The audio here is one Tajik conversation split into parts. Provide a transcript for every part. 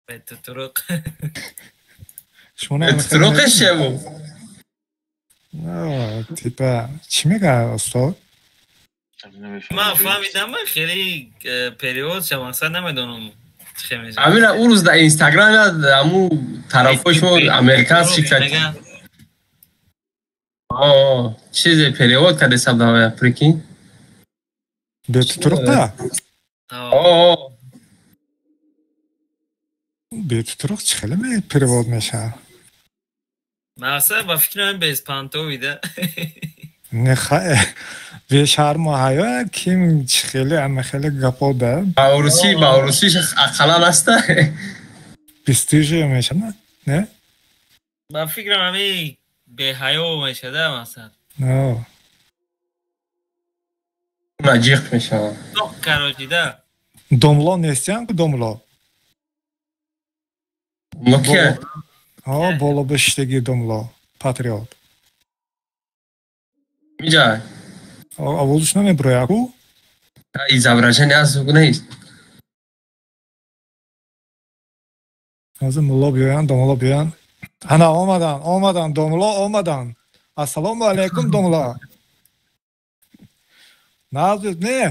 Бетутуруқ. Шумо Бетутуруқеш че буд? Типа чӣ мегӯяд, устод? Ман фаҳмидам, хеле перевод ша мақсад намедонам. Амина ӯ рӯз дар Инстаграм аму тарафҳои шумо американский чизе перевод карде сабдавая, прикинь. Бетутуруқта? Бетутуруқ чӣ хеле перевод мешавад? Мақсад ба фикрам беспонтовый да. Не, бешарму ҳаё ким чӣ хеле ама хеле гапо да. Ба урусӣ, ба урусӣ ақаллан аста. Бесстыжие мешавад, не? Ба фикрам ҳами беҳаё мешада мақсад. На ҷиқ мешавад. Тоқ короче да. Домло нестиям ку домло? Домло кия? Ҳо, боло бишиштаги домло, патриот. Миҷа? Овозаш намебурояд ку? Изображение аз нест. Ҳозир мулло биёянд, домло биёянд. Ана омаданд, омаданд, домло омаданд. Ассалому алайкум, домло. Назд не?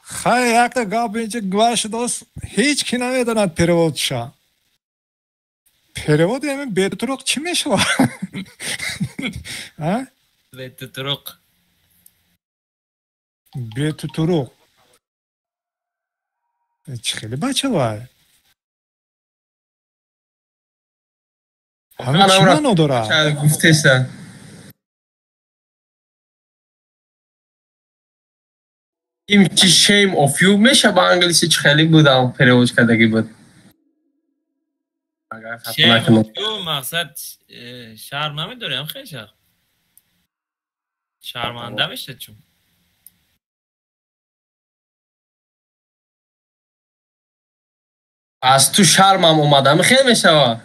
Хай, якта гап инҷа гувай шудааст, ҳеҷ ки намедонад переводша. Переводи ҳамин бетутуруқ чӣ мешавад? А? Бетутуруқ. Бетутуруқ. Чӣ хеле бача вай? Ҳамин чӣ маъно дорад? Гуфтеса. Им чи shame of you меша ба англиси чӣ хеле будам перевод кардагӣ буд. Shame of you мақсад шарм намедорем хеша. Шарманда мешад чун. Аз ту шармам омадам хел мешава.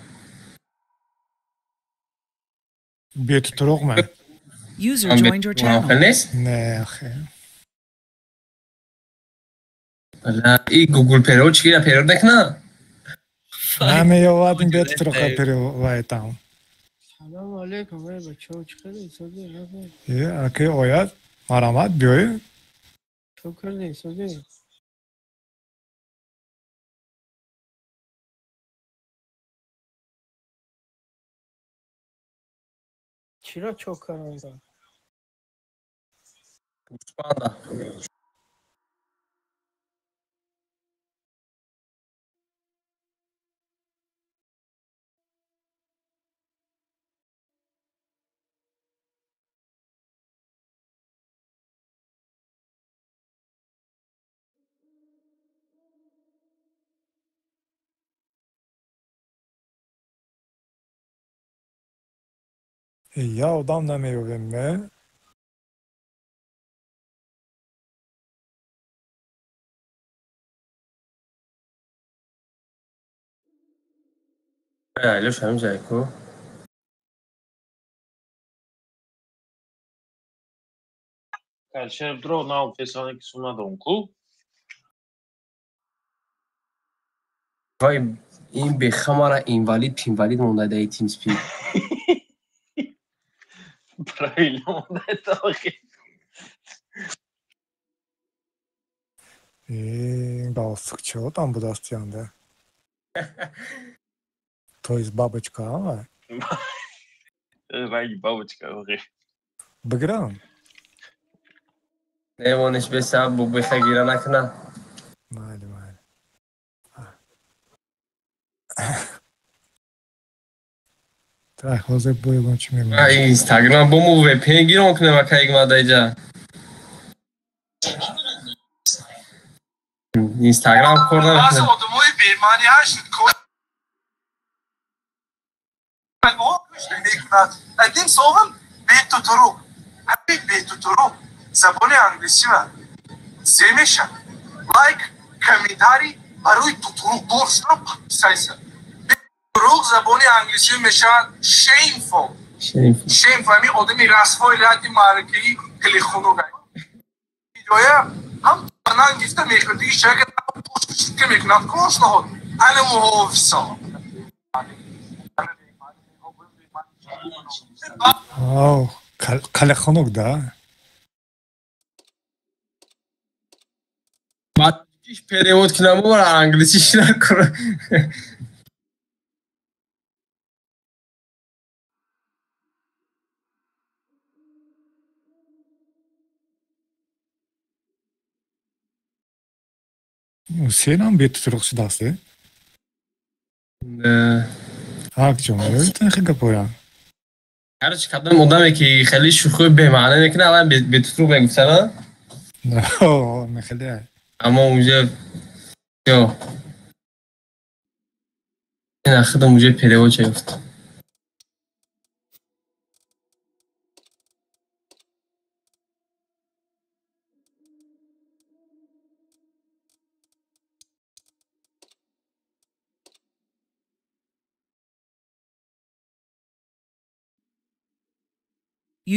Бетутуруқ ме? User joined your channel. Не, хел. И Google перевод чӣ перевод накна? Намеёвад ин бетутуруқа перевод там. Салому алейкум, эй бачаҳо, чӣ хеле соди? Е, аки ояд, марамат биёй. Чӣ кардӣ, соди? Чиро чок кардам? Гӯспанда. Я одам намеёбем, ме? Алёш ҳамин ҷай ку? Калшер дро нав песане ки сум надорум ку? Вай, ин бехамара инвалид пинвалид монда даи TeamSpeak. Правильно монда это охи. Ин галстук чӣ одам будааст янда? То есть бабочка, а? Ранги бабочка, охи. Бигирам? Немониш беса бу беха гира накна. Майли, майли. Так, ҳозир боягон чӣ мегӯям. Инстаграм бо мо VPN гирон кунем ака игмадаиҷа. Инстаграм кор намекунад. Одамои бемаъни ҳашт мекунад. Одним словом, бетутуруқ. Ҳамин бетутуруқ забони англисива зе мешавад. Лайк, комментарий барои тутуруқдор шудан подписайся. Бетутуруқ забони англисӣ мешавад shameful. Shameful ҳамин одами расвои ради маъракаи клихунук. Видеоя ҳам банан гифта мехӯрдиги шага пушка мекунад кошнаҳод ана муҳофисо. Калехонок да? Баъд перевод кунам ва англисиш накунам. Ҳусейнам бетутуруқ шудааст, э? Акҷон, ёдтон хел гапоям. Короче, кадом одаме ки хеле шӯхии бемаъна мекунад, аввал бетутуруқ мегуфтана? Хеле. Аммо уже ё ина худам уже перевод ёфт.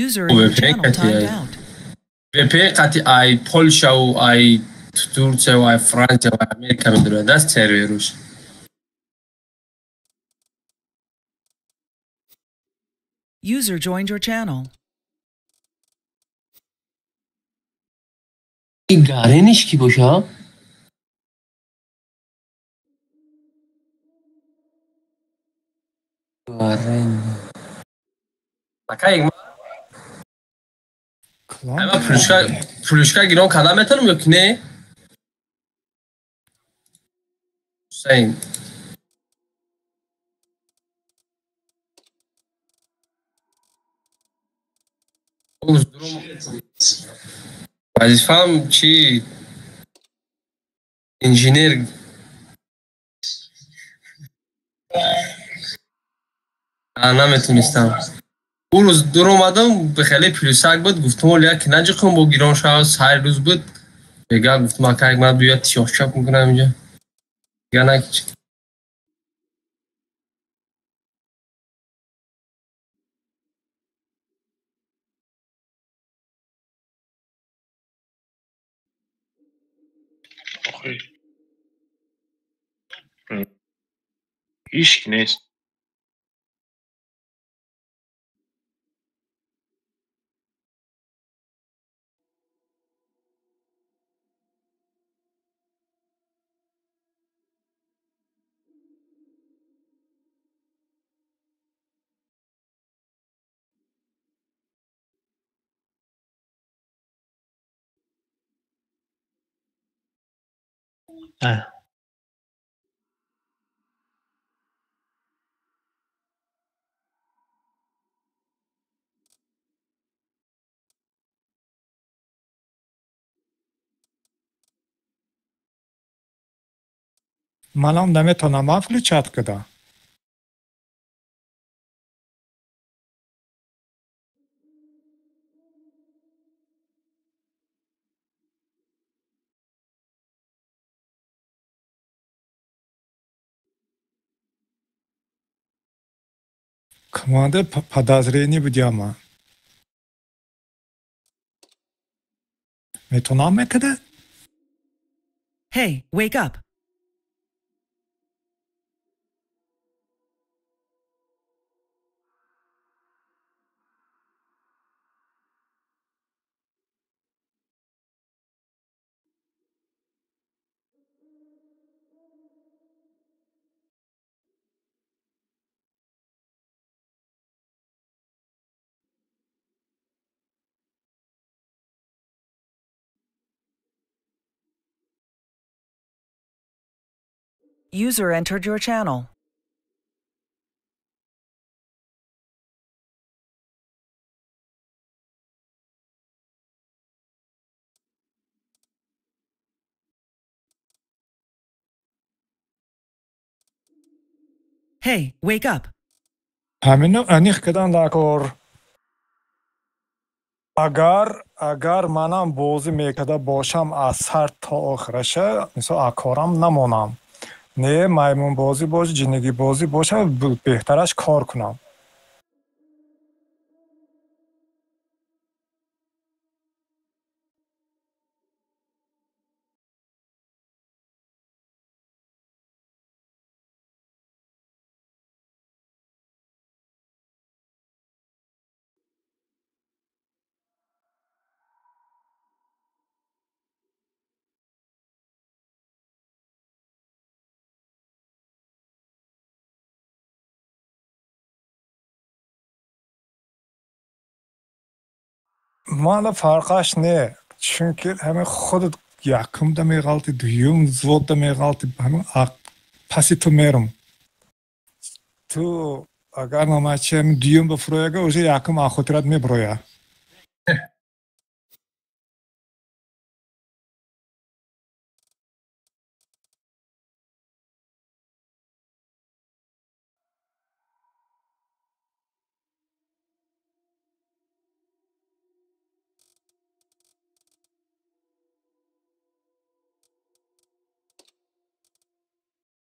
User in your channel timed out. VPN қати ай Полшаву ай Турция ва Франция ва Америка медурад аст серверуш. User joined your channel. Ин гарениш ки боша? Гарен. Акай ма плюшка гирон карда метавонам ё ки не? Ҳусейн. Вазифаам чи? Инженер. Наметонистам. Ӯ рӯз дур омадам, хеле плюсак буд, гуфтам оли як наҷиқам бо гирон шава, ҳар рӯз буд. Бега гуфтам акай ман дуя тиёхчап мекунам инҷа. Дига накич. Ҳеҷ нест. Манам наметавонам ман включать кардам. Команда подозрение будям ман. Метавонам мекарда? Hey, wake up. User entered your channel. Hey, wake up. Ҳамино аниқ кардан дар кор. Агар манам бозӣ мекарда бошам аз сар то охираша, мисол аз корам намонам. Не маймунбозӣ боша, ҷиннигибозӣ боша, беҳтараш кор кунам. Мана фарқаш не, чунки ҳамин худат якумда меғалти, дуюм взводда меғалти, ҳамин паси ту мерум. Ту агар намачи ҳамин дуюм ба фурояга, уже якум ахотират меброя.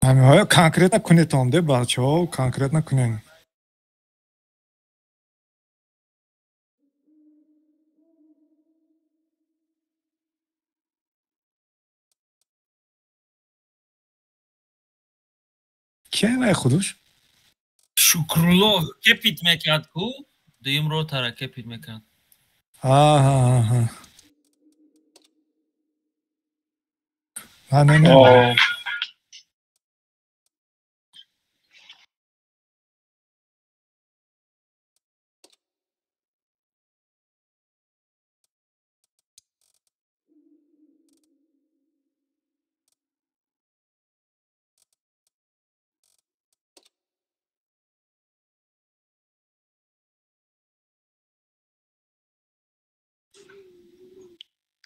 Ҳаминҳоя конкретно кунетон, де бачаҳо, конкретно кунен. Кия вай худуш? Шукрулло кепит мекард ку? Дуюм ротара кепит мекард. Аҳа. Ман намедонам.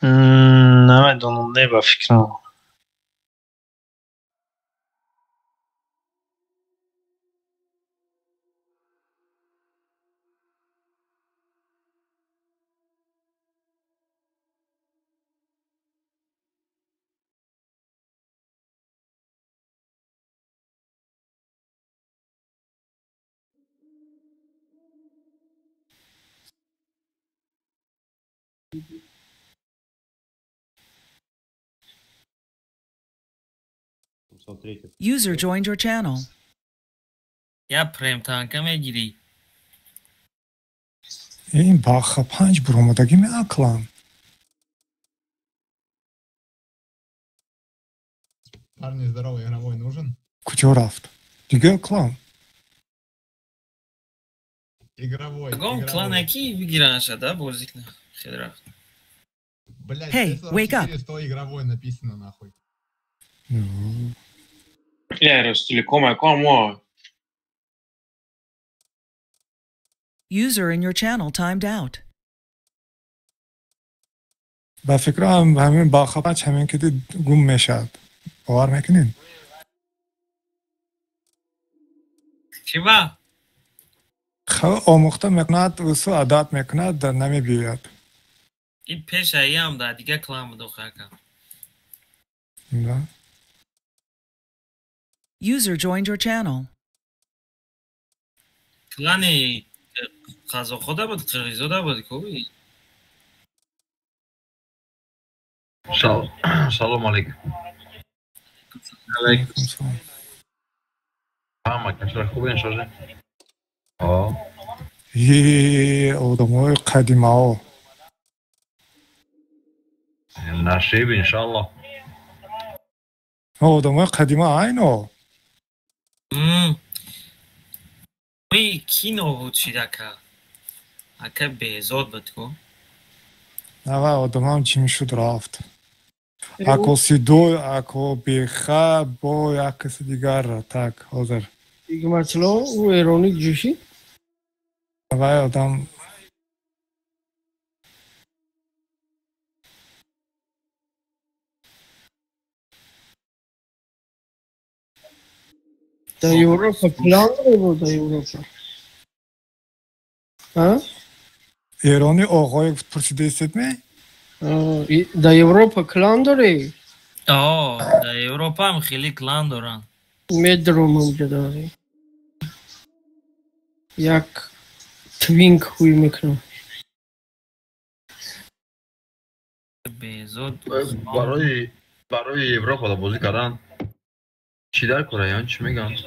Намедонам, не ба фикрам. User joined your channel. Я прем танка мегирӣ. Ин баха панҷ буромадагӣ меаклам. Парни, здорово, игровой нужен? Куҷо рафт? Дига клан. Игровой. Ягон клана ки бигиранша, да, бозӣ кна. Хеле рафт. Блять, Hey, wake up. 100 игровой написано нахуй. Я Ростелеком, а кому? User in your channel timed out. Ба фикрам ҳамин баха панҷ ҳамин ки дид гум мешавад. Бовар мекунед? Чӣ ба? Омӯхта мекунад, усу адат мекунад, намебиёяд. Ин пешаиам да дига клан буд охака. Да. User joined your channel. Клани қазоқҳода буд, қирғизода буд ку? Салом алейкум. Алейкум салом. Ҳама касра хубен шоже? О. Е, одамои қадимао. Насиб иншаллоҳ. Одамои қадима айно. Ой, кино буд шидака. Ака Беҳзод буд ку? Нава одамам чӣ мешуд рафт. Ако Сидой, ако Беха, бо як каси дигар, так, ҳозир. Игматло, ӯ эронӣ ҷӯшид? Вай одам Да Европа план буд, да Европа. А? Эрони оғои пурсидаистед ме? Да Европа клан дорӣ? О, да Европа ҳам хеле клан доранд. Медорам онҷо дорӣ. Як твинк ҳуй мекунам. Беҳзод Барои Европа бозӣ кардан чӣ дар кора, яъне чӣ мегӯянд?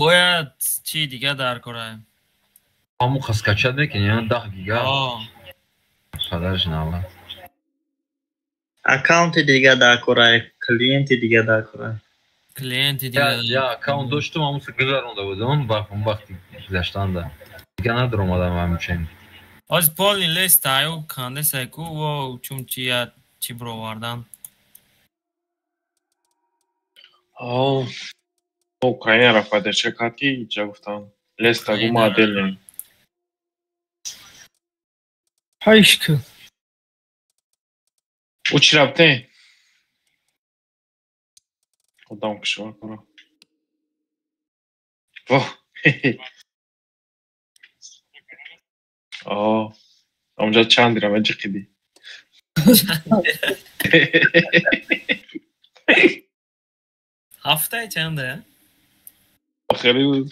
Бояд чӣ дига дар кора? Ҳамун скачать мекунӣ, яъне 10 гига. Падараш нава. Аккаунти дига дар кора, клиенти дига дар кора. Клиенти дига. Я аккаунт доштум, ҳамун гузаронда будам, вақти гузаштанда. Дига надоромадам ҳамчунин. Оз полный лист аю кандесай ку во чум чи я чи бировардан. О, Украина поддержка кард ки иҷа гуфтам. Леста гума отдельно. Ҳайшка. У чӣ рафте? Одам кишвар кора. Во. О, онҷа чанд дирам ҷиқиди. Ҳафтаи чанда? Охири буд.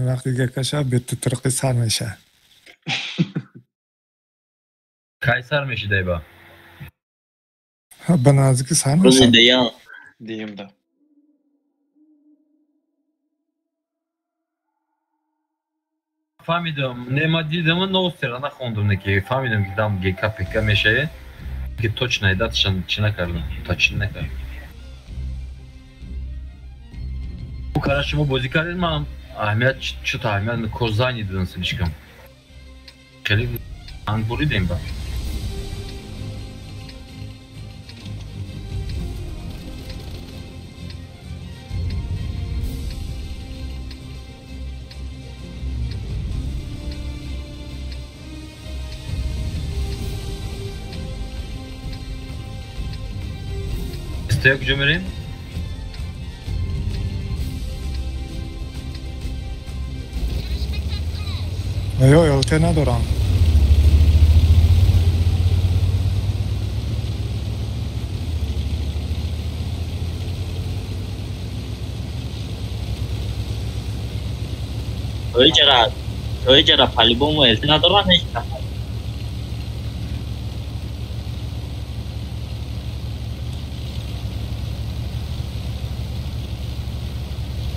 Вақти гакаша бетти турқи сар меша. Кай сар меши дайба? Ба наздики сар Рӯзи меша. дуюм. Дуюмда. Фаҳмидам, не ма дидам, новостера нахондум, не ки фаҳмидам ки дам ГКПК мешаве, ки точно даташан чӣ накардам, точно накардам. Кара шумо бозӣ кардед, ман аҳамият чӯта аҳамият козани дидам слишком. Хеле анг буридем ба. Стоя куҷо мерем? Ё ЛТ надорам. Тои чара по-любому ЛТ надорад ҳеҷ кас.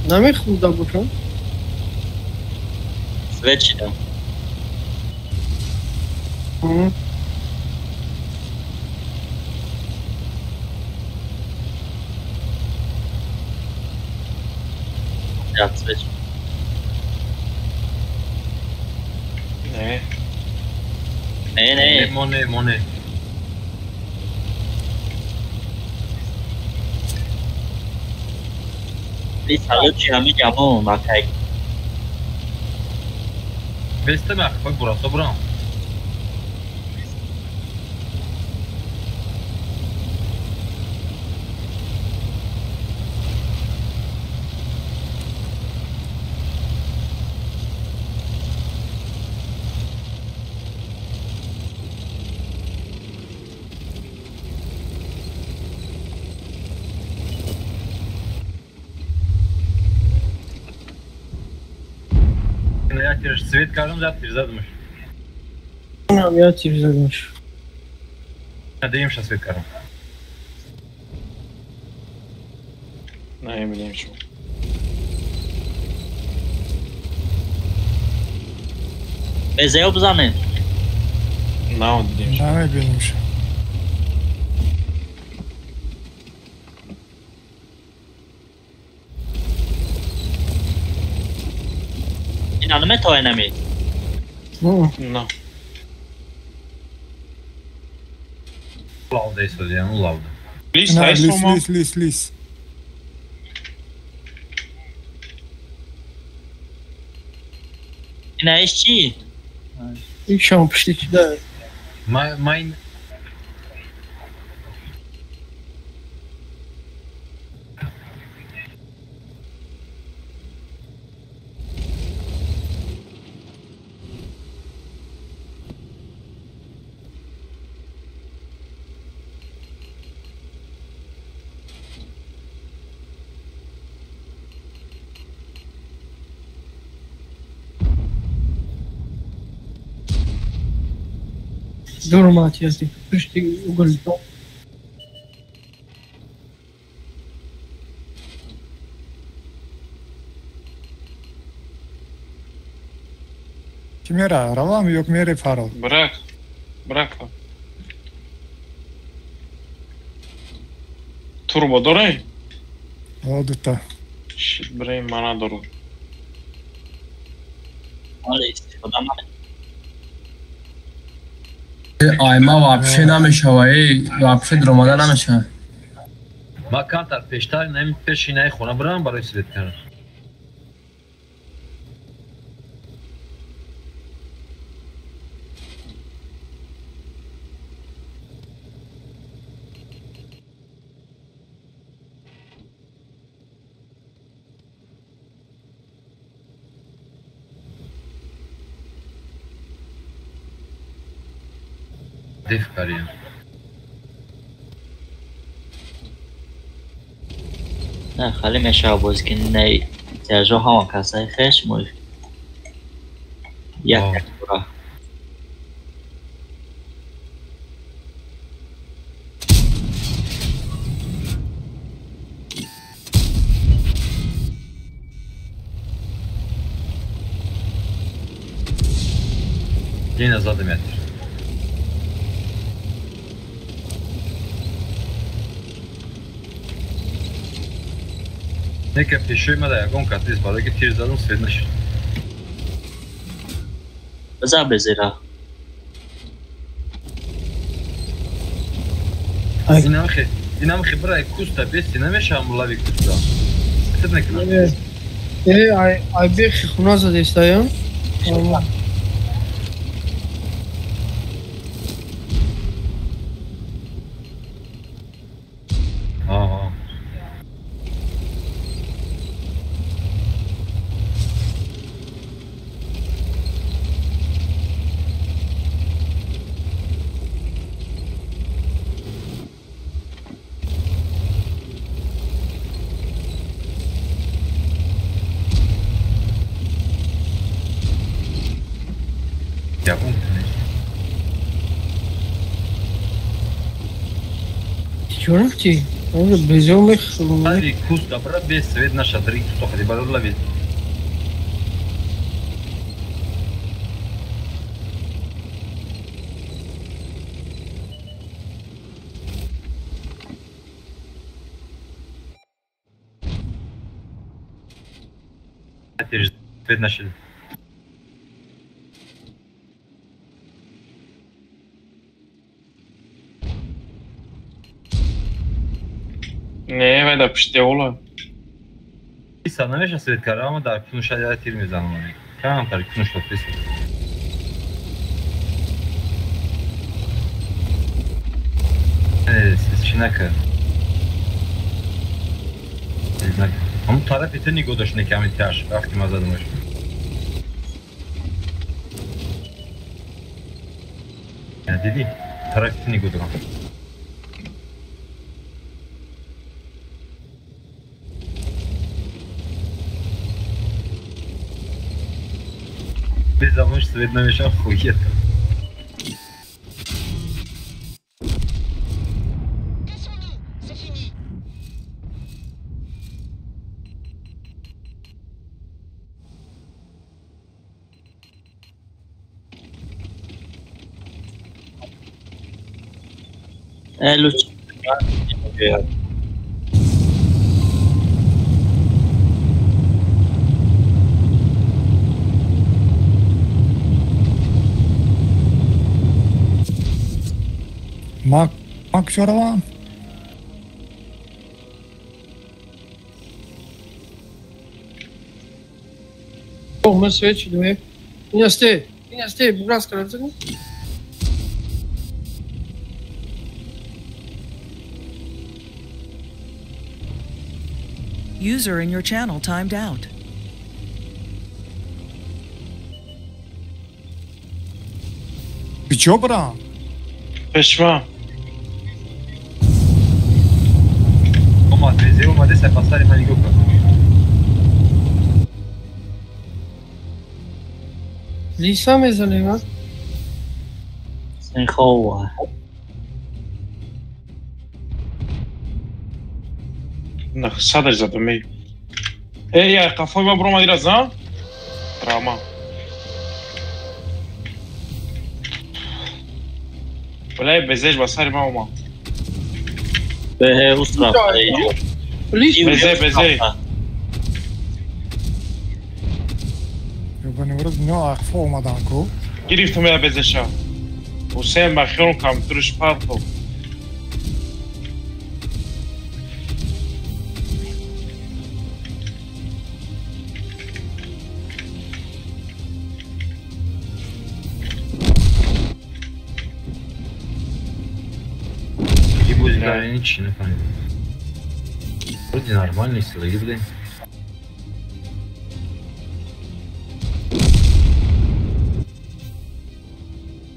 Намехӯрда бошам? Свет шидам. Я свет. Не. Не, не. Моне, моне. Салют чи ҳами ҷамон макай. Бестам ахфа бурасо бурам. Як тир свет кардам, зад тир задумаш. Нам я тир задумаш. Надеем, что свет кардам. Намебинем шумо. Безеё бизанем. На дидем. Намебинем шумо. Ина наметавонем нами. На. Лавда истодиям, лавда. Лис, На, ҳай лис, сома. лис, лис, лис. Ина иш чӣ? Ишам пишти чида. Майн Дур омад язди. Пишти угол. Ки мера? Равам ё мере Фарол? Брак. Брак. Турбо дорай? О, дута. Шит, брей, мана дору. Айма вообще намешава, эй, вообще дромада намешава. Ма камтар пештар нами пеши наи хона барам барои свет кардан. Деф кариям. Не, хали мешава боз ки не тяжо ҳама касаи хеш мо як бура. Дина задам ятир. Нека пешои ма да ягон кас нест, барои ки тир задам свет нашуд. Биза безира. Инам хе брай куста бести намешавам лави куста. Свет накунам. Э, ай бехи хуна задестаям. Чё безумных. Ари куста брат без свет наша три куста ходи барор ловить. Свет нашли. Не, вай да пиште ола. Иса намеша свет кара, ама да кунуша я тир мезанам. Кам тар кунуш то пис. Чинака. Знак. Ам тарафи те нигоҳ дошт неками тяж, вақти ма задамаш. Диди? Тарафи те нигоҳ дорам. Без замуж свет намешав хует. Лучше. Мак чорава? О, мы свечи две. Не стой, не стой, бугас карацани. User in your channel timed out. Чё, брат? Пешва. Омаде, се пасари ма нигоҳ кун. Лиса мезанем, а? Сенхова. На садаш задам, ей. Эй, я қафои ма бромади раз, а? Травма. Бля, безеш ба сари ман омад. Бе, устраф. Безе, безе. Ёбани урод, ино ақфо омадан ку. Гирифтам я безеша. Ҳусейн ба хиёлам компютерш партов. Ничего не понял. Вроде нормальный силы, блин.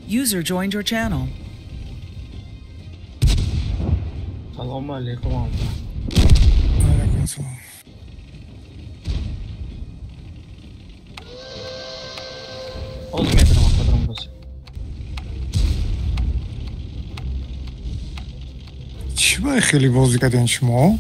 User joined your channel. Салам алейкум. Алейкум салам. Оз метром кадром бас. Чӣ бай хеле бозӣ кардем шумо?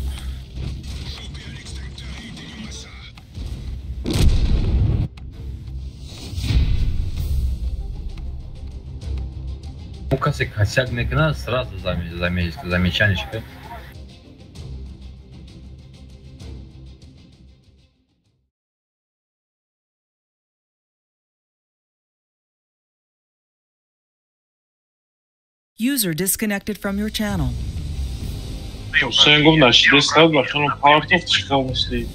Касе косяк мекунад, сразу замечание. User disconnected from your channel. Ҳусейн гуфт нашида стад ба хиёлам партов чиқал мисли.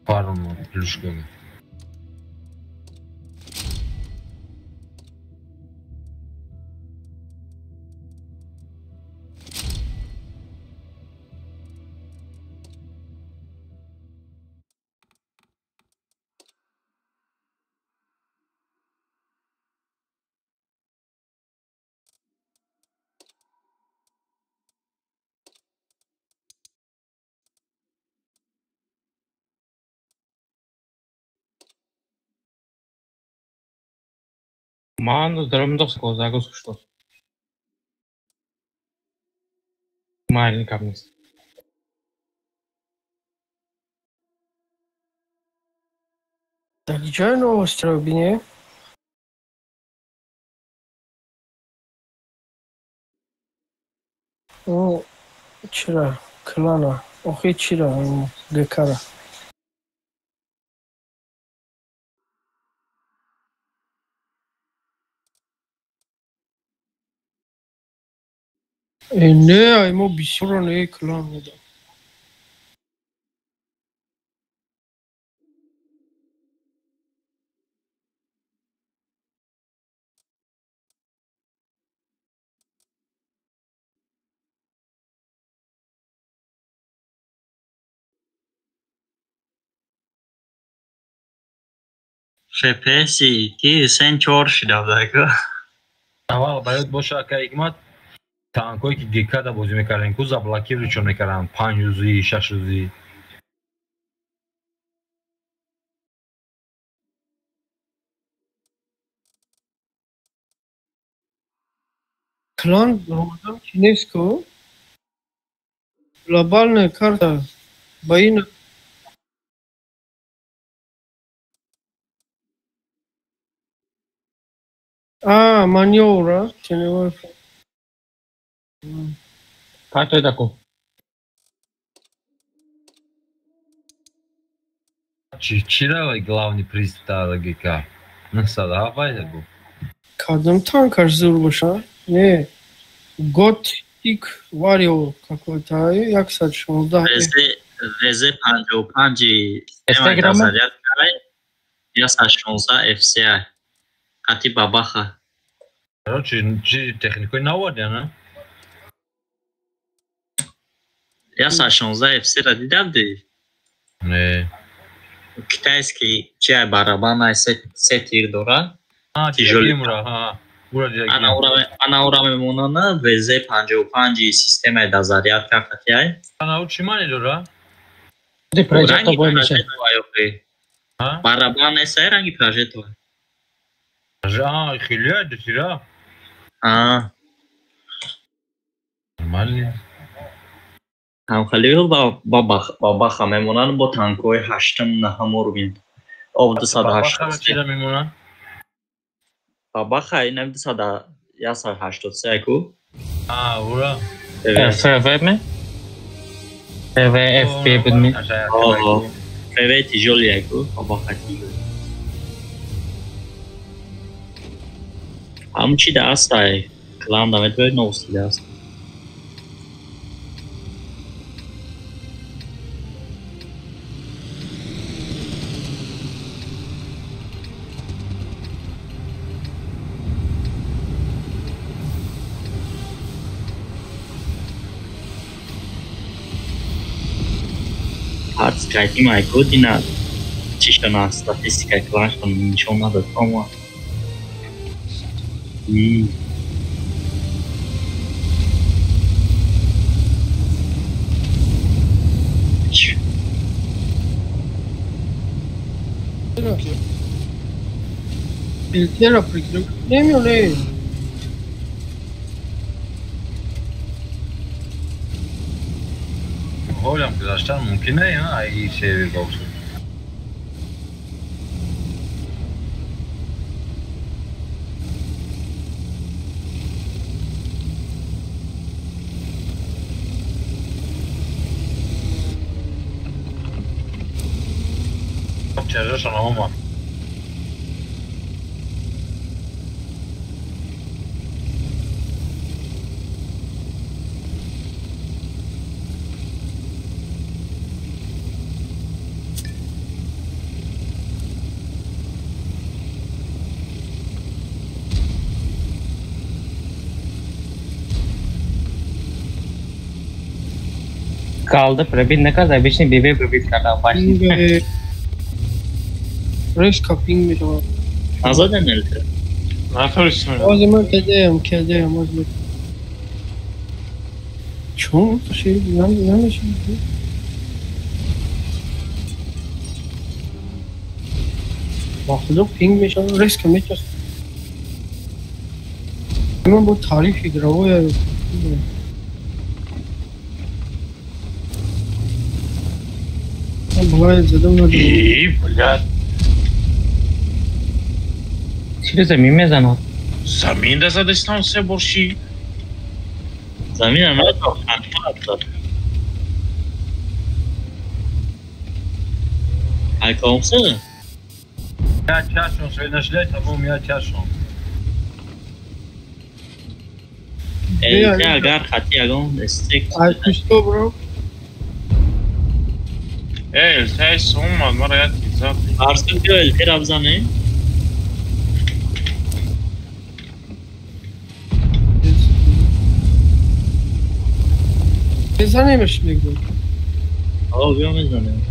Пару плюшками. Ман даромадах загрузка что? Маленький вниз. Так, ҷой новостиро бинем? О, чира, клана, охи чира, гекара. Не, ай мо бисёрро не клан медам. FPS-и ки сен чор шида будаку. Аввал ба ёд боша, ака Ҳикмат, танкое ки ГК-да бозӣ мекардем, ку заблокировать мекардам, 5 рӯзӣ, 6 рӯзӣ. Клан ромадам чи нест ку? Глобальная карта бои на А, манёвра, теневой. Карта такой. Чира главный приз ГК? Насада пайда бу. Кадом танкаш зур боша? Не. Готик Варио какой-то, 116. ВЗ 55 заряд карай, 116 FCI. Қати бабаха. Короче, чи техникои наварди, на? 116 FC-ра дидам ди? Не. Китайский чай барабан ай се тир дора. Тяжёлый. Ха. Ана ура мемонана ВЗ-55 системаи дозарядка хатиай. Ана у чӣ маъне дора? Прожекто бой мешавад. Барабан несай ранги прожектор. А, хеле дутира. А. Нормально. Ҳам хеле бабаха мемонанд бо танкҳои ҳаштум наҳум уровень. Об 283. Чида мемонанд? Бабаха инам 283 ку. А, ура. ФВ ме? ФВ ФП буд ми? О, ФВ тяжёлый ку, бабаха тяжёлый. Ҳамун чи да астай? Клан да метавонад новости да аст. Ҳарц кайти майку дина чишона статистика кланшон нишон надод ома. Эльтера прикрыл. Немёле. Ҳолам гузаштан мумкин не, ай сервер бошад. Чаржашон омад. Калда пробит накард, обычный ББ пробит карда, опасный. Резко пинг мешавад. Назадем эльтер? Натурисм. Ози ман кедаям, кедаям, ози. Чун шир намешавад. Махлуқ пинг мешавад, резко мечасад. Ман бо таъриф игровой. Бывает задумано. И, блядь. Чиро замин мезанад? Замин да задастам се борши. Замина надо. Айкомсы? Я чашон, свет нашли, тамом я чашон. Эльте агар хати агон стек. Ай что, бро? Эй, эльте сумма, мара я тизат. Арсен биё эльте рабзане. Мезанемш мегӯ. О, биё мезанем.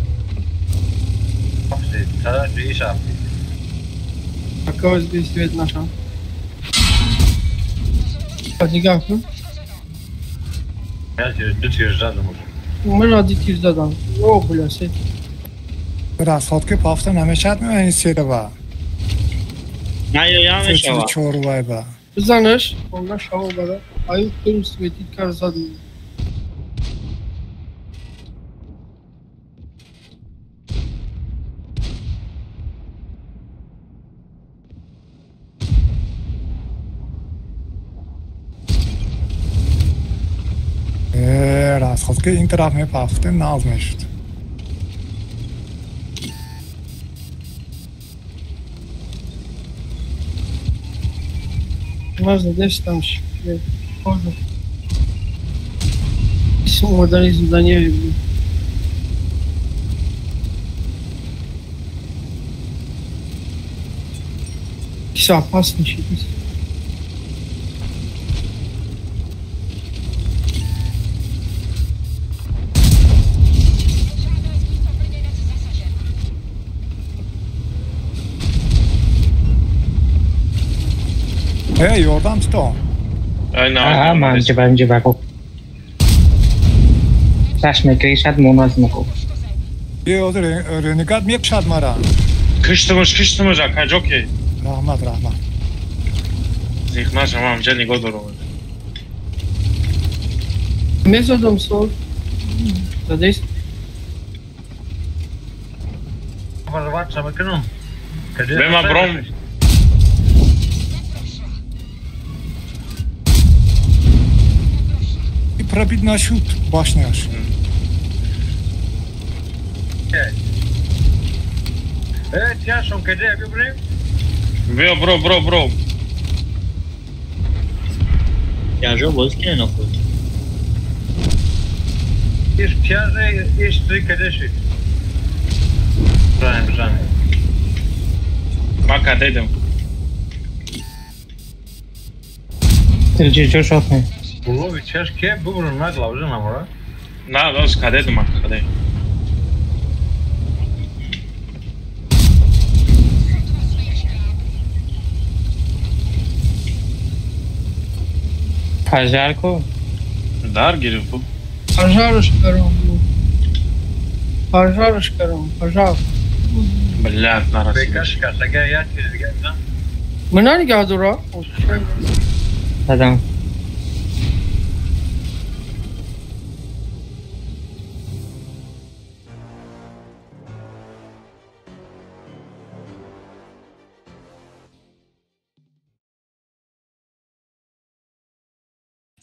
Пока здесь свет наша. Нигоҳ кун. Я ду тир задам уже. Ман ду тир задам. О, бля, се. Расходки пафта намешад меояд ин серва. На, я мешава. Чор вайба. Бизанаш, онна шава бада. Аю турм светит кар задам. Расходки ин тараф мепафте наз мешуд. Можно дальше там позже. Омадани задания. Все опасно щитить. Э, ёрдам тито. Аҳа, ман ҷиба ко. Чашм мекашад моназ муко. Е, ҳозир ренегат мекушад мара. Киштимуш, киштимуш, ака ҷоки. Раҳмат, раҳмат. Зиқ нашам, ман ҳамҷа нигоҳ дорам. Мезадам сол. Задест. Бема бром. И пробить нашуд башняш. Э, тяшон, каде бибрем? Биё, бро, бро, бро. Тяжо боз кине нахуй. Иш тяже, иш три кадеши. Бжаем, бжаем. Ма кадедем. Три чо шотне. Улови чаш ке бубру на главже намора. На, дос кадедем, ма каде. Пожарку? Дар гирифт. Пожарыш карам. Пожарыш карам, пожар. Блядь, нарасид. Бекашка, тага я через да? Мана нигоҳ дора. Задам.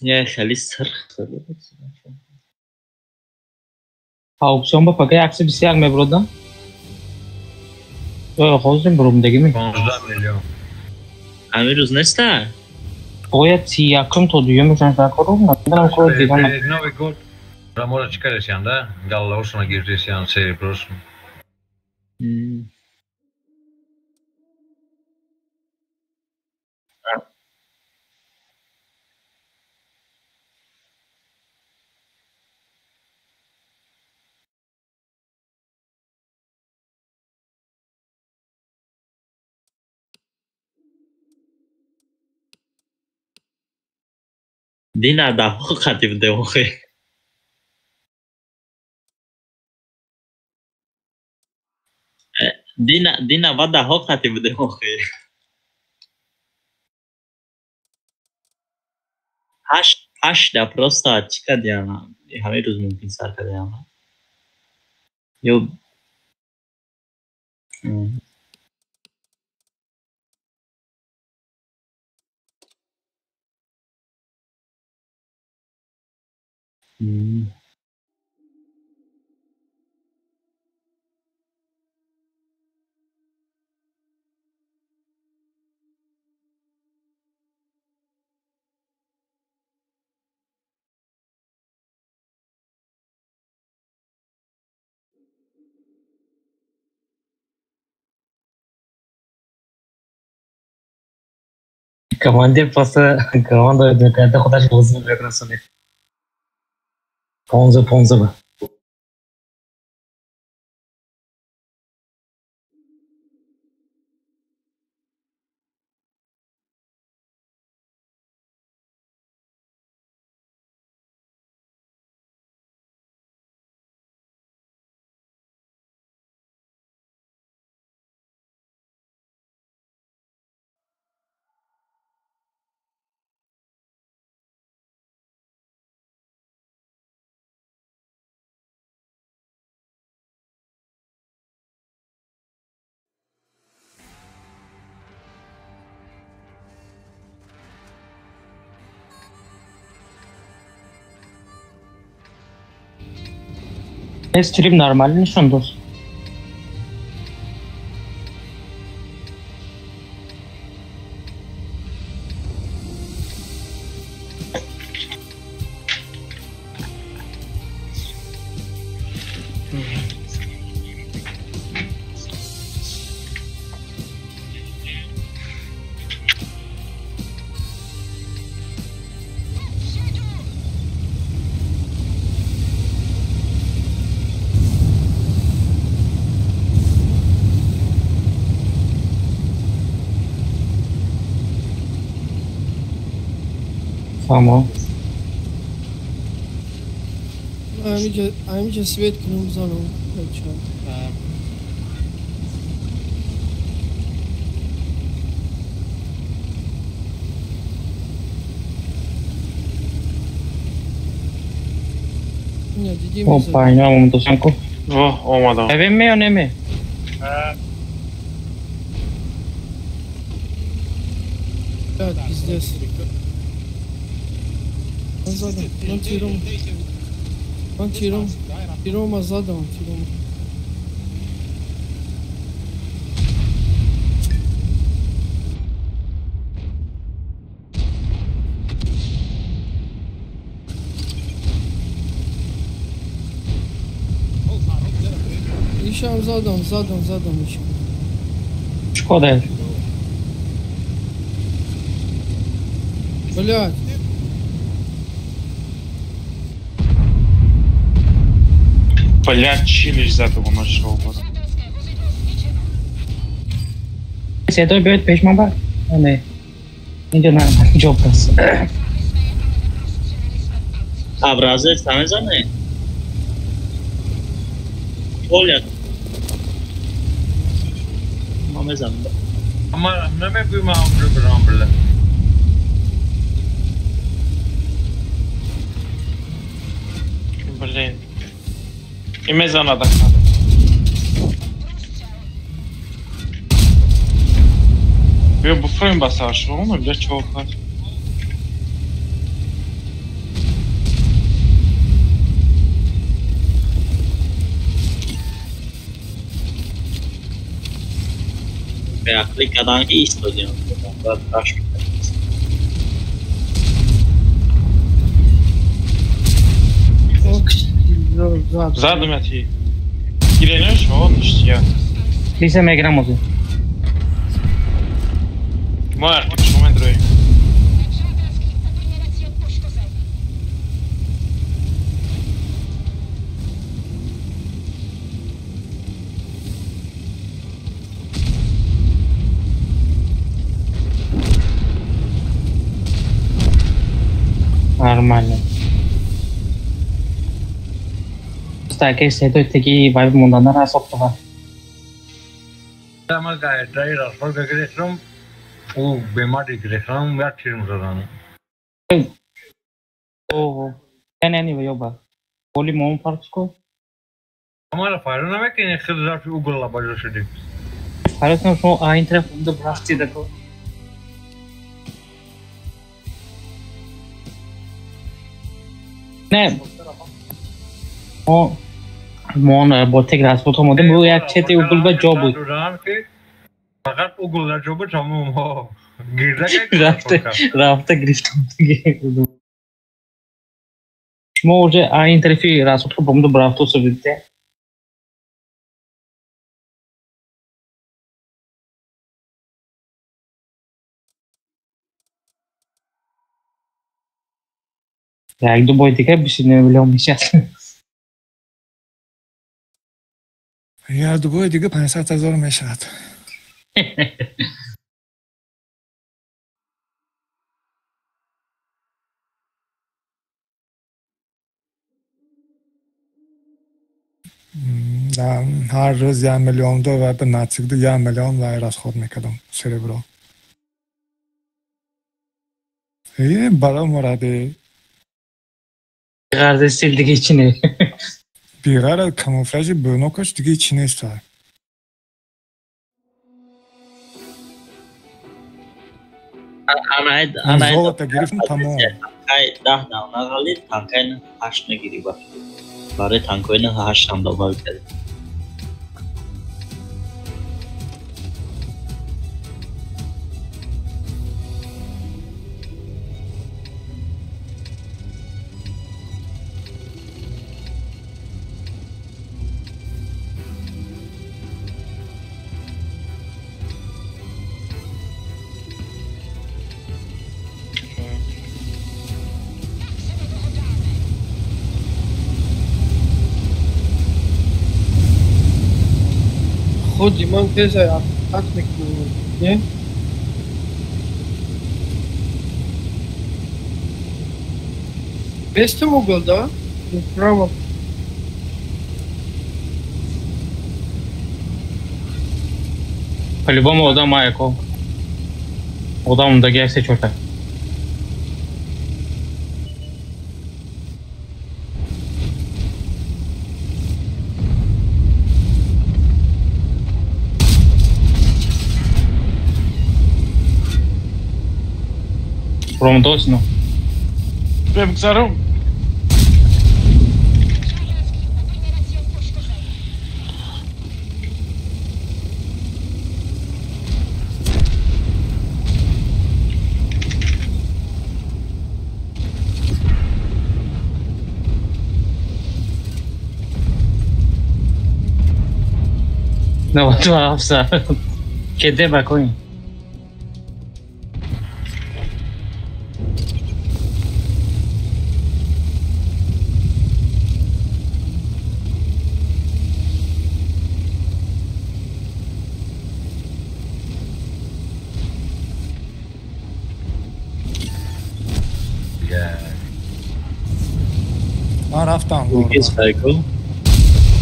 Я хеле сирх. Аукцион ба пакаи 121 мебурдам. Ҳозир бурумдагӣ ми? 15 миллион. Ҳамин рӯз неста? Бояд 31 то дуюмашон шакору надорам кор дигам. Новый год. Рамора чӣ кардесиан да? Галлаошона гирифтесиан сереброшон. Дина даҳҳо қатиб девохе. Дина дина ва даҳҳо қатиб девохе. Ҳашт ҳашт да просто чӣ кардиам? Ҳамин рӯз мумкин сар кардиам. Ё Командир просто команда мекарда худаш бозӣ мекард. 15 15 ба. Стрим нормально нишон дод. Фаҳмо. Ҳамиҷа свет кунам занам. Опа, ино омадосанку. Во, омадам. Эве ё неме? Пиздец. Ман тиром. Ман тиром. Тирома задам, тиром. Ишам задам, задам, задам ишам. Шкода. Блядь. Блядь, чилиш задал нашел. Седой бьет пешмаба? Не. Инҷо на ҷоб аст. Образец намезане? Оля. Ма мезанам. Ама намегӯй ма ам била. Блин. И мезанад. Биё буфроем ба саршо, бля чо кард. Беақлӣ кардан ки истодем. Баъд раш мекардем. Задам я ти. Гиренеш, о, ништия. Лиса мегирам озу. Ма, шо медрои. Нормально. Таки седой таки вай монданара соптова. Ама гаетраи расход гирифтам, ӯ бемари гирифтам, як чиз задан. О, не не ёба. Боли мом фарчко. Амара файро намекини хид рафи угол бажо шуди. Файро шо айн тараф унда брафти дако. Не. О мон бо тек расход омода бу як чети угол ба ҷо буд. Фақат угол дар ҷо буд, тамом ҳо. Гирда рафта рафта гирифтам. Шумо уже айн тарафи расходко бомду брафту субидте. Як ду бой дигар 29 миллион мешавад. Я ду бой дига 500 ҳазор мешавад. Ҳар рӯз 1 миллион ду ва ба наздик 1 миллион лай расход мекардам серебро. Е бало мураде. Ғарзи стил дига чӣ не? Биғайр камуфляжи бӯнокаш дига чӣ нест. Золото гирифтм тамом. Танкай 10 дав нағалид, танкай 8 нагирӣ ба. Барои танкои 8 ҳам добавить кардем. Худи ман теза ҳақиқат мекунам, не? Бестим угол, да? Право. По-любому одам аяко. Одам даги як се чорта. Промдосно. Бегзарум. На ҳафта. Кеде бакоин. Ман рафтам. Киргиз хайко.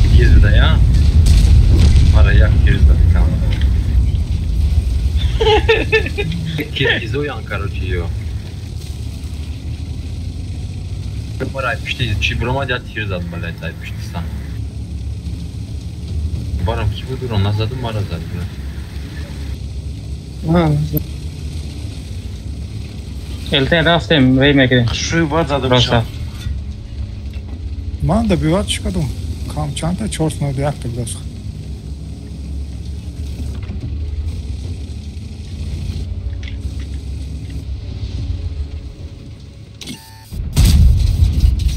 Киргиз буда я? Мара як киргиз буда кам. Киргизоян, короче, ё. Мара ай пушти чи буромад я тир зад, блядь, ай пушти сан. Барам ки буд урон назаду мара зад, блядь. Элте рафтем, вей мекунем. Шуй бад задам шам. Ман добивать чӣ кардум? Кам чандта? 491 та будааст.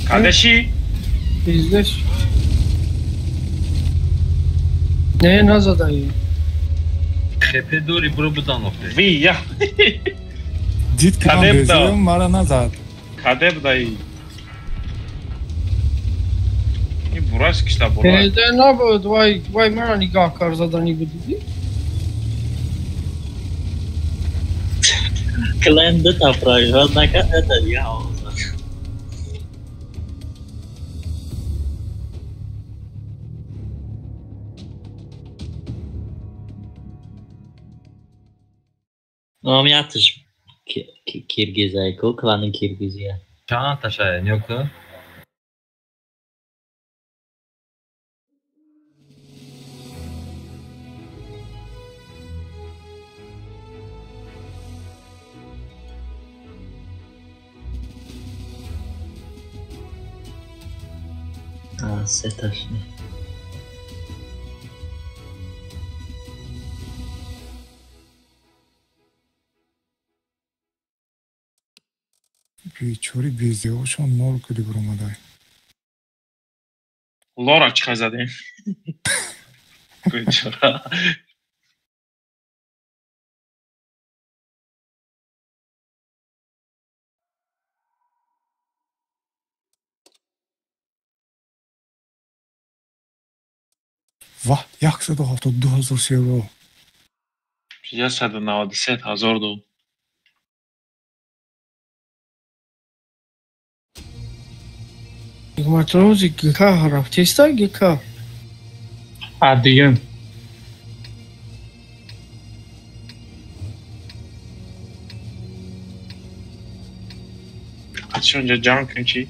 Кадаши? Пиздец. Не, назадаи. Хепе дори буро бизан охе. Ви я. Дид ки ман безиём мара назад. Кадеб даи. Ин бураш кишта бура. Педе набуд, вай вай мара нигоҳ кар задани буди. Клен дута проиграл накард, это я. Номиятш киргизайку, клани киргизия. Чанд ташая, нёка? Сеташ не. Бечори безеошон нол куди буромадай. Лора чӣ хай задем? Бечора. Ва, 172 ҳазор евро. 193 ҳазор дод. Матрози ГК рафтеста ГК. А дуюм. Чӣ онҷа ҷанг кун чӣ?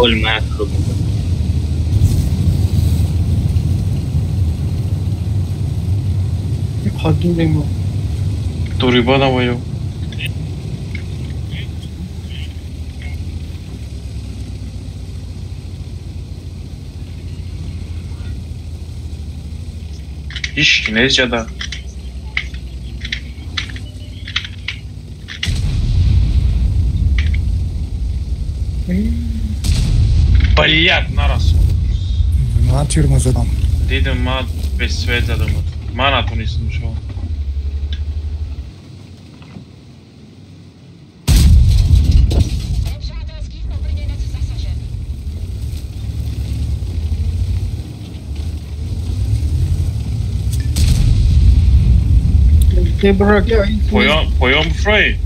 Gol makro. Ходуримо. Дуриба даваю. Иш, нест ҷада. Блядь, нарасо. Ман тирма задам. Дидам, ма Без свет задам. Ман натонистам шо. Поён бифроӣ?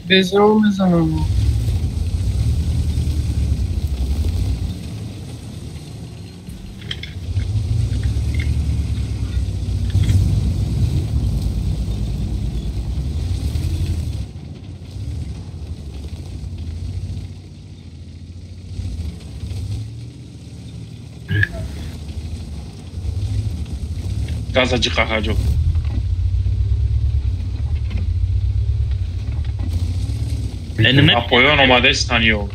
Безро мезанам. Газа ҷиқаҳаҷо. Поён омадестан ё?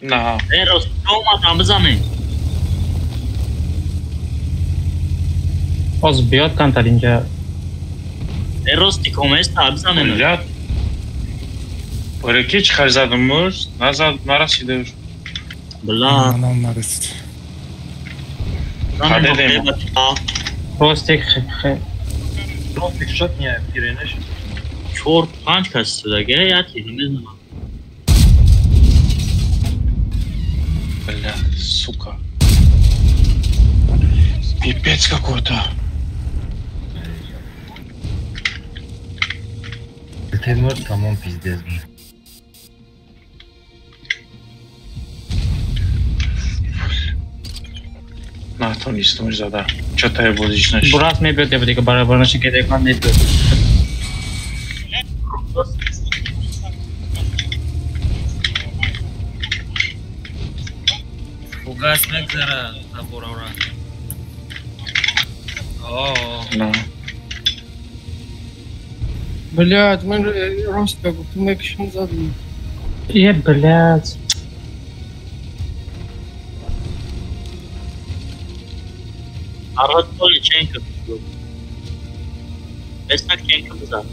На. Рост омадам бизанем. Боз биёд камтар инҷа. Рости коместа бизанем. Блядь. Ки чӣ хар задам муз? Назад нарасидаш. Бла. Манам нарасид. Ростик Ростик шот не пиренеш. 4-5 кас шудаги, яки намедонам. Бля, сука. Пипец какой-то. Темур тамом пиздец. Натонистам зада. Чатае бозиш нашид. Бурас мебиёд я дига барабар наша ки экран мебиёд. Фугас мегзара заборора. О. На. Блядь, ман рост гуфтам мекшн задам. Е, блядь. Арватоли ченка Бестак ченка бизан.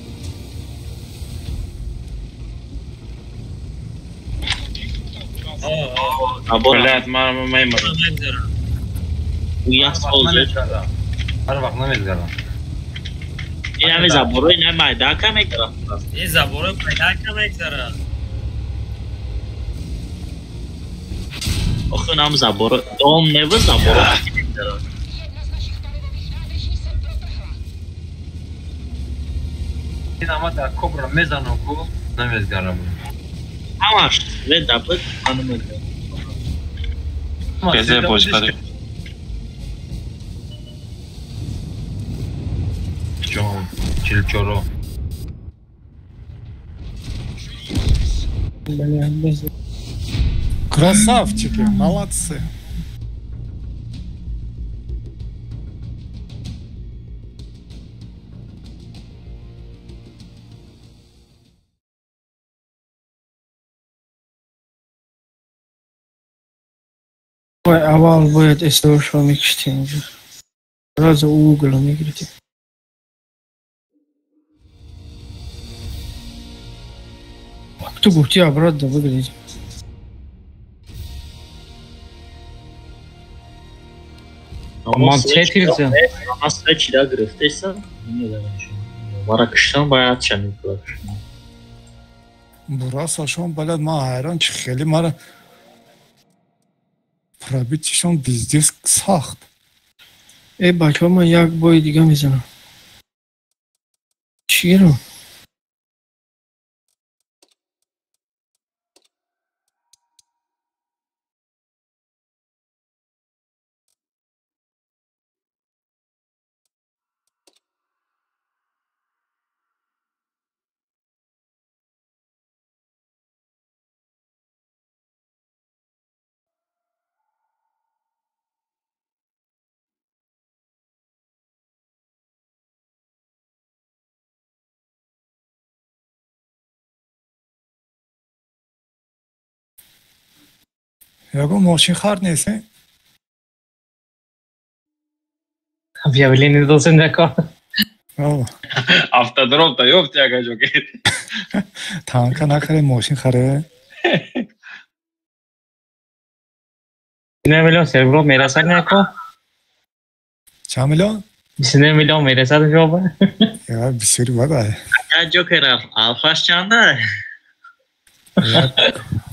Блядь, ман мемирам. Як сол Ҳар вақт намезгарам. Ин ҳами заборои на майдака мегзарад. Ин заборои майдака мегзарад. Охи нам заборо дом нева заборо мегзарад. Ин ама дар кобра мезанам ку намезгарам. Ҳамаш свет дабд ман намедонам. Безе бозӣ кардем. Ҷон, 44. Красавчики, молодцы. Ой, аввал бояд СТО-шро мекиштем инҷо. Разо угол мегирифтем. Ту гуфти обратно выглядит. Ман четирза. Ман свечи да гирифтеса. Вара киштам бояд чанд киштам. Бураса шон балад ман ҳайрон чи хеле мара пробитишон пиздец сахт. Э бачаҳо ман як бои дига мезанам. Чиро? Ягон мошин хар нест, э? Объявление должен такое. Автодром та ёфти ака Ҷокер. Танка нахаре, мошин харе. 9 миллион серебро мерасад нако? Чанд миллион? 29 миллион мерасад жоба. Я бисёри бада. Ака Ҷокер алфаш чанда?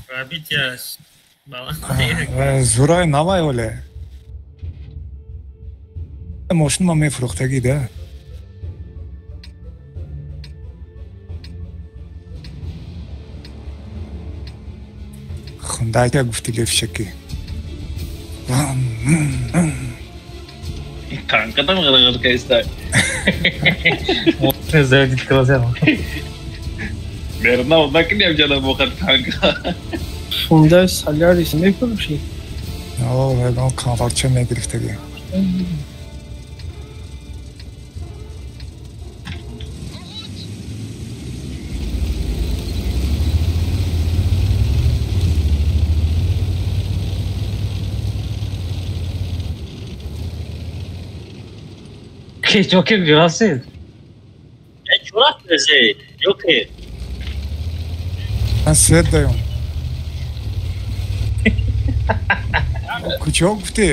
Рабитияш. Зурай навай оле. Мошин ма мефурӯхтагӣ да. Хундака гуфти левшаки. Танкатам ғирғир кайстай. Заводит глаза. Берна накунем ҷана бохад танка. Хундай Солярис мефурӯшӣ? О, ягон контрактча мегирифтагӣ. Ҷокер ҷурасед? Ҷурат незе, Ҷокер. Ман свет даём. Куҷо гуфтӣ?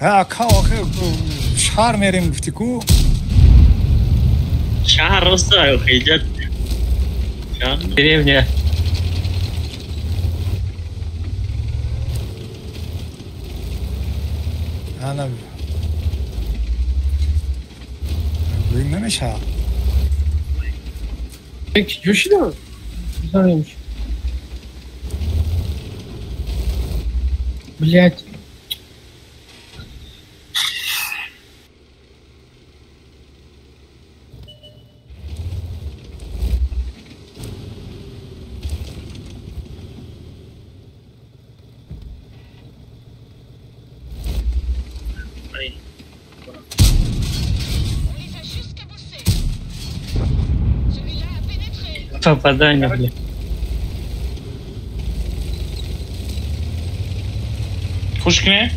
Ака охир шаҳр мерем гуфтӣ ку? Шаҳр роста охир иҷа. Деревня. Ана гӯем намешавад. Ҷо шида? Блять. Попадание, блядь. Пушкне?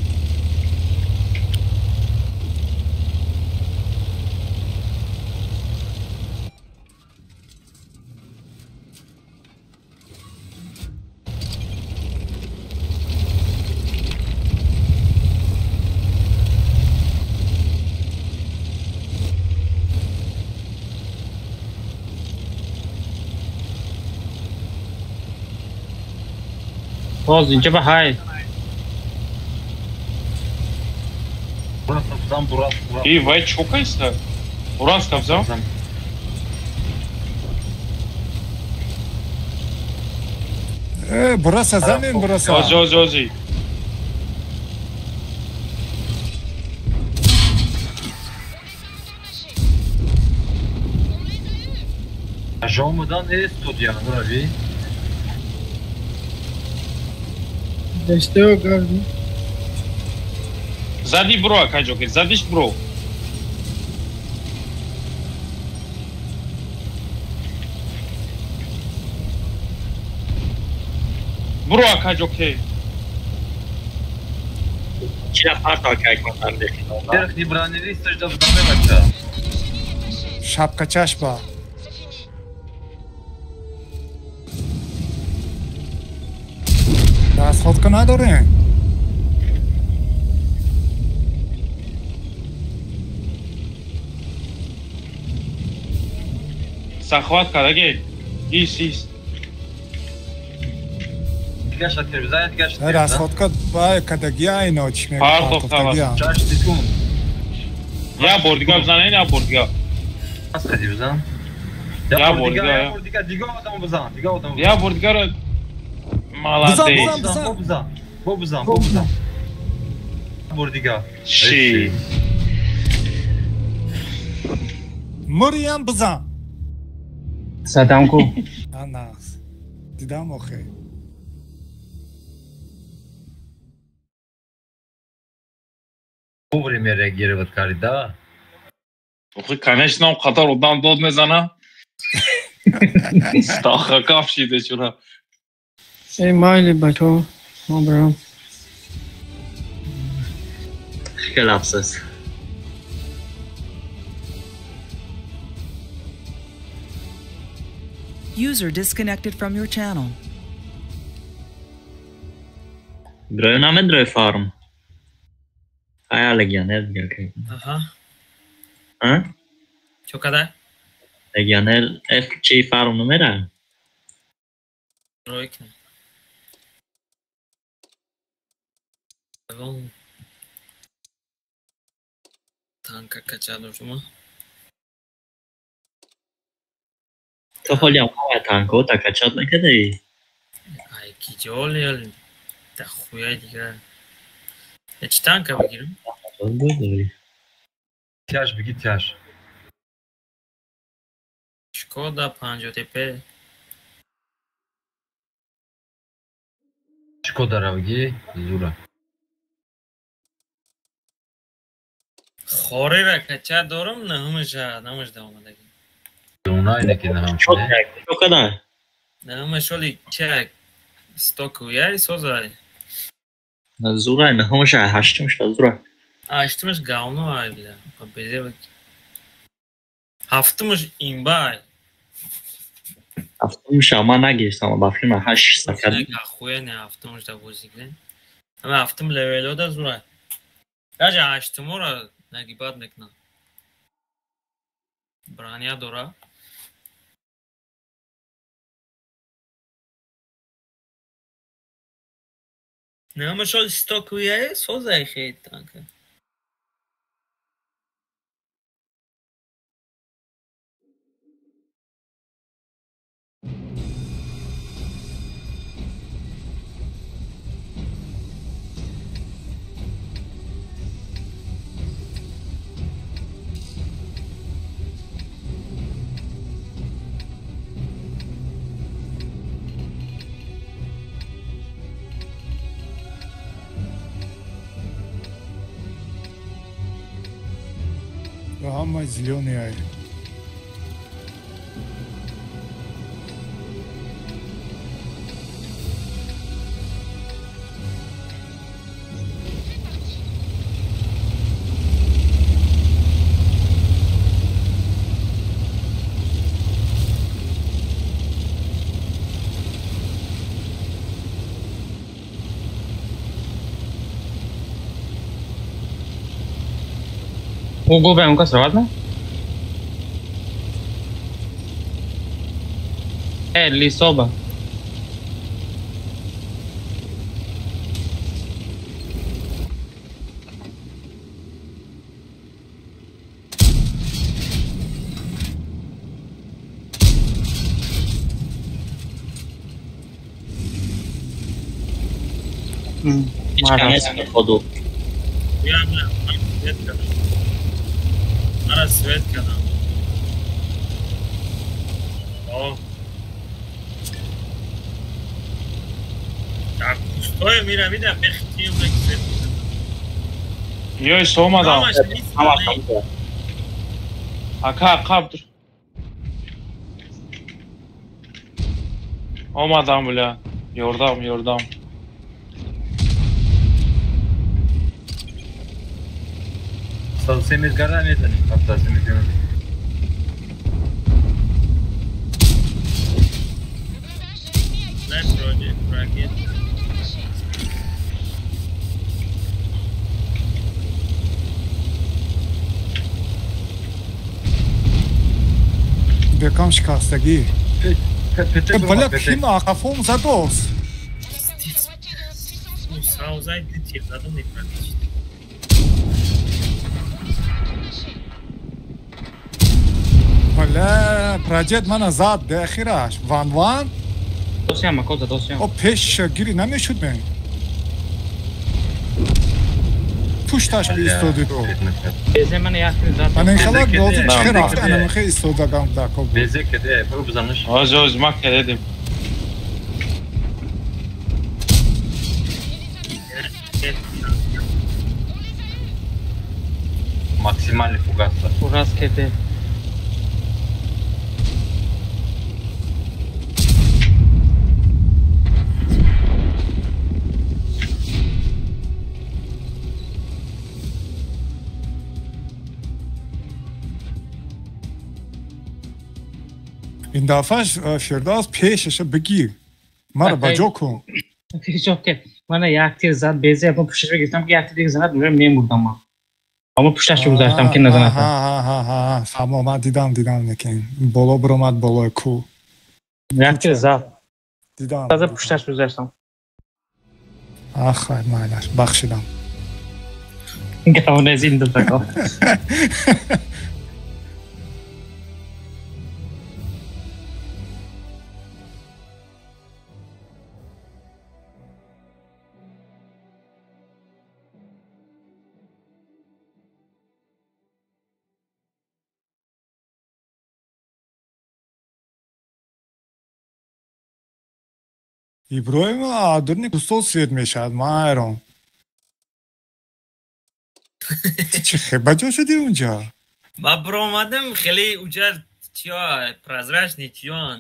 Боз инҷа ба ҳай. И вай чокайса? Урас кабзам? Бураса замин бураса. Ози ози ози. Жомудан студия, нурави. Дестео гарди. Зади бро, ака Ҷокер, задиш бро. Бро, ака Ҷокер. Чира парта ака икматанде. Верхний бронелист сажда бзаме бача. Шапка чашба. Расходка надорем. Захват кардаги. Ис ис. Дигаша тир бизан, дигаша тир. Расходка бай кадаги айно чӣ мегӯяд. Чаш тикун. Я бор дига бизан, я бор дига. Аз хади бизан. Я бор дига, я бор дига, дига одам бизан, дига одам. Я бор дигаро молодец. Бизан, бизан, бо бизан, бо бизан. Бор дига. Ши. Муриям бизан. Задам ку. Анас. Дидам охе. Вовремя реагировать карди, да? Охе, конечно, он қатар одам дод мезана. Стаха кафшиде чура. Эй, майли, бачо. Ма барам. Хеле афсӯс. User disconnected from your channel. Дрой намедрой фарм. Ая легионер дигар ки. Аҳа. А? Чо када? Легионер чи фарм намера? Дрой кна. Танка кача дошума. То ҳолиам ҳамаи танкҳо качат накардаӣ? Ай киҷоли дахуяи дигар. Чӣ танка бигирам? Тяж бигӣ, тяж. Шкода 50 ТП. Шкодара бигӣ, зура. Хорера кача дорам, наҳумаша, намаш да омадагӣ. Унай неки наҳам. Чо када? Наҳумаш оли чак стокуяй созай. Зурай, наҳумаша ҳаштумаш зура. Ҳаштумаш говно ай бля. Безе ҳафтумаш имбай. Ҳафтумаша ман нагирифтам, ба филма ҳашт сакад. Хуя не ҳафтумаш да бозӣ кунем. Ама ҳафтум левело да зурай. Даже ҳаштумора нагибат мекунам. Броня дора. Намашол стокуяе созай хейт танка. Ҳама зелёный ай. Ого, бля, ну-ка, ладно? Лисоба. Ҳеҷ ходу. Мара свет кардам. Дар пустое миравидам, бехтим свет. Ёй, омадам. Ака, қаб. Омадам, бля. Ёрдам, ёрдам. Се мезгара метани, авто се мезгара. Бекам шикастагӣ. Бля, ким ақафом задос? Саузай дитир задам неправильно. Бля, проҷет мана зад дехираш. Ван ван? Досиам, акоза, досиам. О, пеш гири намешуд мен. Пушташ биистодиду. Безе мана яхир зад. Мана ин халак бозӣ чӣ рафт, ана михе истодагам дако буд. Безе кеде, бу бизаниш. Оз, оз, ма кедедим. Максимальный фугас. Фугас кеде. Ин дафъаш Фирдавс пешаша бигир. Маро ба ҷо кун. Мана як тир зад, безе якон пушташ бигирифтам ки як тир дига занад, мемурдам ман. Аммо пушташро гузаштам ки назанад. Ҳа, фаҳмо, ман дидам, дидам, лекин боло биромад болои кӯҳ. Як тир зад. Дидам. Таза пушташ гузаштам. Ах, хай, майлаш, бахшидам. Гавне зинда тако. Иброҳим адурни кустол свет мешавад, ман ҳайрон. Чӣ ба ҷо шудӣ унҷа? Ман биромадам, хеле уҷа чиё прозрачный чиён.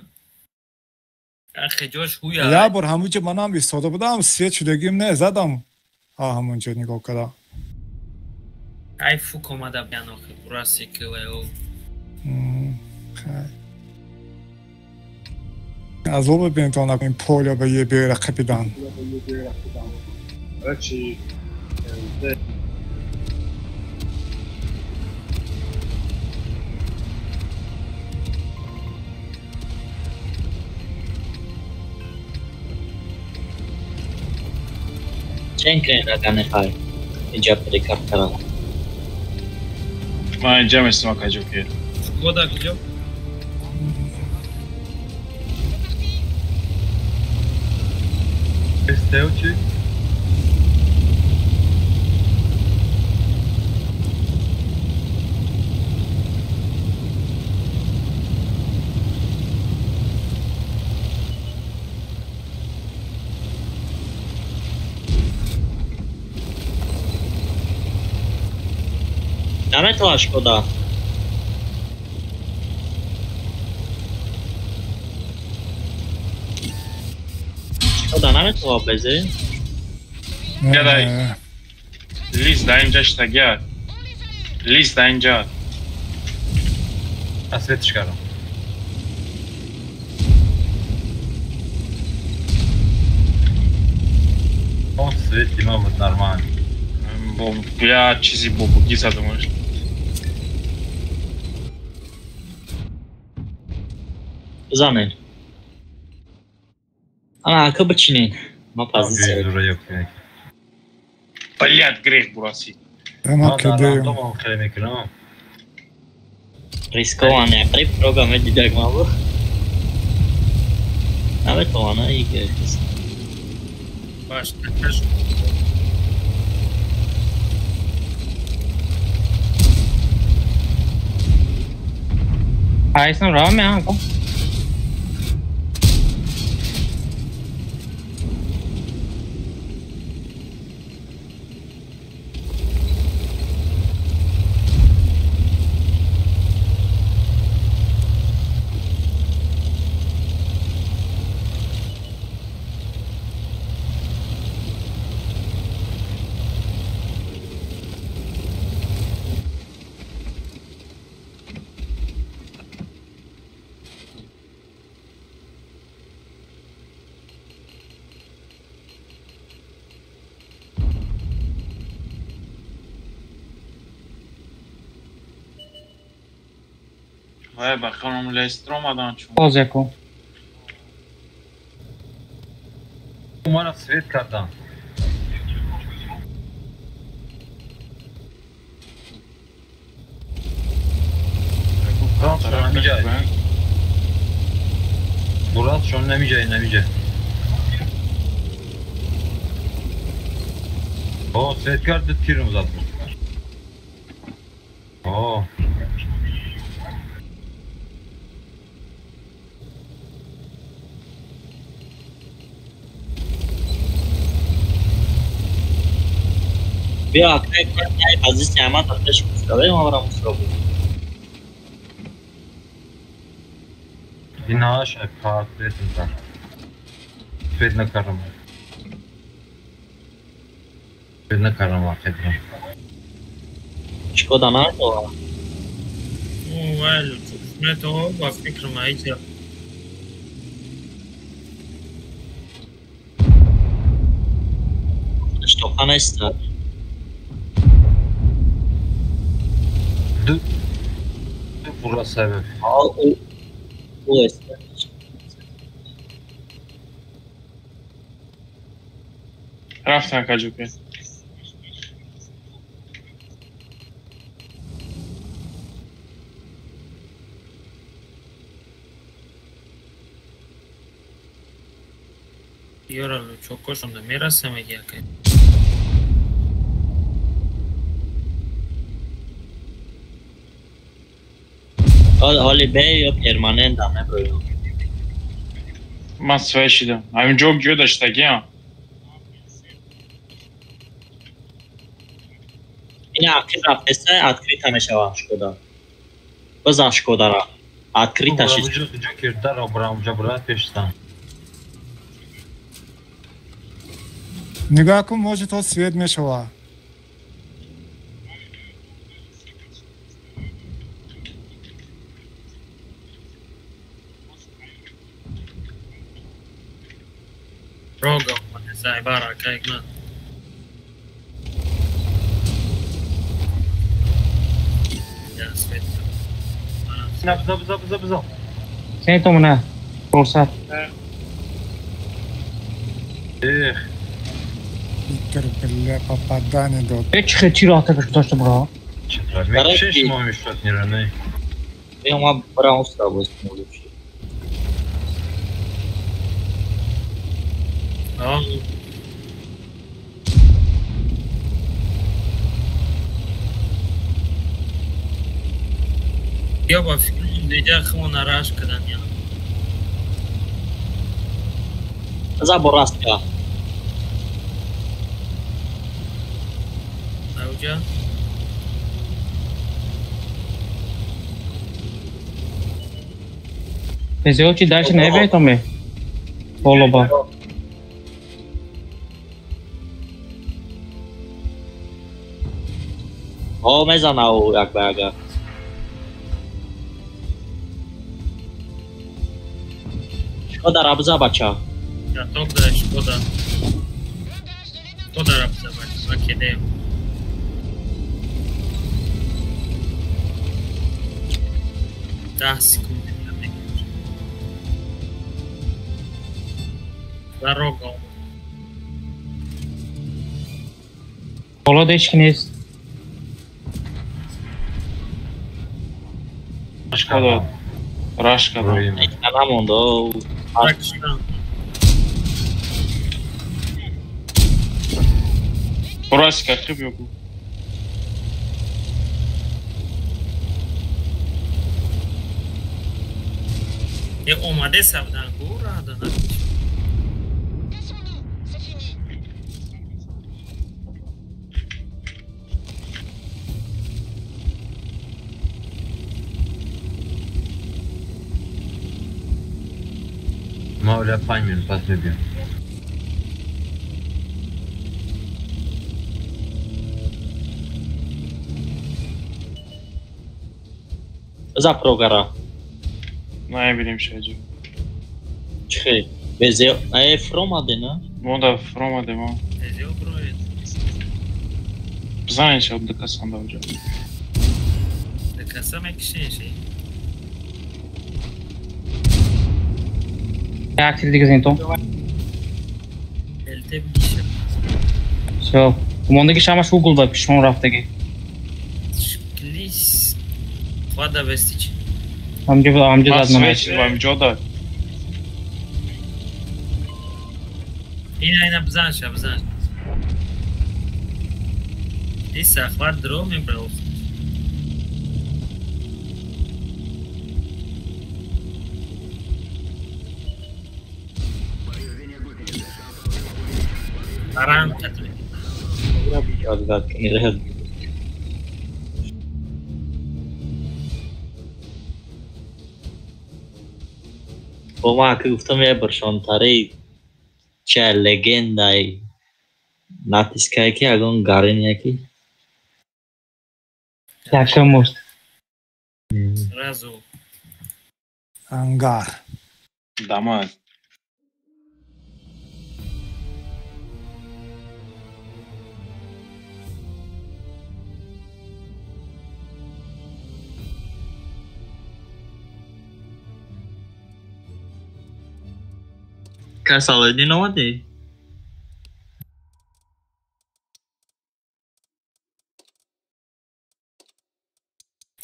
Ахе ҷош ҳуя. Як бор ҳамунҷа манам истода будам, свет шудагим не, задам. Ҳамунҷа нигоҳ кардам. Ай фук омада биян охи, бураси ки вай. Хай. Азоб бинтон ин поля ба е бера қапидан. Чен кунед агар мехоҳед инҷа прикап кардам. Ман инҷа местам акаҷо ки. Шкода куҷо? Стелчи. Наметавонад Шкода. Шкода наметавонад безе? Гадай. Лист да инҷа штагя. Лист да инҷа. Асветиш кардам. Он свети ман буд нормально. Бо я чизи бобуги задумаш. Бизанед. Ана ака бичинед. Ма позиция. Блядь, грех бураси. Ама каде? Рисковане, при програме дидак мабу. Наметавона и грех. Баш, такаш. Айсан рав меам ко. Вай, ба хонум Лестер омадан чун. Боз яку. Мана свет кардан. Бурат шон намиҷай, намиҷай. О, свет кард, тирм зад. О. Биё, акай кай позиция ма таш куфтале ма барам усробу. Инаш пат бетинта. Свет накарам. Свет накарам ахедра. Шкода надо. О, вай, лучше то ба фикр ма иҷа. тоқа нест. Ду бура сабаб. У аст. Рафтан каҷуке. Ёра лучокошонда мерасам яка. Ҳоли бе ё перманент ам меброям. Ман свай шидам. Ҳамин ҷо гиё даштагиам. Ина ақиб рафтеса, открита мешава Шкода. Бизан Шкодара. Открита шид. Ҷокер даро бурам, ҷа бура пештан. Нигоҳ кун, может то свет мешава. Рога омада, зайбара, кайгман. Я свет. На, биза, биза, биза, биза. Сен томона. Фурсат. Эх. Питер, бля, попадание дод. Чӣ чӣ роҳ тапиш гузошта бро? Мекшиш мо мешуд ниране. Я ма браун с тобой смотрю. А. Я ба фикрум деҷа хмона раш кадан я. За борастка. Ауҷа. Пезео чи дальше не бетоме? Болоба. О, мезана у як ба яга. Шкода рабза бача. Яток да Шкода. Шкода рабза бача. Македем. 10 секунд. Дорога. Боло дечки нест. Шкода. Рашка. Намондо. Рашка хиб ёку. Я омаде савдан гура да на. Ма оля 5 минут пас мебиям. За прогара. Наебинем шаҷу. Чихе? Безео, ае фромаде, на? Мода фромаде, мо. Безео броед. Бизанед шаб дакасан да уҷа. Дакаса мекишен ши. Як тир дига зинто. Элте бигиша. Всё. Мондаги шамаш угол ба пишон рафтаги. Шклис. Хвада вестич. Амҷо амҷо зад ман. Амҷо да. Ина ина бизан ша бизан. Иса хвад дро мебрав. Арам катме. Бо ман ки гуфтам ебаршонтари ча легендаи натискае ки ягон гарине ки якам мост. Сразу. Ангар. Дамад. Кай Салоҳиддин омадӣ?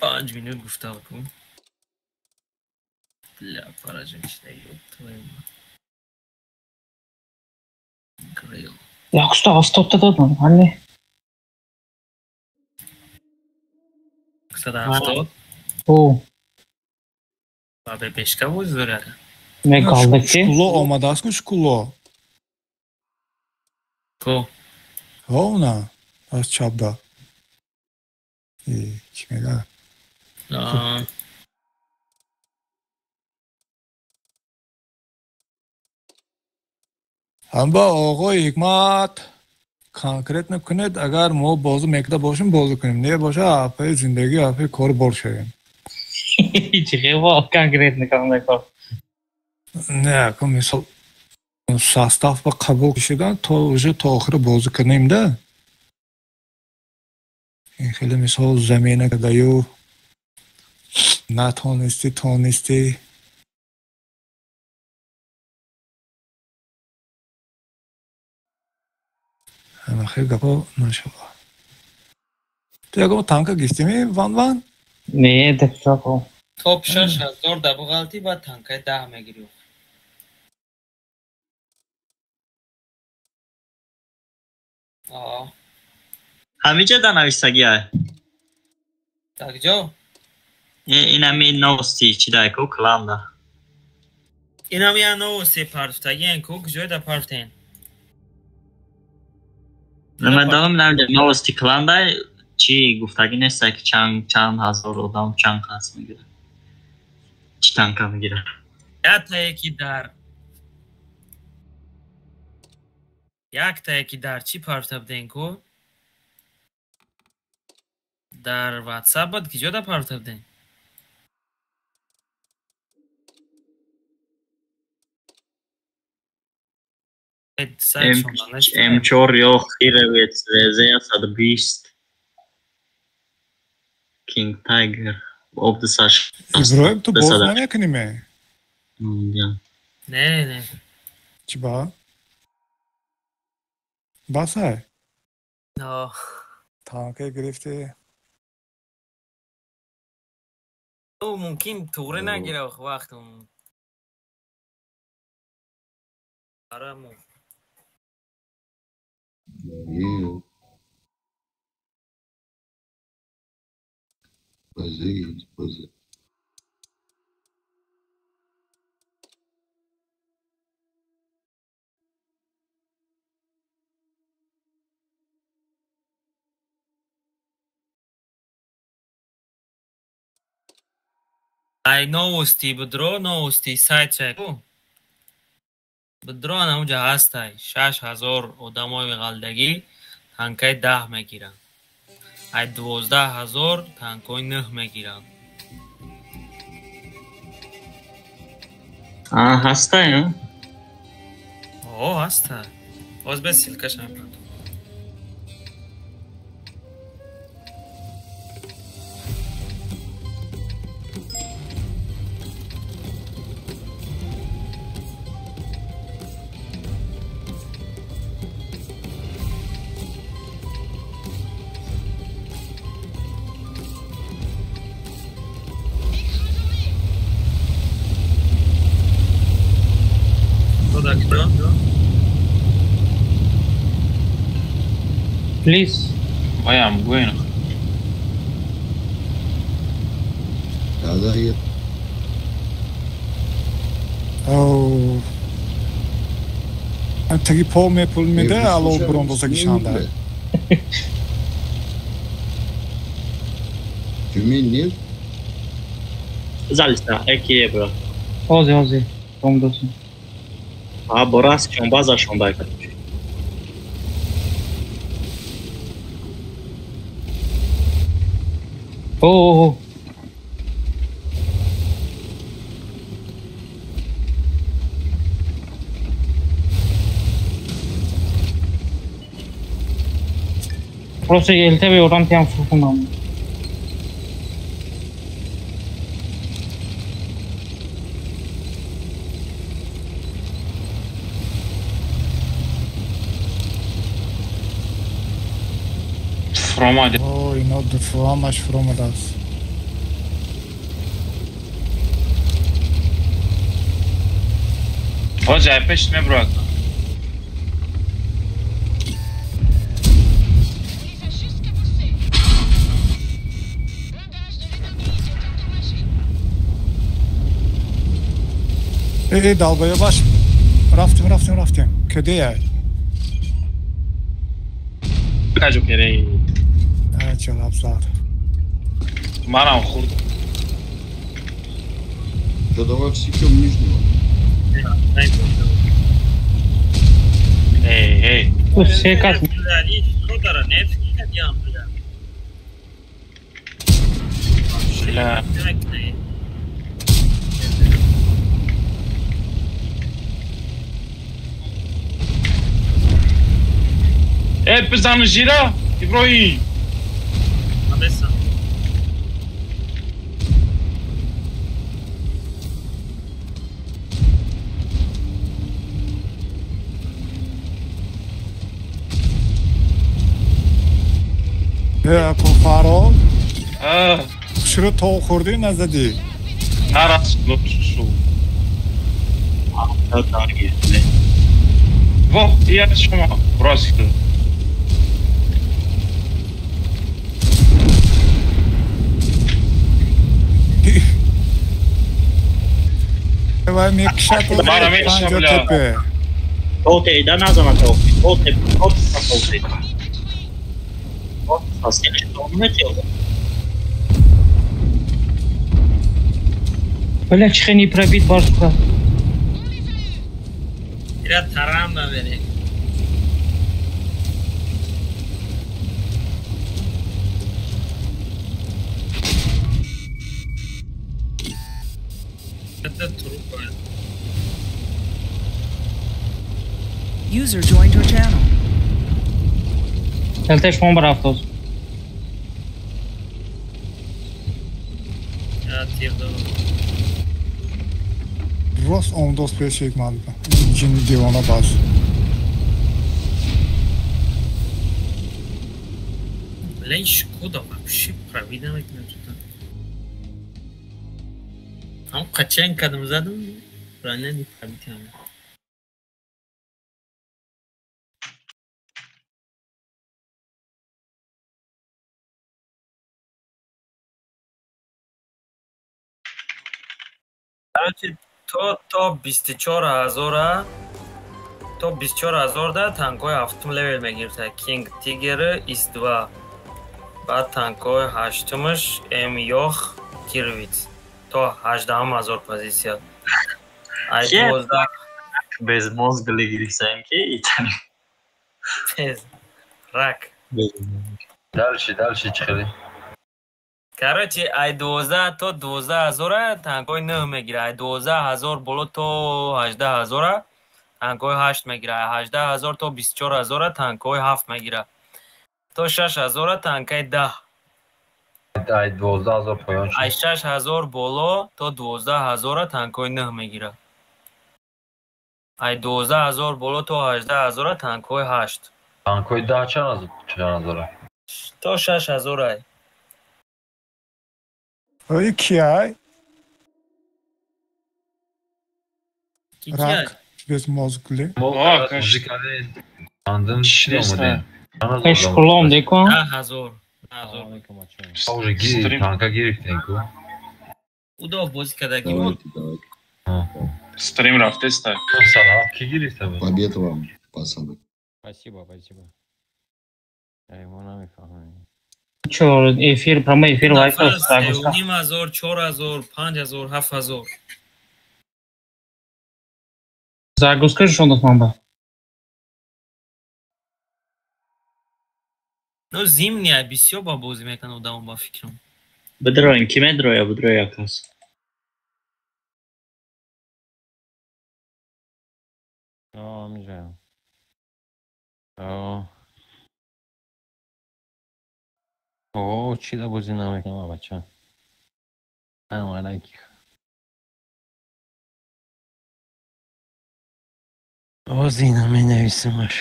5 минут гуфта ку. Бля, фараҷон чида, ёб твою мать. Грилл. 170-та додам, ҳалле. 170? О. Ба бепешка бози дори ака. Не галда ки? Шкуло омадааст ку, шкуло. Ко? Вовна аз чапда. Чӣ мега? Аа. Ҳамба оғои Ҳикмат, конкретно кунед, агар мо бозӣ мекарда бошем, бозӣ кунем, не боша, апаи зиндагӣ, апаи кор бор шавем. Чӣ хело конкретно кунем кор? Не, ку мисол состав ба қабул шудан то уже то охира бозӣ кунем да. Ин хеле мисол замена кардаю натонистӣ, тонистӣ. Ана хел гапо нашава. Ту ягон танка гирифтими, ван ван? Не, дефтако. Топ 6000 да буғалтӣ, баъд танкаи 10 мегирӣ. Аа. Ҳамиҷа да нависагиай. Так ҷо? Инами новости чи дай ку кланда. Инам я новости партфтагиен ку, куҷое да партфтен? Намедонам, намедонам, новости кландай чи гуфтагӣ нестай, ки чанд чанд ҳазор одам чанд кас мегирад. Чӣ танка мегирад? Яктае ки дар чӣ партфта буден ку? Дар WhatsApp буд, киҷо да партфта буден? М4 ё Хировец ВЗ 120 King Tiger об дусаш. Иброҳим, ту боз намекунӣ ме? Не, не. Чӣ ба? Басай? Танка гирифтӣ? Мумкин туғри нагира вақтум. Араму. Не. Базы, базы. Ай новости будро, новости сайт ку. Будро, ана унҷа ҳастай. 6000 одамои ғалдагӣ танкаи 10 мегиранд. Ай 12 000 танкои 9 мегиранд. А, ҳастай, а? О, ҳастай. Боз бе ссылка ша мепартом. Кто? Please. I am going. Да, да, я. Оу. Таги пол мепул меде, ало бурондозаги шанда. Тюмень нет? Залиста, эки евро. Ҳозир, ҳозир. Омдосим. А, борас чонбаза шондай короче. О, о, о. Просто елте бе одам тиам фуркунам. Фромад. О, ино дуфамаш фромадааст. О, ҷай пеш мебурад. Э, долбоёбаш. Рафтем, рафтем, рафтем. Кадеяй? Каҷо керей? Ҷалаб зад. Манам хурд. Да давай всекем нижнего. Эй, эй. Се кас. Бля. Э, бизан жира, Иброҳим. Э, Фаро. Шуро то хӯрдӣ назадӣ? Нарас шу. Во, я шумо бросил. Вай мекшад. Мара мекша, бля. Тоте, да назана тоте. Тоте, тоте, тоте. Бля, чихе не пробит барсука. Ира тарам навере. Это труп. User joined your channel. Телтеш фон барафтоз. Рост омдост пеш як ман ҷин девона баз. Бля, шкода вообще провида мекунам чута. Ам қачен кадам задам, броня не пробитам. Короче, то 24000 то 24000 да танкои ҳафтум левел мегирифта. King Tiger IS-2. Баъд танкои ҳаштумаш М Йох Кирвиц. То 18000 позиция. Ай 12 безмозглый гирифтаем ки итани. Без рак. Дальше, дальше чихели. Короче, ай 12 то 12000 танкои 9 мегира, ай 12000 боло то 18000 танкои 8 мегира, ай 18000 то 24000 танкои 7 мегира. То 6000 танкои 10. Ай 12000 поён шуд. Ай 6000 боло то 12000 танкои 9 мегира. Ай 12000 боло то 18000 танкои 8. Танкои 10 чанд ҳазора? То 6000 ай. Ой, кияй? Рак безмозглый. Пеш кулом деку. 10000. Уже гири, танка гирифтем ку. Удов бозӣ кардаги буд. Стрим рафтеста. Салам, ки гирифта буд? Побед вам, пацаны. Спасибо, спасибо. Я его намефаҳмам. Чор эфир, прямой эфир лайк 3500, 4000, 5000, 7000. Загрузка шондос манба. Ну зимняя бисёр ба бозӣ мекунад одамон ба фикрам. Бидроем, ки медроя, бидроя кас. О, мижаем. О. О, чӣ да бозӣ намекунам, бача. Ам алайки. Бозӣ наменависамаш.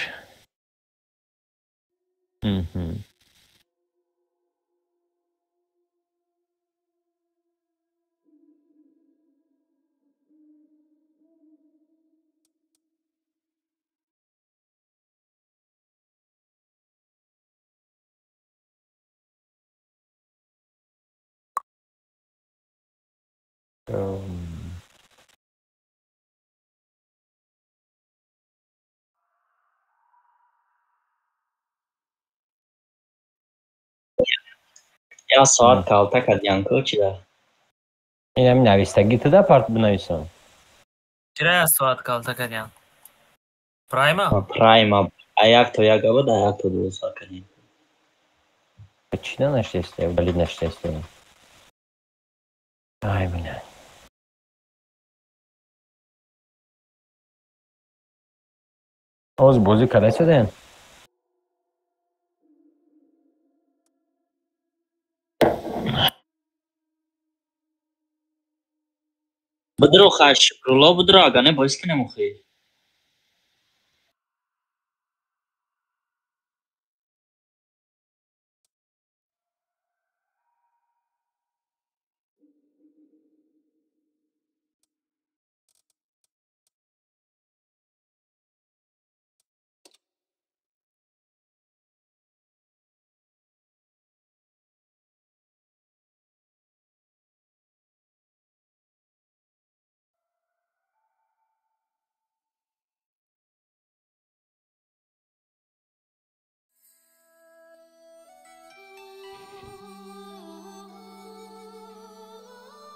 Я соат калта кардиянко чира? Инами навистагӣ туда парт бинависам. Чира я соат калта кардиям? Прайма? Прайма. А як то як абад, а як то 12 кардиям. Чӣ нанаштеста? Удалить наштеста. Ай, бля. Оз бозӣ карда шудаем? Бидро хай Шукрулло бидро, ага не боис кинем охи.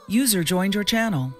User joined your channel.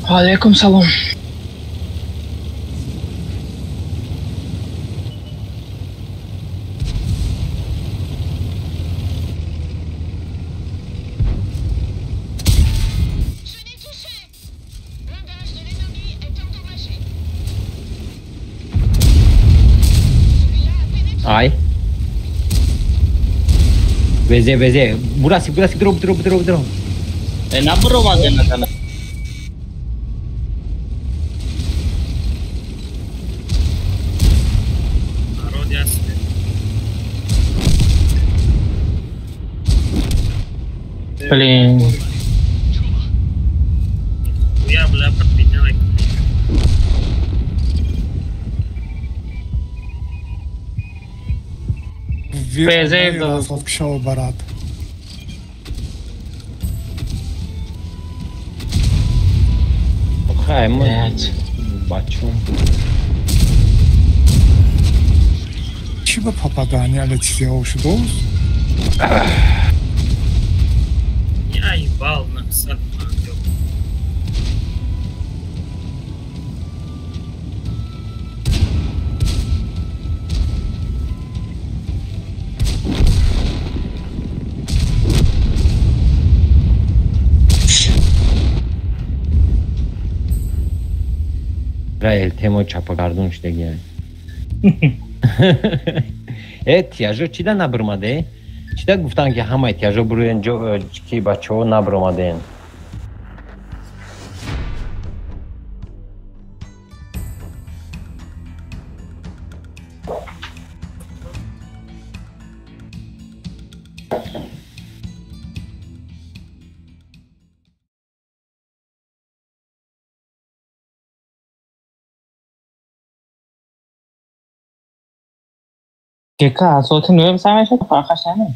Алейкум салом. Ай. Везе, везе. Бурасик, бурасик, дроп, дроп, дроп, дроп. Набро мазена. Блин. Я, бля, подменяй. Шоу барат. Хай, мы бачу. Чӣ ба попадание алетсио шудост? Я ебал написать. Раэл темо чапагардун шудагия. Э, тияжо чида набурмаде? Чида гуфтанд ки ҳамаи тияжо буруен ҷо ки бачаҳо набуромаден? ГК соати 9 сар мешад, фарқаш наме.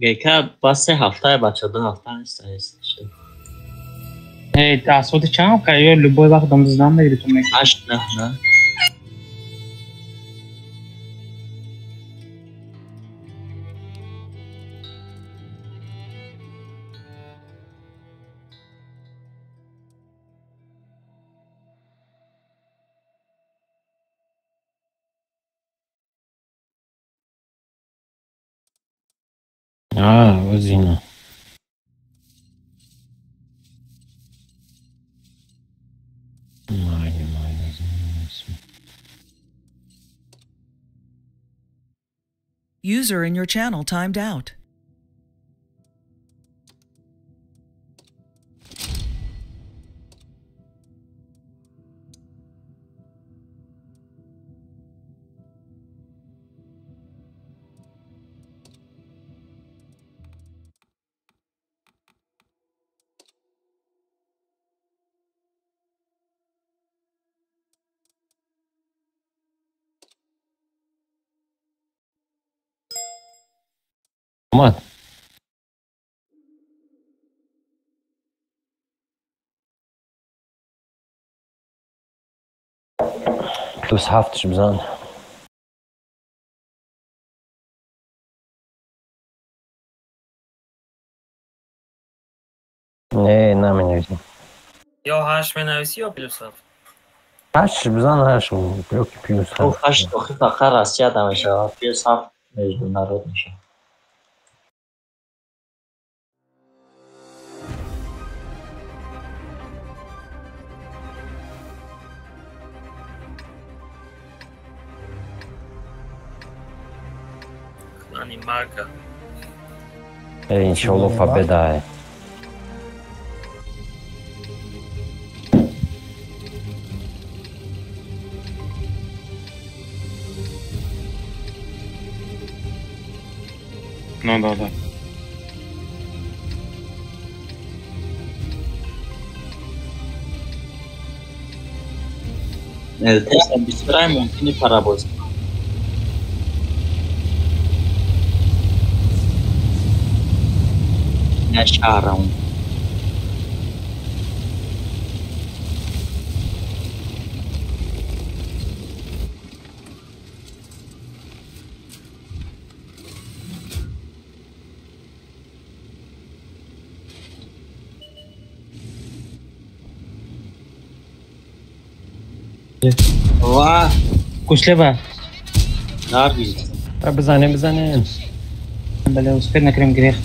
ГК бас се ҳафтае бача, ду ҳафта нест. Э, аз соати чанд? Ё любой вақт домдизнам мегири ту меги? 8 9 на. А, вот Зина. User in your channel timed out. Омад. Плюс ҳафтш бизан. Не, наменависем. Ё ҳашт менависӣ, ё плюс ҳафт? Ҳашт бизан, ҳашт ёки плюс ҳафт. Ҳашт охи фақат Россия да мешавад, плюс ҳафт международ мешавад. Марка. Иншолло победа. Ну да, да. Тест бисёрай мумкини парабоз. Шаҳрам. Ва Кушлева. Наргиз. Бизанем, бизанем. Бале, успел накрем грех.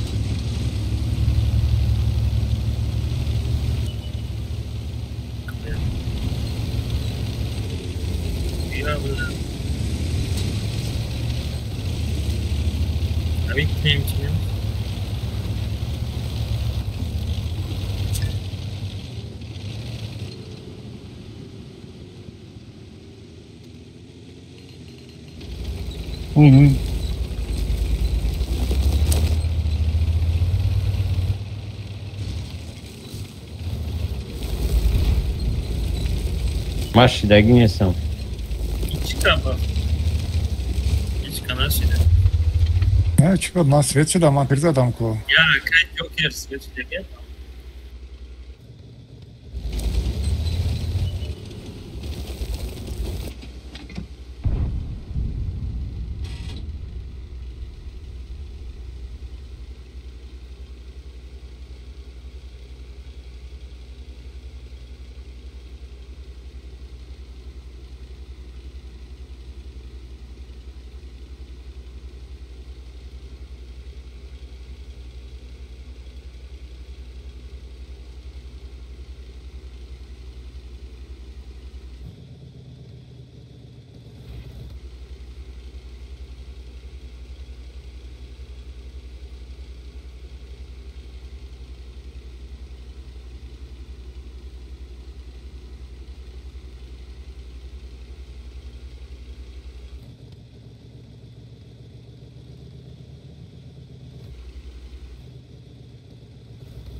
Ман шидагӣ нестам. Ҳеч нашида. Не, чӣ ман свет шудам, ман пир задам ку. Яра, кай ҷокер свет шудагӣ?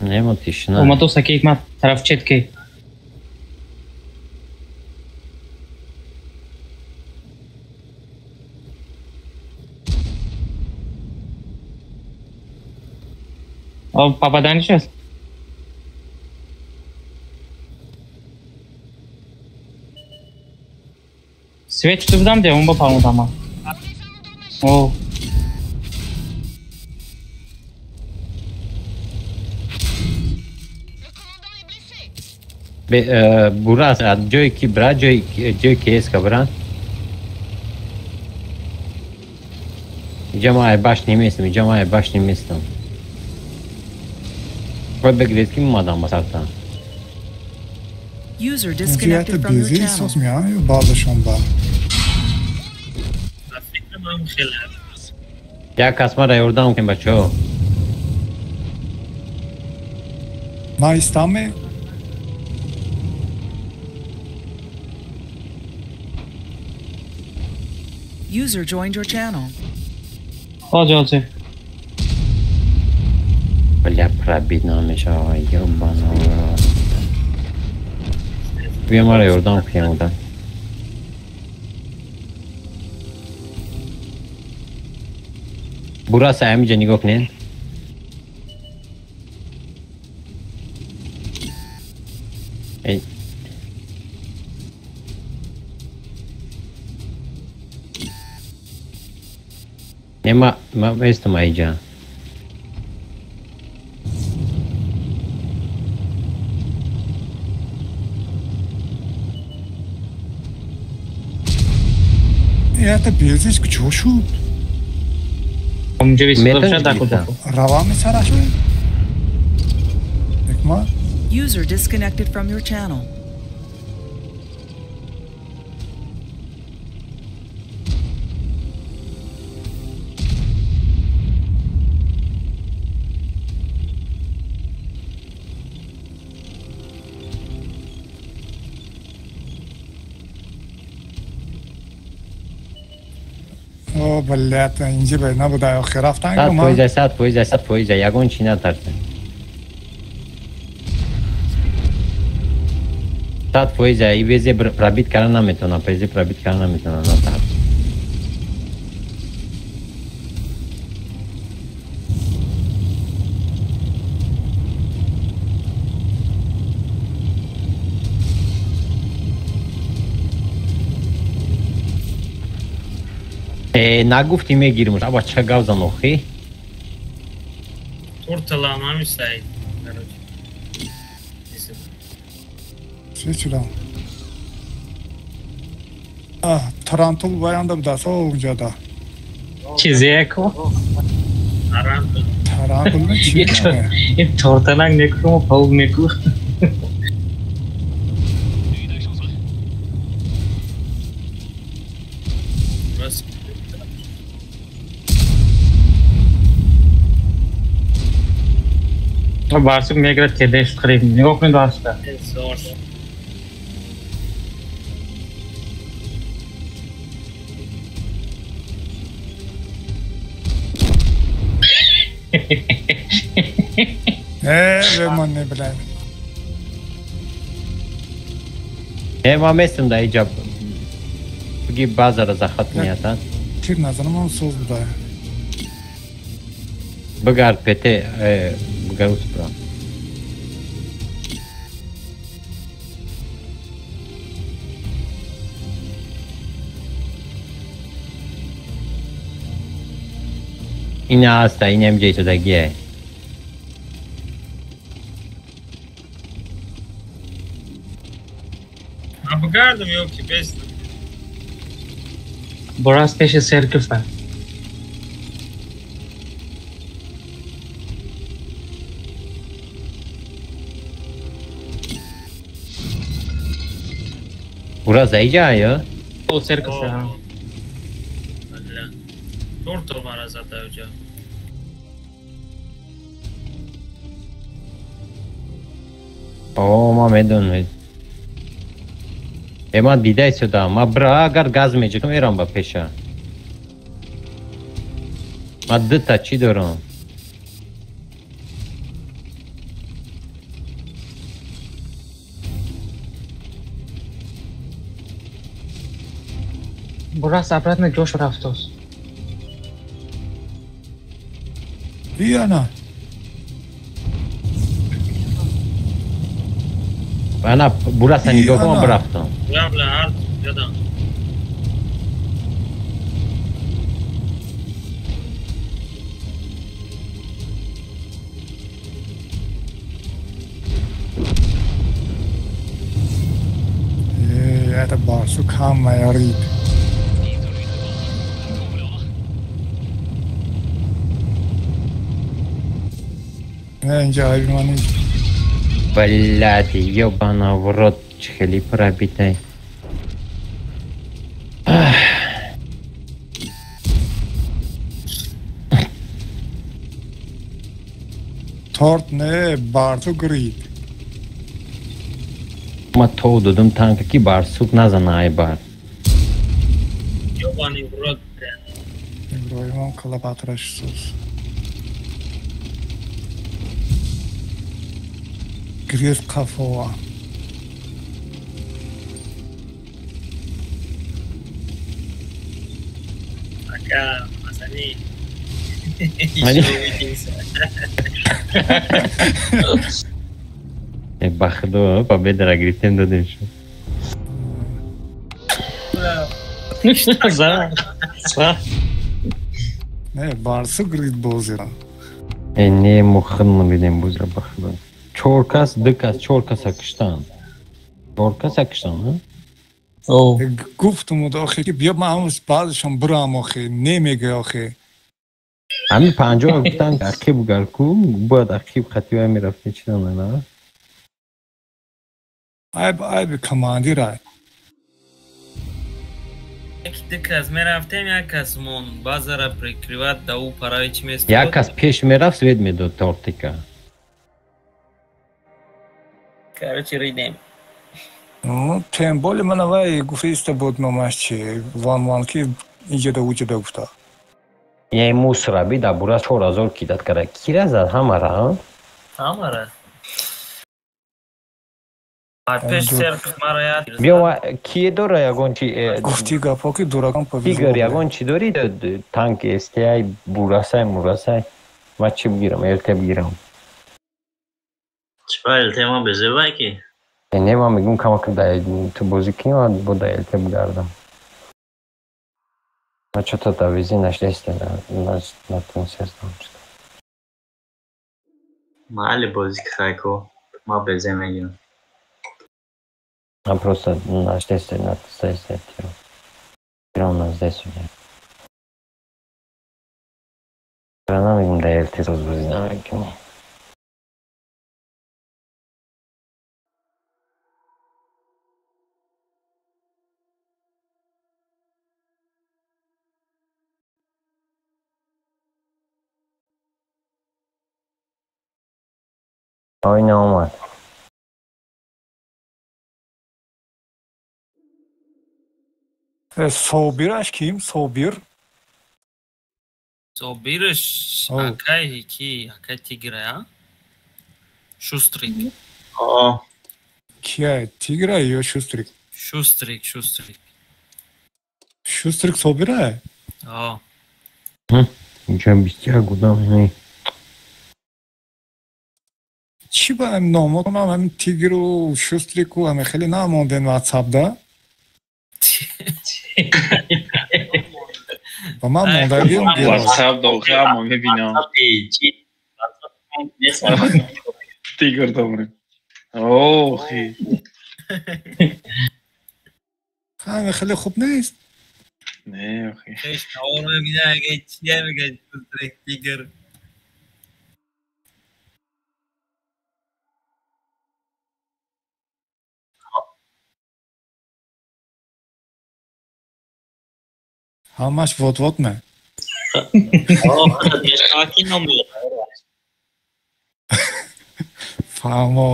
Нема тишина. Омадоса ки ман тараф чет ки. О, попадание сейчас? Свет что дам, де он попал там. О. Бура, ҷое ки бра, ҷое ки эска бра. Иҷа ман айбаш неместам, иҷа ман айбаш неместам. Бояд бигиред ки меомадам ба сартан. User disconnected from your channel. Эҳсос меоям ё баъзешон ба. Ба фикри ман хеле аст. Як кас мара ёрдам кун бачаҳо. Ман истаме? User joined your channel. Ҳоҷи ҳоҷи. Бля, пробить намешава, ёбана. Бия мара ёрдам кун одам. Бураса ҳаминҷа нигоҳ кунед. Эй. Не, ма местам айҷа. Это безиш куҷо шуд? Равами сараш? Ҳикмат? User disconnected from your channel. О, блядь, инҷи бе набуда охир рафтан 100%, 100%, 100%, ягон чи натарсен. 100% и безе пробит кардан наметавонам, безе пробит кардан наметавонам, натарс. Нагуфтӣ мегирмуш, аба ча гав зан охи? Турталам ҳами сай. Чӣ чудам? Тарантул баянда будааст унҷода. Чизеко? Тарантул. Тарантул чи? Ин тортанак некӯ, паук некӯ. Барсук мегирад кедеш қариб. Нигоҳ кунед барсука. Ман не билам. Ман местам да иҷа. Буги базара захат меятан. Тир назанам он соз буда. Бигард ПТ, бигард бра. Ина аста, инам ҷой шудагие. Бигардам ё ки бест. Борас пеши серкифа. Бурас аиҷа ё? О, серкифа. Тортол мара зада уҷа. О, ман медонам. Ман дида истодам. Ман бира агар газ меҷикам мерам ба пеша. Ман дута чӣ дорам? Бурас обратно ҷош рафтост. Биана. Ана бураса нигоҳ кун, ман бирафтам. Бля, ҳар ҷодам. Это барсук ҳама рид. Не, инҷа айби ман нест. Блядь, ёбана в рот, хели пробитай. Торт не, барсук гирид. Ма то додум танка ки барсук назана ай бар. Ёбаный в рот. Иброҳимон калабатраш сӯз. Гирифт қафова. Ака, масани. Ба худо победара гирифтем додем шуд. Не, барсук гирид бозира. Э, не, мо худмон дидем бозира ба худо. Чор кас, ду кас, чор каса киштанд. Чор каса киштанд, Гуфтум охи ки биё ман ҳамус баъзешон бирам охи, немегӯй охи. Ҳамин панҷоҳ гуфтанд ақиб гар ку, бояд ақиб хатива мерафти чӣ на? Айб айби командир ай. Яки ду кас мерафтем, як кас мон базара прикрывать да ӯ парави чӣ местод. Як кас пеш мерафт, свет медод тортика. Короче, ридем. Ну, тем более мана вай гуфтиста буд номаш чи ван ван ки иҷада уҷада гуфта. Яй мусора би да бура 4000 кидат кара. Кира зад ҳамара? Ҳамара. Пеш сер мара яд. Биё кие дора ягон чи гуфти гапо ки дуракон повезло. Тигр ягон чи дори танк STI бурасай мурасай. Ма чи бигирам, ЛТ бигирам. Чӣ ба ЛТ ма безебай ки? Не, ман мегӯм камак да ту бозӣ кунӣ, ман бо да ЛТ бигардам. Ма чё-то да вези нашлесте натонсездам. Майли бозӣ хайко, ма безе мегирам. Ман просто нашлесте натонсездам. Тирам наздесу. Намегӯм да ЛТ соз бозӣ намекунӣ. Ой, наомад. Собираш ким? Собир? Собираш акай ки, акай тигра, а? Шустрик. О. Кия, тигра ё Шустрик? Шустрик, Шустрик. Шустрик Собира? О. Инҷа бистяк будам, не. Чӣ ба ҳамин номотонам ҳамин тигру шустрику ҳаме хеле намонден ватсапда? Ба ман мондагиам ватсап дохиамо мебинам. Тигр добре. Охи. Ҳаме хеле хуб нест? Не, охи. Хеш навор мебина, ага чия мега шустрик тигр. Ҳамаш вот-вот ме. Фаҳмо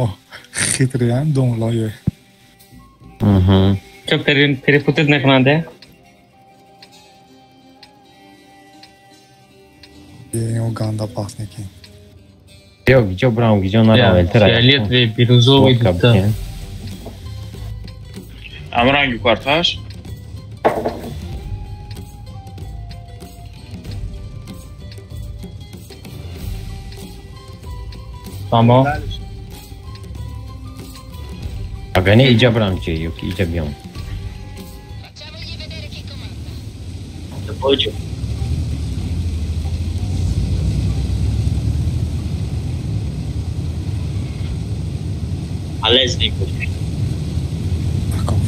хитриян дунлое. Чо перепутать накунанде? Ганда пасники. Биё, гиҷо бирам, гиҷо нарам, элтера. Фиолетовый, бирюзовый дута. Ам ранги карташ? Тамо. Ага не иҷа бирам чи, ё ки иҷа биём.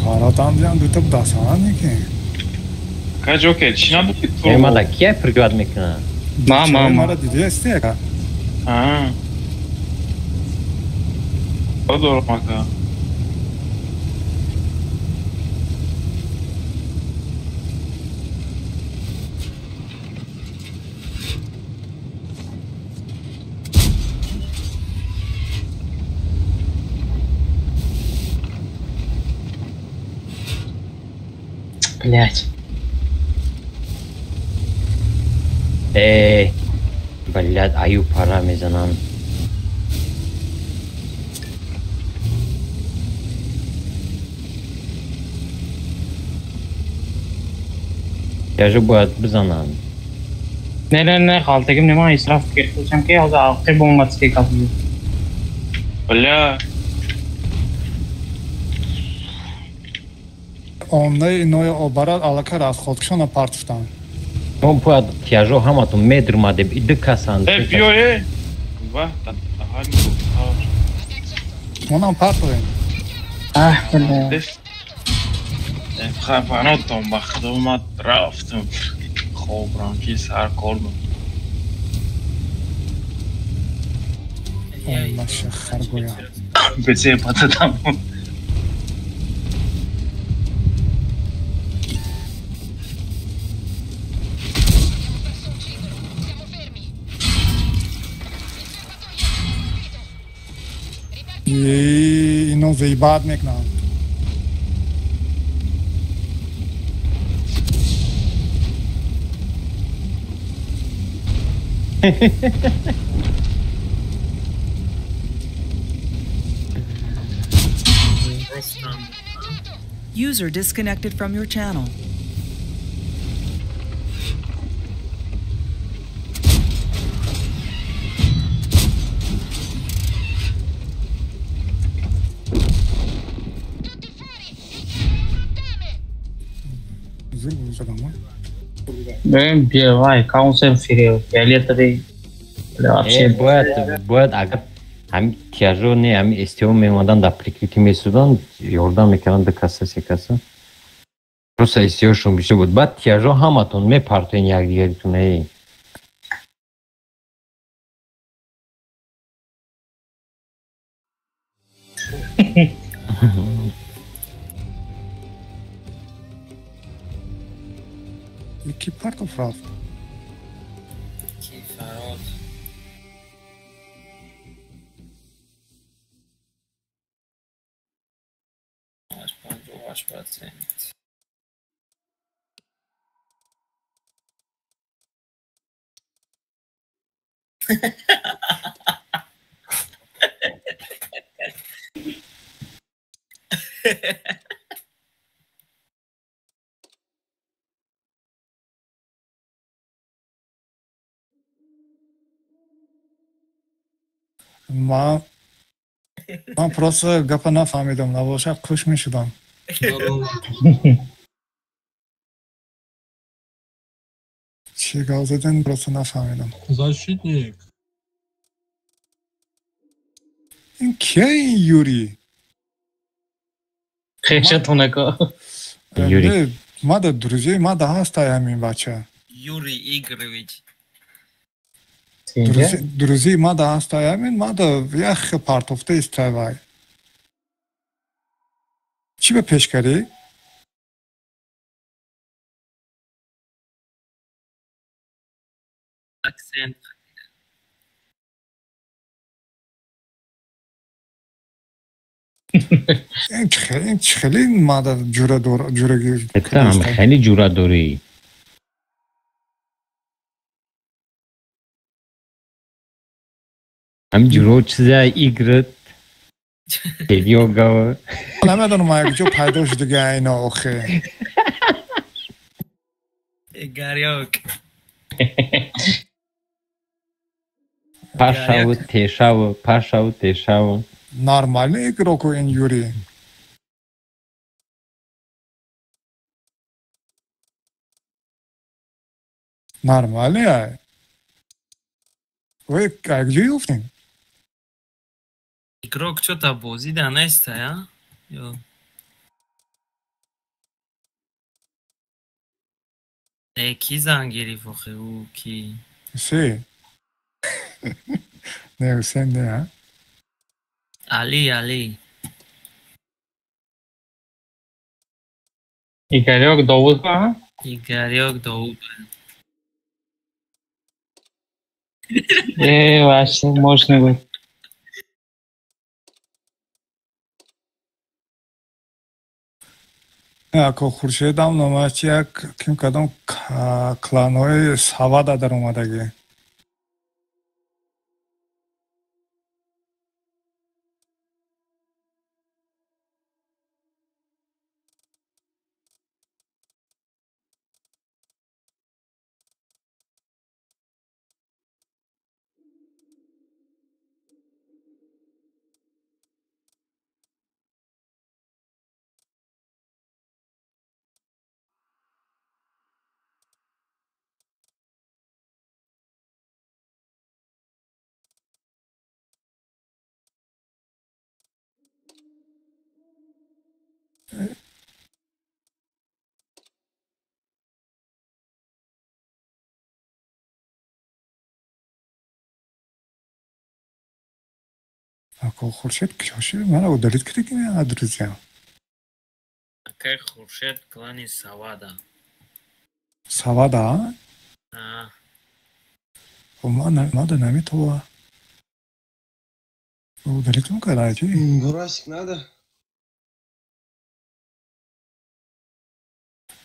Фаратам диам дута дасана ки. Ка ҷокер, чӣ набуд? Э, мада кия пригват мекунад? Ма, ма, мара дидиасти ака? А. Дорам ака. Блять. Э, блядь, аю пара мезанам. Тяжо бояд бизананд. Не, не, не, халтагим не, ман исроф кардам ки ҳозир алқи бомбатский капли. Бля. Ондаи инои обарад аллакай расходкшона партифтанд. Мо бояд тяжо ҳаматон медурмадем, и ду касанд. Э, биё, э. Ва, Монам партовем. Аҳ, бля. Хафанотон ба худо ман рафтам. Хобрам ки сар кардам. Ондаша харгоя. Беце пататам. Ино заебат мекунанд. User disconnected from your channel. Бем, вай, каунсел фирел, фиолетовый. Э, бояд агар ҳами тяжо не, ҳами СТО меомадан дар прикрити месуданд, ёрдам мекарданд ду каса, се каса. Просто СТОшон бисёр буд. Баъд тяжо ҳаматон мепартоен якдигаритон, эй. Ки партов рафт? Ки фарод. Процент. Ман просто гапа нафаҳмидам, набошад хуш мешудам. Чӣ гап заден, просто нафаҳмидам. Защитник. Ин кия ин Юрий? Хешатонако. Юрий. Мада друзей, мада ҳастай ҳамин бача. Юрий Игоревич. Друзей мада ҳастай ҳамин, мада як хел партофта истай вай. Чӣ ба пеш кардӣ? Аксент. Ин хеле мада ҷура ҷураги. Хеле ҷура дорӣ. Ҳам ҷуро чиза играт. Видеогава. Намедонам як ҷо пайдо шудига айно охе. Игарёк. Пашаву тешаву, пашаву тешаву. Нормальный игрок ин Юрий. Нормальный ай. Вы как где ёфтин? Игрок чё-то бозида неста, а? Ё. Э, ки занг гирифт охе, ӯ ки? Ҳусейн. Не, Ҳусейн не, а? Али, Али. Игорёк Довуд, а? Игорёк Довуд. Э, вообще можно быть. Ако Хуршедам номаш як ким кадом кланҳои Савада даромадагӣ. Ако Хуршед кишоши мана удалить кардагӣ а друзья. Акай Хуршед клани Савада. Савада? А. Ман мада наметова. Удалить мекарда чи? Бурасик надо?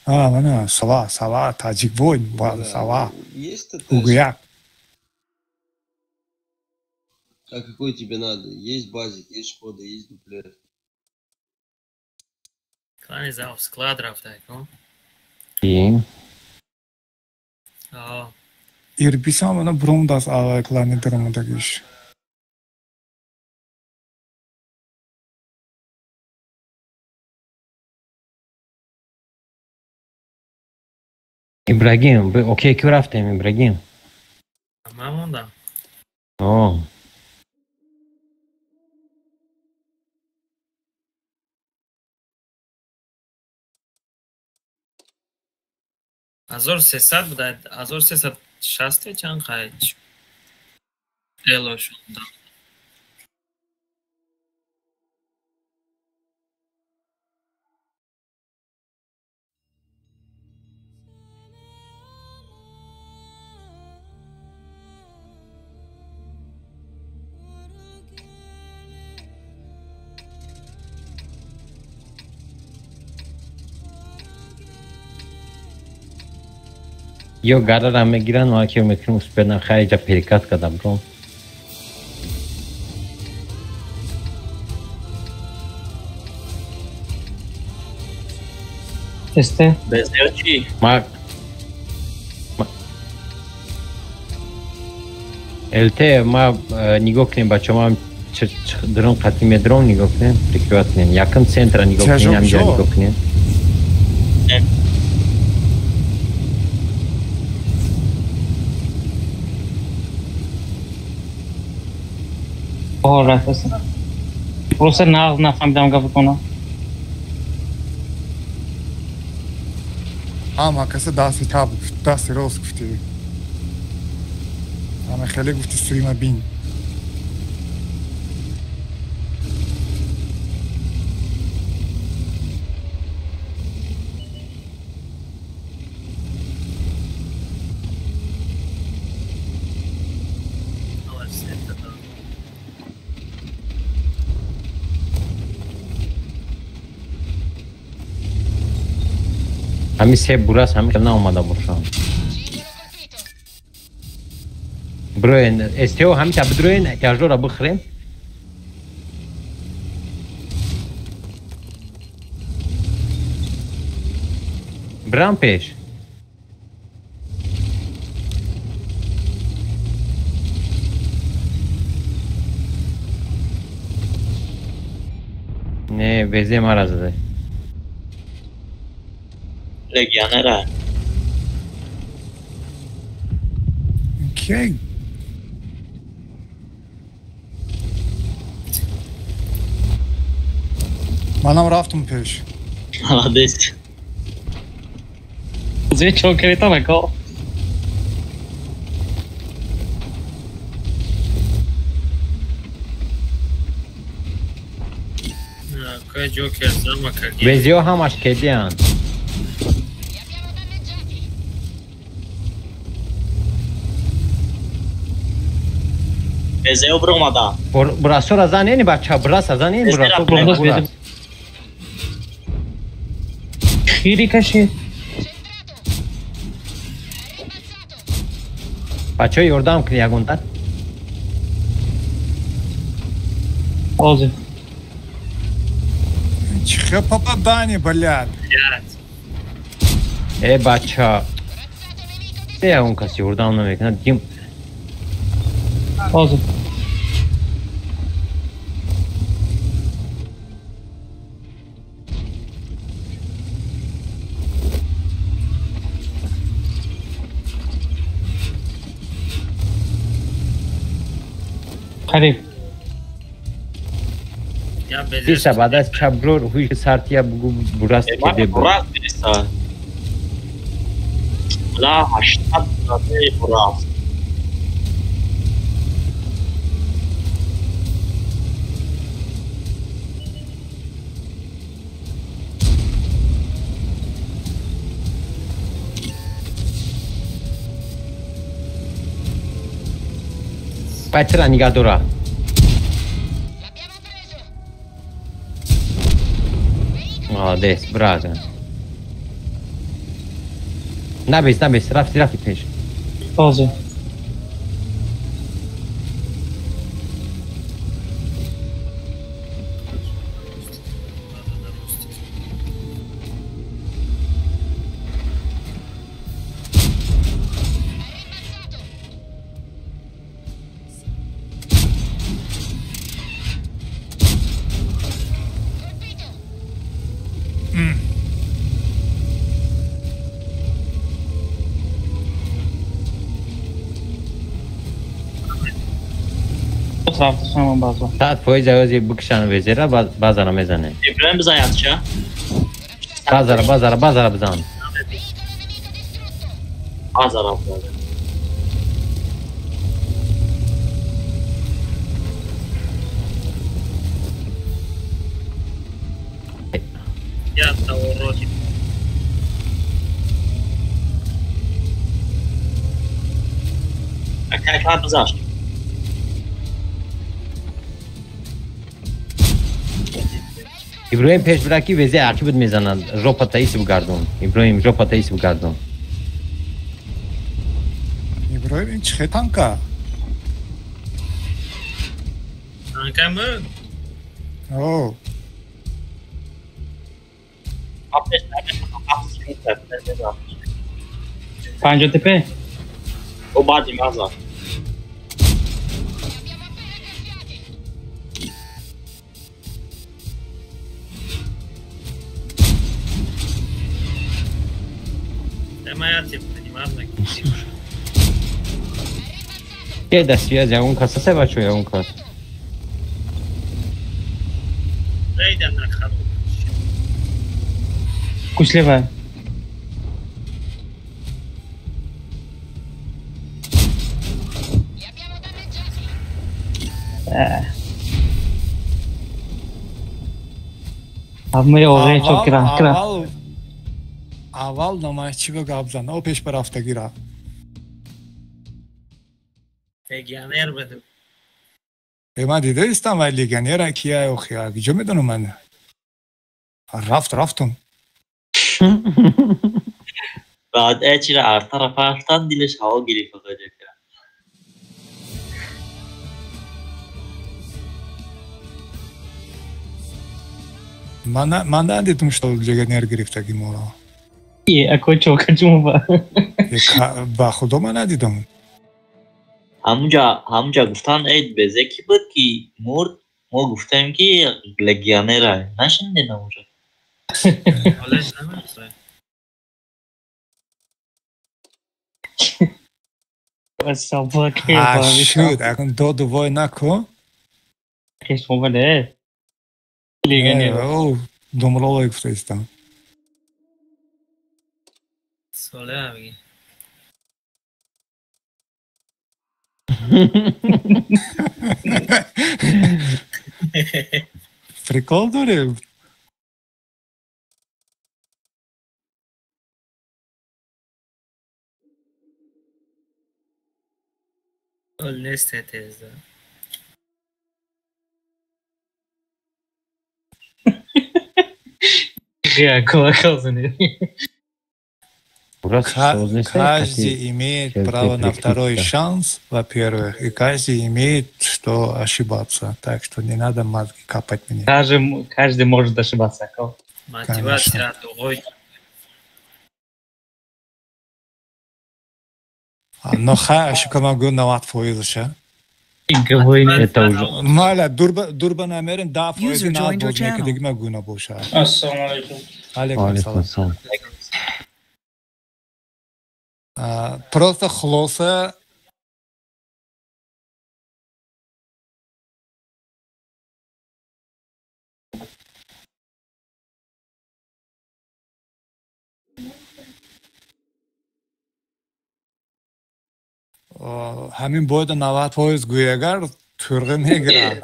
А, мана Сава, Сава, таҷик войн, Сава. Есть ТТ? Угуяк. А какой тебе надо? Есть базик, есть Шкода, есть дуплет. Клани склад рафтай, ко? И? А. Ирбисам ана бромдас ава клани даромадагиш. Ибрагим, окей, ки рафтем, Ибрагим? Ман мондам. О. Ҳазору сесад буда, 1360 чанд қай эло шуда. Ё гарара мегиранд, ма ки мекунем успеем хайҷа перекат кардам бром. Este? Безел чи? Ма ЛТ ма нигоҳ кунем бача ма дрон қатӣ медром нигоҳ кунем, прикрывать кунем. Якм центра нигоҳ кунем, ҳамҷа нигоҳ кунем. Просто нағз нафаҳмидам гапатонро. Ҳама каса дасти чап гуфт, дасти рост гуфтӣ. Ҳама хеле гуфти стрима бин. Ҳами се бурас, ҳами наомада бошам. Броен, СТО ҳами та бидроен, тяжора бихӯрем. Брам пеш. Не, везе мара заде. Легионера. Окей. Манам рафтум пеш. Молодец. Зе чокеритон ако. Кай ҷокер замака. Везио ҳамаш кедианд. Безео бромада. Бурасора занени бача, бураса занени, бурасо бурас. Хири кашид. Бачаҳо ёрдам кунед ягонта. Ҳозир. Чихе попадание, блядь. Э бача. Ягон кас ёрдам намекунад. Дим. Ҳозир. Қариб. Биса баъд аз чаброр ҳуи сартия бугу бураст киде буд. Бураст биса. Ла 80 заде бураст. Бачара нигаҳ дора. Молодец, браза. Набес, набес, рафти, рафти пеш. Ҳозир. Сад фоиз авази бикшан везера базара мезане. Ибраҳим бизан ятша. Базара, базара, базара бизан. Базара бизан. Ята уроки. Ака бизаш. Иброҳим пеш бира ки везе ақибат мезанад. Жопа таис бигардон. Иброҳим жопа таис бигардон. Иброҳим ин чихе танка? Танка ман? О. Панҷо тепе? О баъди маза. Ке да связи, ягон кас асе бачо, ягон кас. Куслева. Аввал намоишчиба гап зан, о пеш ба рафтагира. Легионер буд. Ман дидаистам вай легионера кия охи, куҷо медонам ман? Рафт, рафтум. Баъд чира артара пафтан дилаш ҳаво гирифт хоҷа. Ман надидум, что легионер гирифтаги моро. Ако чокачумба. Ба худо ман надидам. Ҳамунҷа гуфтанд эй безе ки буд ки мурд, мо гуфтем ки легионера. Нашунидед ҳамунҷа? Шуд, акун доду вой накун. Легионер. Думролой гуфтаистам. Соле бигӣ. Прикол дорем. Чия, колокол. Каждый имеет право на второй шанс, во-первых, и каждый имеет что ошибаться. Так что не надо мозги капать мне. Каждый может ошибаться. Мотивация другой. Но хай ошибка могу нават фоизша. Это уже. Маля дурба намерен да фоизи на боз мекидиги ма гуна боша. Ассалому алайкум. Алейкум салом. Просто хулоса ҳамин бояд 90% гӯягар турға мегирад.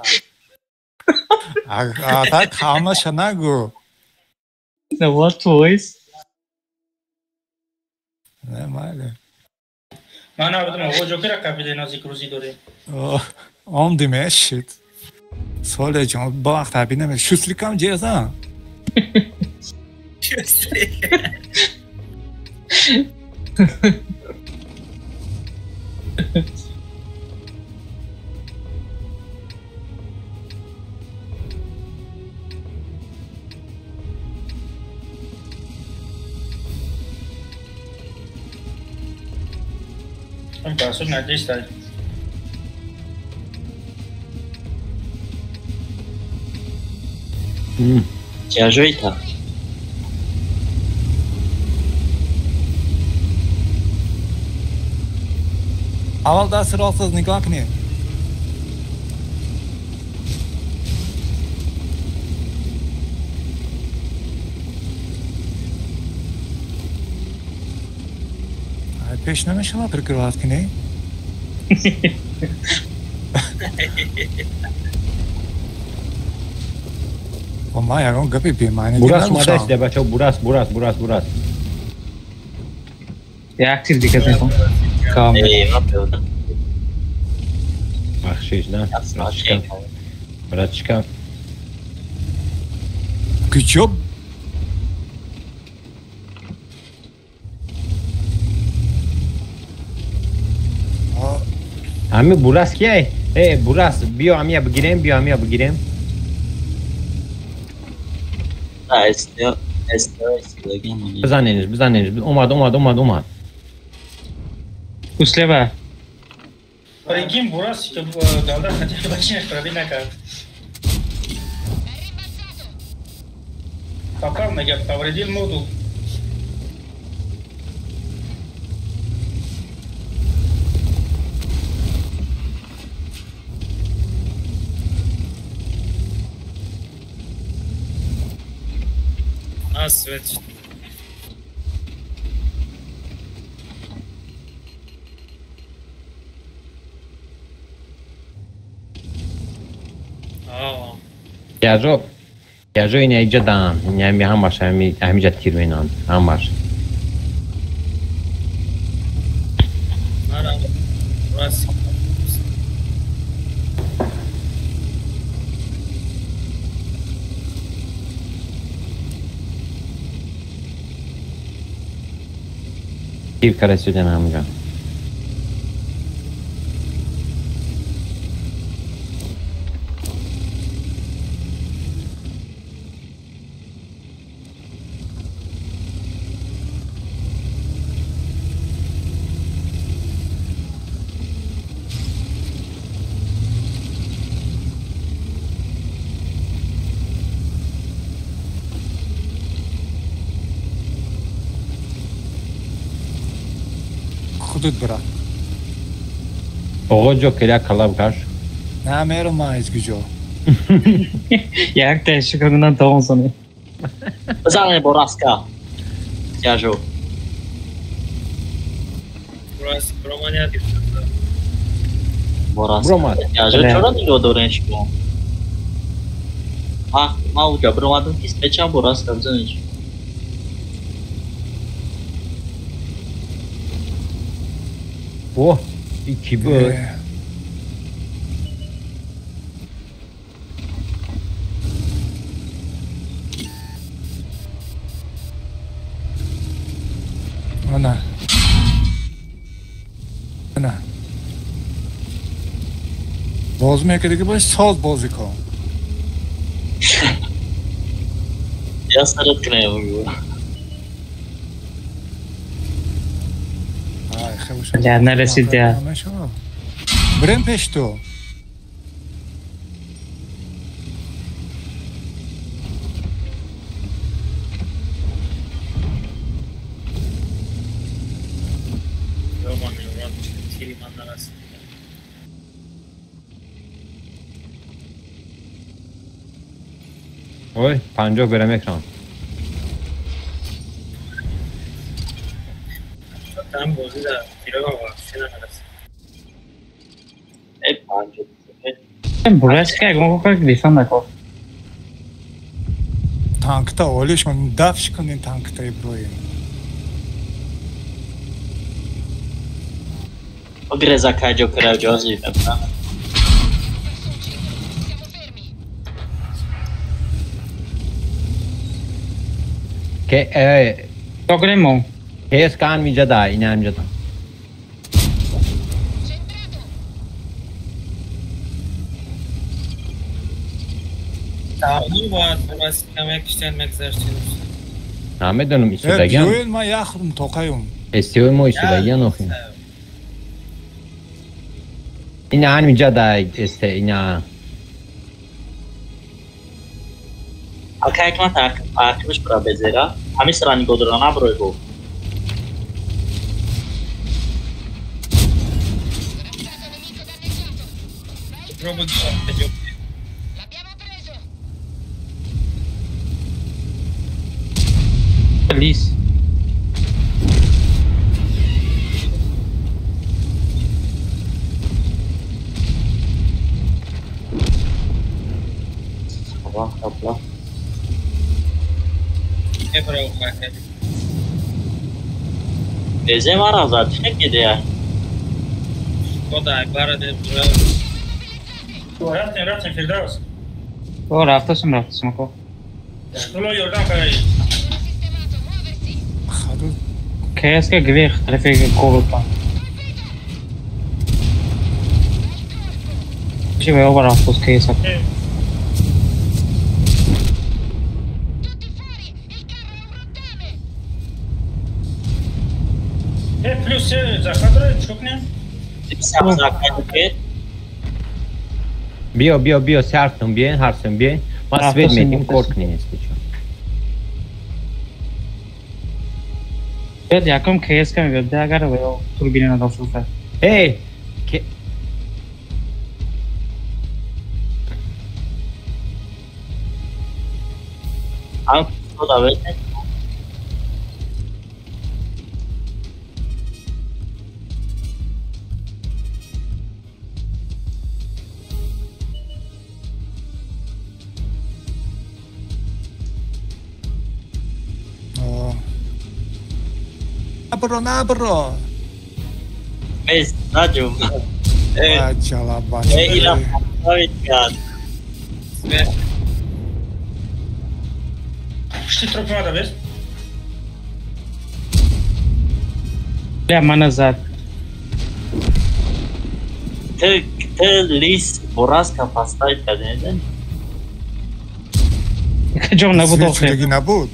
Так ҳамаша нагӯ. 90%? Не, майли. Ман набудам, оғо ҷокера капида нозик рӯзӣ дорем. Омдим шит. Соле ҷон, ба вақт ҳаби наме. Шусликам ҷезан. Шуслик. Пасуд надестай. Тяжёйта. Аввал дасти рост нигоҳ кунед. Пеш намешавад прикрывать кунӣ? Ман ягон гапи бемаъни Бурас омадаст, бачаҳо, бурас, бурас, бурас, бурас. Як тир дига мехом. Бахшиш, да? Братчика. Братчика. Куҷо? Ҳами бурас кияй? Э, бурас, биё ҳамия бигирем, биё ҳамия бигирем. Бизанениш, бизанениш. Омад, омад, омад, омад. Услева. Прикинь, бурас, ки далда хати бачинаш пробӣ накард. Попал мега, повредил модул. Свет. Яжо, яжо ина иҷа дан, ина ҳамаш ҳамиҷа тир менанд, ҳамаш. Тир кара сюда ҳамиҷа. Худут брат. Оғо ҷо киря калаб каш. На мерам ман ҳеҷ куҷо. Як ташаккур кунам то он сони. Бизанед бо раска. Тяжо. Бо раска. Тяжо чаро нигоҳ дорем шумо? Ман уҷа биромадам ки спечам бо раска бизанед. О, ки буд? Бозӣ мекардӣ ки бош соз бозӣ кун. Я сарат кунам. Я нарасид я. Бирем пеш ту. Ой, 50 берем экран. Там бозӣ да тирага вообще намерасид. Э 50. Бурашка ягон кор гирифтан накор. Танкта олиш кун, дафш кун ин танкта Иброҳим. Огреза каҷо кара ҷози да. Ке Токремо. Кес кан миҷада, ина миҷада. Таъмин бояд бас каме киштен мегзаштем. Намедонам истодагиам. Биёед ман як худум тоқаюм. Эстиои мо истодагиан охи. Ина ан миҷада эсте ина. Алка якмат архивш бра безера. Ҳамин сара нигоҳ дора наброй бо. Лис. Аллах, Безе мара зад чекиде. Шкода, айбара де Рафтем, рафтем, Фирдавс. О, рафтасум, рафтасум, ко. Школо ёрдам карай. КСК гвех, трафик колота. Чи ве ова рафтус КСК. Плюс закадра чукне. Биё, биё, биё, сартон биен, ҳарсон биен. Ма свет метим кор кунем естечо. Бед якум КСК мебиёд, агар ве турбина надошта. Эй, ам давайте. Набро, набро. Без надюм. Ачала бача. Ира поставить. Пушти труп надо, без? Бля, мана зад. Ты лис бураска поставить каден? Каҷом набуд охир. Набуд.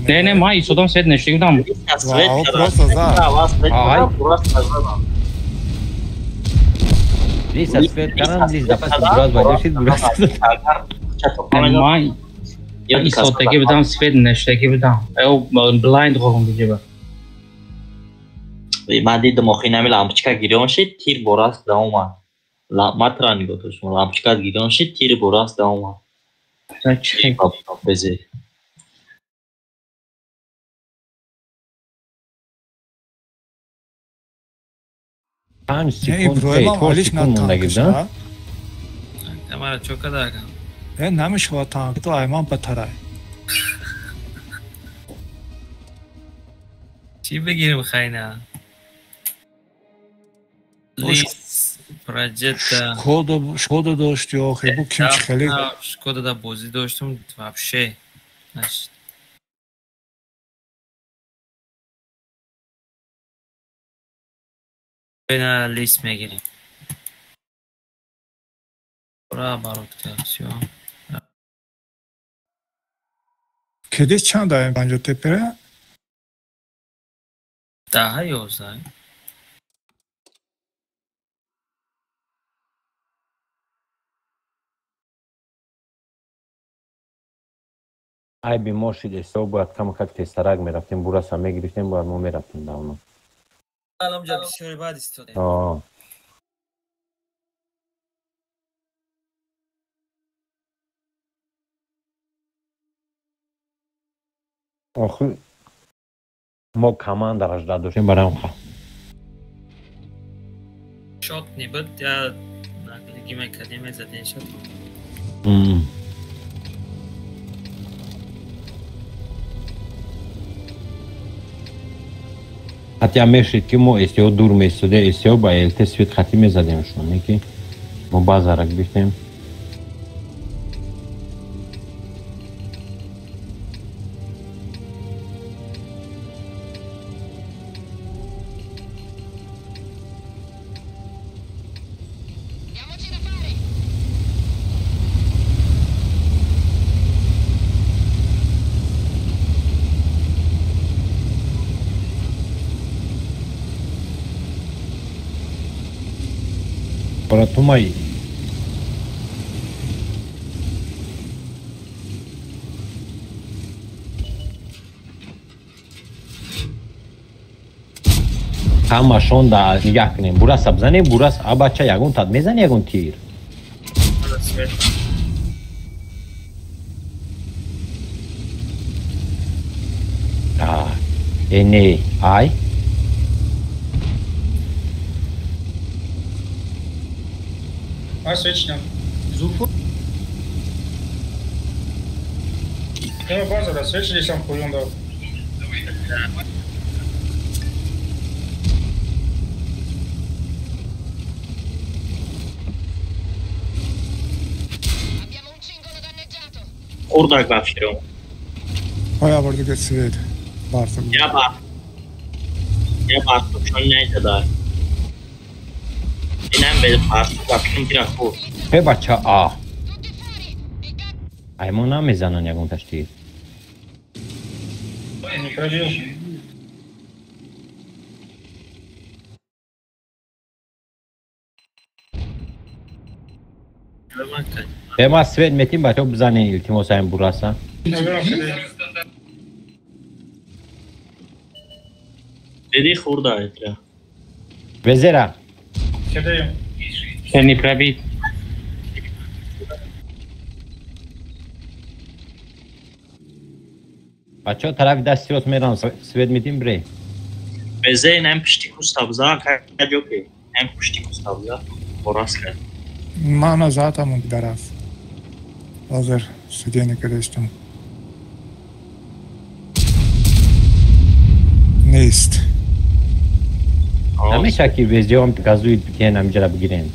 Не, не, ман истодам свет нешти будам. Вау, просто зад. Лис свет карам, лис запас бураз баҷошид бураз. Ман истодагӣ будам, свет нештагӣ будам. Ё блайнд ғоғум диҷаба. Ман дидам охи нами лампочка гирён шид, тир борас да омад. Матра нигоҳ доштум, лампочка гирён шид, тир борас да омад. Безе. Панҷ секунд, чор секунд мондагӣ, да? Тамара чо кадагам? Э, намешавад танк, ту айман батарай. Чӣ бигирим хайна? Лис, Проджета. Шкода дошти охи, бу ким чӣ хеле? Шкода да бозӣ доштум вообще. Нашид. Лис мегирим. Ура, баротка, всё. Кедис чанд даем 50 тепере? 10 11. Айби мо шид СТО бояд камакак тезтарак мерафтем, бураса мегирифтем, бояд мо мерафтем давно. Аломҷа бисёри баъд истодем. Охи мо командараш дадошем барам ха. Шот небуд, я наглиги мекардем, мезадем шот. Ҳатто мешид ки мо СТО дур меистоде, СТО ба ЛТ свет хатӣ мезадем шумо, не ки мо баъзара гирифтем. Тумай. Ҳамашон да нигаҳ кунем. Бураса бизанем, бурас абача ягон тад мезани ягон тир. Э не, ай. Свечня. Зупу. Я база, да, свечи здесь сам хуён дал. Хурдак бафширом. Оя бурдуга свет. Барсам. Я бар. Я бар, чон найзада. Инам бе парс бафширом тира хурд. Э бача а. Ай мо намезанан ягон таштир. Не пробил. Э ма свет метим бачо бизанен илтимос айн бураса. Деди хурда этра. Везера. Кедаем. Не пробит. Бачо тарафи дасти рост мерам свет метим бре. Везе инам пишти куставза каҷоке. Инам пишти куставза борас кард. Мана затамон дарас. Ҳозир сидени кардастам. Нест. Намеша ки везеом газуи битен амҷара бигирем.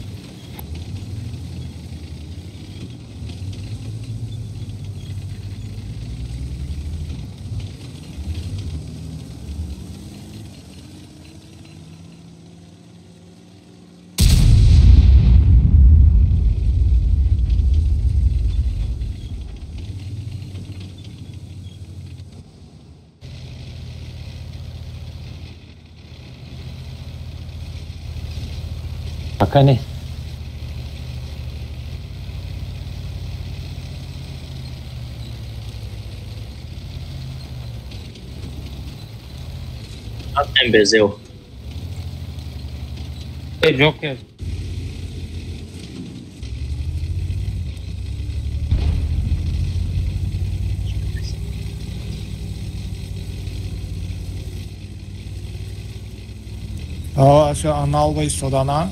Пока не. Аттем безео. Э, Джокер. А, ша аналва истодана.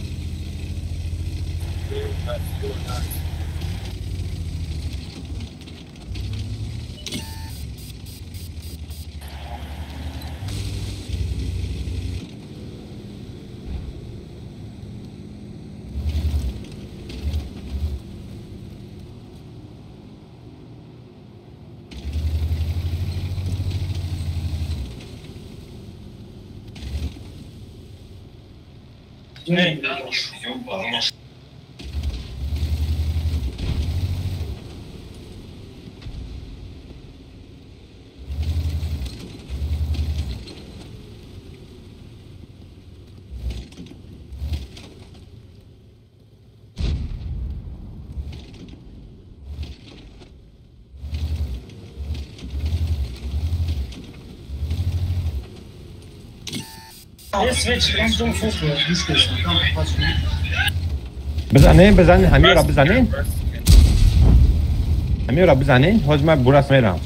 بزنین بزنین همین را بزنین همین را بزنین حاج من براس میرم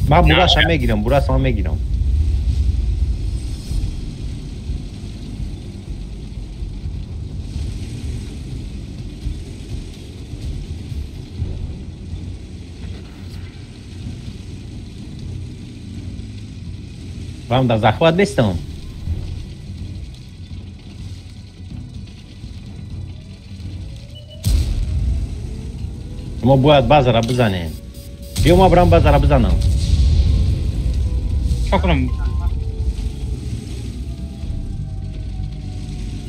من براس هم میگیرم براس هم میگیرم Вам да захват нестам. Мо бояд базара бизанем. Биё ма брам базара бизанам. Чо кунам?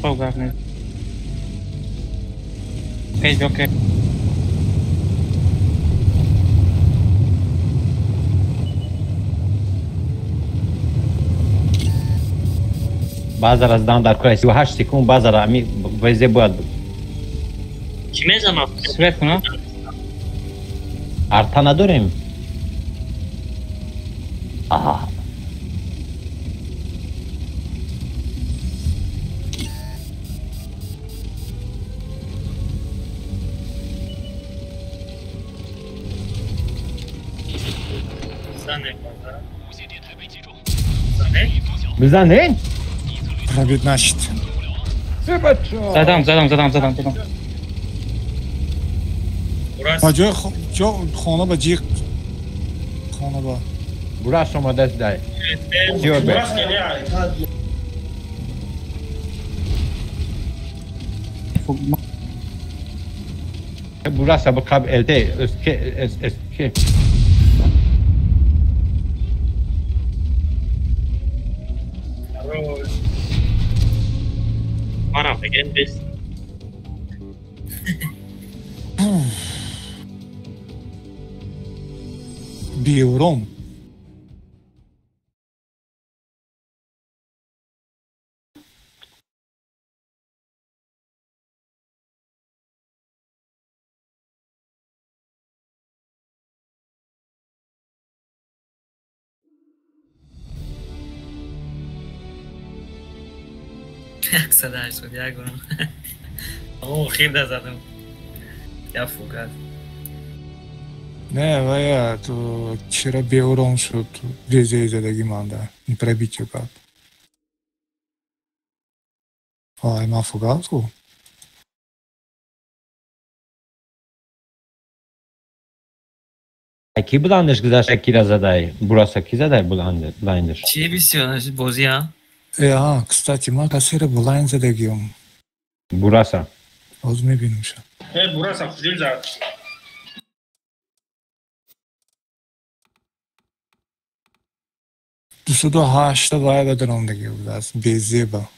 Хоб гап нест. Пеш окей. Базара здан дар кор 38 секунд базара ами везе бояд буд. Чӣ мезанам? Свет кунам? Арта надорем. Аҳа. Бизанен? Пробит нашид. Задам, задам, задам, задам, задам. Ба ҷои хона ба ҷиқ хона ба. Бураш омадаст дай. Зиёд бе. Бураса бақаб ЛТ СК СК. Биурон. Садаш шуд як гурам. О, хирда задам. Я фугас. Не, вая, ту чера беурон шуд, везе задаги манда, не пробитие кард. Ай, ма фугас ку? Ки буландаш гузашта кира задай? Бураса ки задай буландаш? Чи бисёр нашид бозӣ, а? А, кстати, ма касера булайн задагиам. Бураса. Ҳозир мебинамша. Бураса худил зад. Дусаду ҳашта вай ба даромдаги будааст, безеба.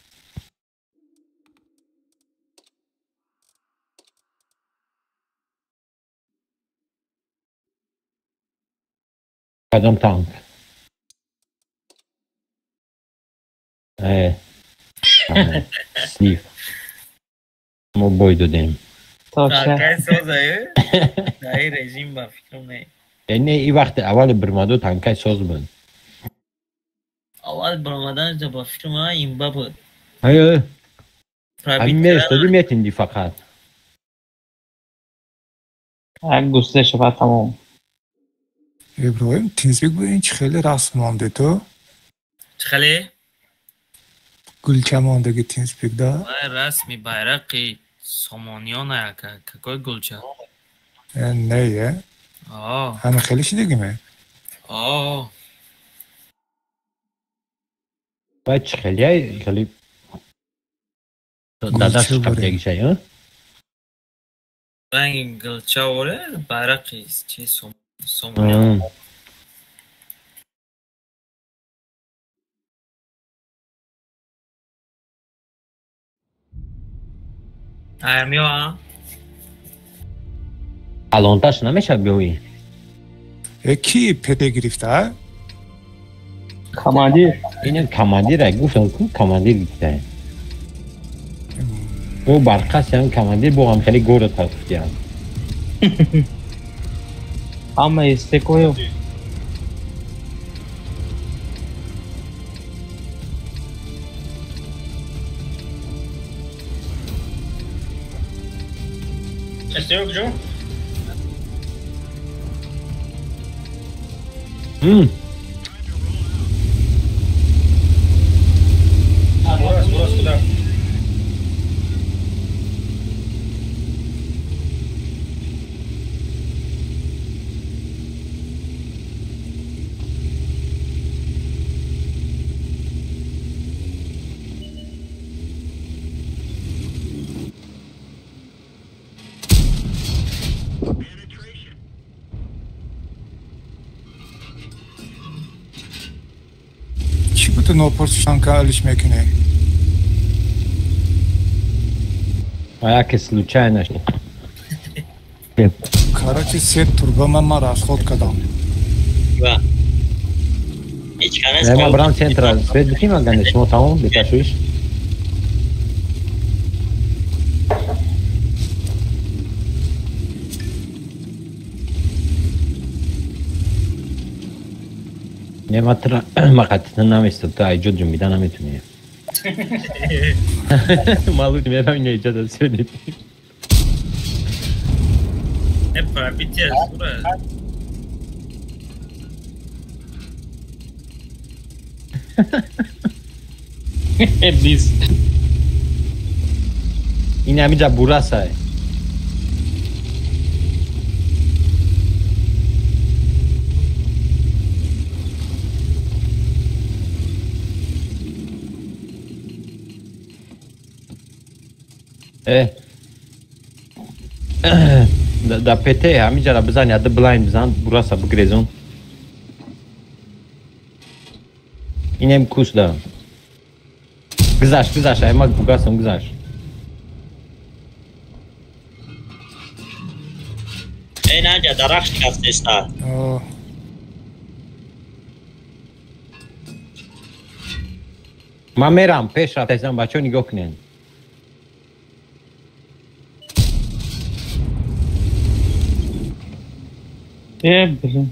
Кадом танк? Слив. Мо бой додем. Танкай созае? Даи режим ба фикрам не. Не, и вақти аввали бирмаду танкай соз буд. Аввал баромаданаш ба фикрам имба буд. Ҳай. Ҳамин мерестади метинди фақат. Як густе шава тамом. Иброҳим, тинзбек бу ин чӣ хеле расм монде ту? Чӣ хеле? Гулча мондаги тинзбек да? Вай расми байрақи сомониён яка. Какой гулча? Не, е. Ҳама хеле шидагиме? О. Вай чӣ хеле хеле дадаш қабдагишай, а? Ранги гулча оре байрақи чи сомониён. Армиё, Алонташ намешавад биёӣ? Ки ПТ гирифта? Командир. Ин командир гуфтам ку командир гирифта. Бо барқас ям командир бо ҳам хеле гора тафтиям. Ама истекоё. СТО куҷо? Бурас, бурас куда? Нопурсишан ка алиш мекунӣ? А яке случайно. Короче, се турба ман расход кардам. Ва. Не, ма брам центра свет битим агане, шумо тамом биташуиш? Не, ма тра ма қатъан наместам, та айҷод ҷунбида наметунӣ. Маълум мерам ин айҷод аз свет. Не, пробитие сура. Ибlis. Ин ҳамиҷа бурасай. Да ПТ ҳамиҷара бизан, яда блайн бизан, бураса бигрезон. Инем кусда. Гузашт, гузашт, ай ма гугасам гузашт. Эй, Надя, дарахт шикастеста. Ман мерам, пеш рафтаистам, бачаҳо нигоҳ кунед. Блин.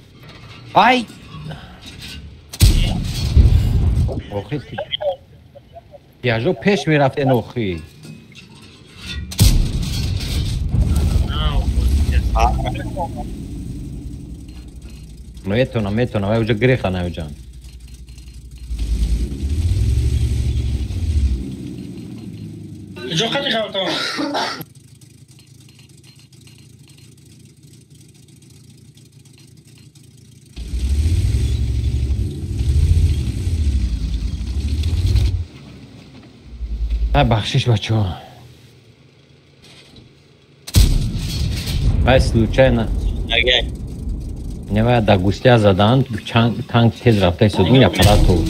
Ай! Охи, яжо пеш мерафтен охи. Метонам, метонам, ай уже греха наюҷан. Ҷо қати хавтон? Бахшиш бачаҳо. Ай случайно. Не вая да гусля задан, танк тез рафта истод, ин аппарат буд.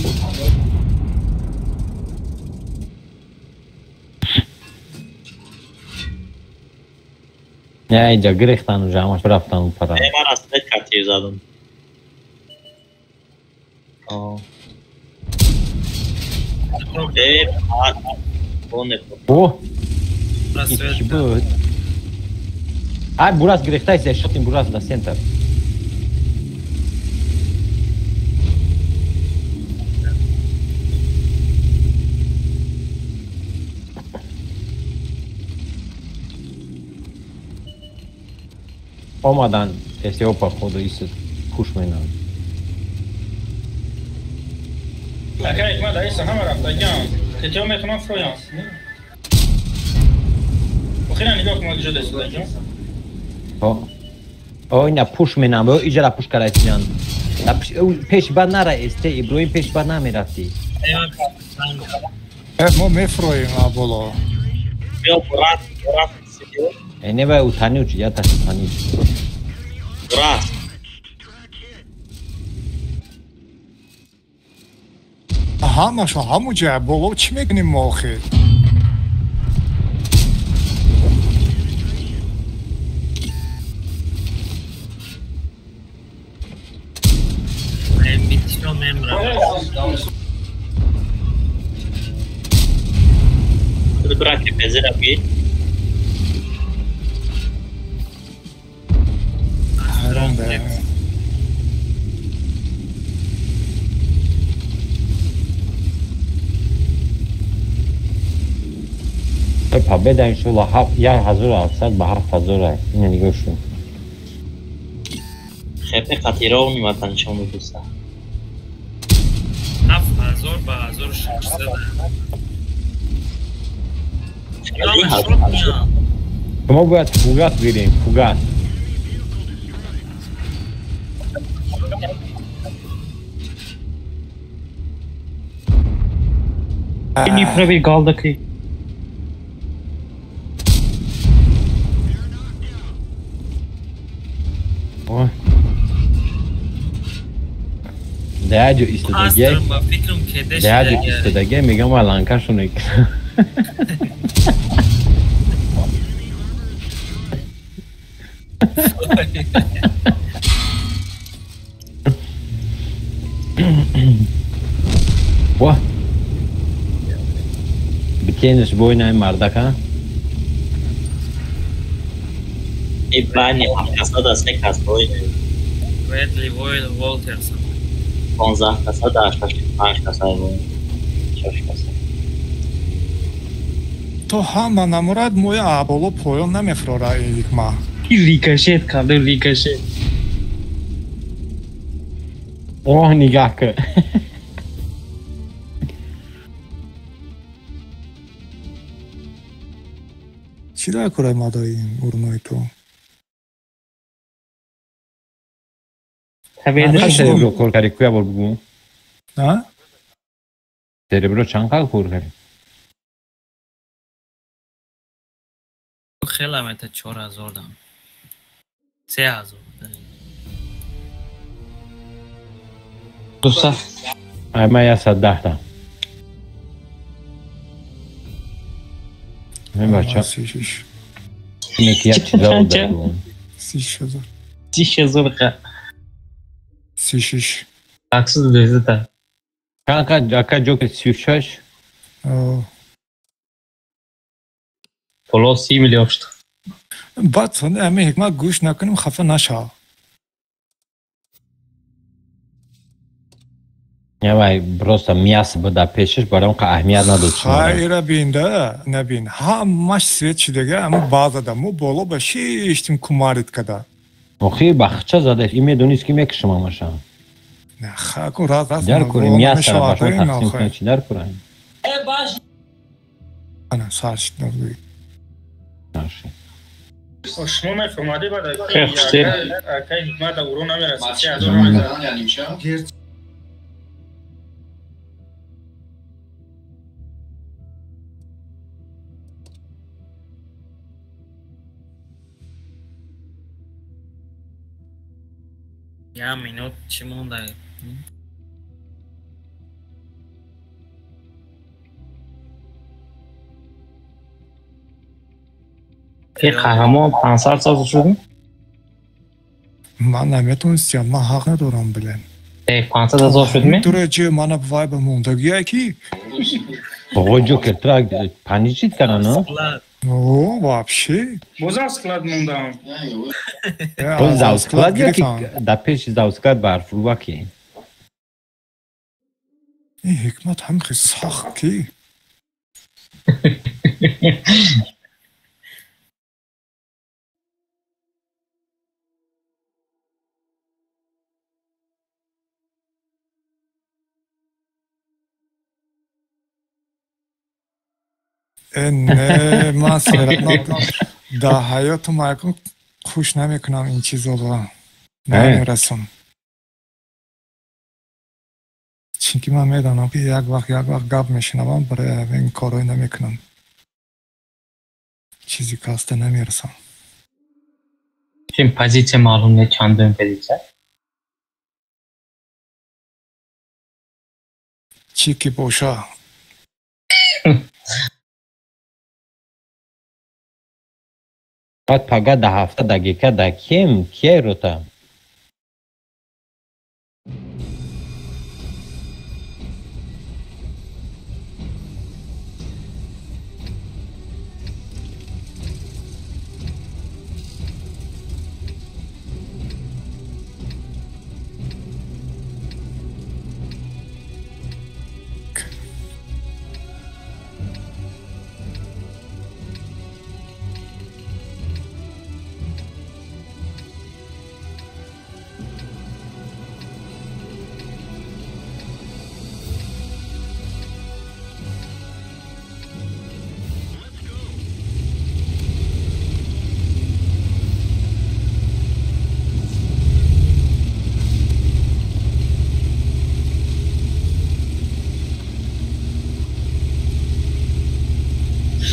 Не, инҷа гирехтан уже, ҳамаш рафтан у пара. Ман аз свет картир задам. О! Чӣ буд? Ай, бурас гирехтаист, шотим бурас да центр. Омадан СТО походу ис пуш менан. Акай, ма да иса ҳама рафтагиам. ТТО метавонам фроям. Охира нигоҳ кун ҷо дастаҷон. О, ина пуш менам, о иҷара пуш карайтиан. Пеш бад нара СТ Иброҳим пеш бад намерафтӣ. Мо мефроем боло. Биё бурат, бурат сидио. Не вай утанюч, я так утанюч. Бурат. Ҳамашон ҳамун ҷа боло чӣ мекунем мо охир? Браке пезера би. Победа иншолла 1700 ба 7000 ина нигоҳ шуд. Хепе қатиро мематан нишон медуса. 7000 ба 1600. Шумо бояд фугас гирем, фугас. Дніпрові галдаки. Даҷо истодаге. Даҷо истодаге мегам ланкашон мекунам. Ва. Бикенеш бой най мардака. И бани ҳафтсад се кас бой. Брэдли Волтерсон. 15 каса да 85 каса бой. 6 каса. То ҳама намурад моя аболо поён намефрора ҳикма. Рикошет кард, рикошет. Оҳ нигаҳ кун. Чӣ дар кораи мадои урнои ту? Серебро кор карди, куя бор бугу? А? Серебро чанд қал кор карди? Хела мета 4000 дам. 3000. Дуса. Ай ма 110 та. Не бача. Неки як чиза дод. 3000. 3000 қа. 36. 112 та. Чанд ака ҷоки 36? Поло 30 миллион шуд. Баъд сони ами ҳикмат гӯш накунем хафа нашав. Явай просто мясо буда пешиш барам қа аҳамият надод. Хайра бинда, набин. Ҳамаш свет шидага, ама баъзада мо боло ба шиштим кумарит када. Охи бахча задаш, и медонист ки мекушам ҳамаша. Не, хаку раз раз. Дар курем мясо ба шумо тақсим кунем, чи дар курем? Ана сар шид нагӯй. Шумо мефаҳмадӣ баъд акай ҳикмат уро намерасад. 3000 Я минут чӣ монда? Қаҳрамон 500 сол шуд? Ман наметонистям, ман ҳақ надорам билем. 500 ҳазор шудми? Дураҷи мана вай ба мондагия ки? Ого, Ҷокер, тра паничит кара, но? О, вообще. Бозам склад мондам. Боз завсклад ё ки да пеши завсклад барфрува ки? Ин ҳикмат ҳам хел сахт ки. Не, ман серано дар ҳаётум якум хуш намекунам ин чизоро. Намерасам. Чунки ман медонам ки як вақт гап мешунавам, барои ҳамин корҳое намекунам. Чизи каста намерасам. Чун позитсия маълум не, чандум позитсия? Чӣ ки боша. Баъд пага да ҳафта дақиқа да кем кие рота?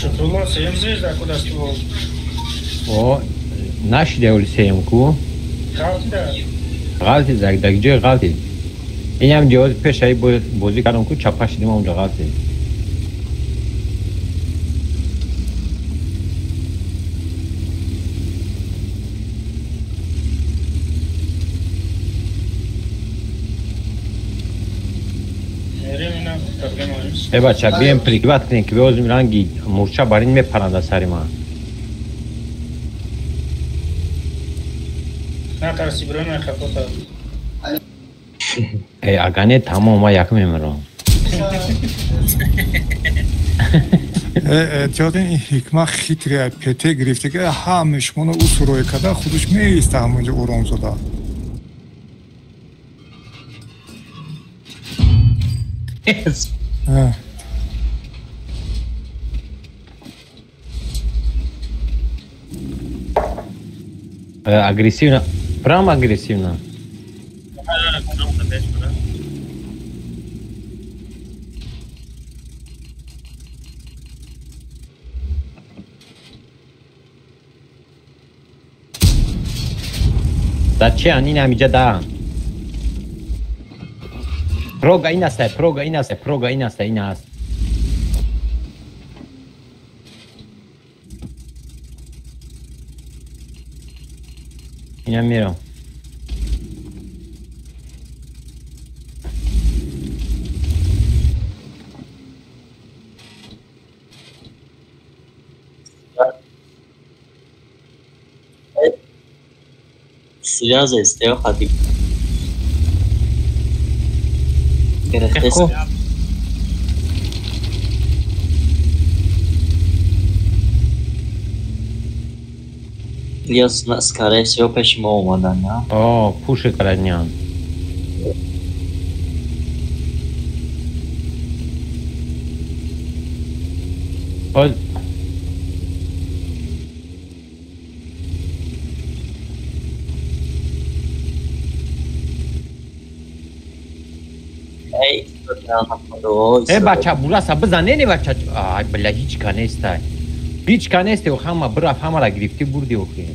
Шукрулло сеюм звезда ку дасти бол. О, нашида оли сеюм ку? Ғалтида. Ғалтид, дар ҷои ғалтид. Инам ҷавози пешаи бозӣ кардам ку чапа шидим онҷо ғалтид. Э бача, бием прикриват кунем ки биёзим ранги мурча бар ин мепаранда сари ман. Натарси, бро, ман хапота. Э, ага не, тамом, ман якум мемирам. Э, эҳтиёт, ин ҳикма хитрия ПТ гирифта ки ҳама шумоно ӯ суроя карда, худаш меиста ҳамонҷо оромзода. Агрессивно, прям агрессивно. Да че ин ҳамиҷа да. Прога ин аст, прога ин аст, прога ин аст, ин аст. Инам мерам. Связь СТО хати гирифтест. Я скорее всего пеши мо омадан, на? О, пуши карднян. Э бача, бураса бизан, не бача. Ай, бля, ҳеҷ ка нестай. Ҳеҷ ка несте, ҳама бирафт, ҳамара гирифтӣ бурди охи.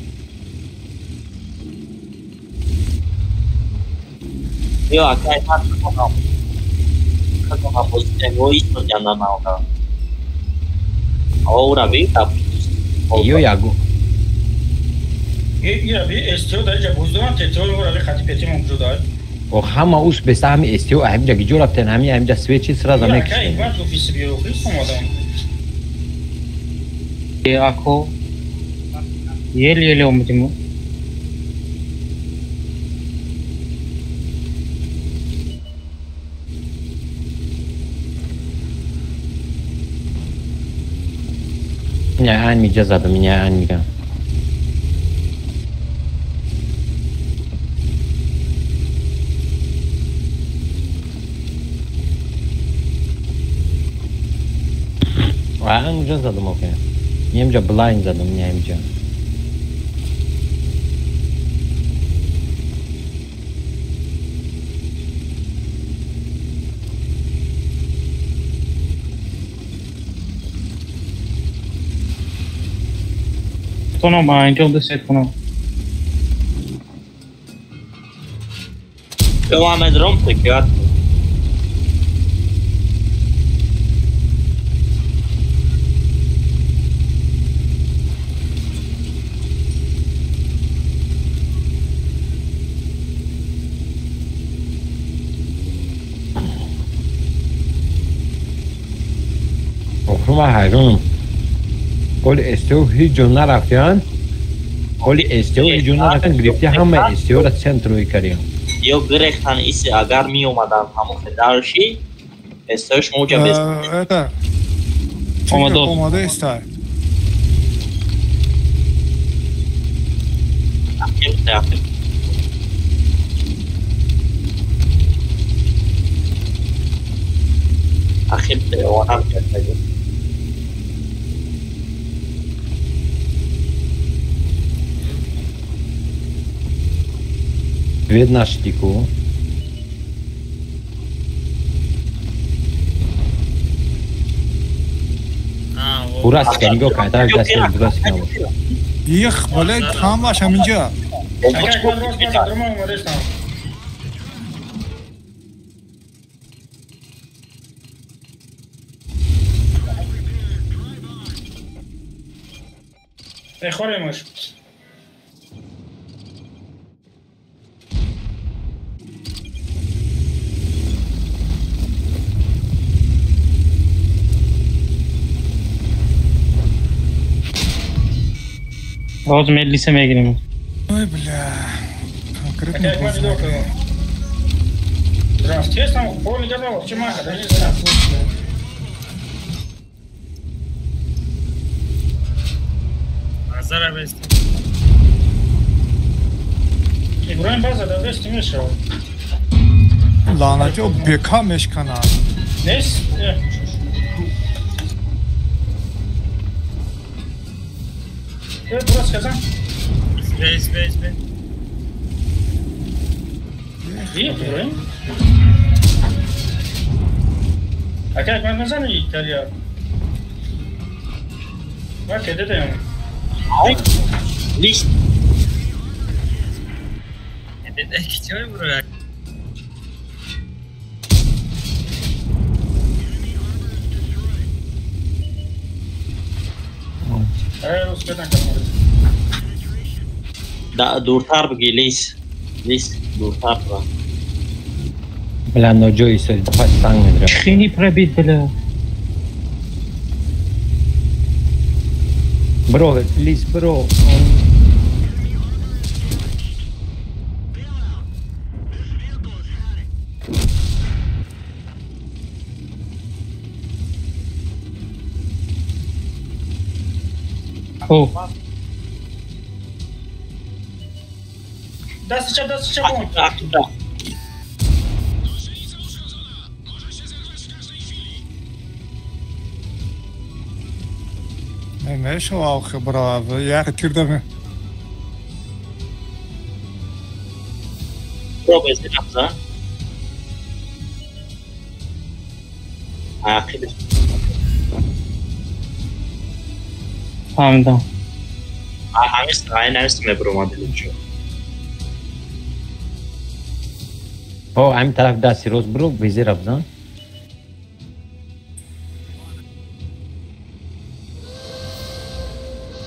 Ё, акай, ман худам. Худам бозӣ го истодян на наода. Ора би та. Ё ягу. Ира би СТО дар ҷа боздорам, ТТО ора би хати пети мавҷуд ай. Ох, ҳама ус беса ҳами СТО ҳамиҷа гиҷо рафтен, ҳами ҳамиҷа свечи сразу мекишен. Акай, ман офиси биё хис омадам. Э, ако еле-еле омадем. Меня ан миҷа задам, меня ан миҷа. Ан задам, окей. Немҷа блайн задам, немҷа. Кунам, анҷом дасед кунам. Ё медром прикриват. Охру ман ҳайронам. Оли СТО ҳеҷ ҷо нарафтиян. Оли СТО ҳеҷ ҷо нарафтиян, гирифти ҳама СТО-ра центр кардем. Ё гирехтан иси агар меомадан ҳамон дарши СТО шумо ҷа без. Это Омадо. Омада истай. Ахир онам кард. Свет нашти ку. А, Бурасика нигоҳ кун, тарафи дасти рост бурасика набош. Их, блядь, ҳамаш ҳаминҷа. Мехоремаш. Боз мелиса мегирем. Ой, бля. Конкретно боз. Рафтесам, поле газал, чимаха, да не знаю. Назара бест. Ибраим база да бест мешав. Лаънати, бека мешканад. Нест? Просто сказал. Бей, бей, бей. Ибраим? А как мы называли Италия? Как это там? Лист. Это что, бро? Да, дуртар бигӣ, лис. Лис, дуртар бира. Бля, ноҷои истоди, пас санг медра. Хини пробит, бля. Бро, лис, бро. О. Дасти чап, дасти чап. Мешава, охе, бро, як тирдаме. Бро, без набза. Ақиб. Фаҳмидам. Ҳамис айн ҳамис мебуромадилим шо. О, ҳамин тараф дасти рост биро, везера бизан.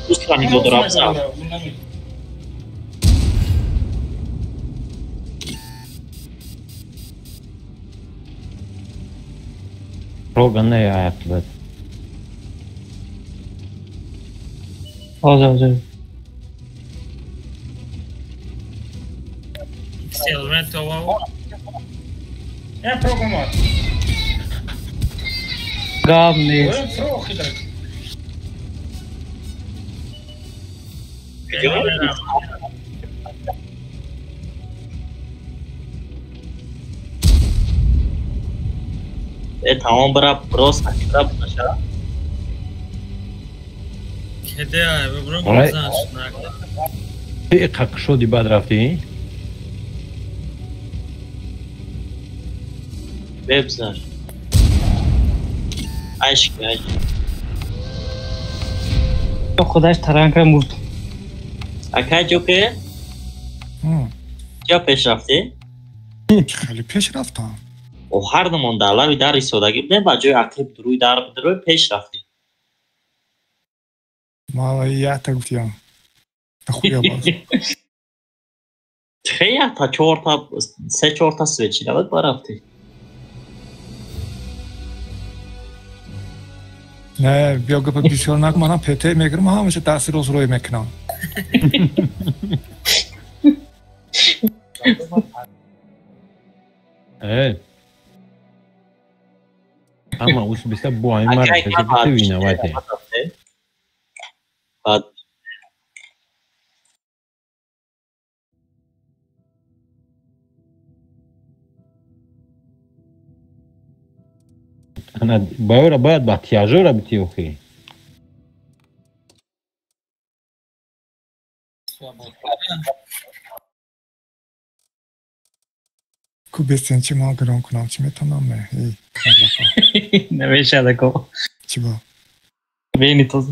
Устра нигоҳ дора бизан. Рога не ақибат. Ҳозир, ҳозир. Я пробовал. Гап нест. Тамом бира, рост бира баша. Иқа кушоди баъд рафтӣ? Бебзар. Ашк, ашк. Худаш таранка мурд. Акай ҷоке? Ҷо пеш рафтӣ? Хеле пеш рафтам. О, ҳар думон дар лави дар истодагӣ будем, ба ҷои ақиб рӯи дар рӯй пеш рафтӣ. Мала якта гуфтиям. Нахуя боз. Хе якта, чорта, се чорта свечи набуд барафтӣ. Не, биё гапа бисёр накун, манам ПТ мегирам, ҳамаша дасти рост рӯй мекунам. Э. Ама усбиста бо ҳамин мард ту виновате. Баъд Ана баёра бояд ба тиажора битӣ охи. Ку бестен чи ман гирон кунам, чи метавонам ме? Эй, намешава ко. Чи бо? Бени тоза.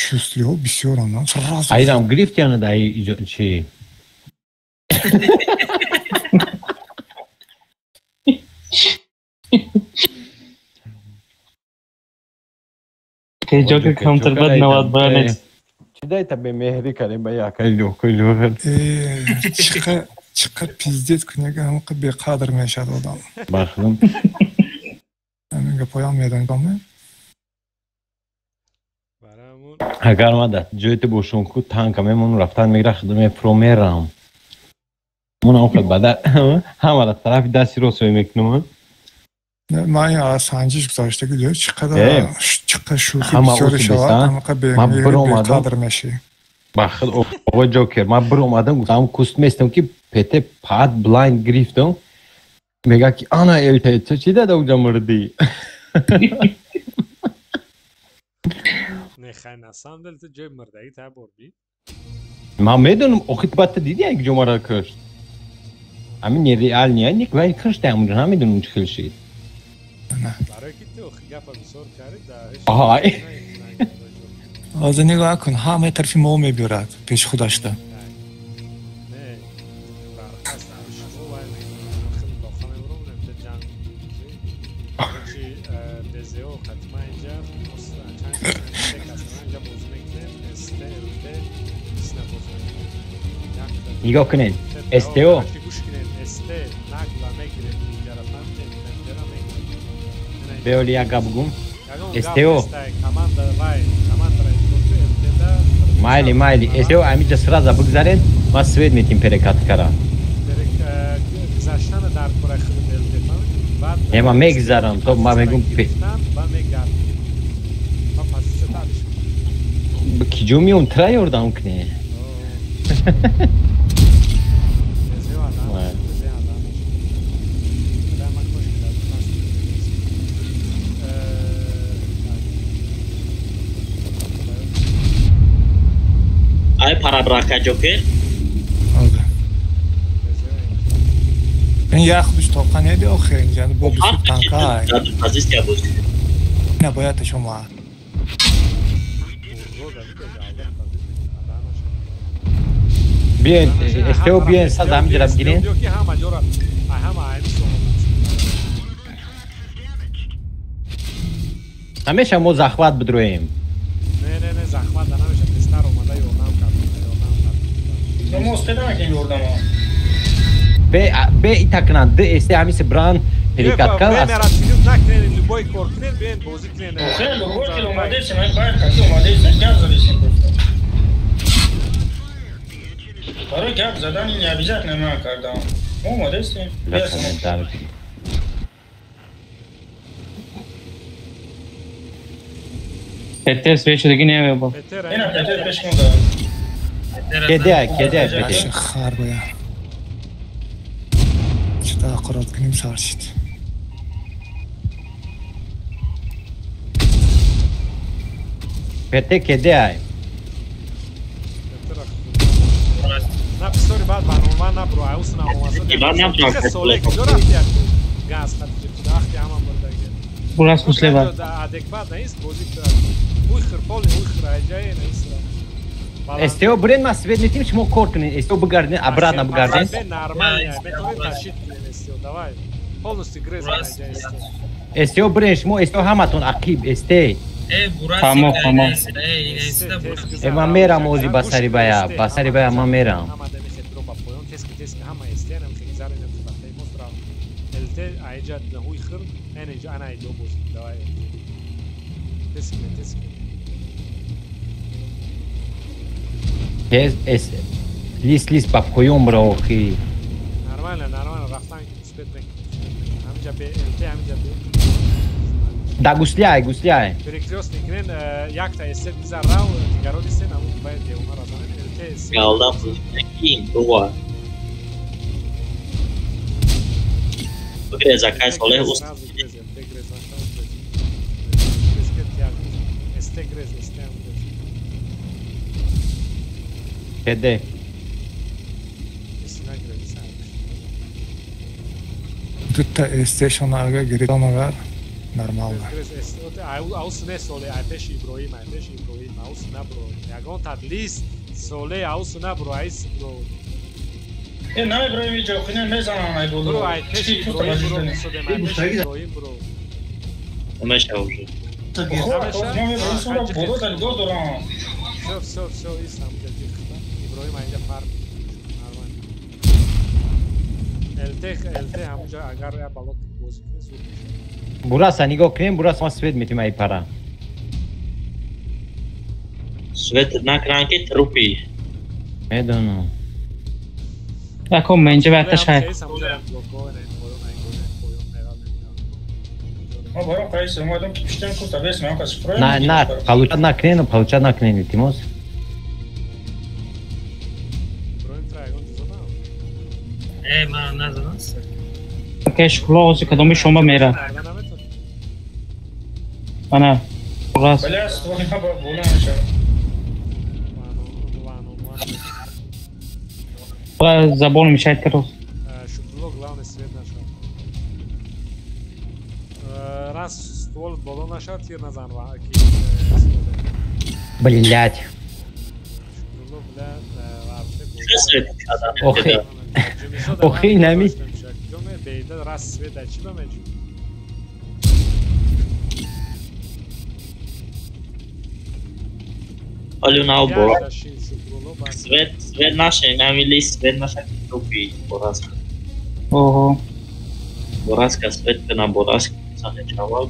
Шустлиҳо бисёранд. Сразу. Айрам гирифти ана да чи? Ҷокер камтар бад 90 балл. Чӣ дайта бемеҳрӣ кардем ба якаи лӯкои лӯ. Чиқа пиздец кунега ҳамқа беқадр мешавад одам. Бахлам. Ҳамин гапоям медонам. Агар ман дар ҷои ту бошам ку танка мемонам рафтан мегира худо мепро мерам. Монам хел бада ҳамара тарафи дасти рост мекунам. Ман аз санҷиш гузаштагӣ ҷо чиқадар чиқа шӯхӣ бисёре шавад ҳамақа беқадр мешӣ. Ба худ оғои Ҷокер ман биромадам гуфтам куст местам ки ПТ пад блайнд гирифтам. Мега ки ана ЛТ ту чӣ дада уҷа мурдӣ? Не хай на самом деле ту ҷои мурдагӣ та бурдӣ. Ман медонам охи ту баъд ту дидӣ як ҷо мара кушт. Ҳамин нереалния ник вай кушта ҳамунҷо намедонам чӣ хел шид. Барои ки ту охи гапа бисёр кардӣ да Аҳай. Ҳозир нигоҳ кун ҳамаи тарафи мо мебиёрад пеши худашда. Не бархаст шумо вай хел боха мебурам инҷа ҷанг чи БЗО хатма инҷа чанд касана инҷа бозӣ мекунем СТ ЛТ исна бозӣ мекунем. Нигоҳ кунед СТО гӯш кунед СТ нагла мегирем инҷара фаҳмидед инҷара мегирем. Беоли як гап гум. СТО команда вай команда майли майли СТО ҳаминҷа сразу бигзаред ма свет метим перекат кара. Гузаштана дар кораи худ ЛТ фаҳмидед баъд Не ма мегзарам то ма мегум ба мегардем. Ма позитсия талиш. Ки ҷо меом тра ёрдам кунӣ. Ай парабрака Ҷокер. Ин як худш тоқа неди охир инҷа бо бисёр танка ай. Позитсия бозӣ. Не бояд шумо. Биёед СТО биёед сад ҳаминҷа бигиред. Ҳама ҷора ҳама айни соҳа. Ҳамеша мо захват бидроем. Не не не захват намеша тестар омада ёрдам кард ёрдам кард. Мо успеда накунем ёрдама. Бе ита кунанд д СТ ҳамиси бранд перекат кард. Время растянуть накунед любой кор кунед биёед бозӣ кунед. Охир любой хел омадесем ай байд қати омадесем гап задесем просто. Барои гап задан ин обязательно ман кардам. Мо омадесем. ПТ свечи не был. Ина ПТ пеш мо да. Кеде, кеде ПТ. Хар боя. Чита аккурат кунем сар шид. ПТ кеде ай. На бисёри баъд барнома набро, ай усна омаса. Соле куҷо рафти як газ хати вақти ҳама бурдаги. Бурас муслева. Адекват нест бозӣ уй хирполи уй хираҷае нест. СТО бирен ма свет метим шумо кор кунед. СТО бигарден обратно бигарден. Нормально, метавонем ташид кунем СТО. Давай. Полностью грез аҷа СТО. СТО бирен шумо СТО ҳаматон ақиб СТ. Тамом, тамом. Э ман мерам ози ба сари бая, ба сари бая ман мерам. Ҳама дами хедро ба поён тески тески ҳама СТ нам хегзар нам бахтаи мостра. ЛТ аҷа наҳуй хир, ана иҷа ана иҷо боз. Давай. Тески тески. Тез эс лис лис ба поён бира охи. Нормально, нормально рафтан успеть мекунем. Ҳаминҷа бе ЛТ ҳаминҷа бе. Да гусляй, гусляй. Перекрестный кунен якта СТ бизар рав, дигаро дистен ҳамун бояд девона разанем ЛТ СТ. Галда ким бува. Бигрез акай Солеҳ уст. СТ грез, СТ ҳам грез. Кеде. Дута СТ-шон ага гирифтан агар Нормально. Аус не соле, ай пеши Иброҳим, ай пеши Иброҳим, аус набро. Ягон тад лист соле аус набро, айс бро. Э, намеброем иҷо, хина мезанам ай боло. Бро, ай пеши Иброҳим бро, мусодем, ай пеши Иброҳим бро. Намеша уже. Всё, всё, всё, исам Иброҳим айнҷа фарқ. Нормально. ЛТ, ЛТ ҳамунҷа агар я бало бозӣ кунӣ зуд мешавад. Бураса нигоҳ кунем, бураса ма свет метим ай пара. Свет накунам ки трупи. Медонам. Яком менҷа вақта шай. На, на, получать накунем, получать накунем, илтимос. Э, ман назанам. Кеш кулози кадоми шумо мера. Ана, раз. Ба забон мешает крос. Шукрулло главный свет нашел. Раз ствол боло нашад, тир назан ва ки. Блять. Шукрулло бля вообще. Охи. Охи нами. Раз свет дай чи ба меҷ? Олю на бо. Свет, свет наше, намили свет наша трупи Бораска. Ого. Бораска свет на Бораска занечавал.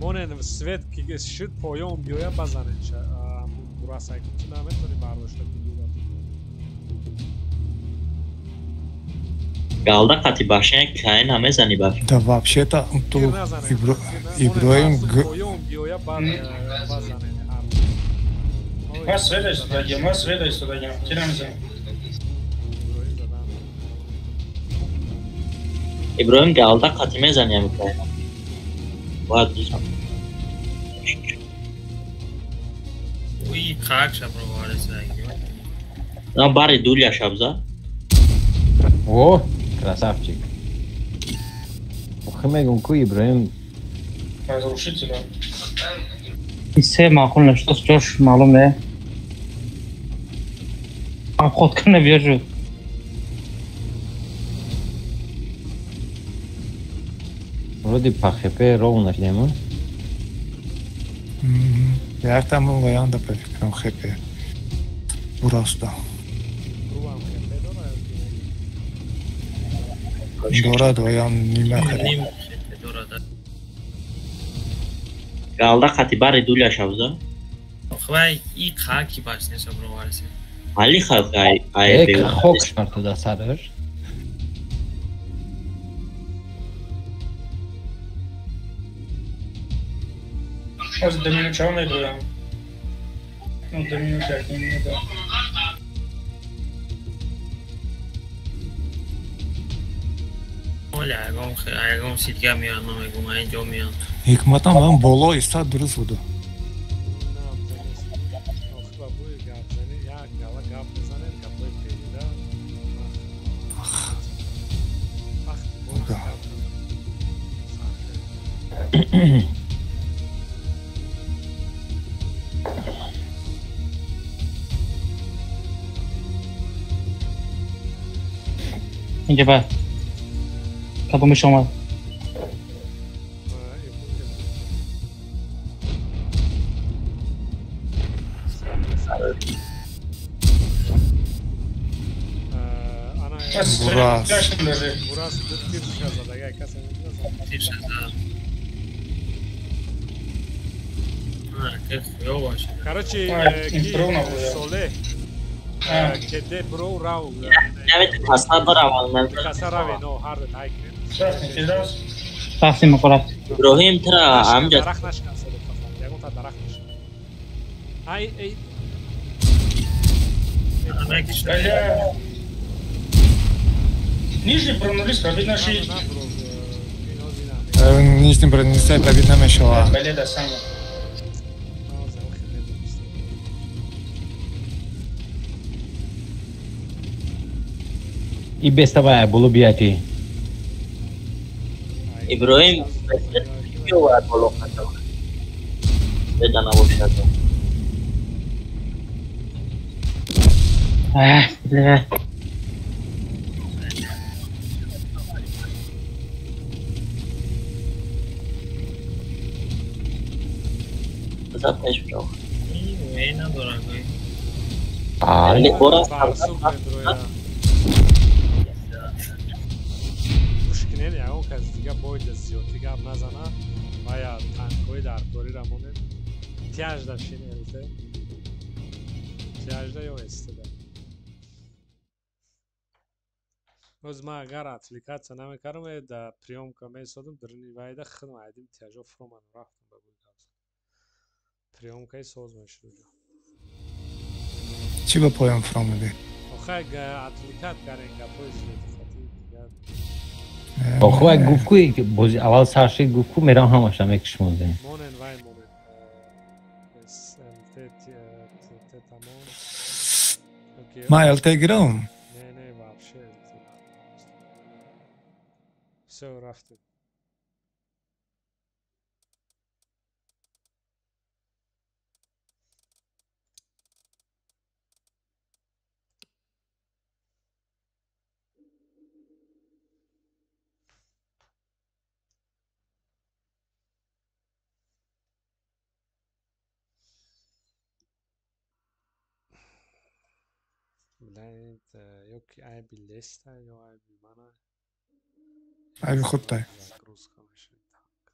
Монен свет ки шуд поён биёя базанеча. Бураса ки наметони бардошта бидула. Галда қати башня кай намезани ба. Да вообще-то ту Иброҳим Ма свет истодагиам, ма свет истодагиам, тир намезанам. Иброҳим галда қати мезани ами кай. Бояд бизан. Уи қак шаброварес. На бари дуля шабза. О, красавчик. Охи мегум ку Иброҳим. Разрушителя. Се маъқул нашудааст, ҷош маълум не. Обход кана биё шуд. Вроде по ХП ровно шудем. Яктам ваянда по фикрам ХП. Бураста. Дорад ваям нима хеле. Галда қати бари дуля шавза. Хвай и қаки башне шаброварсе. Али хай ай бе. Хок шмарту да сараш. Аз да минут чао меброям. Ну да минут як минут. Оля, ягон сидга меяд, намегум, инҷо меяд. Ҳикматам ман боло истад дуруст буду. Инҷа ба кадоми шумо? Бурас. Бурас тир зад, агар касе тир зад. Короче, соле кеде бро рав. Навет каса бараван. Каса раве, но ҳар дай. Тақсим мекунад. Иброҳим тра амҷад. Дарахт нашкан соле фақат. Ягон та дарахт нашкан. Ай эй. Нижний бронелист пробить наши. Нижний бронелист пробить намешава. Бале да сам. И без того боло бияти. Иброҳим биёвард боло қадам. Беда набошад. Бля. Зад пеш бирав. Ин надорам. Мушкинен ягон кас дига боида зиёдтӣ гап назана ва я танкҳои даркориро монем. Тяжда шин ЛТ. Тяжда ё СТД. Боз ман агар отвлекаться намекардам, да приёмка месодам, дарни вайда худам айдим тяжо фуроману рафтам ба бӯи гап. Приёмкаи соз мешуд уҷо. Чӣ ба поён фуромадӣ? Охай отвлекать карен гапҳои зиёди хати дигар. Охо гуфт ку бози аввал сар шид гуфт ку мерам ҳамаша мекушмондем. Монен вай монен. ЛТ ТТ тамом. Ман ЛТ гирам? Не, не, вообще ЛТ. Всё, рафтем. Блин, ё ки айби леста, ё айби мана. Айби худтай. Загрузка мешавад танк.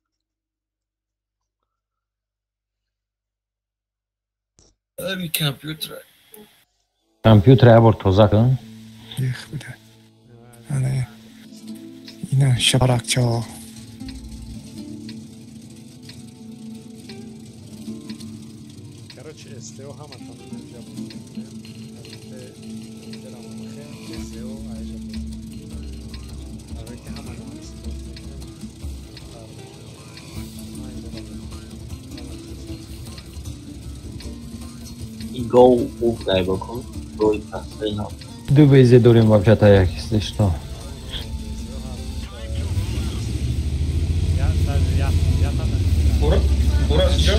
Айби компютер. Компютер як бор тоза кун. Ех, бля. Ана ина шапаракчаҳо. Короче, СТО ҳаматон инҷа бозӣ мекунем. ЛТ МХ, БЗО айҷа бозӣ мекунем. Барои ки ҳама спорт мекунем. Ин гов уфтай бакун. Гови пастай нав. Ду БЗ дорем вообще-то як, если что. Бурас чё?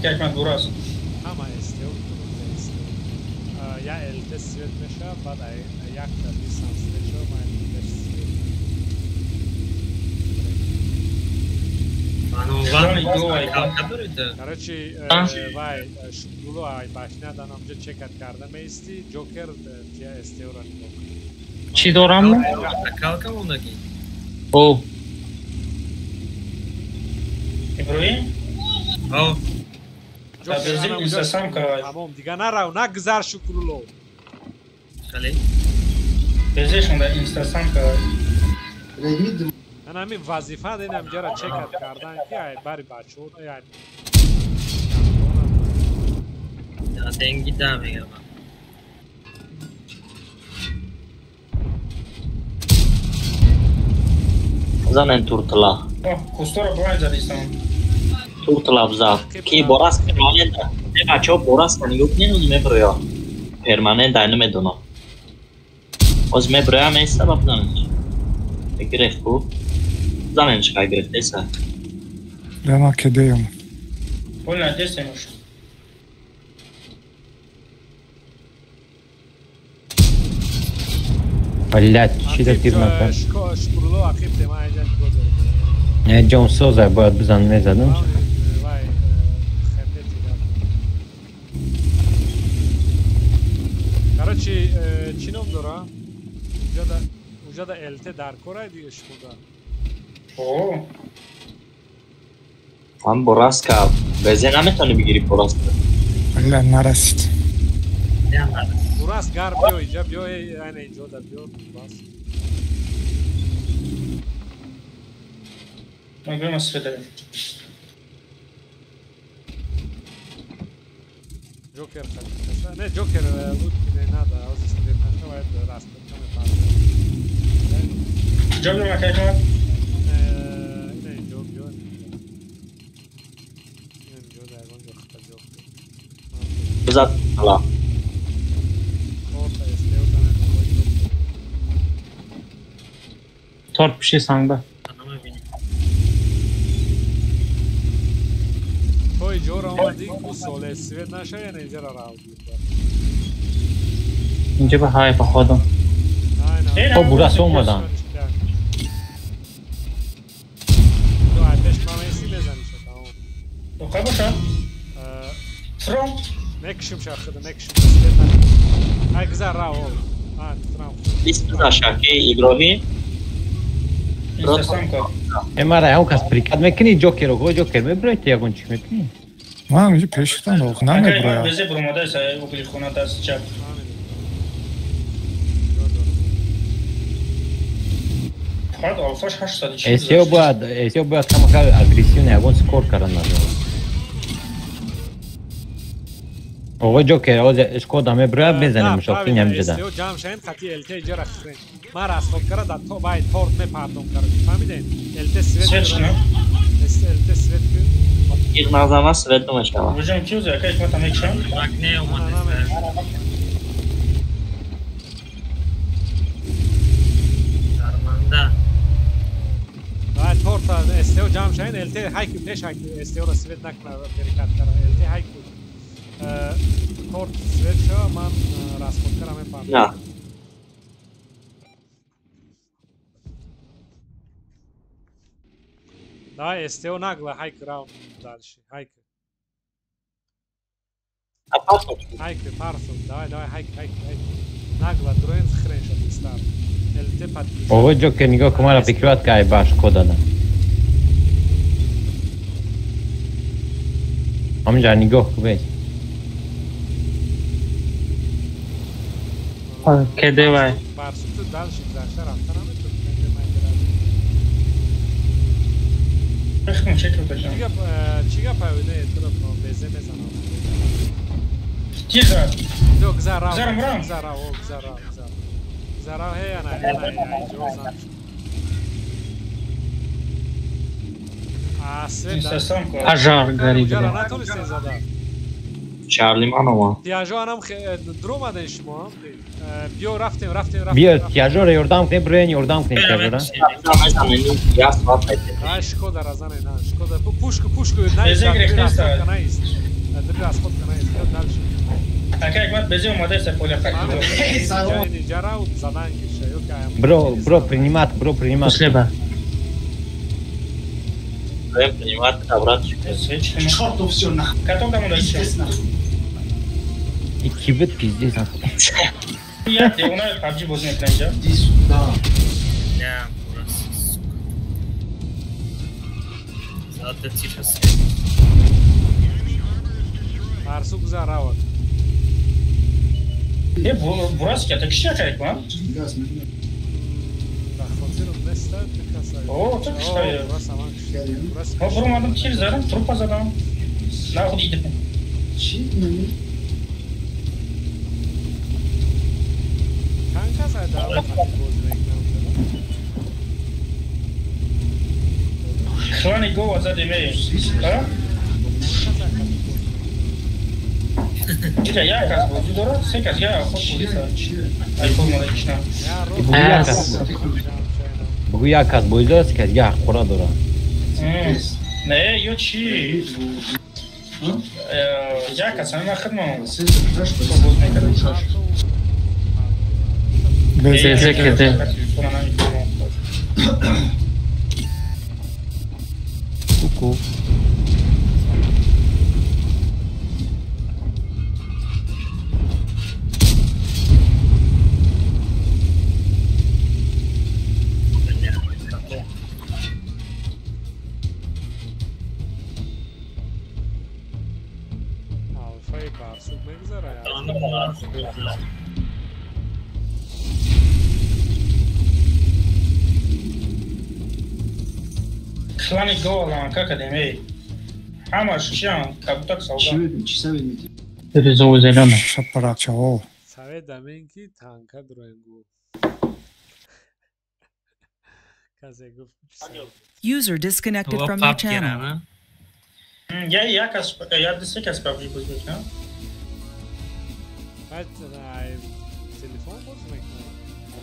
Как ман Бурас? Ҳама СТО СТО. Я ЛТ свет меша, баъд якта дистанс меша, ман ЛТ свет. Короче, вай шукрулло ай башня данамҷа чекат карда меисти, Ҷокер тия СТО-ро нигоҳ кун. Чӣ дорам? Калка мондагӣ? О. Иброҳим? О. Тамом, дига нарав, нагзар Шукрулло. Хале? Безешон дар инстасамка. Ман ҳамин вазифа динам ҷара чекат кардан ки ай бари бачаҳо ай денги да мегам. Занен туртла. Кустора блайн задистам. Туртла взад. Ки борас перманент. Не бачаҳо борас нигоҳ кунед, меброя. Перманент ай намедонам. Оз меброя места ба бизанед. Гирефт ку. Занен чӣ қадр гирифтеса? Лема кедеем. Пул надестем уж. Блять, чӣ да тир накард? Шукрулло ақиб тема айҷа нигоҳ дорем. Не, ҷонсоза бояд бизан мезадам. Вай хепети да. Короче, чӣ ном дора? Уҷа да ЛТ дар кор ай дига шумода. О. Ман Бораска безе наметавонӣ бигирӣ Бораска. Бля, нарасид. Бурас гар биё инҷа, биё айна инҷо да биё бас. Ман биём аз федерал. Ҷокер хати. Не, Ҷокер лут не надо, ози свет нашавад, распадка мепарад. Ҷо биём акай ҷон? Не, инҷо биё. Инҷо да ягон ҷо хата ҷо. Бизад ала. Торт пушти сангба. То иҷора омадӣ гусоле свет наша я инҷара рав. Инҷа ба ҳай походу. О бурас омадан. То пеш мамеси мезаниша тамом. Тоқа боша? Фром мекшим шахда мекшим свет наша. Ай гузар рав. А, трам. Бисту шаки Иброҳим. Эмара, он кас прикат мекунӣ ҷокеро, го ҷокер меброи ту ягон чӣ мекунӣ? Ман инҷа пешитон ох намеброям. Безе бромадай сай угли хона даст чап. Фақат алфаш 840. Эсио бояд камака агрессивно ягон скор кардан назар. Оғои ҷокер, озе Шкода меброяд, мезанем мушофин ҳамҷода. Эсио ҷамъ шавем қати ЛТ иҷара хӯрем. Ман расход кара да то вай торт мепардом кара. Фаҳмидем? ЛТ свет. ЛТ свет ки. Тиғ назама свет намешава. Бужам ки уза якаш мата мекшам? Не, омад. Дарманда. Вай торта СТО ҷамъ шавем, ЛТ ҳайку пеш ҳайку СТО-ро свет накна перекат кара. ЛТ ҳайку. Торт свет шава, ман расход кара мепардом. На. Давай СТО нагло, хайк раунд дальше, хайк. Хайк, парсел, давай, давай, хайк, хайк, хайк. Нагло, дроен хрен шад старт. ЛТ подключ. Оғои ҷокер нигоҳ кун мара прикриват ка ай ба Шкода да. Ҳамҷа нигоҳ кун бес. Кеде вай. Барсу ту дальше гузашта рафта наметавонӣ. Чӣ гап не, туро безе мезанам. Тихо. Ду гузар рав. Гузар рав, гузар рав, гузар. Гузар рав, ҳей ана, ана, иҷо зан. А свет. Пожар горит. Натонистем зада. Чарли Манова. Тиажо анам дуромаден шумо. Биё рафтем, рафтем, рафтем. Биё тиажоро ёрдам кунем, броен ёрдам кунем тиажора. А Шкода разане, на, Шкода. Пушку, пушку, наист, наист. Дри расход наист, дальше. Ака як безе омадай са поля хак. Бро, бро, принимат, бро, принимат. Спасибо. Принимат, обратно. Чёрту всё нахуй. Котом кому дальше? И кибет пиздец нахуй. Я девона PUBG бозӣ мекунам инҷа. Иди сюда. Не, просто сука. Зада тише свет. Арсу гузар равад. Е, бурас ки, так чӣ чак ма? О, так что я. О, бурмадам тир задам, трупа задам. Нахуй иди. Чӣ? Клани гова задем, эй. А? Иҷа як кас бозӣ дорад, се кас я худ бозӣ. Ай пул мода кишна. Бугу як кас бозӣ дорад, се кас як хӯра дорад. Не, ё чӣ? Як кас ҳама хидмат. Боз мекардам. Безе кеде. Ку-ку. Клани гова ланка кадем, эй. Ҳамаш чиан, кабутак савда. Чӣ совет медиҳӣ? Бирюзовый зелёный. Шапаракчаҳо. Совет дамен ки танка дуроем гу. Касе гуфт. User disconnected from your channel. Я як кас, я се кас PUBG бозӣ мекунам. Баъд телефон бозӣ мекунам.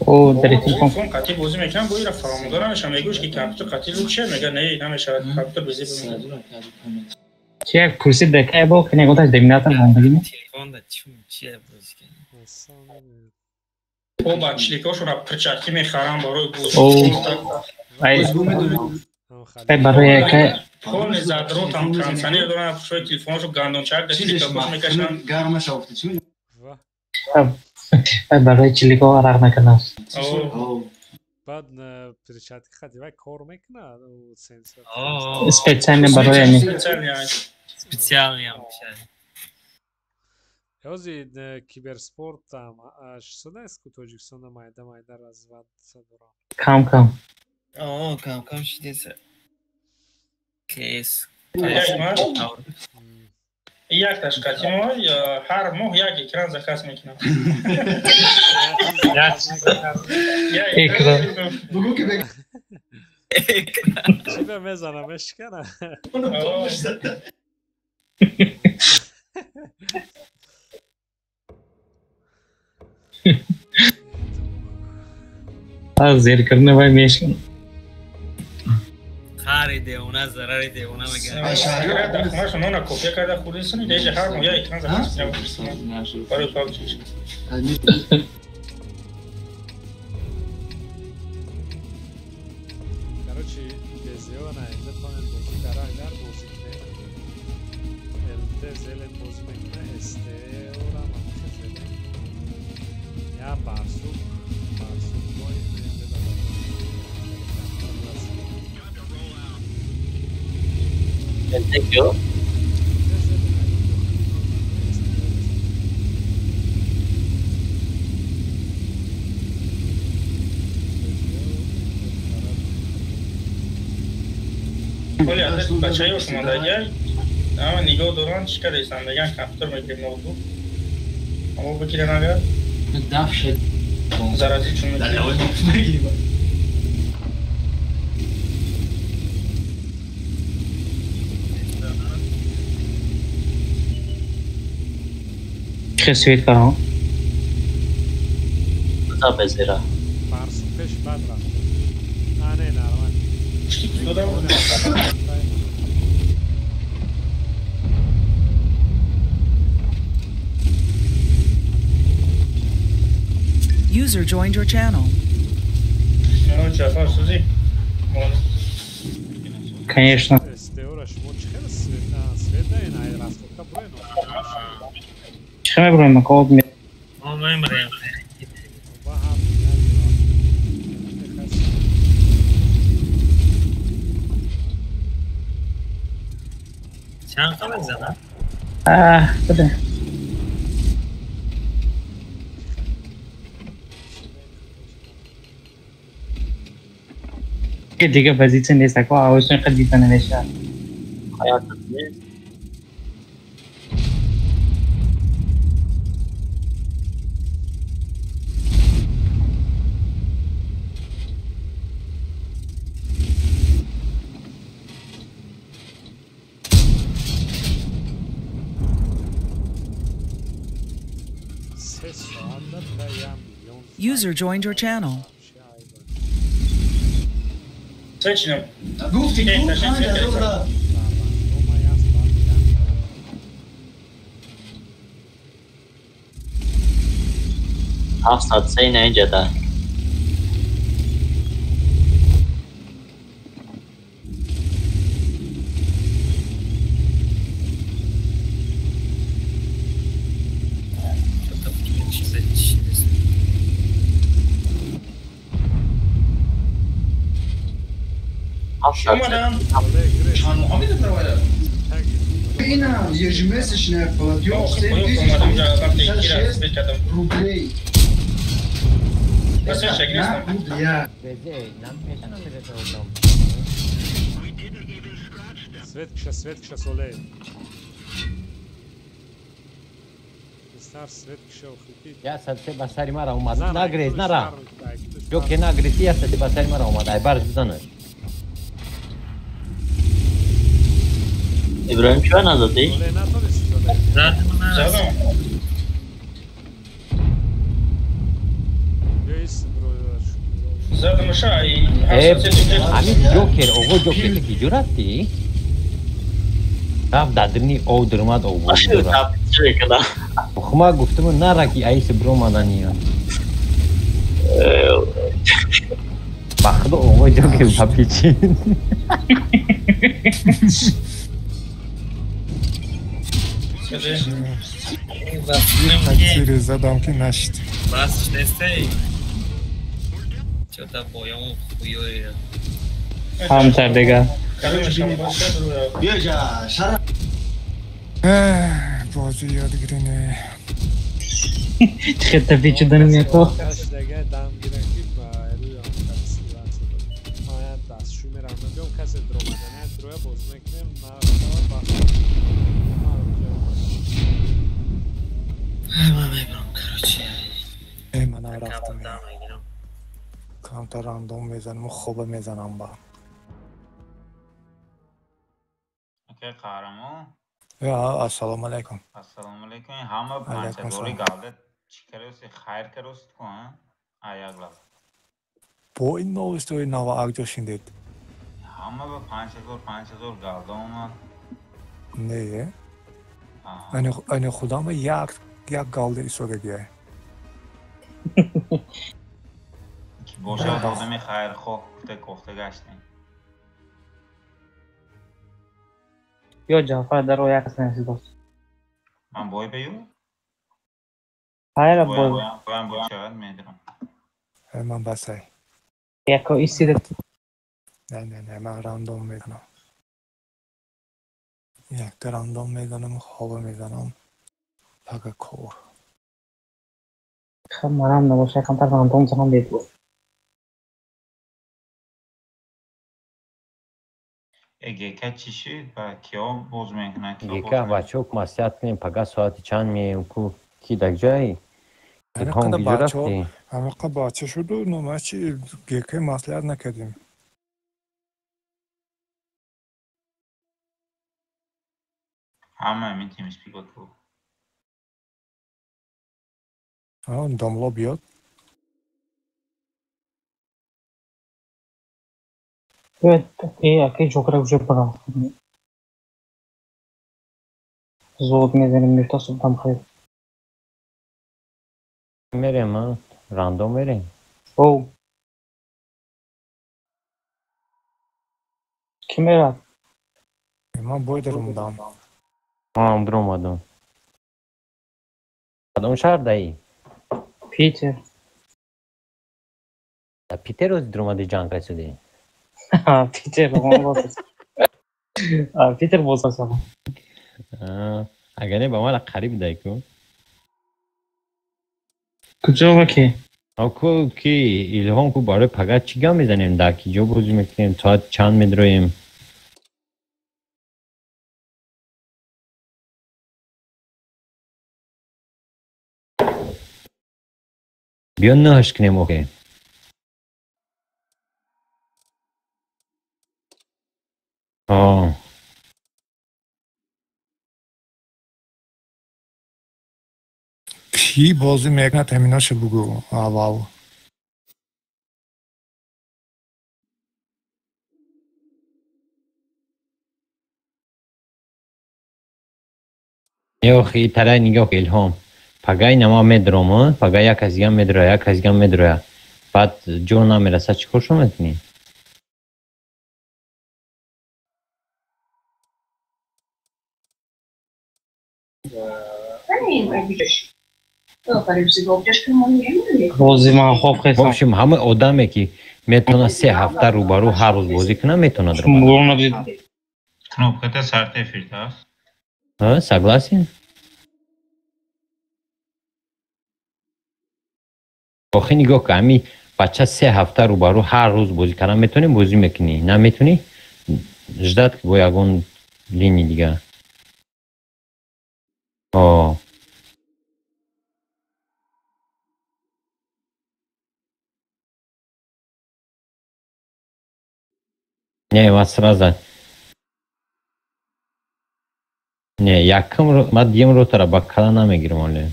О, дар телефон. Телефон қатъи бозӣ мекунам, бо ира фаҳмода намешавам. Мегӯш ки компютер қатъи лучше, мега не, намешавад, компютер бозӣ мекунад. Чи як пурсид да кай бо ки неготаш доминатор мондагӣ не? Телефон да чӣ чия бозӣ кунӣ? О, ба чликошонро перчатки мехарам барои бозӣ. Ай, ай барои кай Полный задротам кондиционер дорам, шои телефоншо гандончак да чликош мекашам. Гарма шавфти чӣ? Ай барои чилико арақ накардам. Баъд перчатки хати вай кор мекунад сенсор. Специально барои ами. Специально ам. Ҳози киберспортам шудааст ку Тоҷикистонда майда майда разватса дорам. Кам кам. О, кам кам шидеса. Кес. Якташ қатъи мо ҳар моҳ як экран заказ мекунам. Экран. Чӣ ба мезанам, мешикана? Зер кардан вай мешикана. Хари девона, зарари девона мегардад. Дар хонаашон нона копия карда хӯрдисани, деҷа ҳар моҳ як экран заказ мекунам барои PUBG. Короче, безео на инҷа тонен бозӣ кара, агар бозӣ кунед, ЛТ зелен бозӣ мекунад, СТ-ра мамахе зелен. Я барсук, барсук бой инҷа да. Thank you. Оли аз бачаи ошомадагиай ама нигоҳ доранд, чӣ кардастанд, мегӯянд компютер мегирем, ноутбук. Аммо бигирен агар зарази чун мекунем. Чӣ свет кардам? За безера. Барсук пеш бад рафт. А не, нормально. User joined your channel. Ҷафар сӯзи. Конечно. СТО-ра шумо чӣ хел свет, свет да ин ай расходка буре но. Чӣ мебурем, ко Мо мемрем. Ба ҳам Чанд та мезанад? А, буда. Ки дига позитсия нест, ако авошон қад дида намешавад. Ҳаётат нест. Се соат да била 1 миллион. User joined your channel. Свечинам. Гуфти ку 5000 да. Ҳафтсад се на инҷа да. Омадам. Чанд моҳ медодам? Ина ежемесячная платёж 76 рублей. На рубля. Свет киша, свет киша, солей. Стар свет киша, охити. Я сад се ба сари мара омад. Нагрез, нара. Ё ке нагрези, я сад се ба сари мара омад. Ай барш бизанаш. Иброҳим чиро назадӣ? Задам. Задамаша ай. Ами Ҷокер, оғо Ҷокер, ту киҷо рафтӣ? Рафт дар дурни ов дурмад ов бозӣ. Хума гуфтуму нара ки аиси биромадания. Ба худо оғои Ҷокер ба печид. Таксири задам ки нашид. Бас нестей. Чё-то боём хуёй. Ҳамтар дега. Бозӣ ёд гиринӣ. Чӣ хел печиданим яко. Дам гиран ки ба рӯи ман дастшӯй мерам. Биём касе дуромадани дуроя боз мекунем. Ман мебарам, короче. Манам рафтам. Камтар рандом мезанам, хоба мезанам ба. Окей, қаҳрамон. Ассалому алайкум. Ассалому алайкум. Ҳама панҷадори галда чӣ кароси, хайр кароси ку, аяглаб. Бо ин новостои нава акҷо шиндед? Ҳама ба 5000 5000 галда омад. Не. Ани худам як як галда истодагия. Ки бошад одами хайрхоҳ гуфта кофта гаштем. Ё Ҷафар даро як кас насидост. Ман бой бею? Хайра бой. Боям бой шавад медирам. Ман басай. Яко истида. Не, не, не, ман рандом мезанам. Якта рандом мезанам, хоба мезанам. Пага кор. Хаб манам набоша камтар рандом занам бепур. ГК чӣ шуд? Ба киё боз мекунад? ГК бачаҳо маслиҳат кунем, пага соати чанд меем, ку ки дар ҷай? Ҳамиқа бача шуду номачи ГК маслиҳат накардем. Ҳама ҳамин TeamSpeak ку. Домло биёд. Аки Ҷокера уже барам. Зуд мезанем мефта субҳам хайр. Мерем, а? Рандом мерем. Оу. Кӣ мерад? Ман бой даромадам. Ман даромадам. Кадом шаҳр даи? Питер. Да Питер ози даромади ҷанг касудӣ? Питер Питер боз астам. Агар не ба ман қариб дай ку. Куҷо ва ки? Ку ки Илҳом ку барои пага чӣ гап мезанем, дар ки ҷо бозӣ мекунем, соат чанд медроем? Биё нӯҳаш кунем охе. Кӣ бозӣ мекунад ҳаминоша бугӯ аввал. Не охи тарай нигоҳ Илҳом. Пагаи нама медром, пага як кас дигар медроя, як кас дигар медроя. Баъд ҷо намерасад, чӣ кор шумо мекунӣ? Рози ман хоб хестам. В общем, ҳама одаме ки метавонад се ҳафта рӯбарӯ ҳар рӯз бозӣ кунад, метавонад ромад. Кнопката сарти эфирда аст. Согласен? Охи нигоҳ кун, ҳами бача се ҳафта рӯбарӯ ҳар рӯз бозӣ кардан метавонӣ, бозӣ мекунӣ. Наметавонӣ, ждать бо ягон линии дигар. Не, ман сразу. Не, якум ман дуюм ротара ба кала намегирам оле.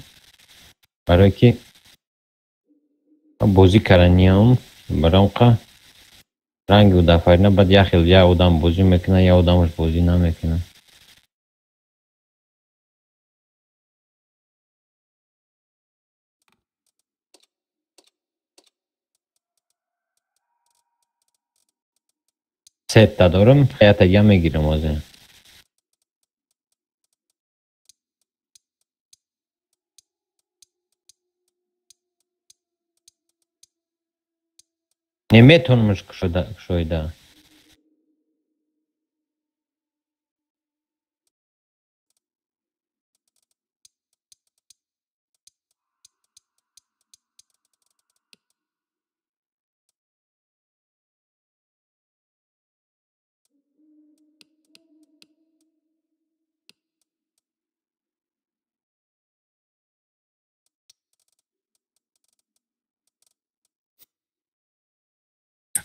Барое ки бозӣ карданиям, Барамқа ранги удафарина баъд як хел як одам бозӣ мекунад, як одамаш бозӣ намекунад. Сетта дорам, ятага мегирам ҳозир. Неметонамш кушоида.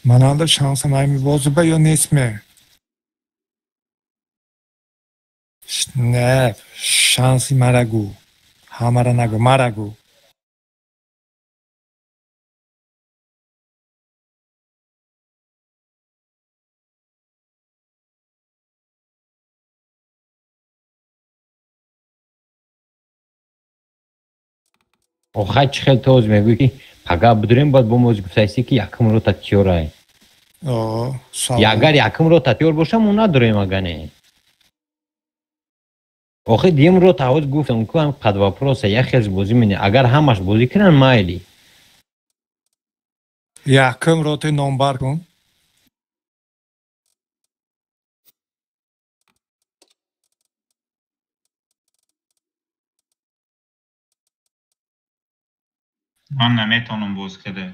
Мананда шансам ҳами бозиба ё нестме? Не, шанси мара гӯ. Ҳамара нагӯ, мара гӯ. Охай чӣ хел то оз мегӯӣ ки пага бидурем, баъд бо моз гуфтаисӣ ки якум рота тиёрай. Агар якум рота тиёр боша, мо надорем ага не. Охи дуюм рота ҳоз гуфтам ку ҳам қад вопроса як хел бозӣ мене. Агар ҳамаш бозӣ кунанд майли. Якум роти номбар кун. Ман наметавонам боз када.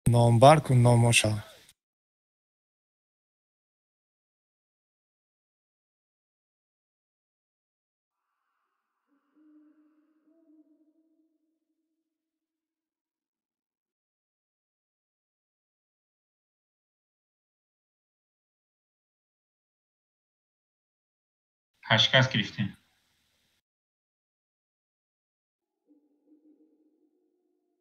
Номбар кун номоша. Ҳашт кас гирифтем.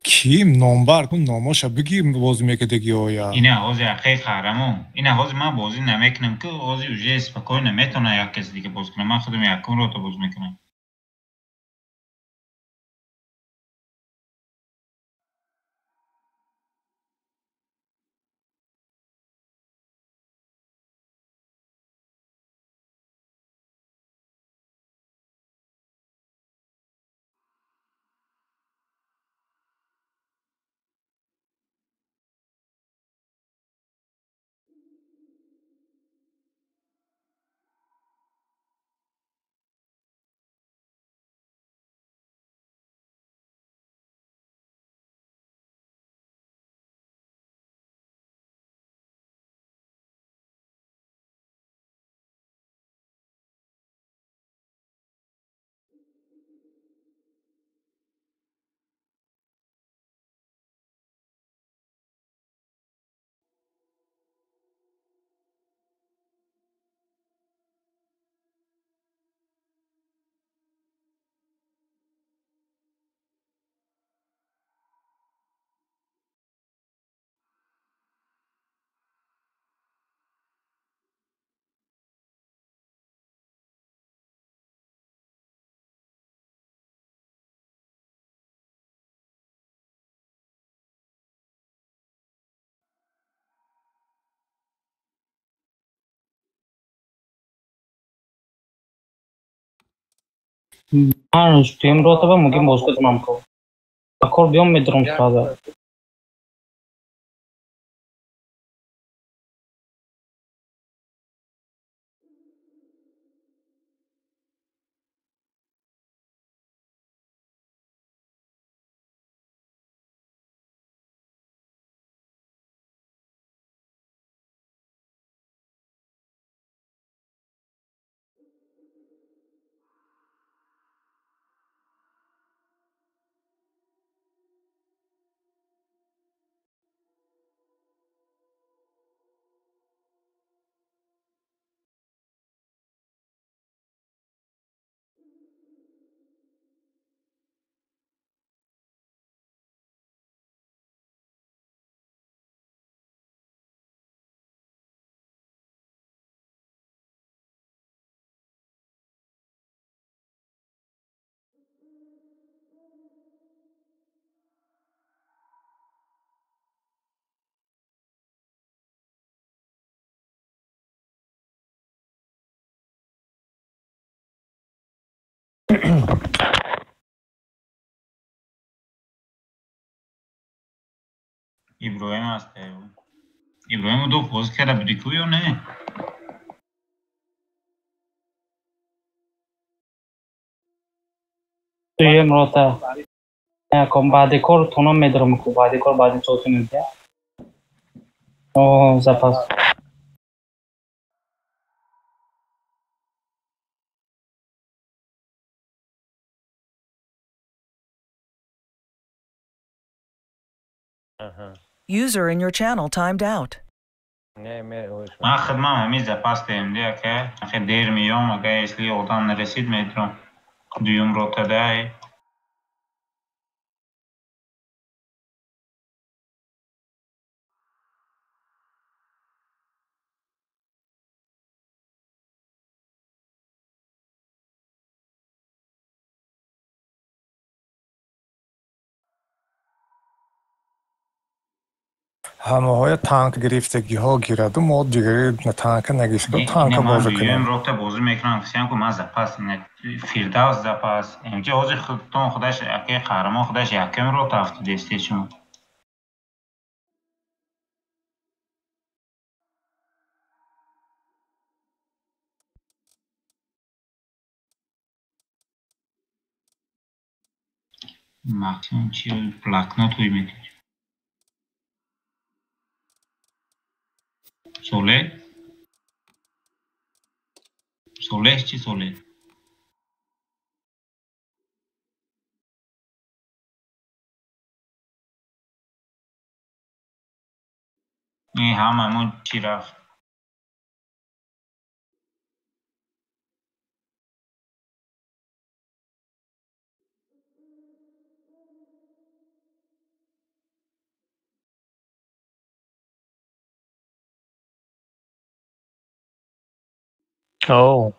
Ким номбар кун номоша бигӣ бозӣ мекардагӣ оя. Ина ҳозир ҳақиқи қаҳрамон. Ина ҳозир ман бозӣ намекунам ки ҳозир уже спокойно метавонам як каси дига боз кунам. Ман худам якум рота боз мекунам. Ман дуюм рота ба мумкин боз кунам ко. Ба кор биём медурам сразу. Иброҳим аст. Иброҳим ду бозӣ карда буди ку ё не? Дуюм рота. Ком баъди кор тонам медорам ку баъди кор баъди сотунем. О, запас. User in your channel timed out. Ман хидмам ҳамин запас дем ди ака. Ахи дер миём, ага если одам нарасид медрам. Дуюм ротадай. Ҳамаҳоя танк гирифтагиҳо гираду, мо дигари танка нагирифта, танка бозӣ кунем. Дуюм рота бозӣ мекунам, кисиам ку ман запас, Фирдавс запас. Инҷа ҳозир худтон худаш акаи қаҳрамон худаш якум рота афтидесте шумо. Максимум чи блокнот ҳуй мекунӣ? Солеҳ? Солеҳ чӣ солеҳ? Ин ҳамамон чӣ рафт? О.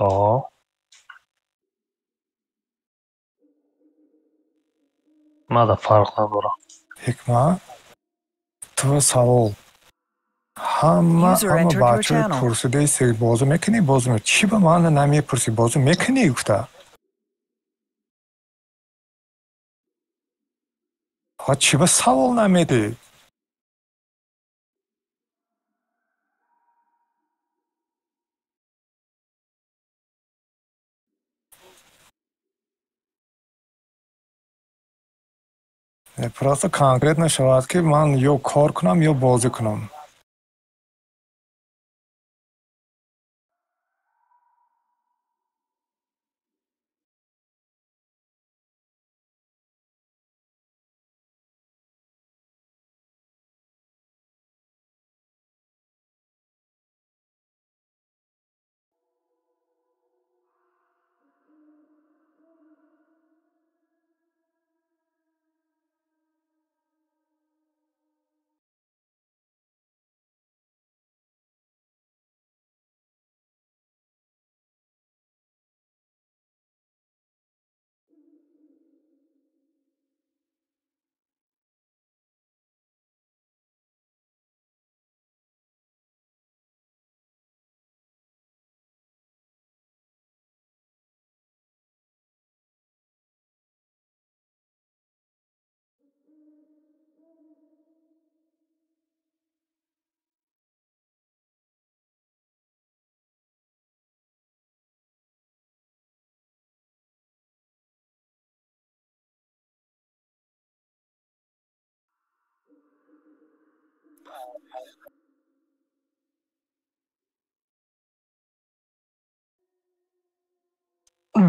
О. Мада фарқ надорад. Ҳикмат, ту савол. Ҳама User ҳама entered your бачаҳои channel. пурсидаи се бозӣ мекунӣ, бозӣ мекунӣ. Чӣ ба ман намепурсӣ, бозӣ мекунӣ гуфта? Ҳа чӣ ба савол намедиҳӣ? Просто конкретно шавад ки ман ё кор кунам, ё бозӣ кунам.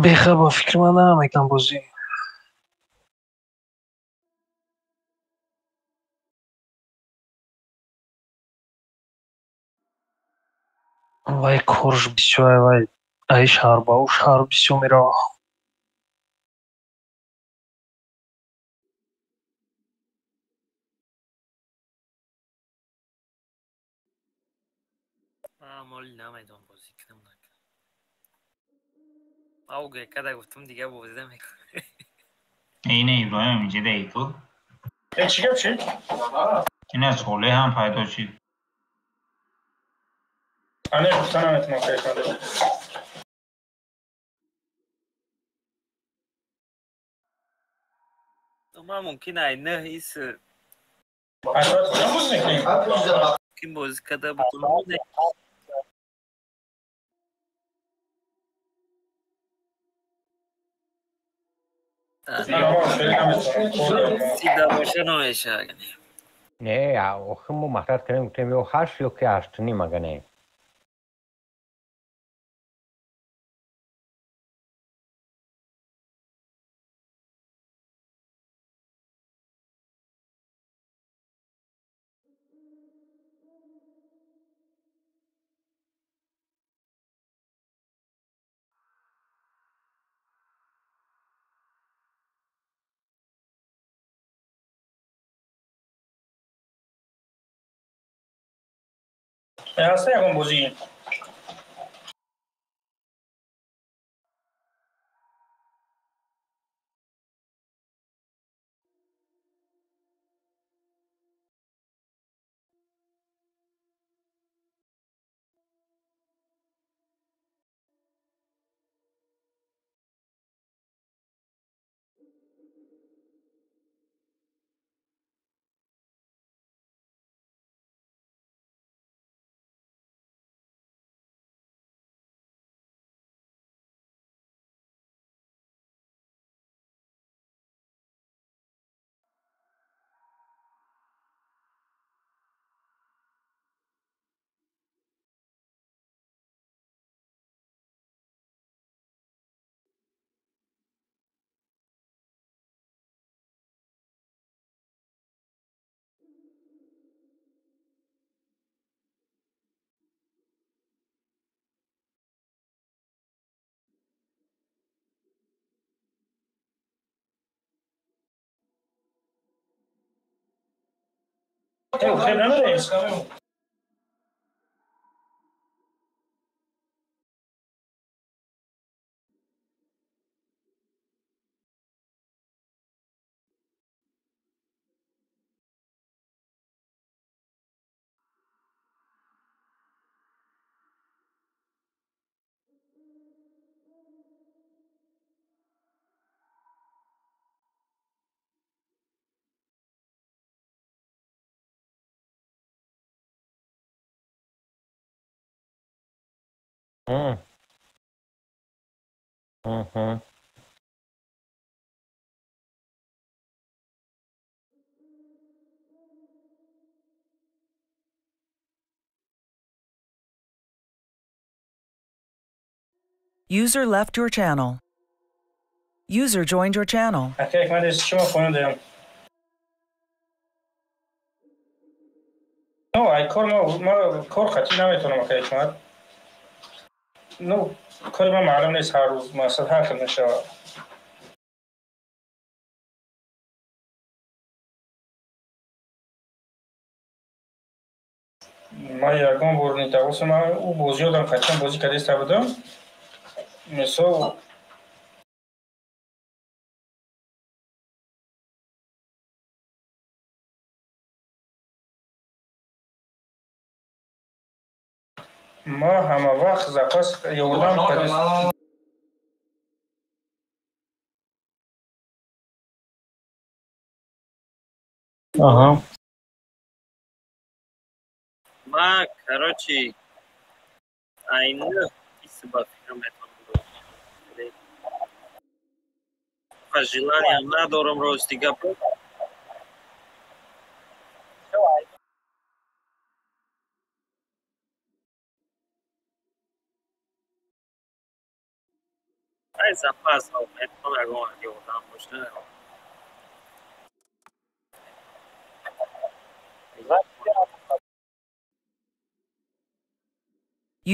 Беха ба фикри ман намекунам бозӣ. Вай корш бисёр, вай ай шаҳр ба ӯ шаҳр бисёр мерава. Ман моли намедонам бозӣ кунам накунам. Ау гекада гуфтам дига бозӣ намекунам. Ина Иброҳим инҷа даи ку? Э, чӣ гап шид? Ина Солеҳ ҳам пайдо шид. Ане гуфта наметавонам, кайф надорам. Ман мумкин ай нӯҳ ис мумкин бозӣ карда бутонам. Сида боша намешавад. Не, охир мо мақсад кардем, гуфтем ё ҳашт ё ки ҳашту ним, ага не. Ҳаста ягон бозӣ? Хел намерем. User left your channel. User joined your channel. Ака Ҳикмат, шумо поён дорам. Ну, ай кор ма кор қатъӣ наметавонам, ака Ҳикмат. Ну, кори ман маълум нест, ҳар рӯз масалан ҳар хел мешавад. Ман ягон бор нитавоса ман ӯ бозиёдам қатъиян бозӣ кардиста будам. Мисол, ма ҳама вақт запас ёрдам кардист. Аҳа. Ма, короче, ай нӯҳ ис ба фикрам метавонам. Желаниям надорам, рости гап. Ай запас метавонам ягон ёрдам бошад.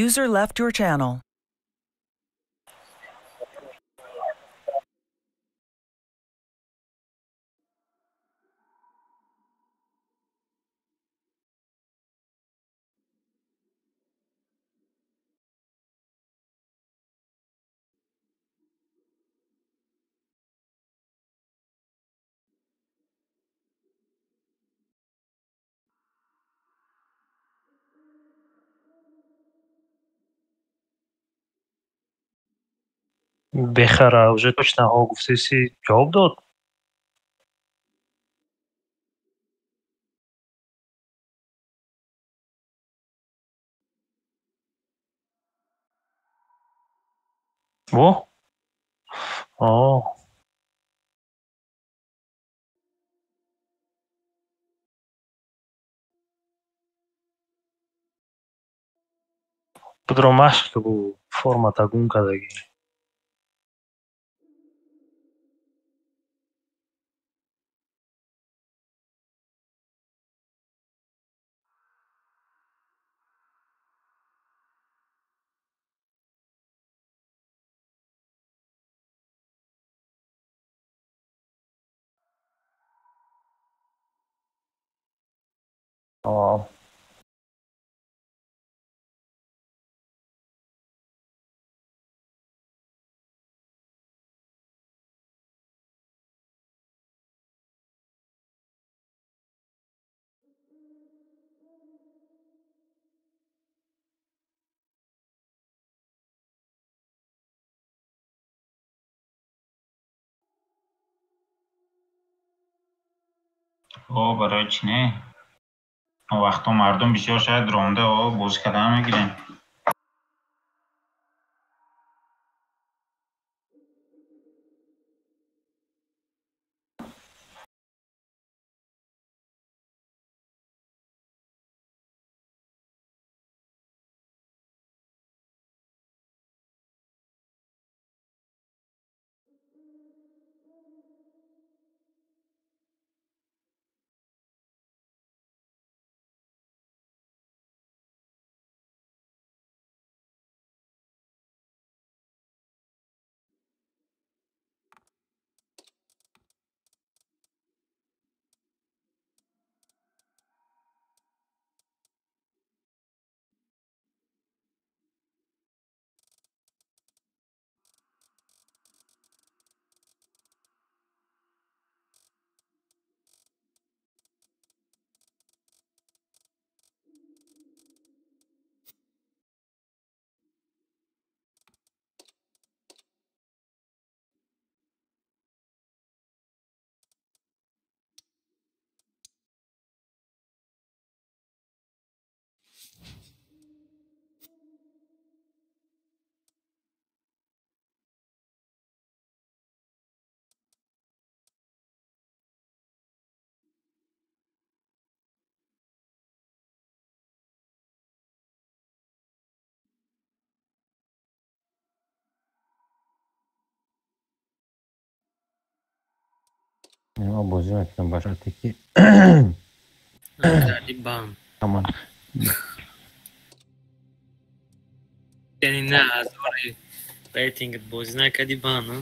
User left your channel. Бехара уже точно ҳо гуфтеси, ҷавоб дод? Во? О. Будро машқ ки бу формата гум кардагӣ. О. О, барои чӣ не? Он вақтҳо мардум бисёр шояд ронда о бозӣ кардан мегирем. Ман бозӣ мекунам ба шарте ки Кардӣ бам. Аман. Яъне на ҳазори рейтингат бозӣ накардӣ бан, а?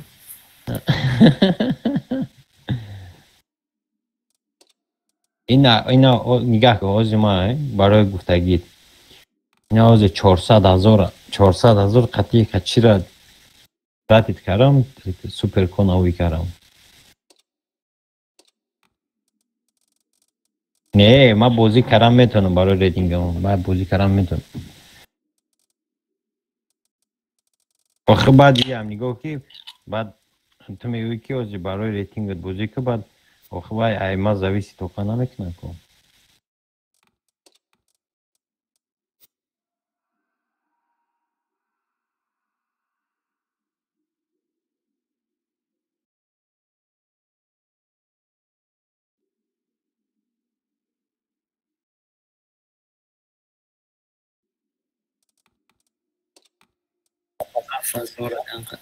Ина нигаҳ кун, ҳозир ман барои гуфтагит. Ина ҳозир 400 ҳазор, 400 ҳазор қатъи качира ратит кардам, суперкон авӣ кардам. Не, ман бозӣ кардам метавонам барои рейтингам. Ман бозӣ кардам метавонам. Охир баъд иам нигоҳ ки баъд ту мегӯӣ ки ҳозир барои рейтингат бозӣ ку, баъд охир вай ай ма зависи тоқа намекунад ку. Ҳазор анқа.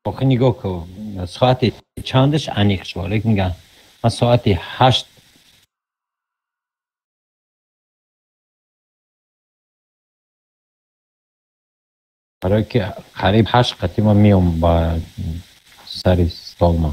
Охир нигоҳ кун, соати чандаш аниқ шуд, лекин нигоҳ, ман соати 8 барои ки қариб 8 қатъи ман меом ба сари столма.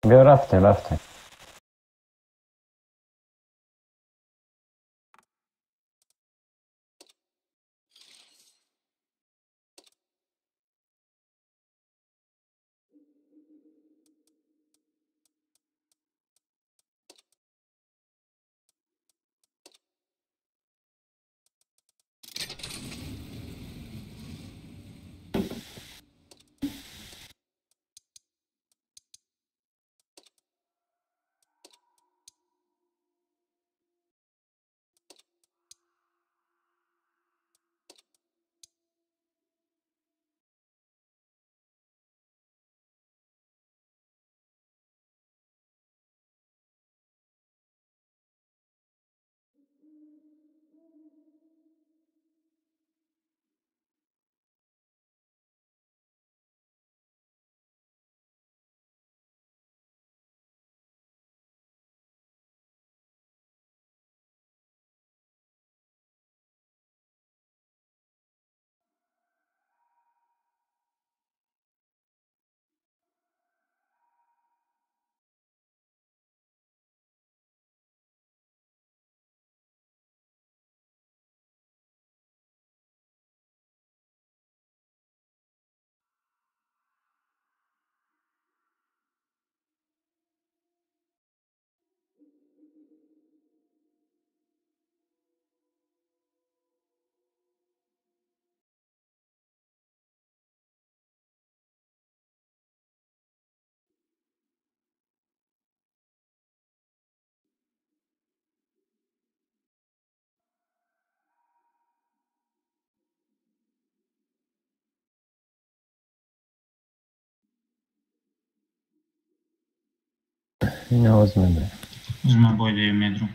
Биё, рафтем, рафтем. Ин овоз мебарем. Ман бояд медрум.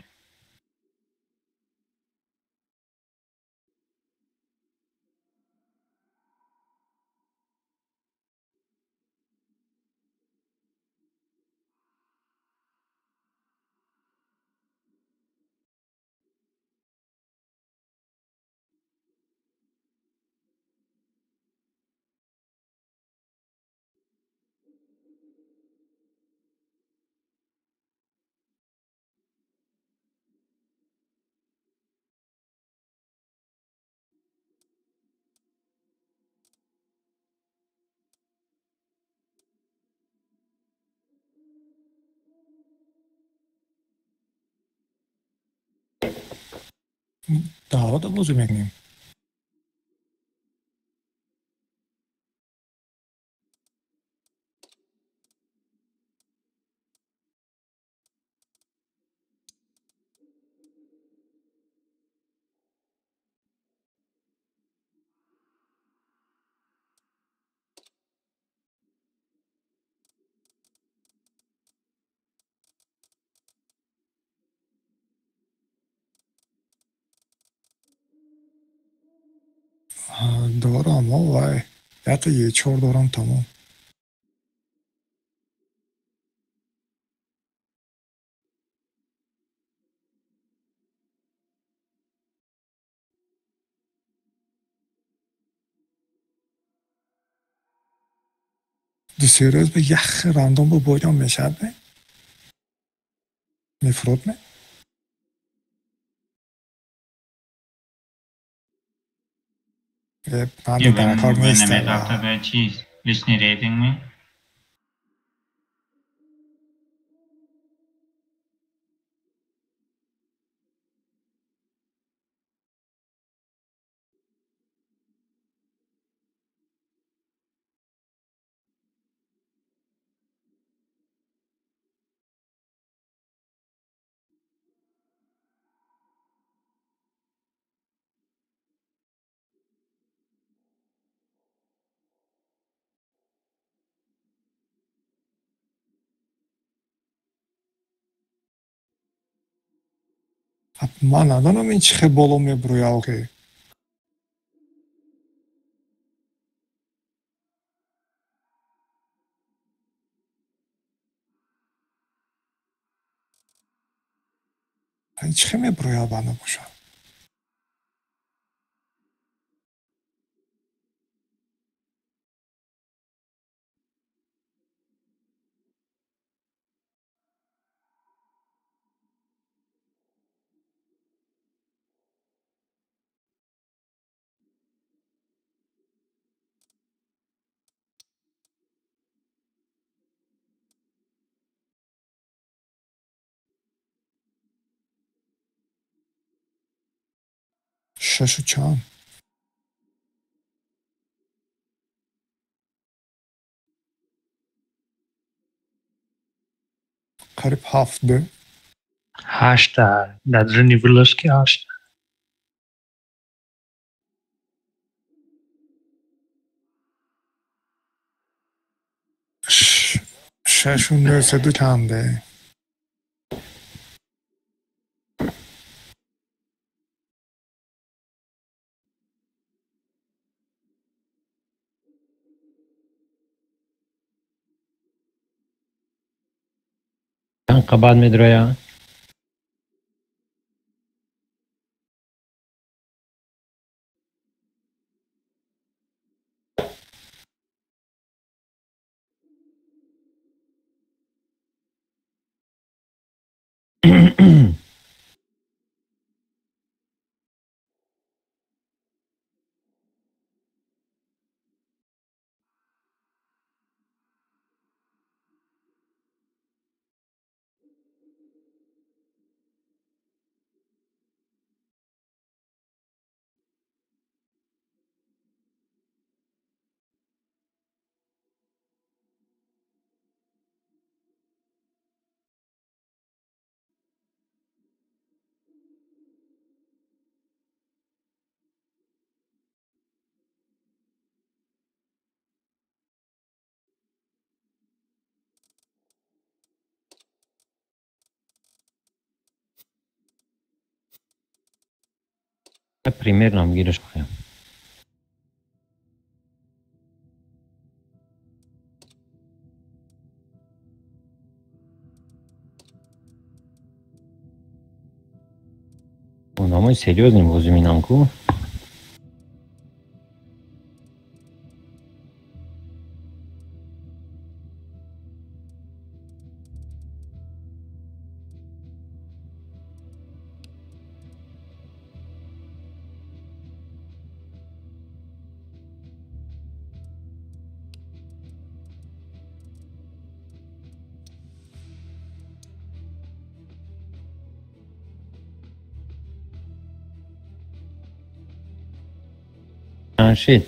Даҳода бозӣ мекунем. Дорам, вай. Ята Е4 дорам, тамом. Ду се рӯз ба ях рандом бо боён мешавад ме? Мефурод ме? Ман дар кор нестам. Чиз личный рейтинг ми? Ман надонам ин чӣ хел боло мебурӯяд охи. Ин чӣ хел мебурӯяд банда бошад? Шашу чанд? Қариб ҳафт ду. Ҳашта. Дар зини вилоски ҳашта. Шашу нӯҳсаду чанде? Чанд қабат медроя? Примерно гираш кунем. Одамои серьёзный бозӣ минам ку. Шид.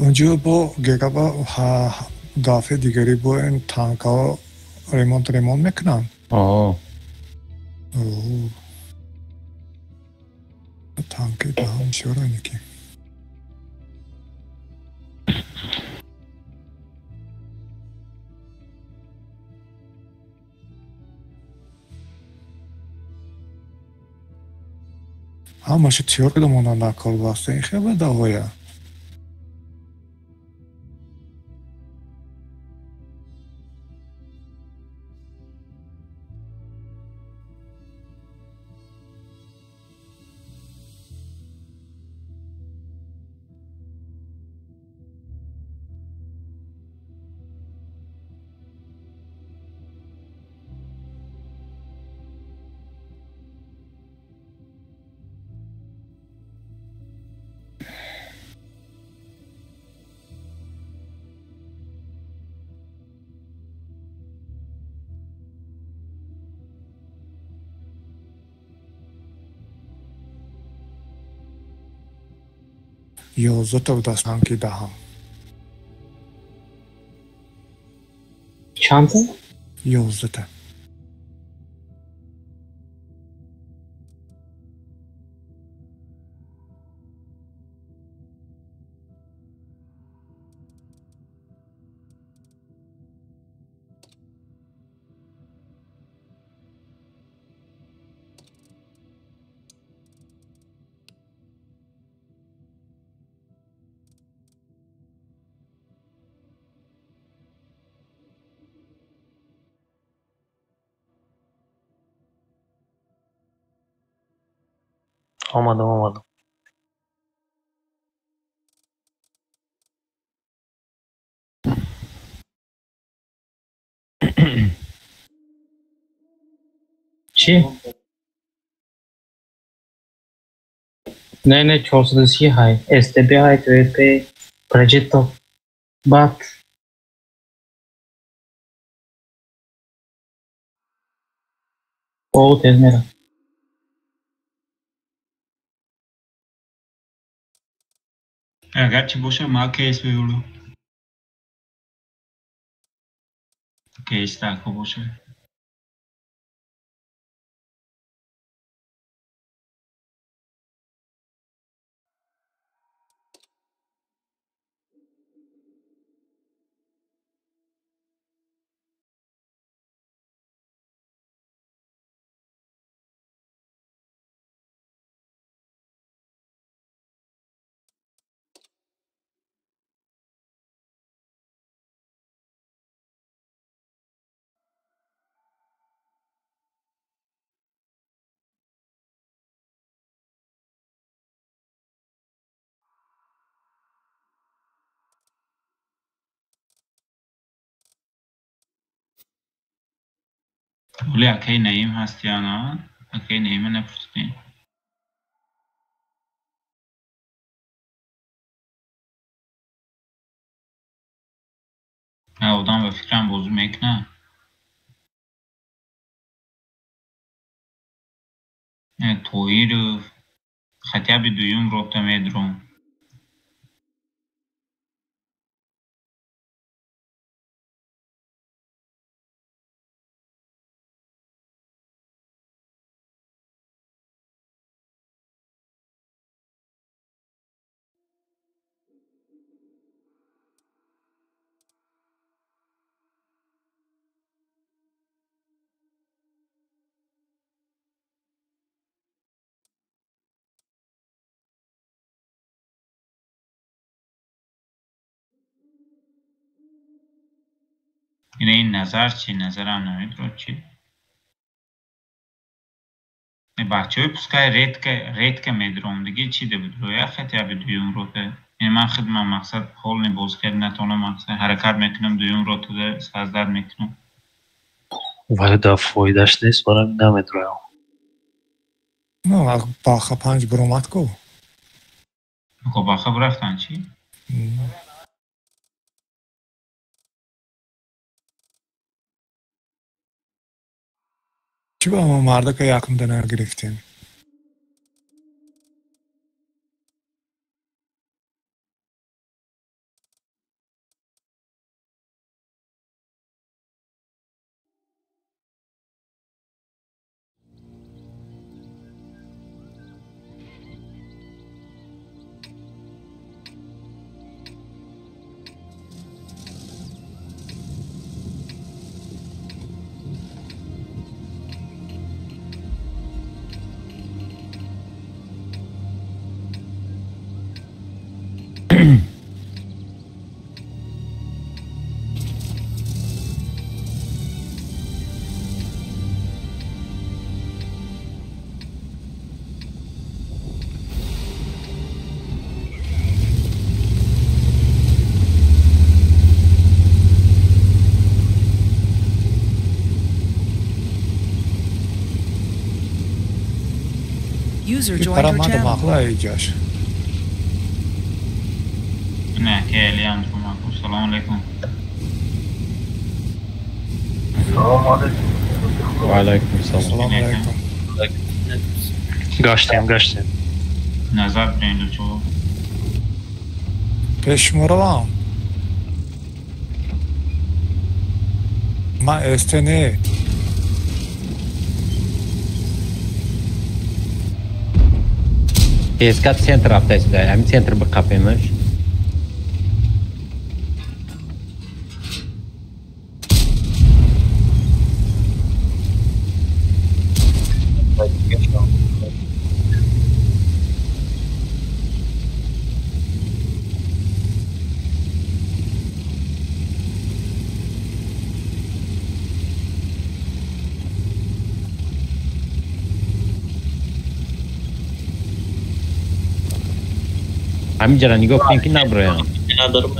Унҷо бо гегаба дафъи дигари бо ин танкао ремонт мекунанд? О. Танки даҳам бисёр ки. Ҳамаша тиёр карда монанд дар кор баста. Ин хеле давоя. 11 будааст танки даҳам. Чандта? 11-та. Омадам, омадам. Чӣ? Не, не, 430 ҳай, СТБ ҳай, ТВП, Проджето, бат. О, тез мера. Агарчи боша, ма кейс бибуру. Кейс тако боша. Оли акаи Наим ҳаст ё на? Акаи Наима напурсидем. Одам ба фикрам бозӣ мекунад. Тоиров хотя бы дуюм рота медром. Ин назар чӣ? Назарам намедурад чӣ? Бачаҳои пускай редко редко медурам диги чӣ да бидуроя хотя бы дуюм рота. Ин ман хидмам мақсад полный бозӣ карда натавонам, мақсад ҳаракат мекунам, дуюм ротада создать мекунам. Вале да фоидаш нест, барам намедуроям. Ну, баха панҷ буромад ку. Хоб, баха бурафтан чӣ? Чӣ ба мо мардака якумда нагирифтем? User joined your Парамада channel. мақла иҷаш. Не, ки Элиам Тумаку. Салому алейкум. Салому алейкум. Ва алайкум салом. Салому алейкум. Гаштем, гаштем. Назар бирен лучо. Пеш шуморавам. Ман СТ не. СК центр рафтаст, ҳамин центр биқапемаш. Ҳаминҷара нигоҳ кунем ки наброям. Надорам.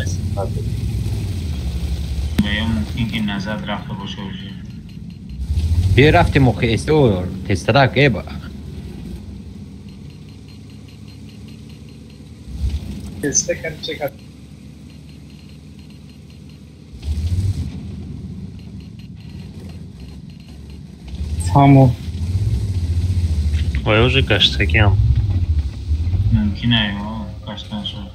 Ё мумкин ки назад рафта боша уже. Биё рафтем охи СТО тезтарак эба. Фаҳмо. Вай уже гаштагиам. Мумкин ай, гаштан шуд.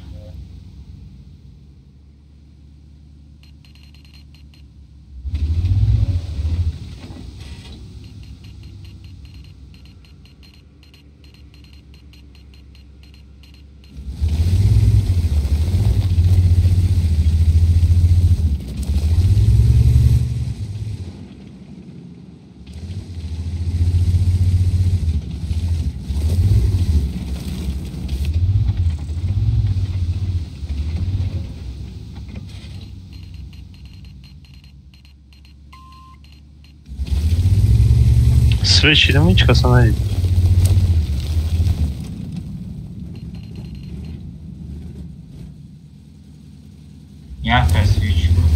Свечи, ҳеҷ каса надид. Якта свеч буд.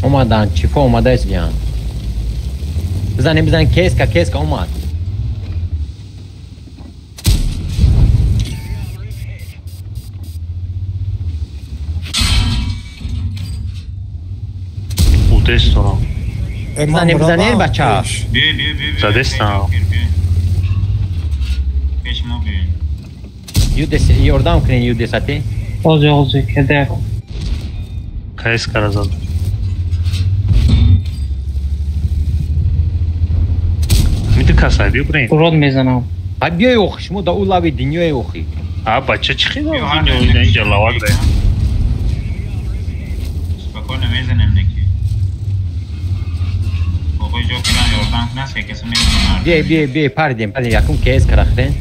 Омаданд, чифо омадаист биям. Бизанем, бизанем, кеска, кеска омад. Дестора. Бизанем, бизанем, бача. Биё, биё, биё, биё. Задестам. Пеш мо биёем. Юдес, ёрдам кунед юдесати. Ози, ози, кеде. Каескара зад. Миди каса биё бирем. Урод мезанам. Ҳа биёй охи, шумо да ӯ лави дунёе охи. А бача чӣ хел инҷа лавак да. Спокойно мезанем неки. Биёй, биёй, биёй, пардем, пардем, якум кс карахтен.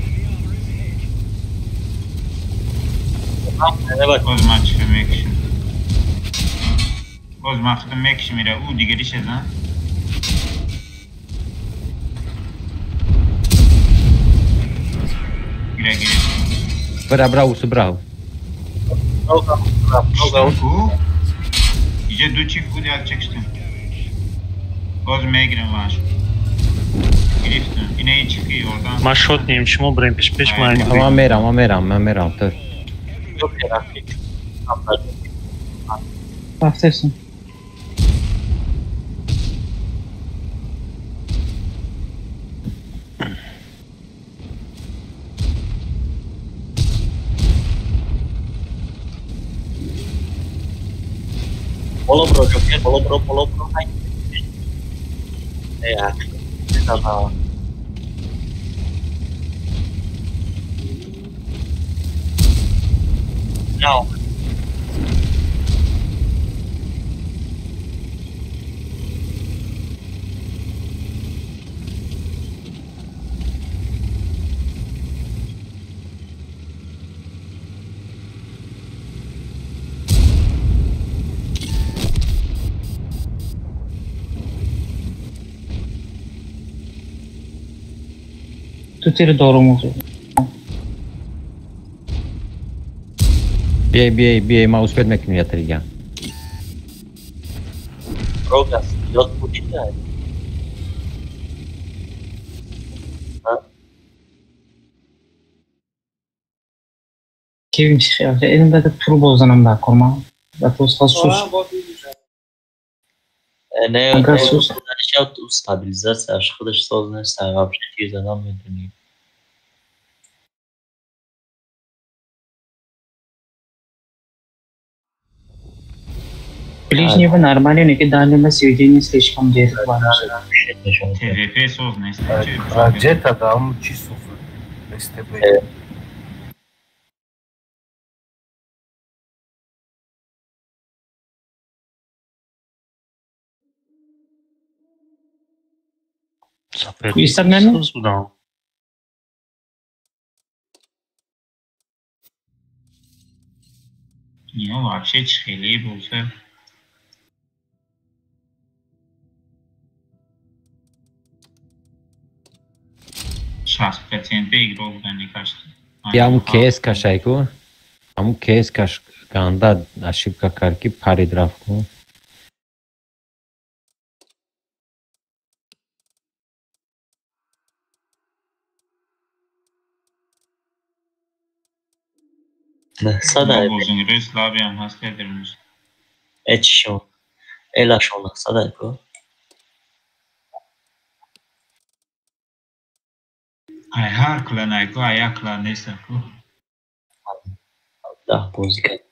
Боз ман чифа мекушам. Боз ман худам мекушам ира, ӯ дигари шазан. Гира, гира. Бра, бра, усу, бра. Иҷа ду чиф буд, як чекштем. Боз мегирам ваш. Гирифтам. Ина чифи ёрдам. Ман шот нем, шумо бирем пеш пеш ман. Ман мерам, ман мерам, ман мерам. Ту. Рафтесин. Боло бро, Ҷокер, боло бро, боло бро. No. Ту тири дорум. Биёй, биёй, биёй, ман успеть мекунем я трига. Рогас, ёд будида. Кевим чихел, элим бада турбо занам да корма. Да то сус. Не, не, стабилизацияш худаш соз нест, вообще тир задан метавонӣ. Ближнего нормально, не дальнего сведения слишком дерьмо. ТВП соз нест. Раджета дам чису СТБ. Истад нами? Ино вообще чӣ хеле боса. 60% игрок будан кашт. Ям КС кашайку. Ам КС каш ганда ошибка кард ки парид рафт ку. Садай. Бозингири слабиам ҳаст кардирмиш. Э чишон. Элашон садай ку. Ай ҳар клан ай ку, ай як клан нест ку. Да, бозӣ кард.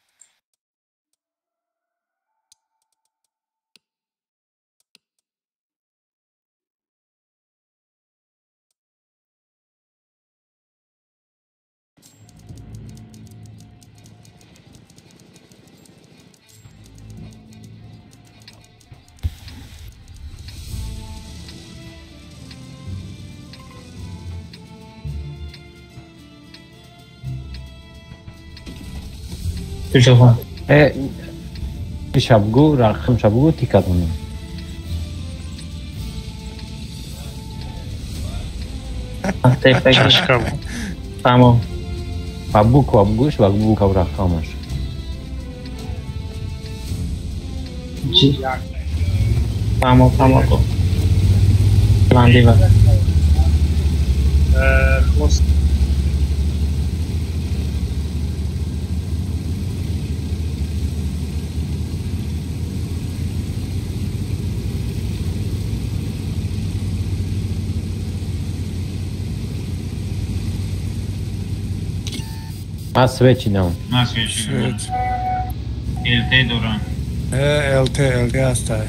Э, шабгу, рақам шабгу тикадуна. Тамом. Ба буква бугӯш ва буква рақамаш. Тамом, тамом. Ландива. Ман свечи дам. Ман свечи дам. ЛТ дорам. Э, ЛТ, ЛТ ҳастай.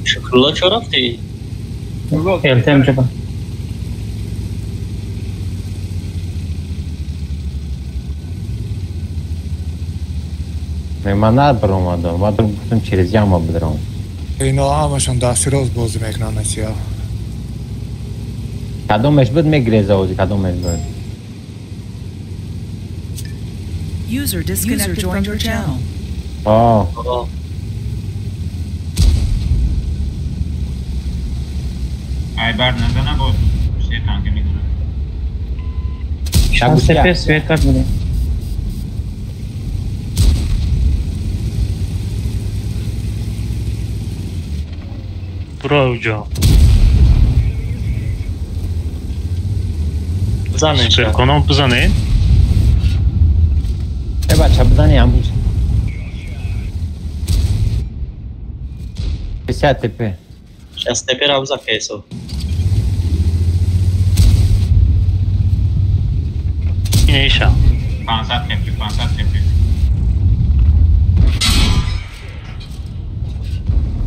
Шукрулло чо рафтӣ? ЛТ мешава. Ман набаромадам. Ман гуфтам через яма бидарам. Ино ҳамашон дасти рост бозӣ мекунанд насиҳа. Кадомеш буд мегиреза ози, кадомеш буд. User disconnected from your channel. Аа. Ай бар назана бо се танка мекунад. Шаб свет кард будем. Бро ҷо. Бизанед. Суперконом бизанед. Э бача бизани ҳам. 50 ТП. 60 ТП ра бизан КСО. Инаиша. 500 ТП, 500 ТП.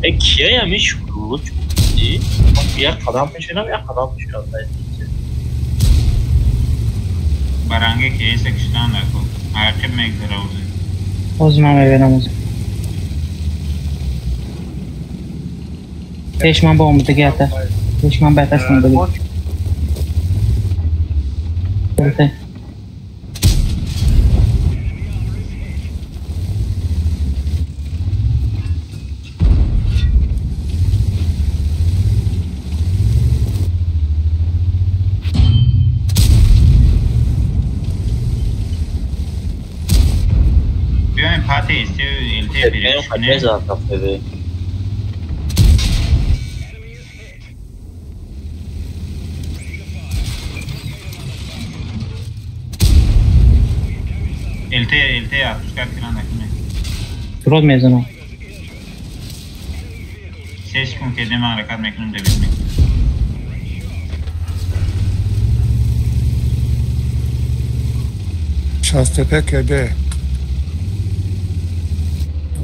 Э кияям ин Шукрулло чӣ? Як қадам пешинам, як қадам пешинам. Баранге КС киштан даку. Ҳақиб мегзара ози. Ози ман мебинам ози. Пеш ман ба омадагӣ ата. Пеш ман ба даст омадагӣ. ЛТ, ЛТ, отпускать кран накунед. Род мезанам. 3 секунд ки дема ҳаракат мекунем дебит мекунем. 60 ТП КД.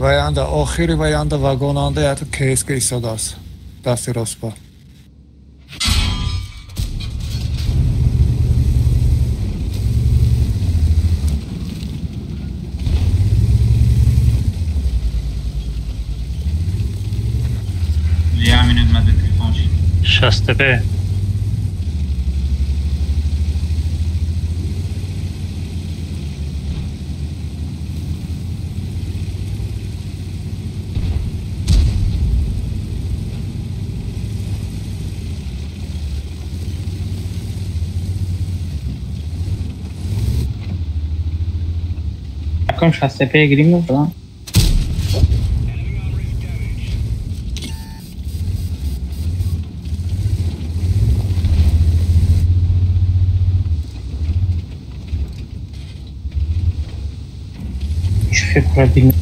Ваянда охири ваянда вагонанда ято КСК истодааст. Дасти ростба. Я минут мада телефон шид. 60 ТП. Якум 65 гирим бадан. Чӣ фикр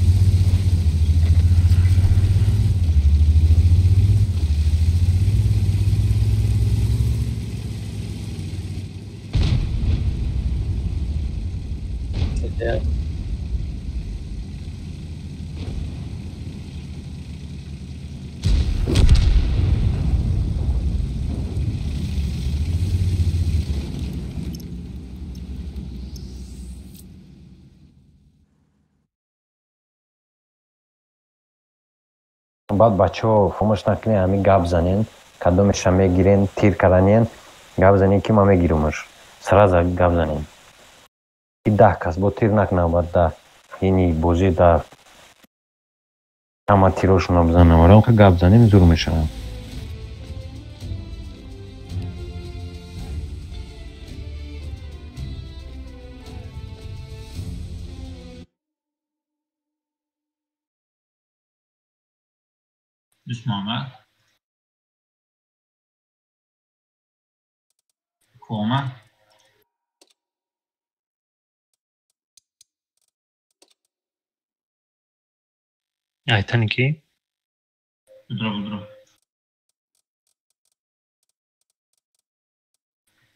Баъд бачаҳо фаромӯш накунед, ҳамин гап занен, кадомеша мегирен, тир карданен, гап занен ки ман мегирумаш. Сразу гап занен. Ки 10 кас бо тир накунам, баъд да ини бозӣ да ҳама тирошонро бизанам. Вале он гап занем зур мешавад. Дӯст Муҳаммад Кома Айтани ки? Будро, будро.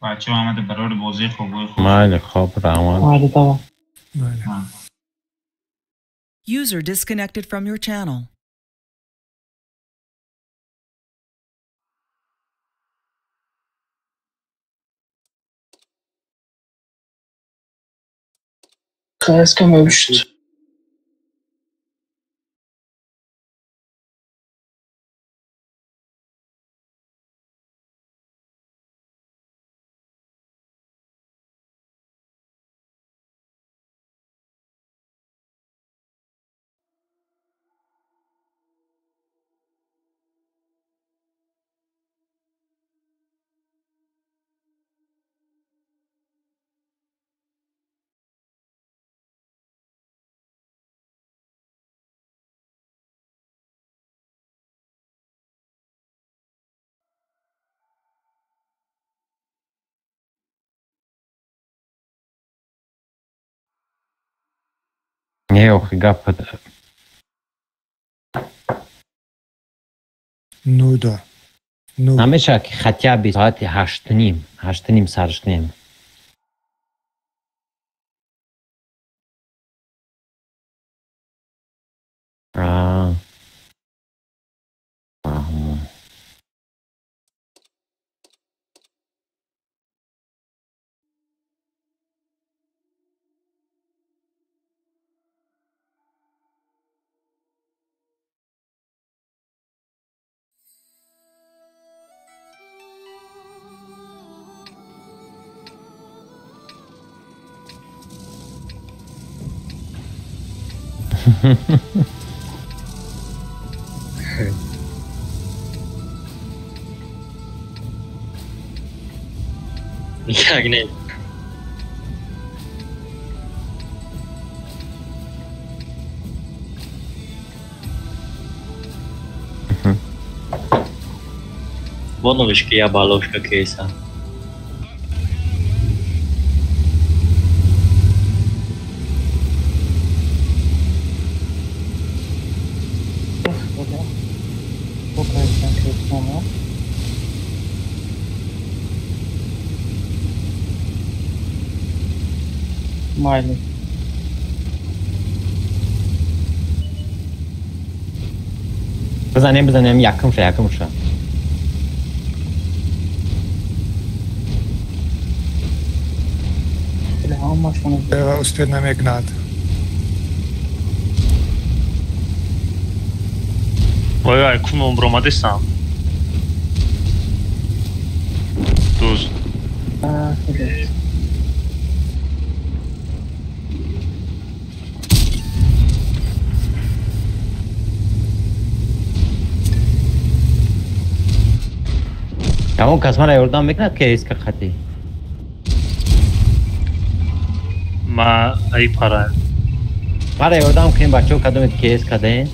Бачаҳо омада барори бозии хобҳои хуб. Майли, хоб, раҳмат. Майли, давом. User disconnected from your channel. КСК мебошад. Не, охи гап Ну да. Ну. Намешавад ки хотя бы соати 8:30, 8:30 сар шунем. А. Фаҳмо. Як не. Воновишки я баловшка кейса. Майли. Бизанем, бизанем, якумша, якумша. Успеть намекнат. Ой, ай, кумон бромадесам. Дӯст. Ягон кас мара ёрдам мекунад ки риска хати? Ма ай пара. Мара ёрдам кунем бачаҳо, кадомед КС кадаен?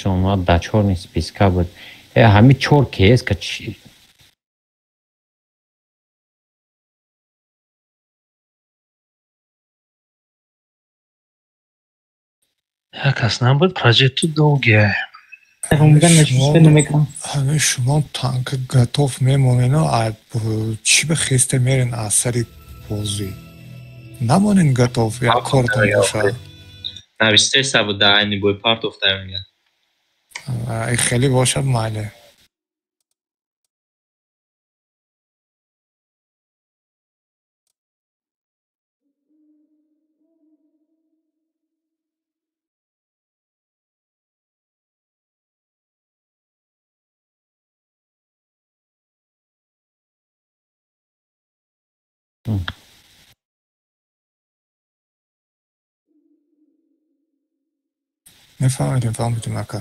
Шон да чёрный списка буд. Ҳами чор КС ка чи? Як кас набуд, проҷекту долгия. Ҳами шумо танк готов мемонен, чӣ ба хесте мерен аз сари бозӣ? Намонен готов, як кортон бошад. Навистеса буд, да айни бой партофтаем мегӯяд. Хеле бошад майли. Мефаҳмидем, фаҳмидем ака.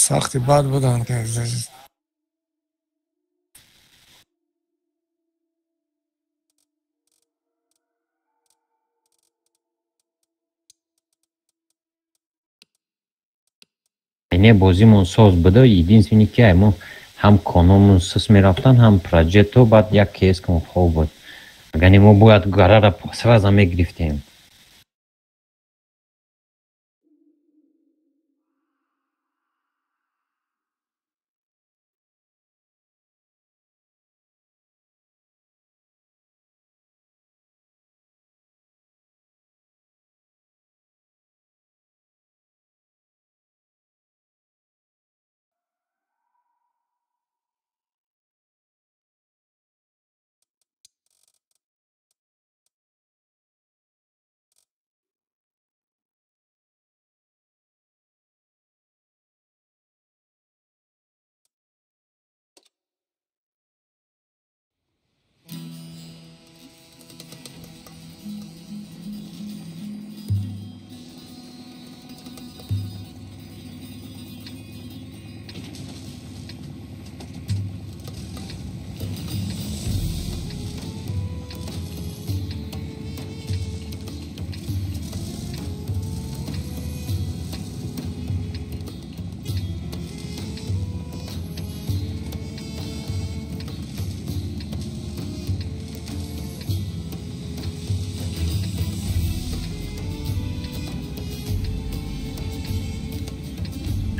Сахти бад буданд. Не бозимон соз буда, единственный ки мо ҳам кономон сус мерафтан, ҳам проҷекто, баъд як КС кон хоб буд. Агар не мо бояд гарара сразу мегирифтем.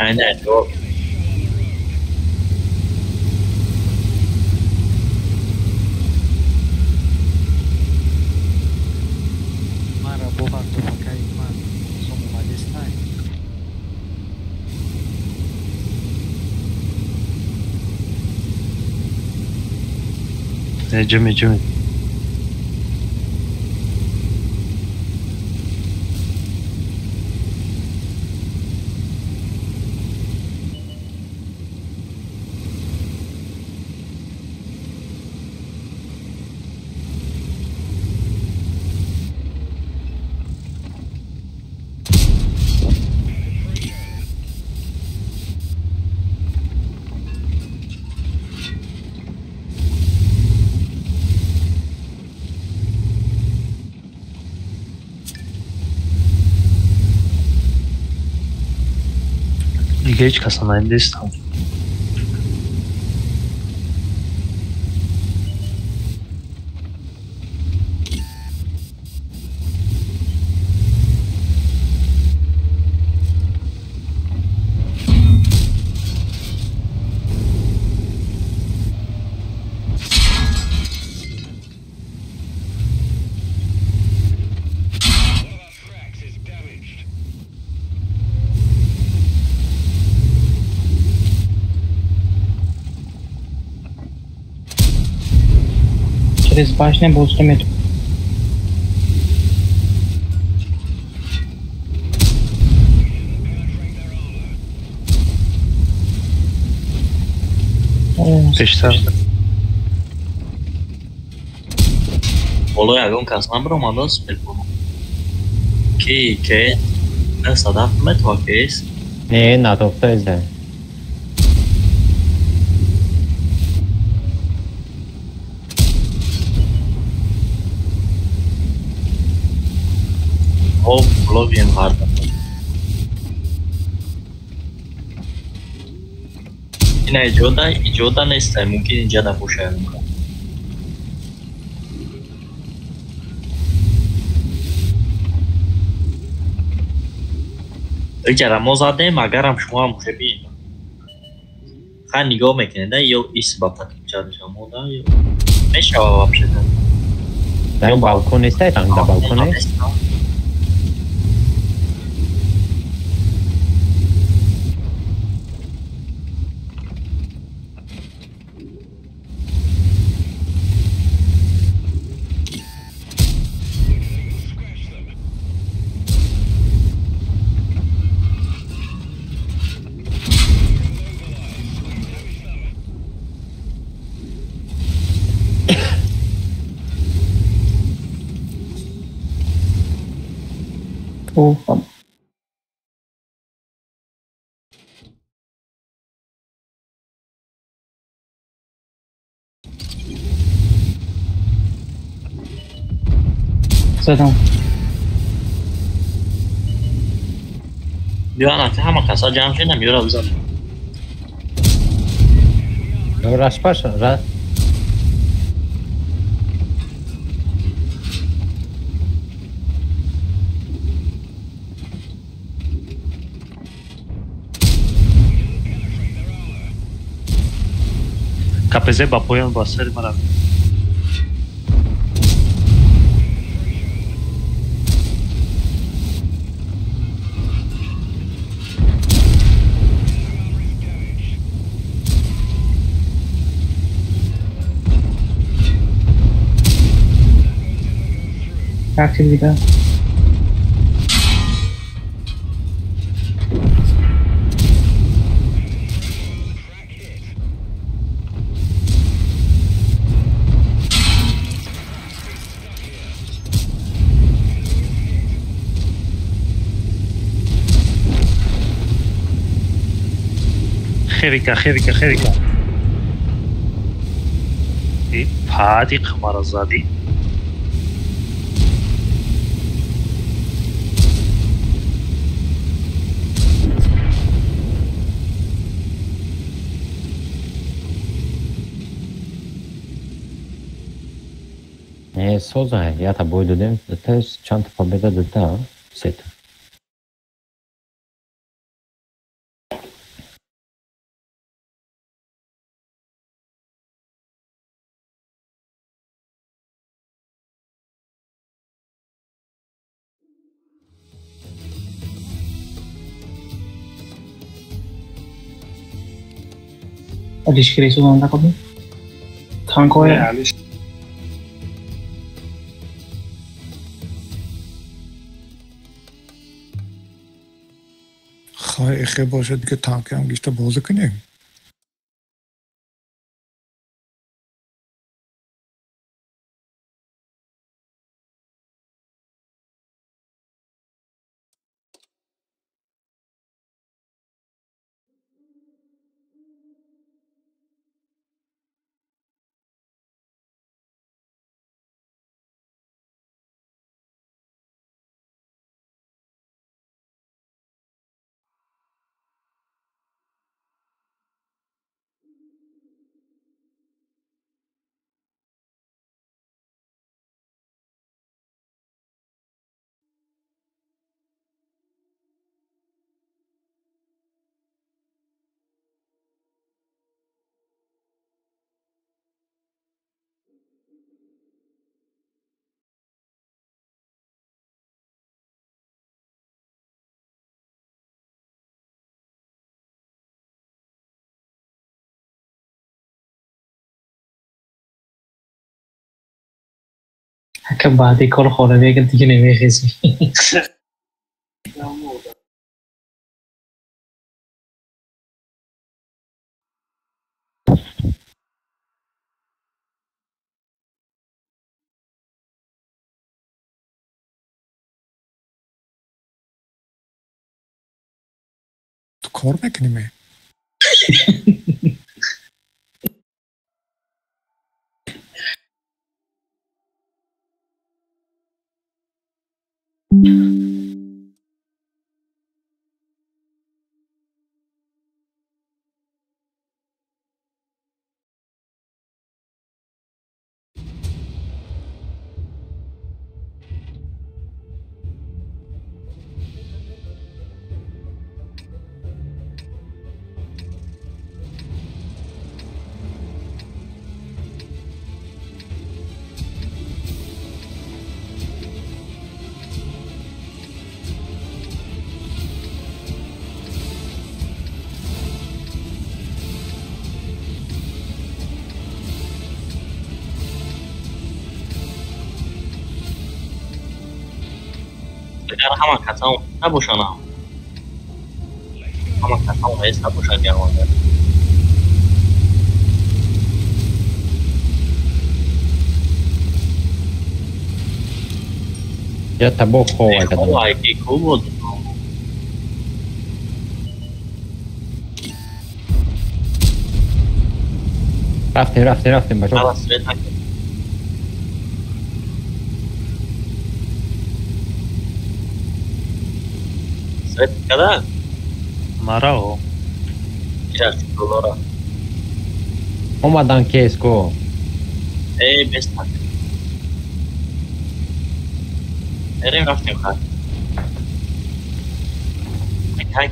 Aynen doğru. Mara бовар тупакаи ман сомомадистай. Ҷуми ҷуми. Дига ҳеҷ каса надидестам. Через башня бозӣ метавонад. Пештар. Боло ягон кас набаромадааст телефоно. Ки ке 97 метава кес? Не, натопта изда. Хоб, лобием ҳарда. Ина иҷода, иҷода нестай, мумкин инҷа набошад. Иҷара мо задем, агарам шумоам уже бием. Хай нигоҳ мекунед, да, ё ис ба подключа мода, ё мешава вообще. Дар балкон нестай, танк дар балкон нест? Задам. Биё ана ҳама каса ҷамъ шудам, ёра бизан. Распаш, ра. КПЗ ба поён ба сари мара. Як дига. Херика, херика, херика. И пади қамара зади. Не, соза, я-то бой додем, то есть чанд победа дода, сета. Алиш Крисо накунӣ? Танкҳои Алиш. Хай эхе бошад дига танкиам гишта бозӣ кунем. Ака баъди кор хона мегир дига намехезӣ. Ту кор мекунӣ ме? Агар ҳама касам набошанд, ҳама касам ҳест набошанд ягонда. Я табо хова кадам. Хова ки ку буд. Рафтем, рафтем, рафтем бачо. Ҳава свет накард. Свет када? Марао. Кираш доллара. Омадан кеско. Эй, бес так. Эрем рафтем хай. Хайк.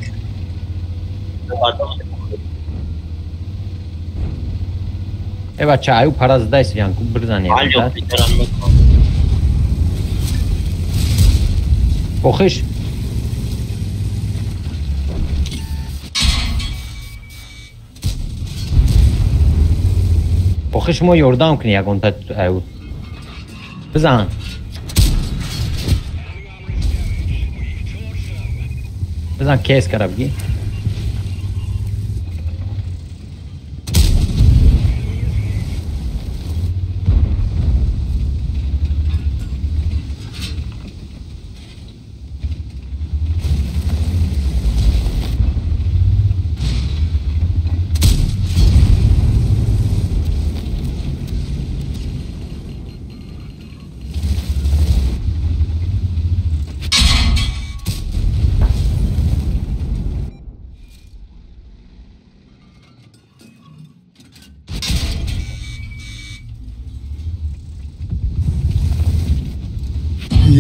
Э бача, аю пара задай янку бирзани. Алё, питеран мекунам. Охиш. Охи шумо ёрдам кунӣ ягонта аю. Бизан. Бизан кес кара бигӣ.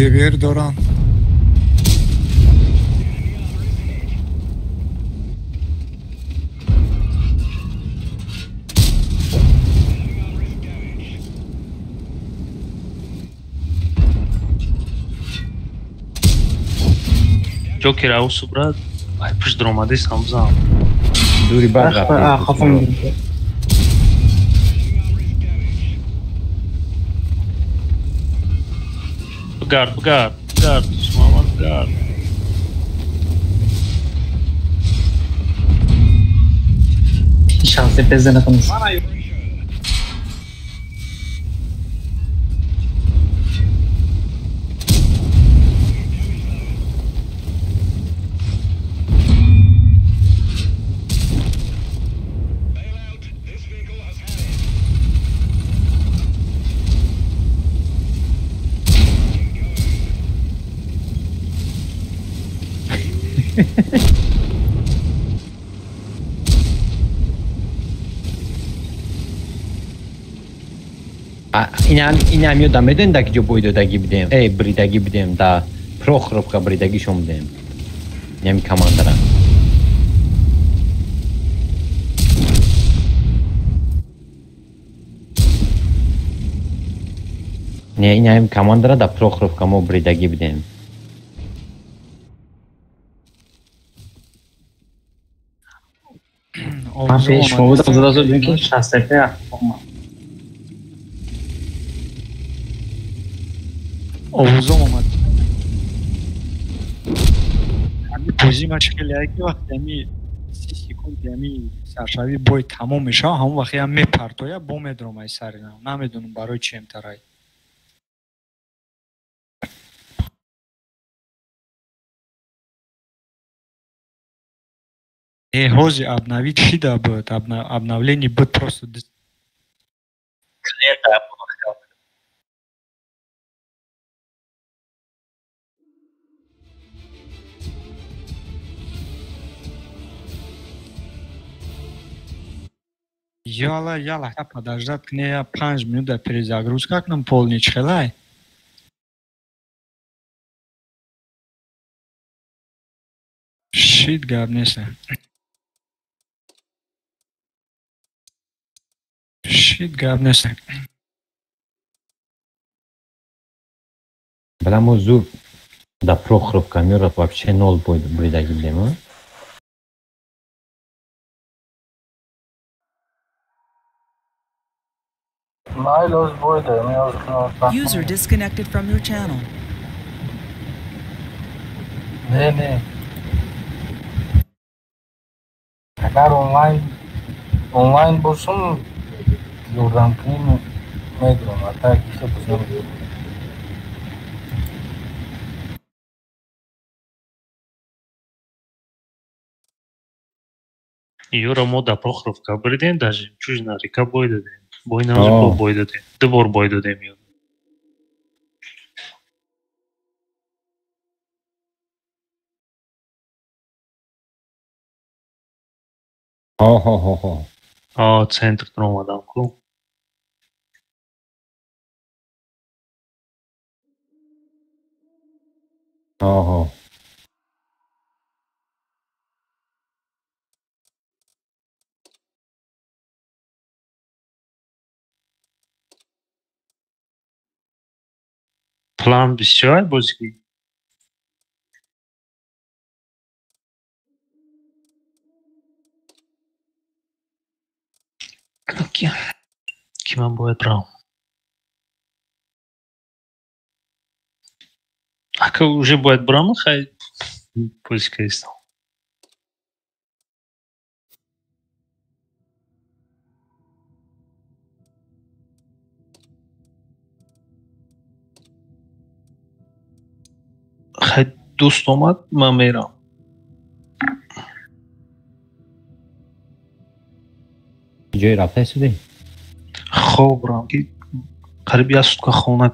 Евер доран. Ҷокер аусу брат, ай пушт даромади самзам. Дури бад рафт. Бугард, бугард, бугард, Мамад бугард. Шанси безданатон. Инам ёдам медонед дар ки ҷо бойдодагӣ будем? Эй, бридагӣ будем, да Прохоровка бридагишон будем. Инами командара. Не, инами командара да Прохоровка мо бридагӣ будем. Ман пеш шумо будам, зада зуд ки 60 пе. Овозом омад. Ҳами бозӣ ма чӣ хеле ки вақте ҳами 30 секунд ҳами саршавии бой тамом мешава, ҳамон вақт ям мепартоя, бо медром ай сари нав. Намедонам барои чи эмтарай. Э, ҳози обновить шида буд, обновление буд просто. Яла, яла, подождать кне я 5 минут до перезагрузка к нам полный чхелай. Шит гап неста. Шит гап неста. Бля, мо зур да Прохоровка мера вообще нол буридаги будем, а? User disconnected from your channel. Не, не. Агар онлайн бошам, ёрдам кунӣ медонам, а так ишо бозӣ намекунам. Юра, мо да Прохоровка буридем, даже чужина река бой додем. Бой намуд, бой додем. Ду бор бой додем ё. Ҳо. А, центр омадам ку. Ҳо. План бисёр бозӣ. Ки ман бояд бирам. Ака уже бояд бирам, хай бозӣ кардистам. Хай дӯст омад, ман мерам. Ҷое рафта истодӣ? Хоб рам ки қариб як сутка хона.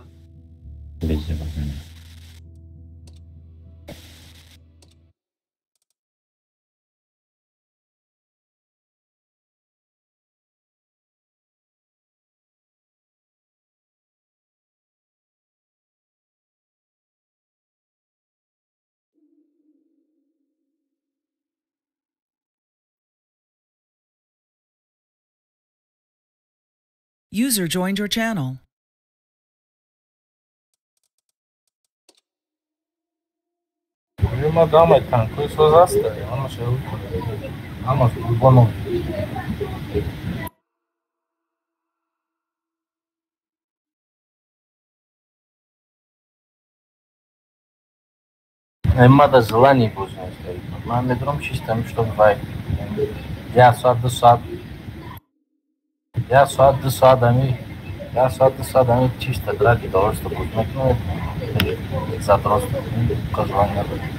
User joined your channel. Мада желание бозӣ нест. Ман медонам чистам, что вайб. Як соат, 2 соат. Як соат, 2 соат ами, як соат, 2 соат ами чисто ради удовольствия бозӣ мекунам. Задротство. Желание надорам.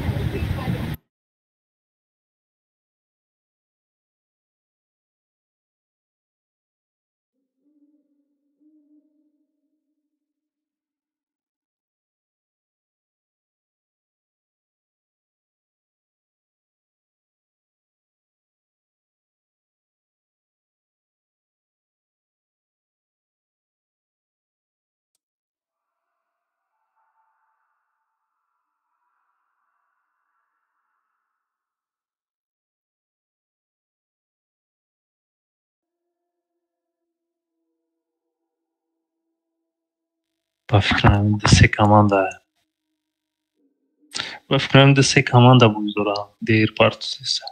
Ба фикрам се команда. Ба фикрам се команда бозӣ дорам. Дер партусеса.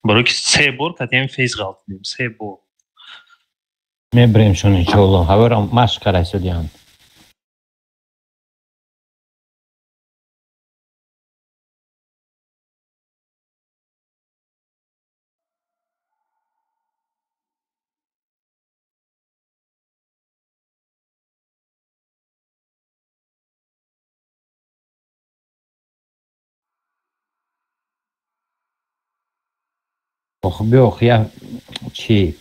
Барои ки се бор катем фейс ғалтидем, се бор. Мебирем шон иншоалло. Ҳаворам машқ кара истодианд. Ох, биё, я чи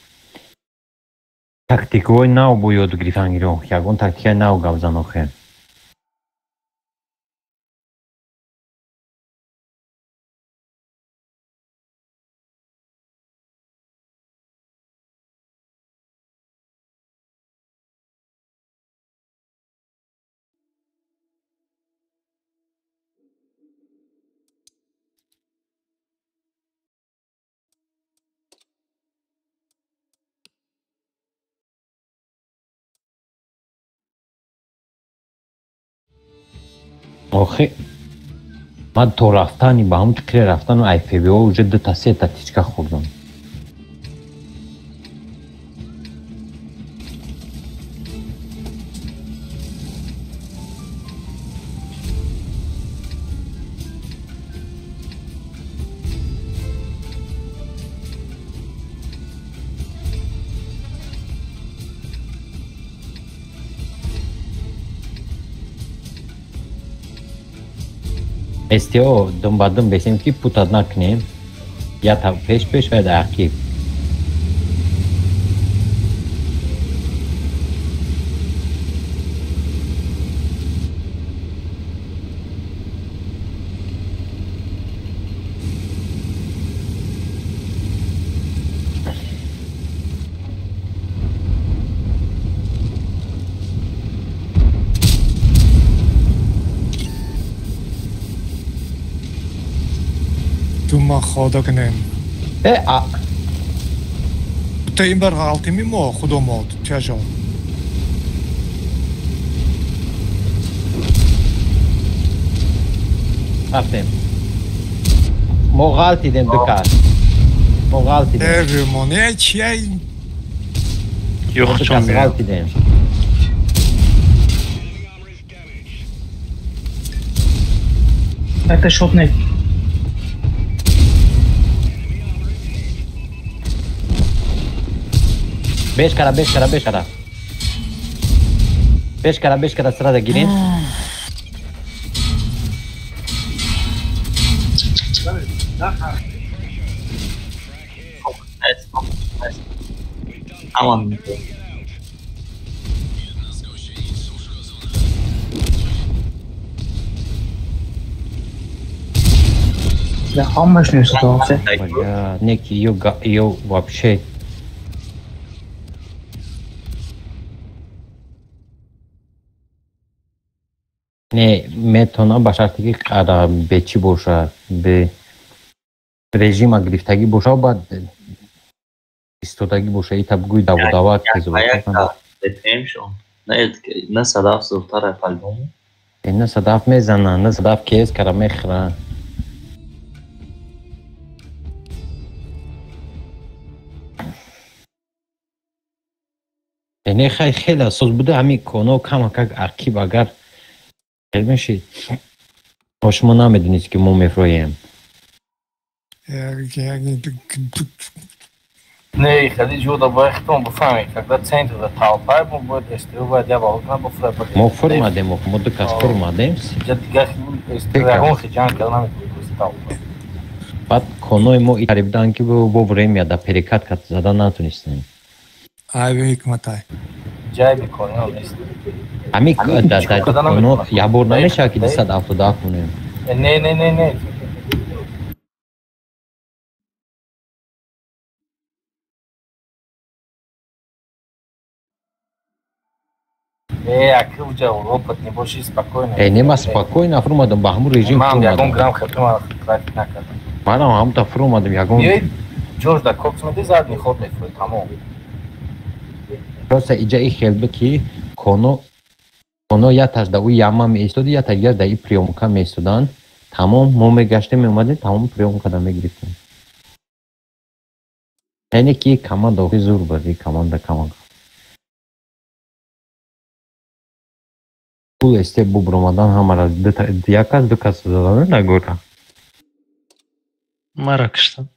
тактикаҳои нав бо ёд гирифтан гирёх, ягон тактикаи нав гап зан охе. Охи, ман то рафтани ба ҳамун чиқире рафтану айфбо уже дута сета тичка хӯрдам. СТО дум ба дум бесем ки путат накунем, я та пеш пеш ва дар ақиб. Дума хода кунем. Э, а. Та ин бар ғалтими мо худомод тяжо. Рафтем. Мо ғалтидем ду кас. Мо ғалтидем. Э, моне чия? Ду кас ғалтидем. Это шотный. Беш кара, беш кара, беш кара. Беш кара, беш кара срада гирем. Аман. Да, ҳамаш ситуация. Бля, неки ё вообще не метавонам ба шарте ки ара бечӣ боша, бе режима гирифтагӣ боша, баъд истодагӣ боша, ита бигӯй даводава На садаф зудтар по-любому. На садаф мезананд, на садаф кес кара мехӯранд. Не, хай хеле асос буда ҳамин коно камакак ақиб агар хел мешид. Шумо намедонед ки мо мефроем. Не, хеле ҷуда бояд хитон бифаҳмед, когда центр да толпа, мо бояд СТО бояд я балок на буфра. Мо фурмадем, мо ду кас фурмадем. Дигар СТО ягон хи ҷанг карда наметавонед толпа. Баъд конои мо итари будан ки бо время да перекат зада натонистем. Айби ҳикматай. Ҷайби кониҳо нест. Ҳамин коно якбор намешавад ки 277 кунем. Не, не, не, не. Э, аки уҷа опыт не боши, спокойно. Э, не, ма спокойно фурмадам, ба ҳамун режим фурмадам. Ман ягон грамм хатри ман трафик накардам. Манам ҳамунта фурмадам, ягон. Ҷош да кокс меди, задний ход мефурӣ, тамом. Просто иҷа и хел буд ки коно коно яташ да ӯ яма меистоди, ята дигар да и приёмка меистоданд. Тамом, мо мегаштем, меомадем, тамом приёмка да мегирифтем. Яъне ки команда охи зур буд, и команда камон. Пул эсте бубромадан ҳамара як кас ду кас задан нагора. Мара киштам.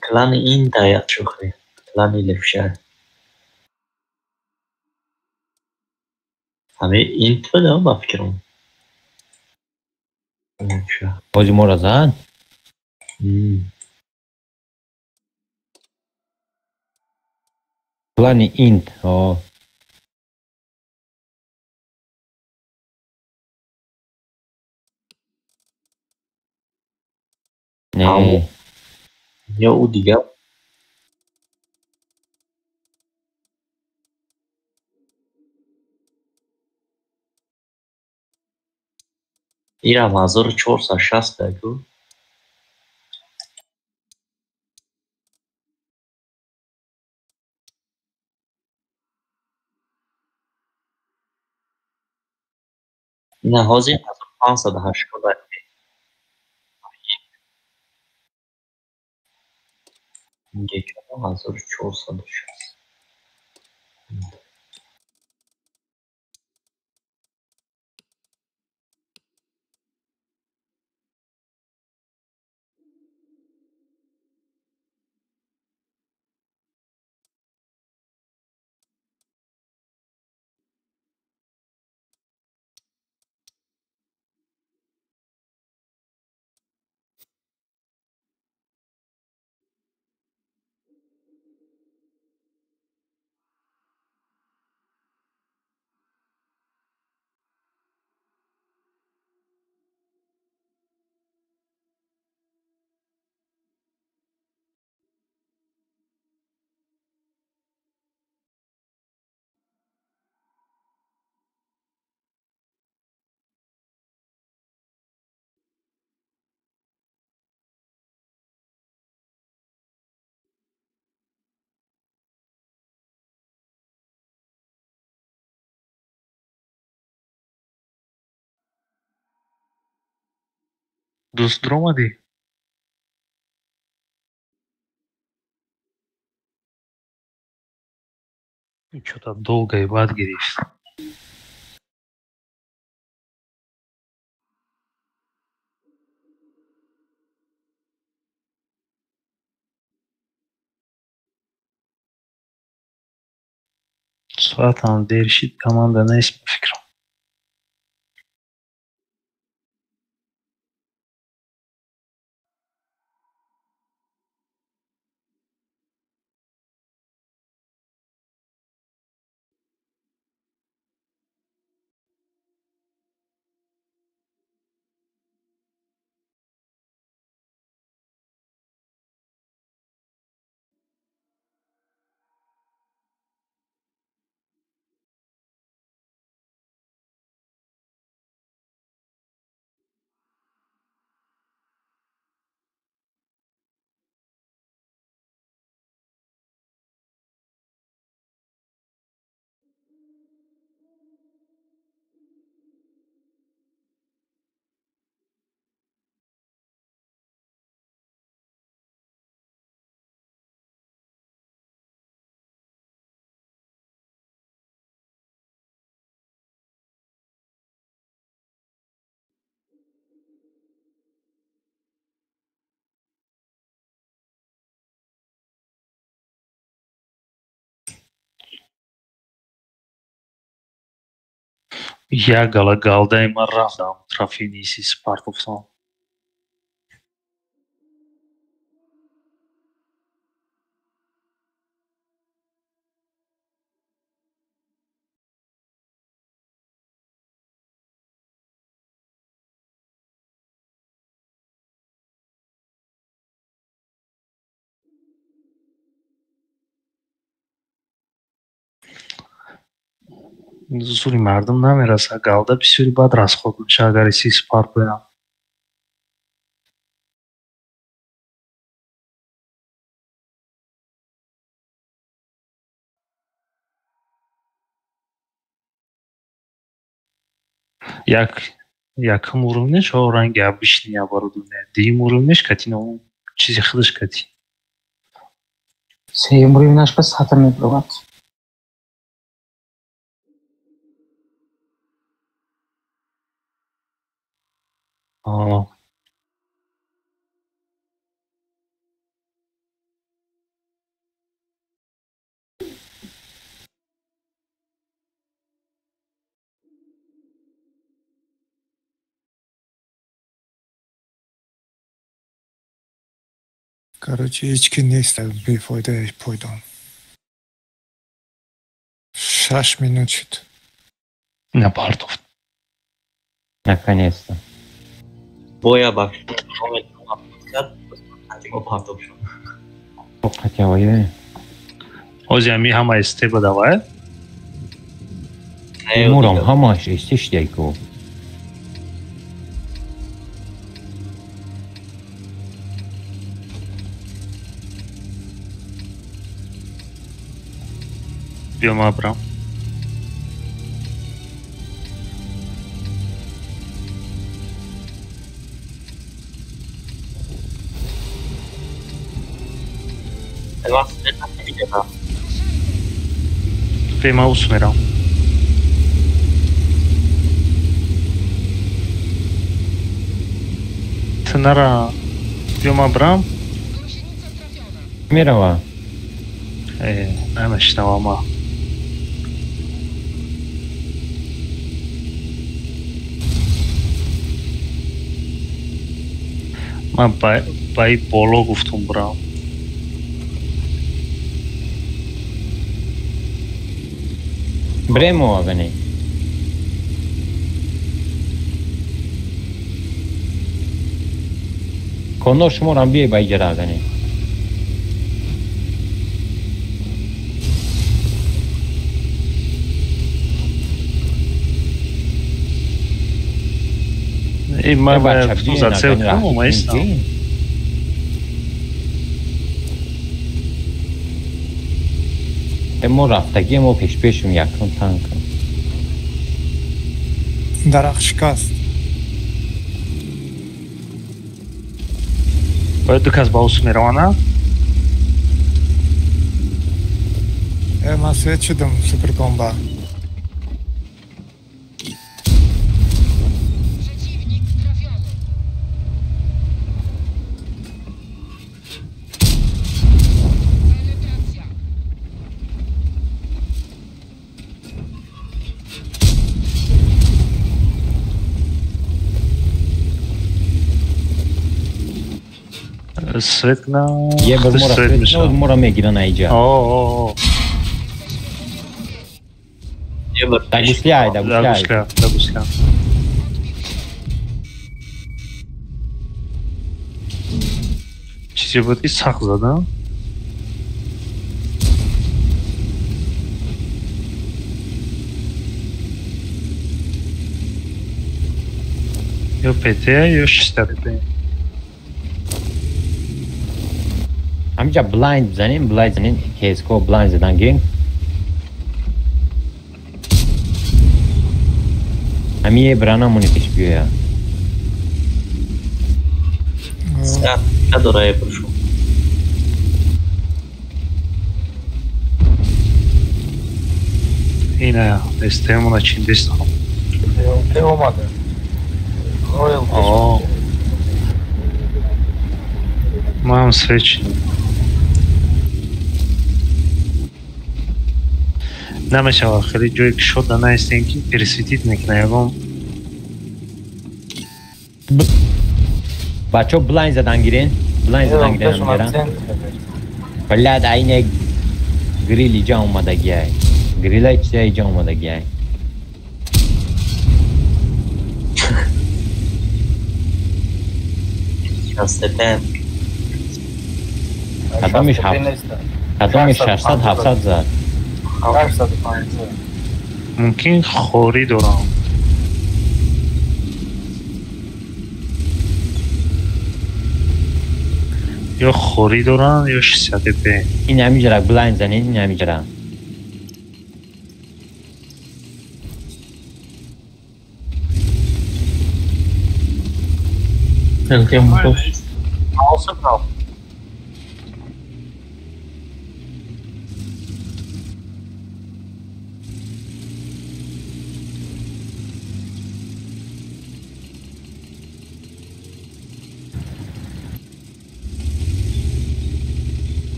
Клани ин даят шухи. Клани левша. Ҳами ин туда ба фикрам. Бози моро зад? Плани инт, о. Не. Ё ӯ дигар. Ирам 1460 ку. На, ҳозир 1580. 1460. Дӯст дуромадӣ? Чё-то долго и бад гирифт. Соатам дер шид, команда нест, ба фикрам. Як гала галдаи ман рафтам трофейниси Спартовсон. Зури мардум намерасад, галда бисёри бад расход мешавад, агар иси Спарт боям. Як якум уровнеш о ранги обычный оборудование, дуюм уровнеш кати но чизи худаш кати. Сеюм уровнаш ба сатр мебурад. О. Короче, ҳеҷ ки нест, бефоида пойдон. 6 минут шуд. Напартофт. Наконец-то. Боя ба партофт шуд. Хотя бы. Ози ами ҳама СТ бадавай? Мурам ҳамаш СТ шидайку. Биё ма брам. Маус мерам. Ту нара биё ма брам. Мерава. Намешнавам ма. Ман ба и боло гуфтум брам. Бремо агане. Коно шуморам биёй ба иҷара агане. Эй, ман зацел кунам, маистам. Мо рафтагӣ мо пешпешум якум танкам. Дарахт шикаст. Бояд ду кас ба усу мераванд, а? Ман свет шудам суперкомба. Свет на... Е, бе, мора свет на, мора мегира на иджа. О. Да гусляй, да гусляй. Да гусля. Чизе буд ки сахт зада? Ё ПТ, ё 60 ПТ. Ҳаминҷа блайнд бизанем, блайнд занем, КСКО блайнд задан гирем. Ҳамие бранамони пеш биёя. Надора прошу. Ина, СТМ-на чиндистам. ЛТ омада. О. Мам свечи. Намешава хеле ҷое ки шода наистем ки пересветить мекуна ягон. Бачо блайн задан гирен, блайн задан гирен. Блядь, айне грил иҷа омадагиай. Грилай чиза иҷа омадагиай. Кадомиш кадомиш 600 700 зад. 850. Мумкин хорӣ дорам. Ё хорӣ дорам, ё 60 п. Ин ҳамиҷара блайнд занед, ин ҳамиҷара.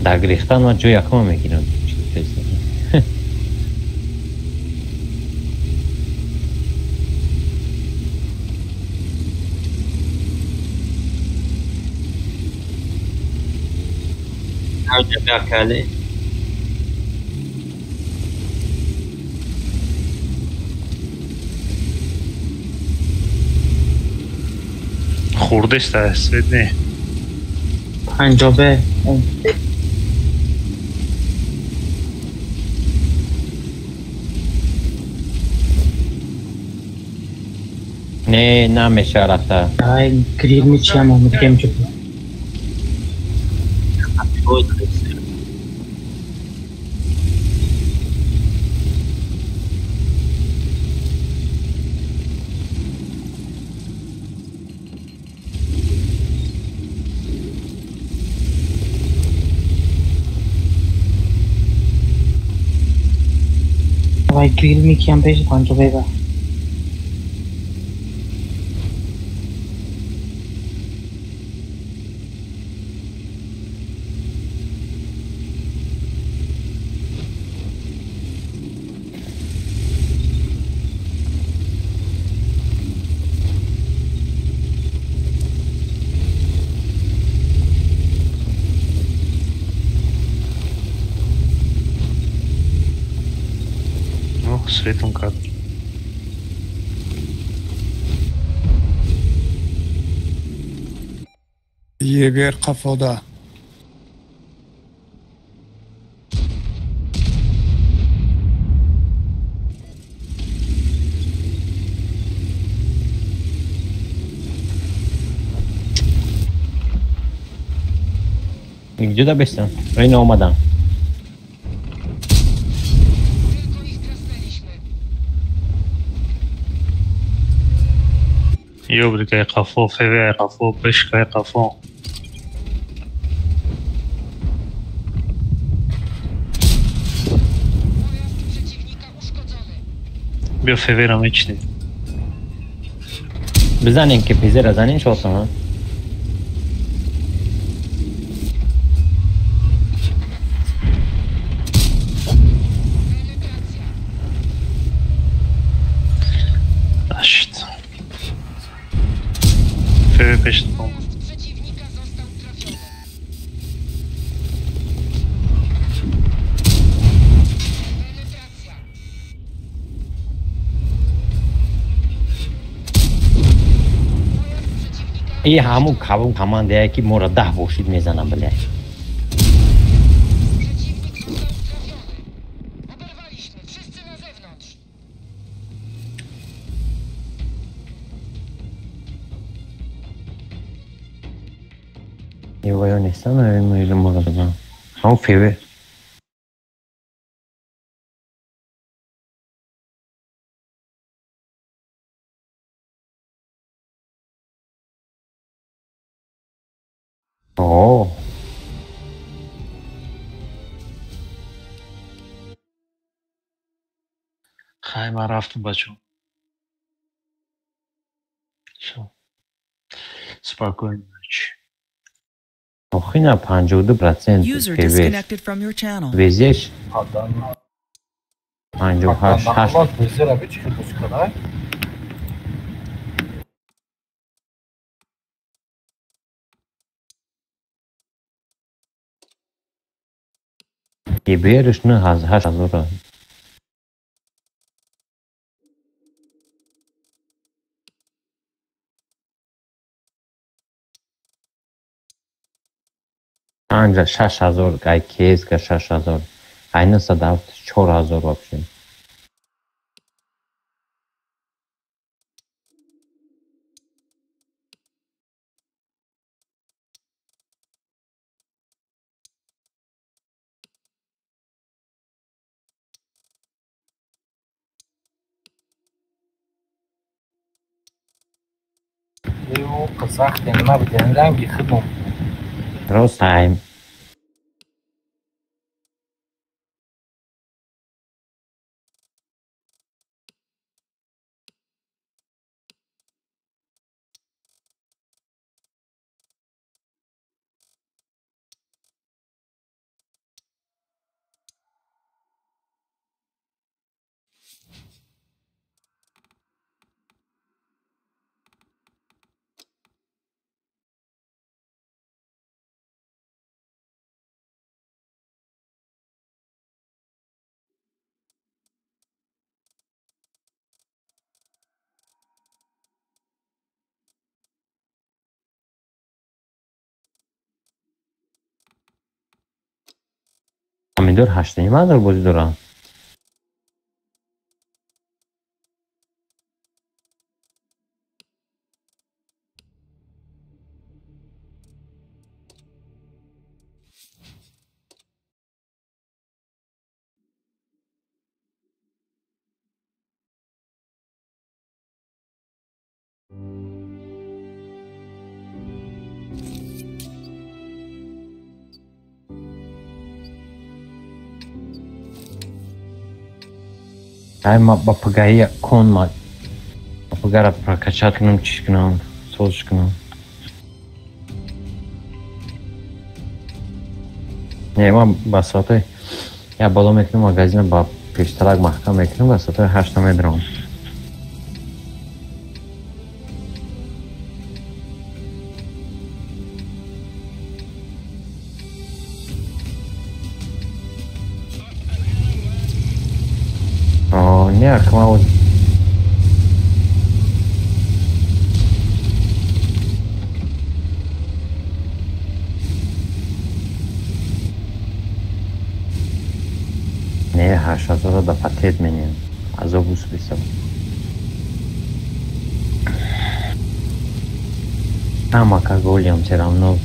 Дар гирифтан ман ҷои якума мегирам. Хурдеста свет не. Панҷобе. Не, намеша рафта. Ай, грил мечиям, омадгем чуп. Вай грил мекиям пеши панҷобеба. Светом кард. Егер қафода. Ҷуда бестам. Ина омадам. Ёбликай қафо, феве қафо, пешкай қафо. Биё февера мечнем. Бизанем ки пизера занем шотам. Ашт. Феве пештон. И ҳамун кабун командае ки моро 10 бошид мезанам, бля. Ё нестам, моро додам. Ҳамун феве. О. Хай, ман рафтам, бачо. Всё. Спокойной ночи. Охина 52% User ПВ. disconnected from your channel. Везеш 58 8. Безера бичи хидмат кадай. ГБРш 9 8 ҳазора. Панҷа 6 ҳазор, ай КС-ка 6 ҳазор, ай 974 ҳазор вообще. Сахте набудем ранги худмон. Рост ай. Помидор 8,5 ҳазор бозӣ дорад. Ай, ма ба пагаи кон ма пагара прокачать кунам, чӣ кунам, соз кунам. Не, ма ба соатҳои я боло мекунам магазина, ба пештарак маҳкам мекунам, ба соатҳои 8 медарам. Не, акмал. Не, 8 ҳазора да пакет менем. Азоб усбисам. Ҳамака голиам все равно.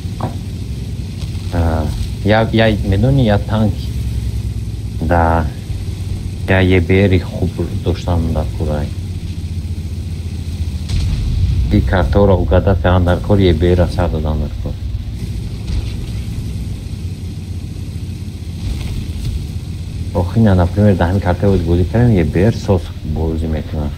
Я медони, я танк да я ЕБРи хуб доштам дар курай. И картаро угадать кардам дар кор, ЕБР-ра сар додам дар кор. Охина, например, дар ҳамин картаи бозӣ кардем, ЕБР соз бозӣ мекунад.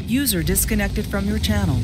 User disconnected from your channel.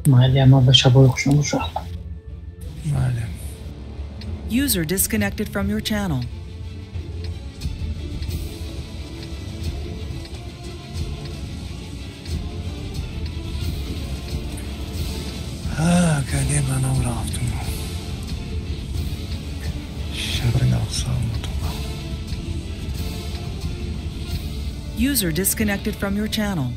Майли, ама ба шабои хуш набошад. Майли. User disconnected from your channel. Каде манам рафтум. Шабри нақсам бутум. User disconnected from your channel.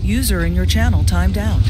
User in your channel timed out.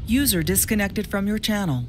User disconnected from your channel.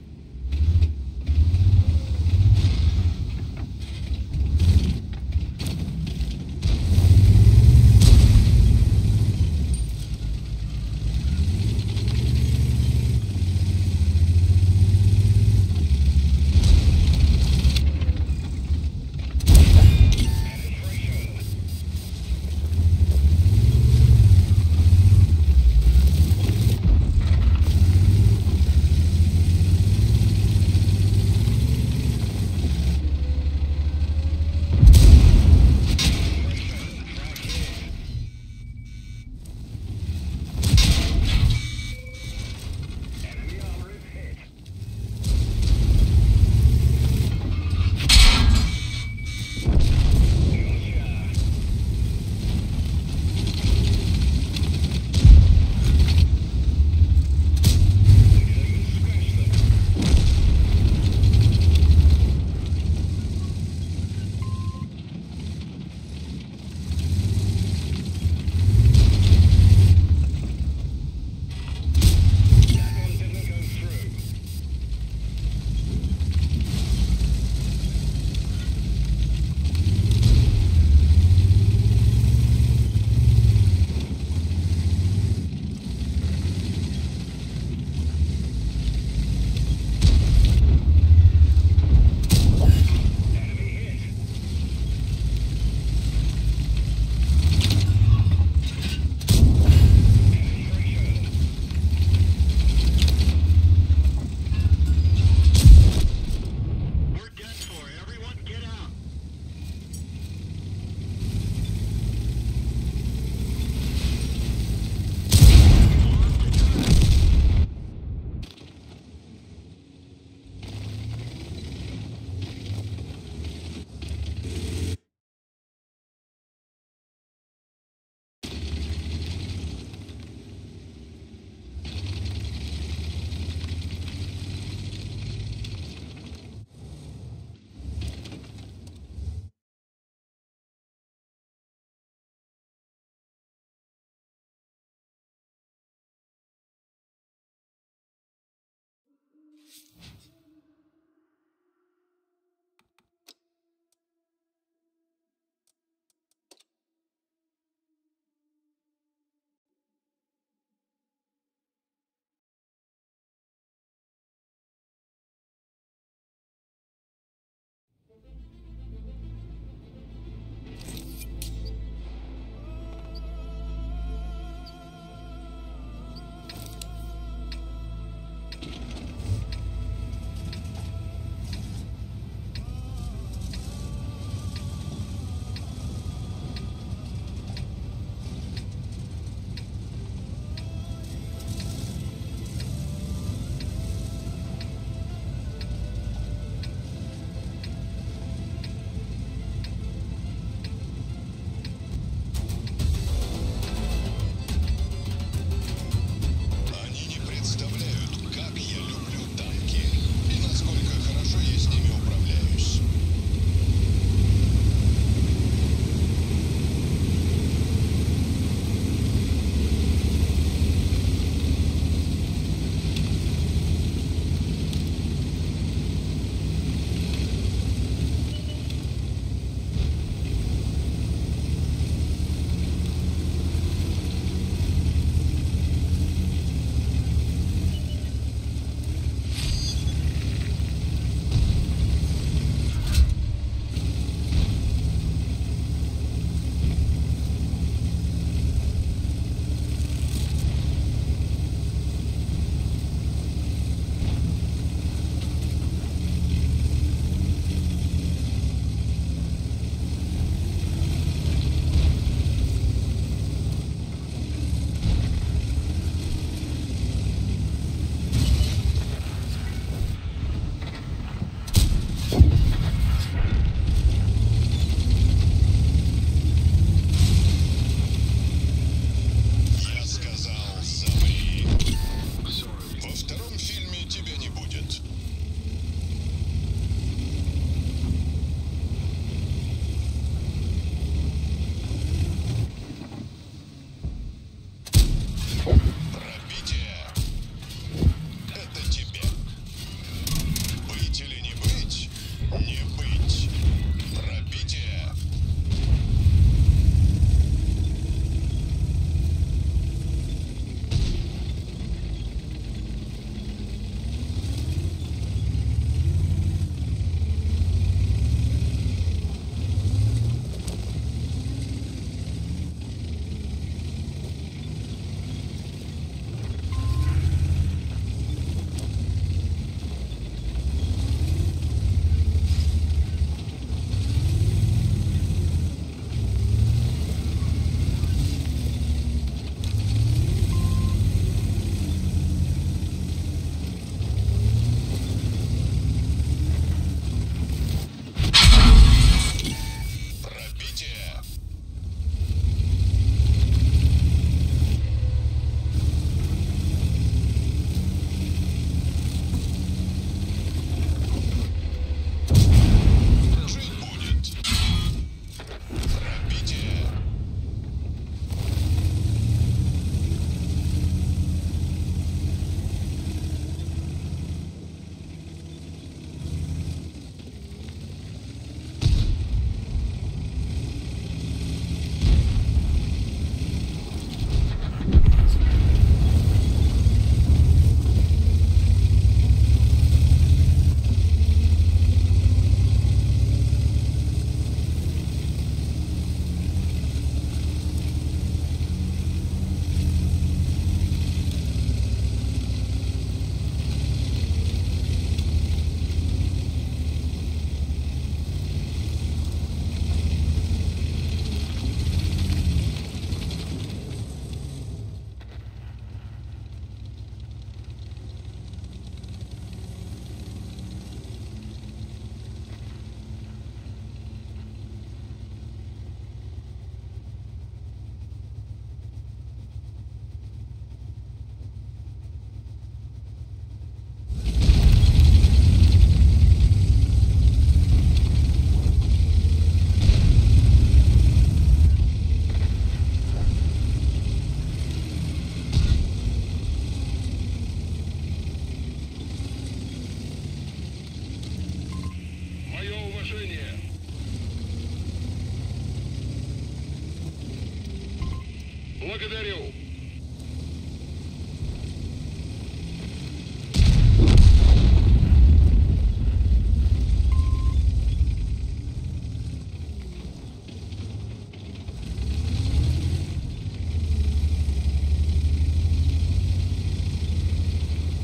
Благодарю.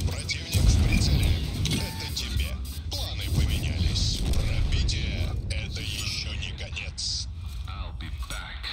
Противник в прицеле. Это тебе. Планы поменялись. Пробитие. Это еще не конец. I'll be back.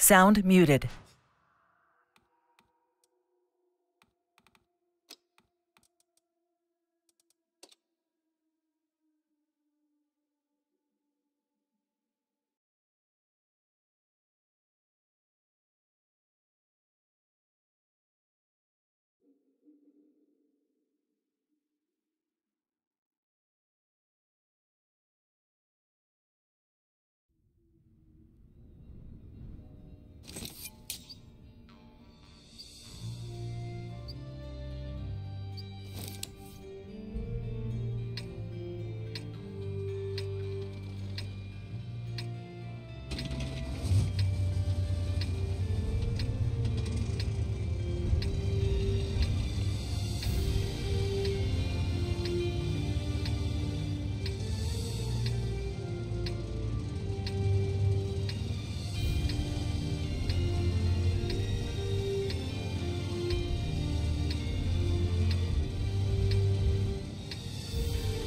Sound muted.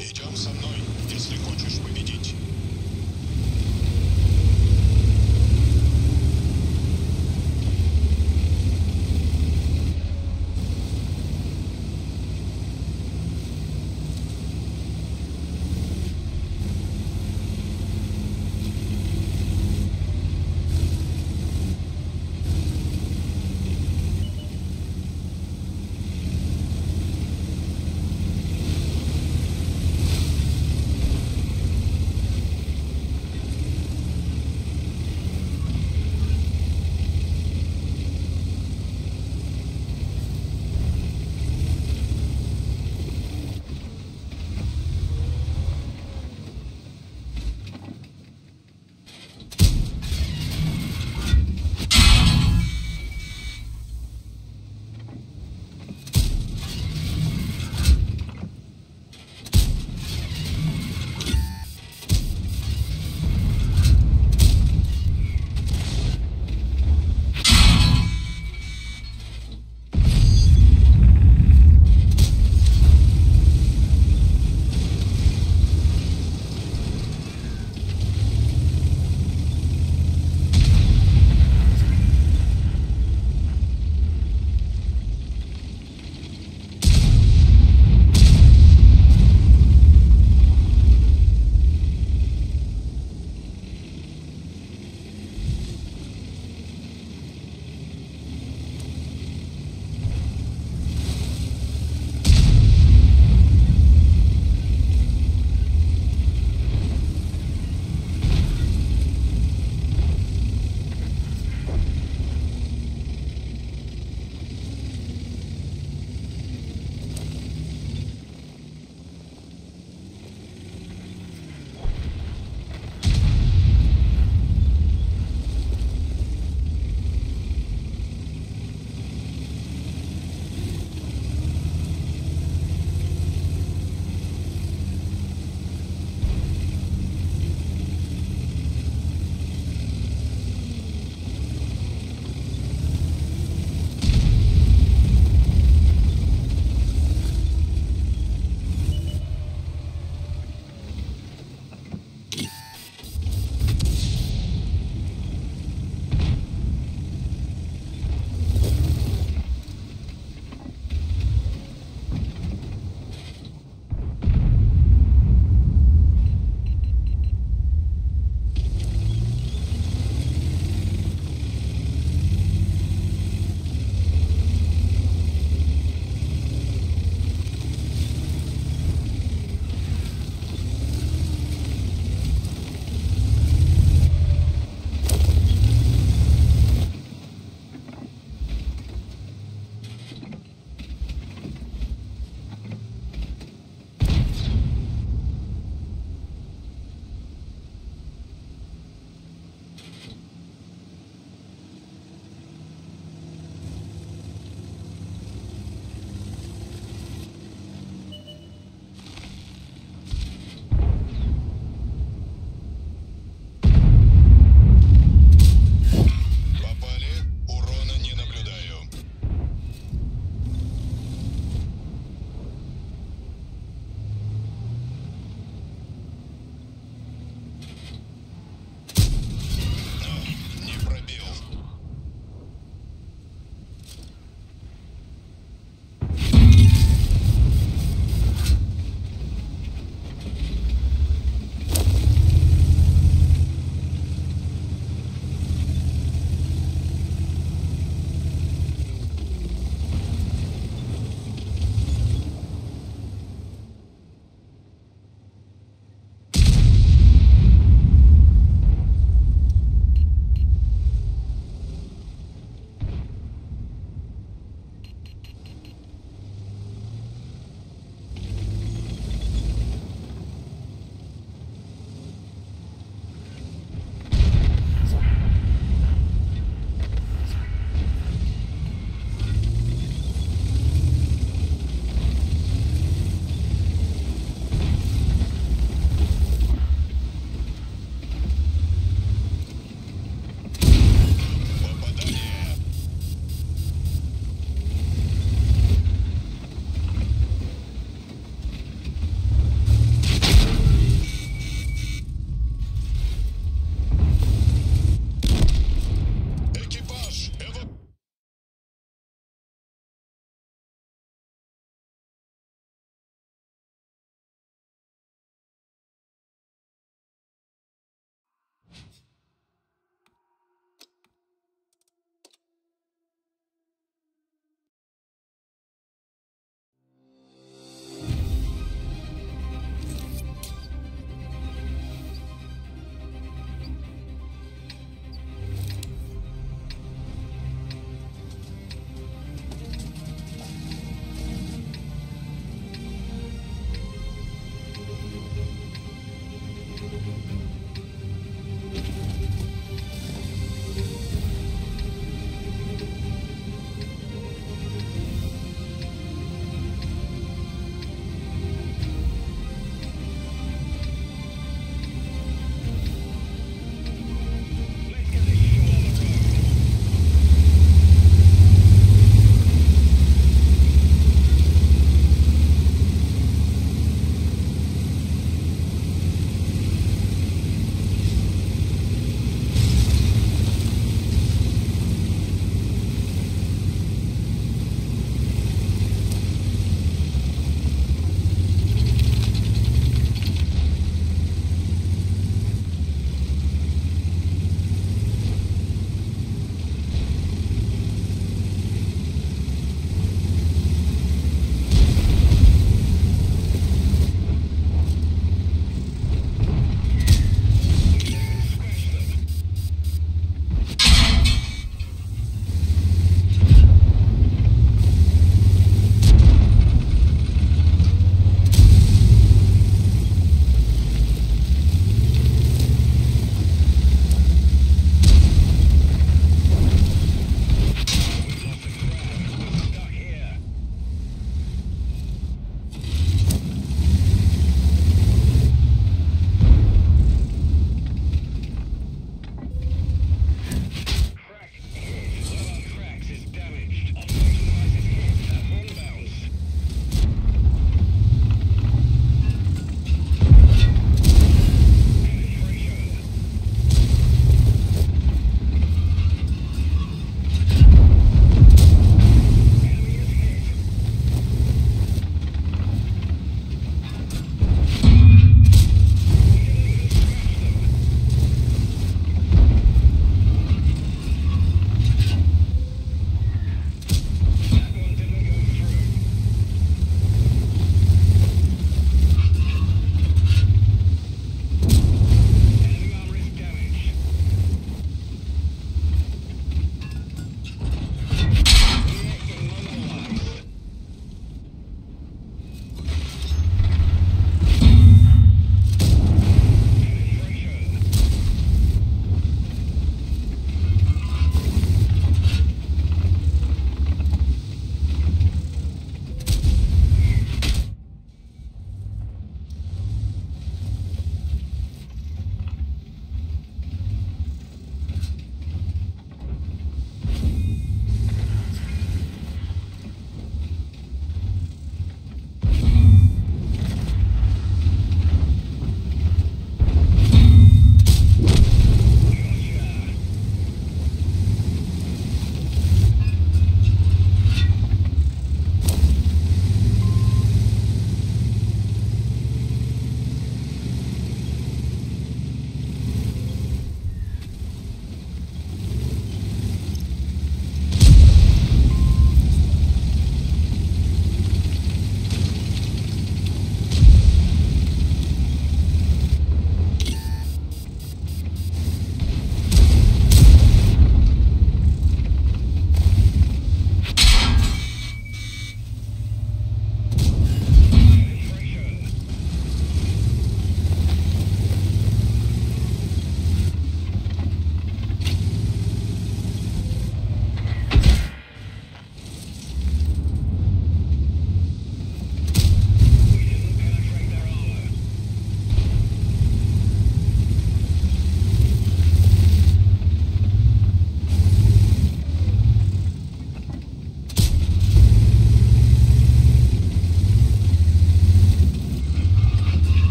Идем со мной, если хочешь победить.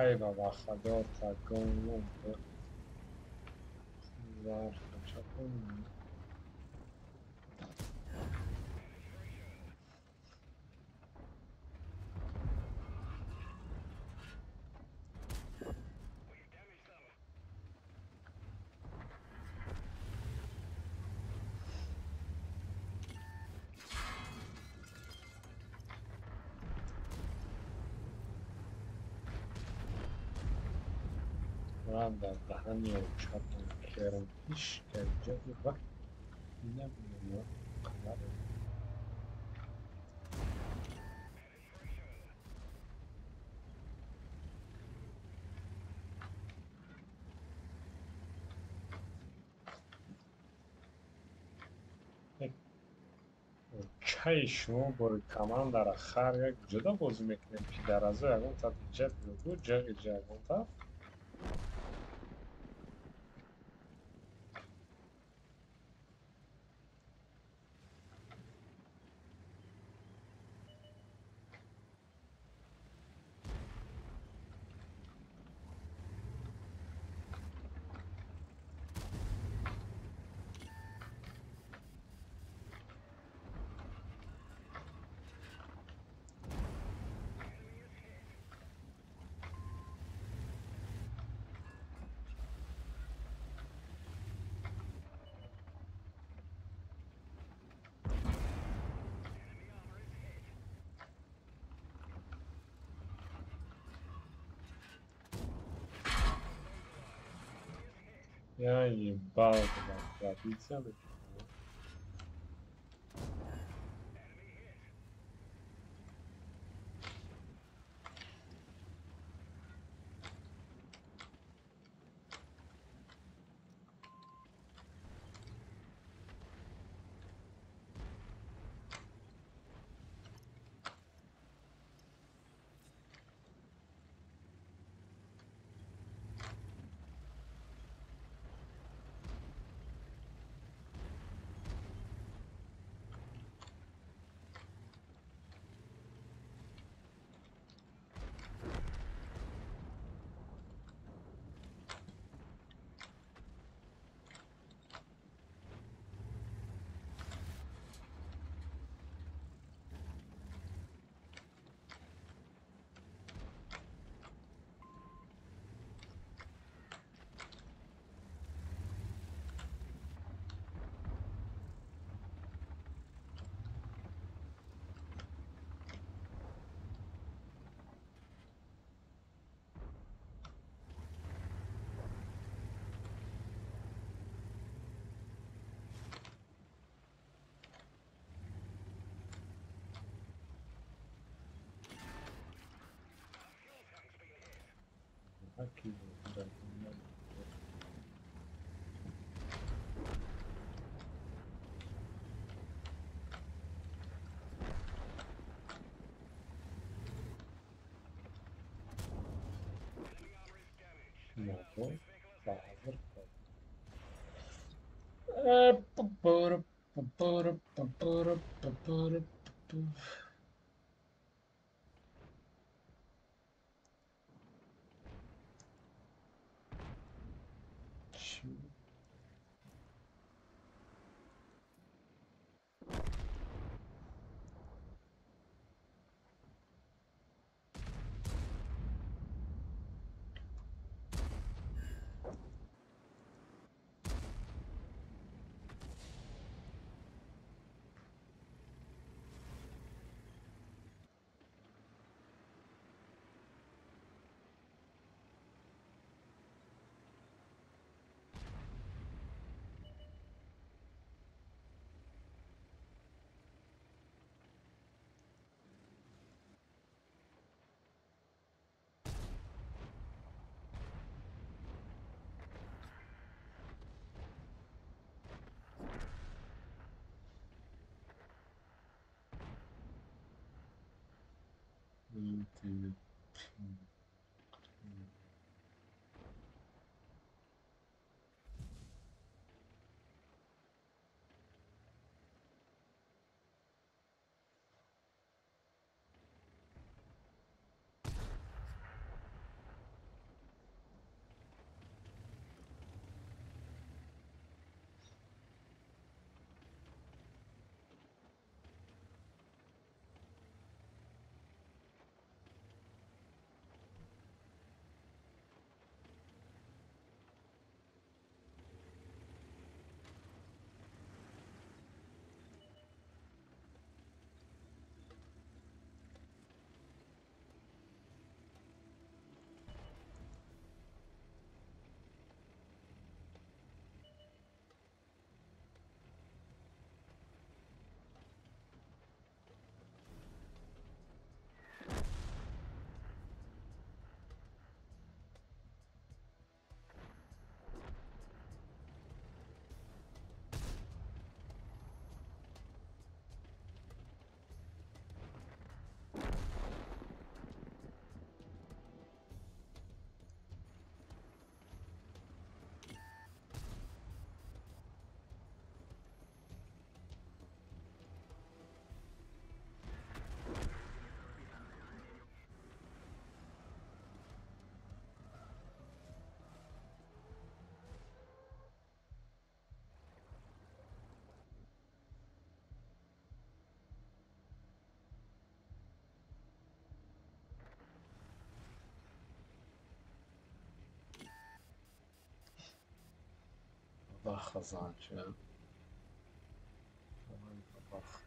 Кай ба вахадор тагон чапон. Ман дар даҳани чапон керам ишканҷаи ва намеёб қадар. Чай шумо бори командара хар як ҷудо бозӣ мекунем, пидаразо ягон тараф иҷа биёгу, ҷағ иҷа ягон тараф. Я ебал, блядь, Бахазанча. Бах.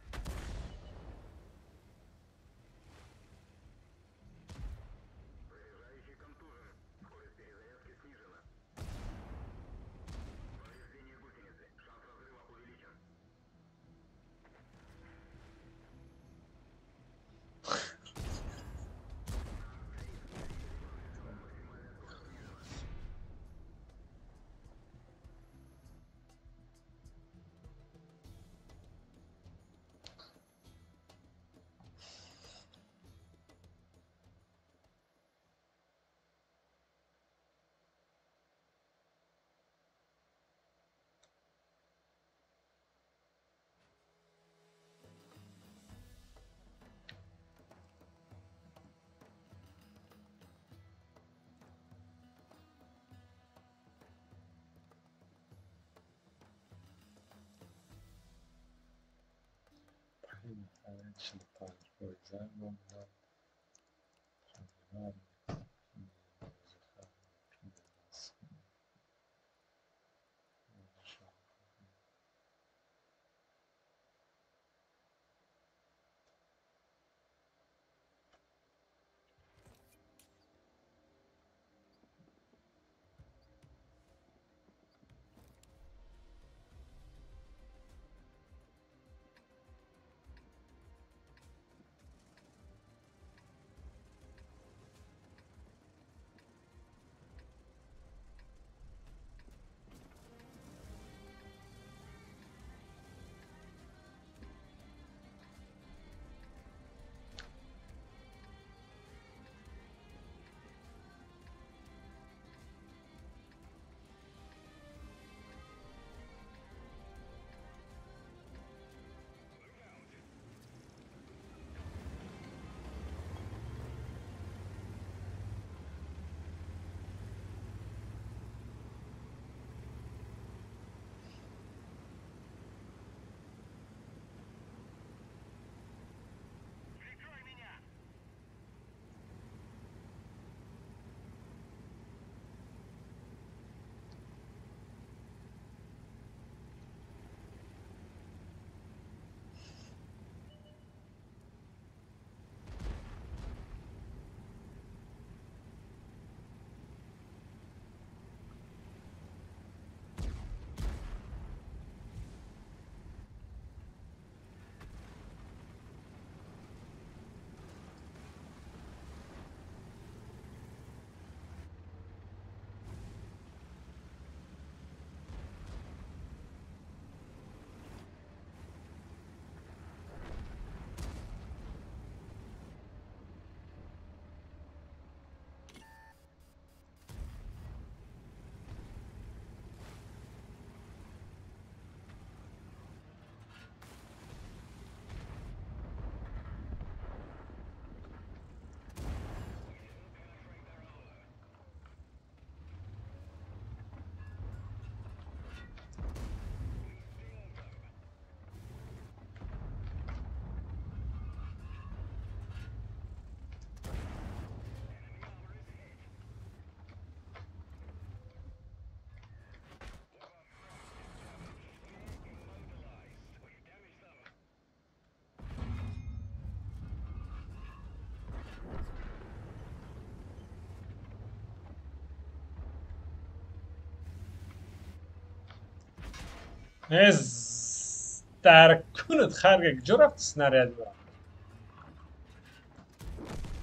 Дар кунад харга куҷо рафти снаряд ба?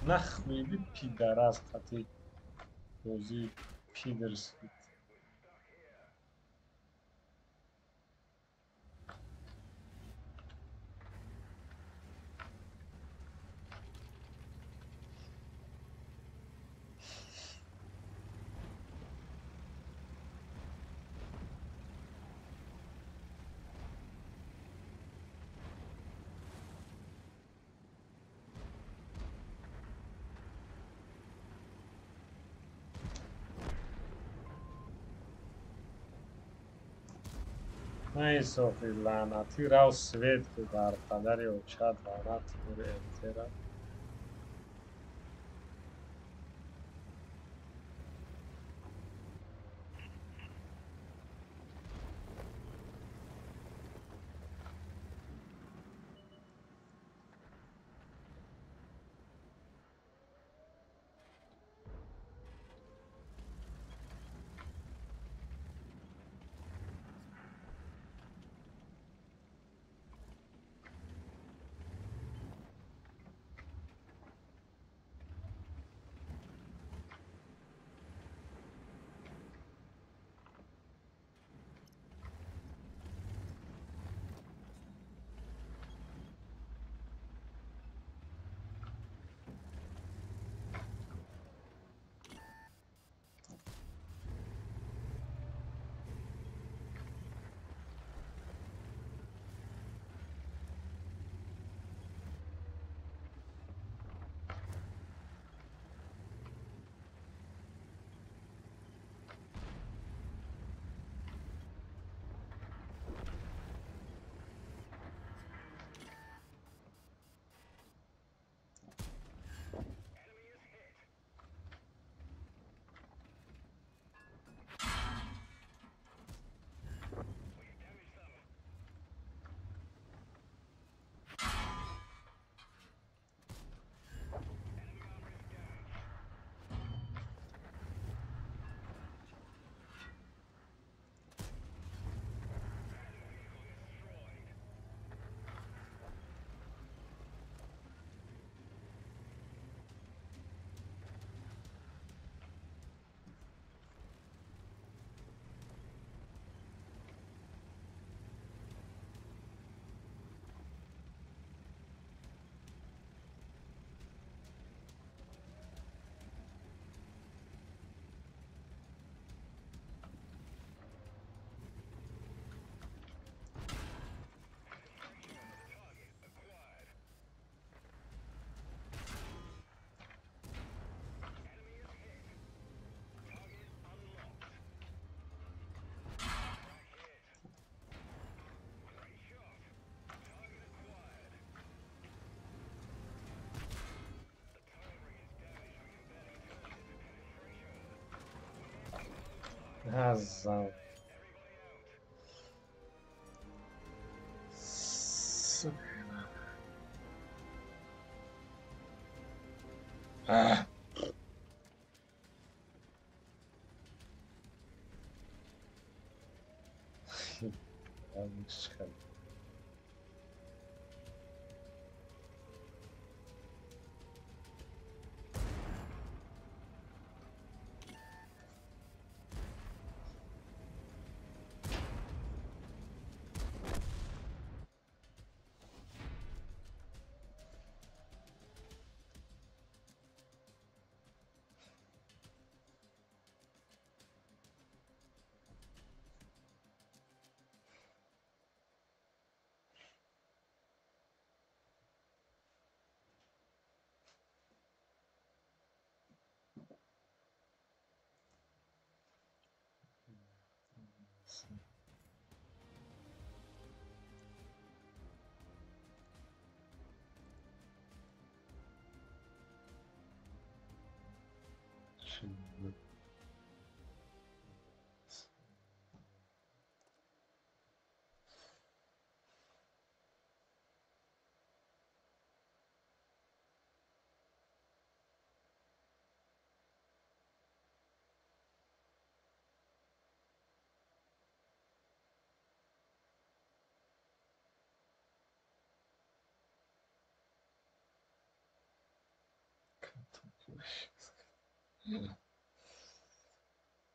Нахмеди пидарас қати бозии пидерс. Наинсофи лаънатӣ, рав свет ку бар падари очат, лаънат кури МТ-ра. Азам. Сука. А.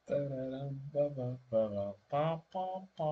Тарарам-ба-ба-ба-ба-па-па-па.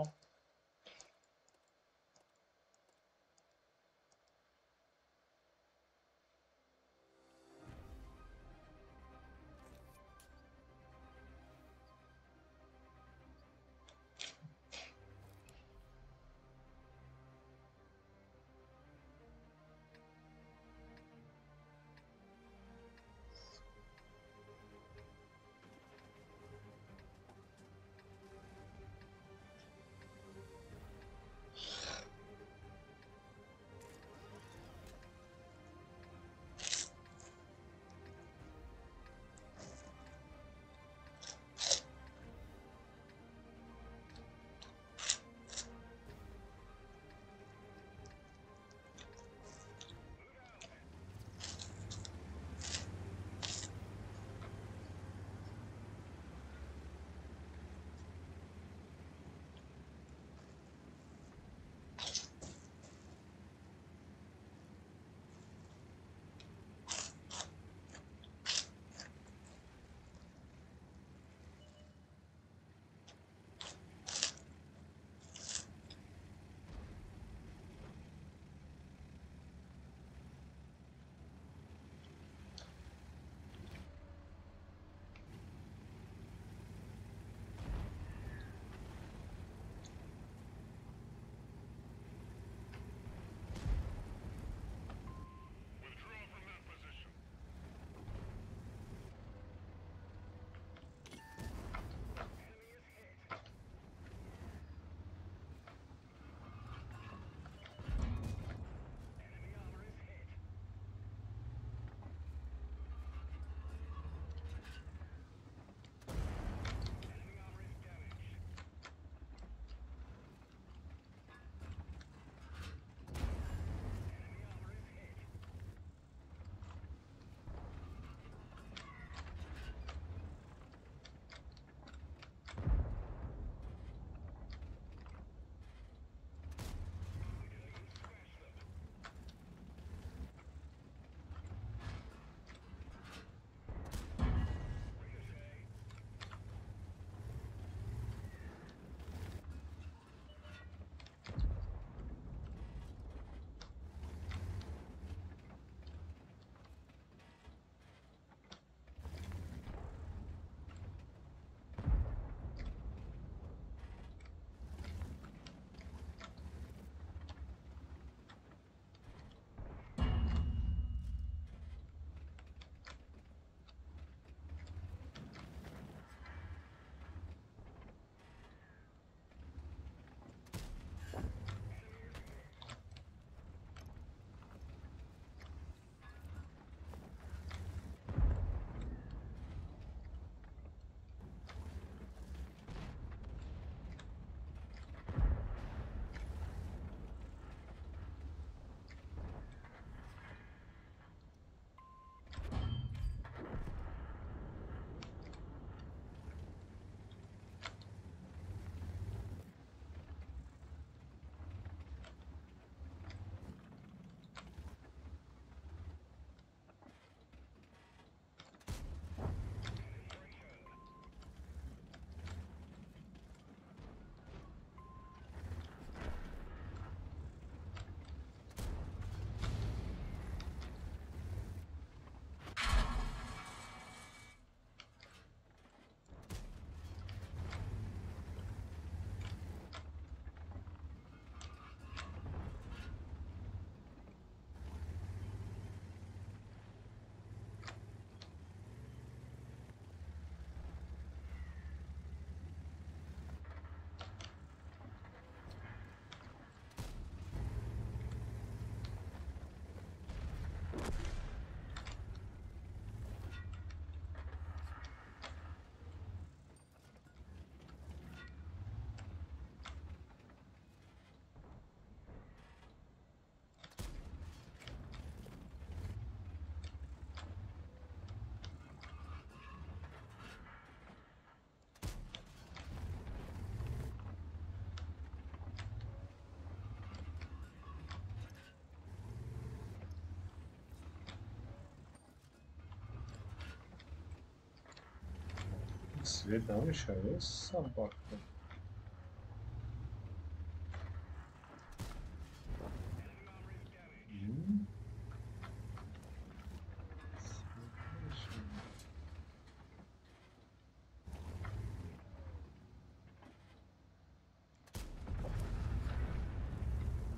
Свет намешавад, собака.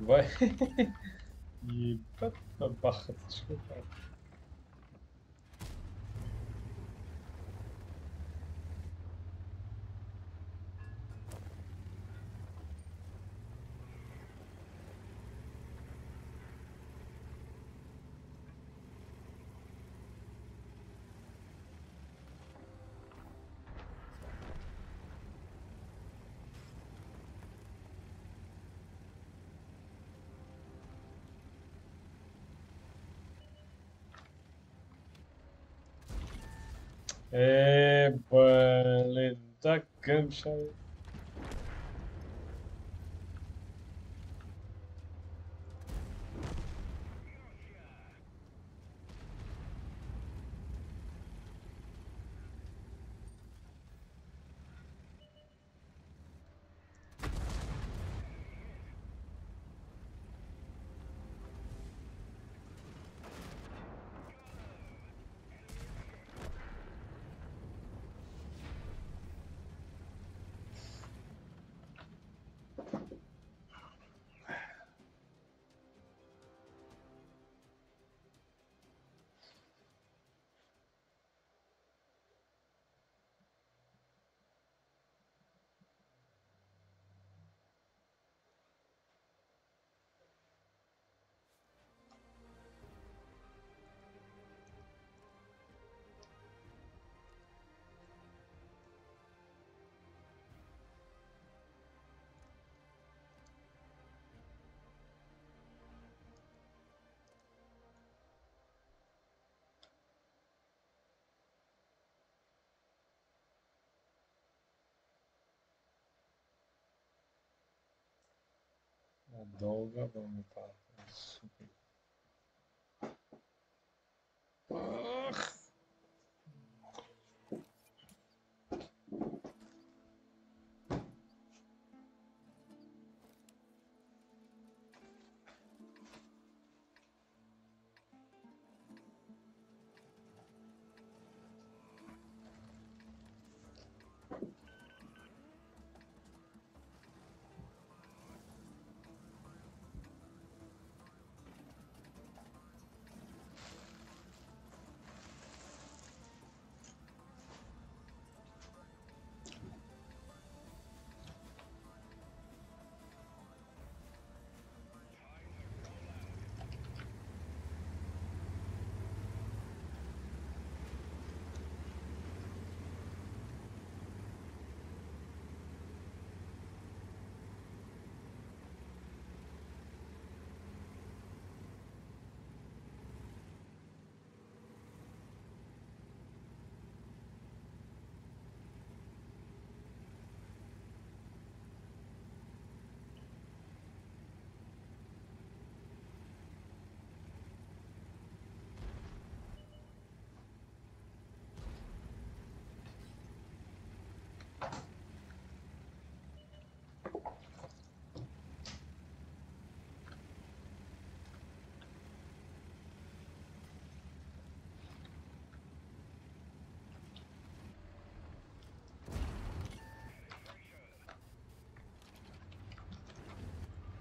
Вай, ебать, бахаточка. Блин, так гамшай. Долго был сука. Ах.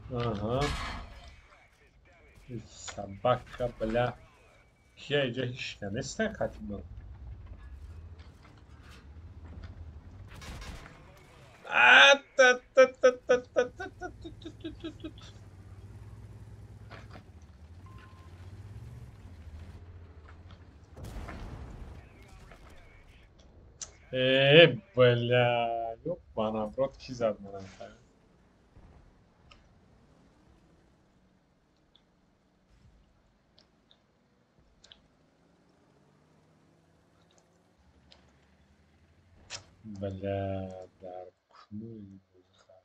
Ага. Собака, бля. Я иҷа ҳеч нестан хатимон. Бля, ёбана в рот, ки зад манам. Бля, дар кунуи бозихар.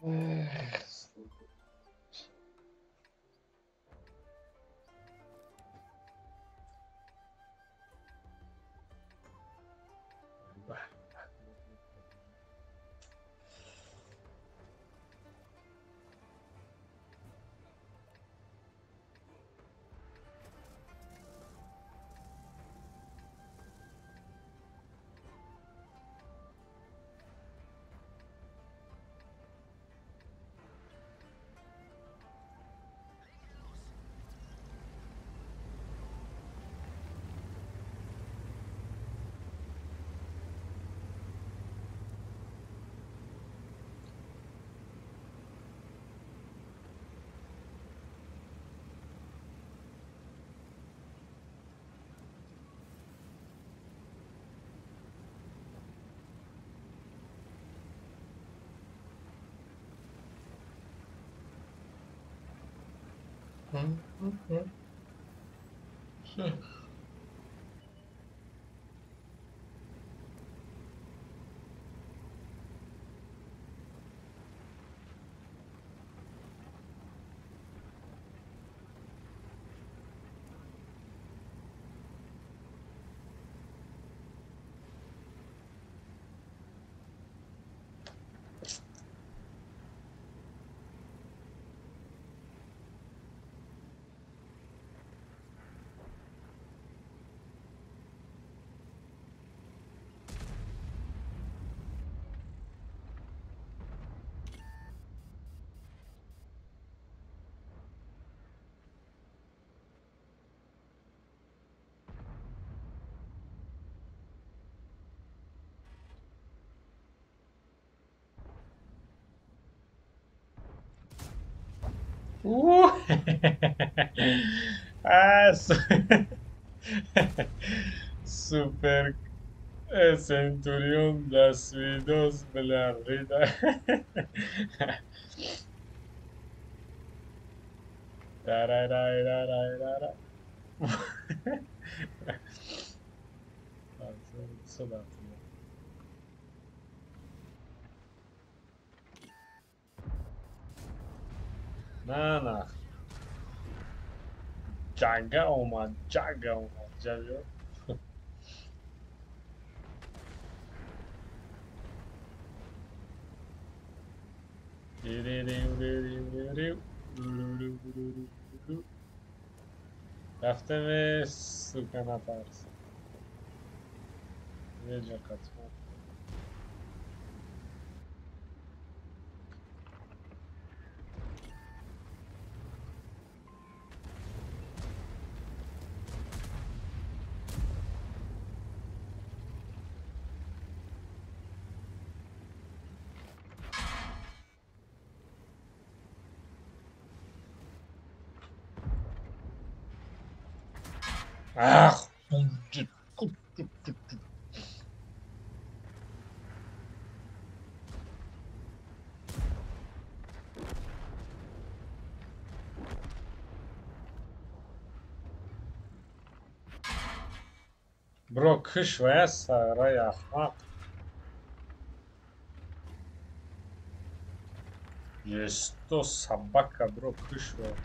Эх. Ah, Супер Центурион да свидос, бля, рида. Ра-ра-ра-ра-ра-ра. Сюда. На нах. Ҷанга омад, ҷанга омад, ҷавё. Рафтем, сука, натарс. Неҷа қатмон. Ах, бро, кыш вая сарай ахмақ. Есто собака, бро, кыш вая.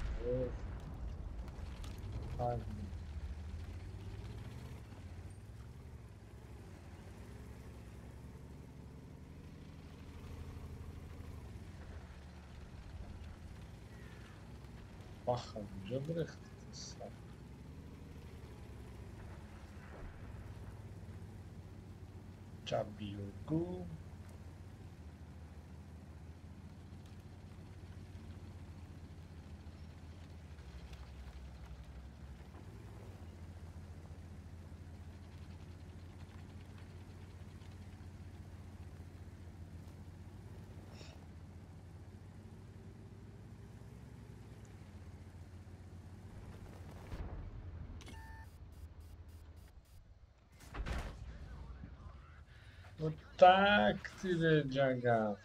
Баха, ҷабрехт. Чабиогу. Вот так тебе, Джага.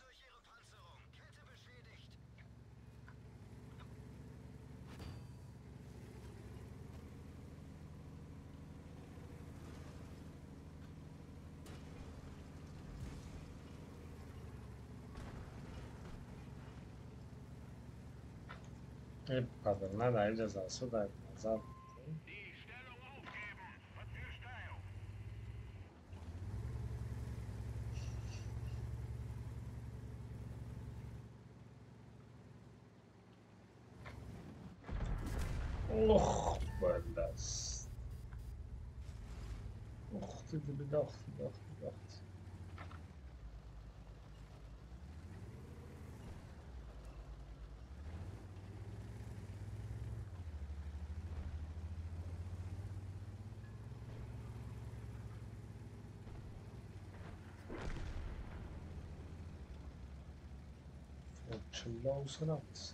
Падар на инҷа засуда назар. Ох, балас. Ох, ты бедах, бедах, бедах. Close.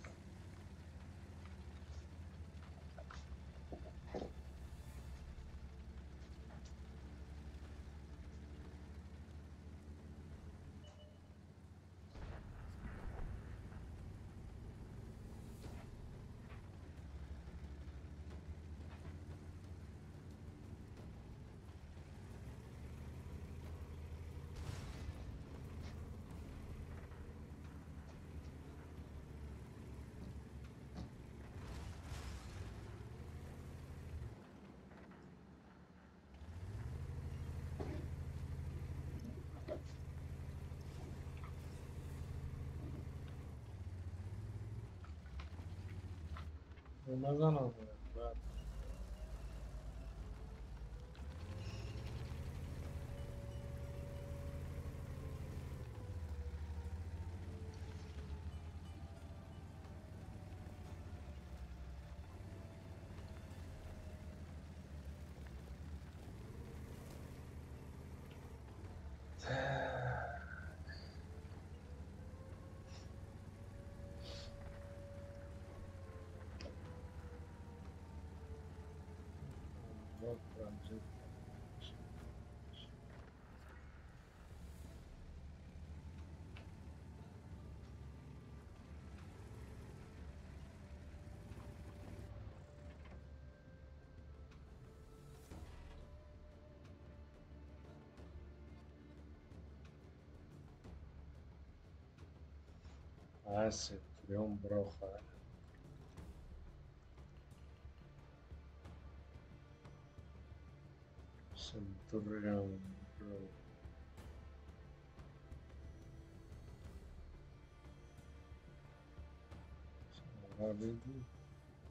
Назанам брат. Центурион броха. Центурион бро. Салам.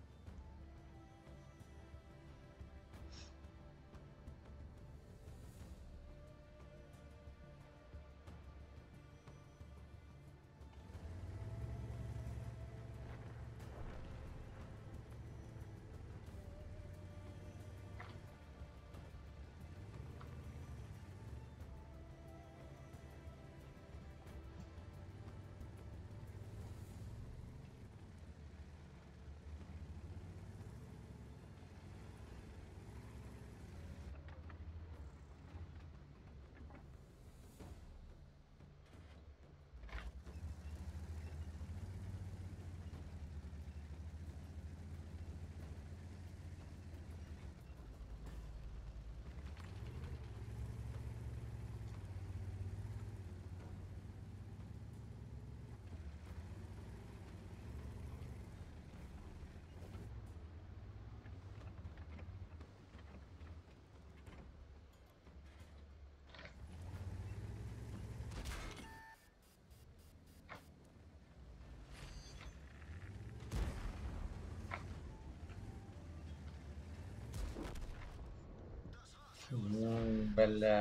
Бля,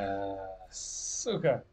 сука.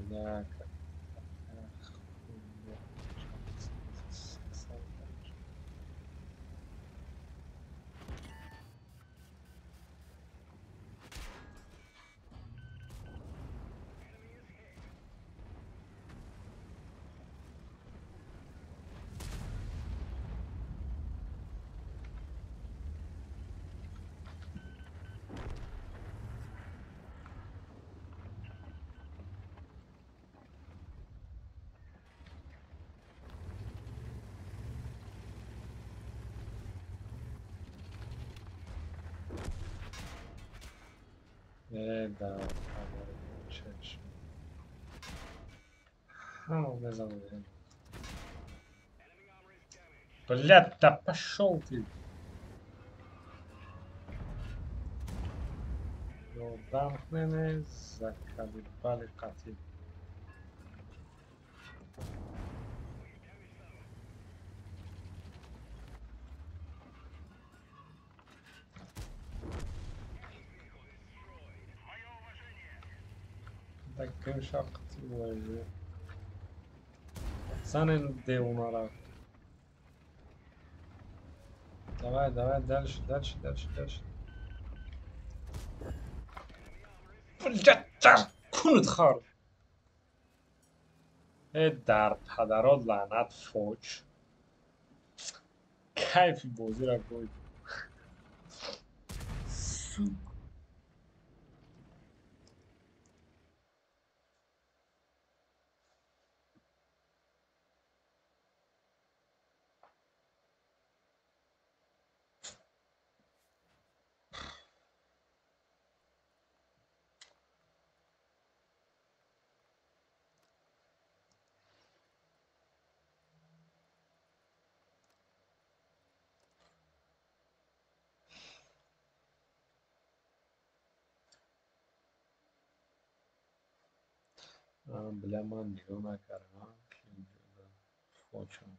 Бля, как... Да, блядь, да пошел ты. Ёрдам заколебали коты. Пацаны, девунара. Давай, давай, дальше, дальше, дальше, дальше. Блядь, кунут хар. Дар падарот лаънат фоч. Кайфи бозиро гой. Сука. Бля, ман нигоҳ накардам, ки фочам.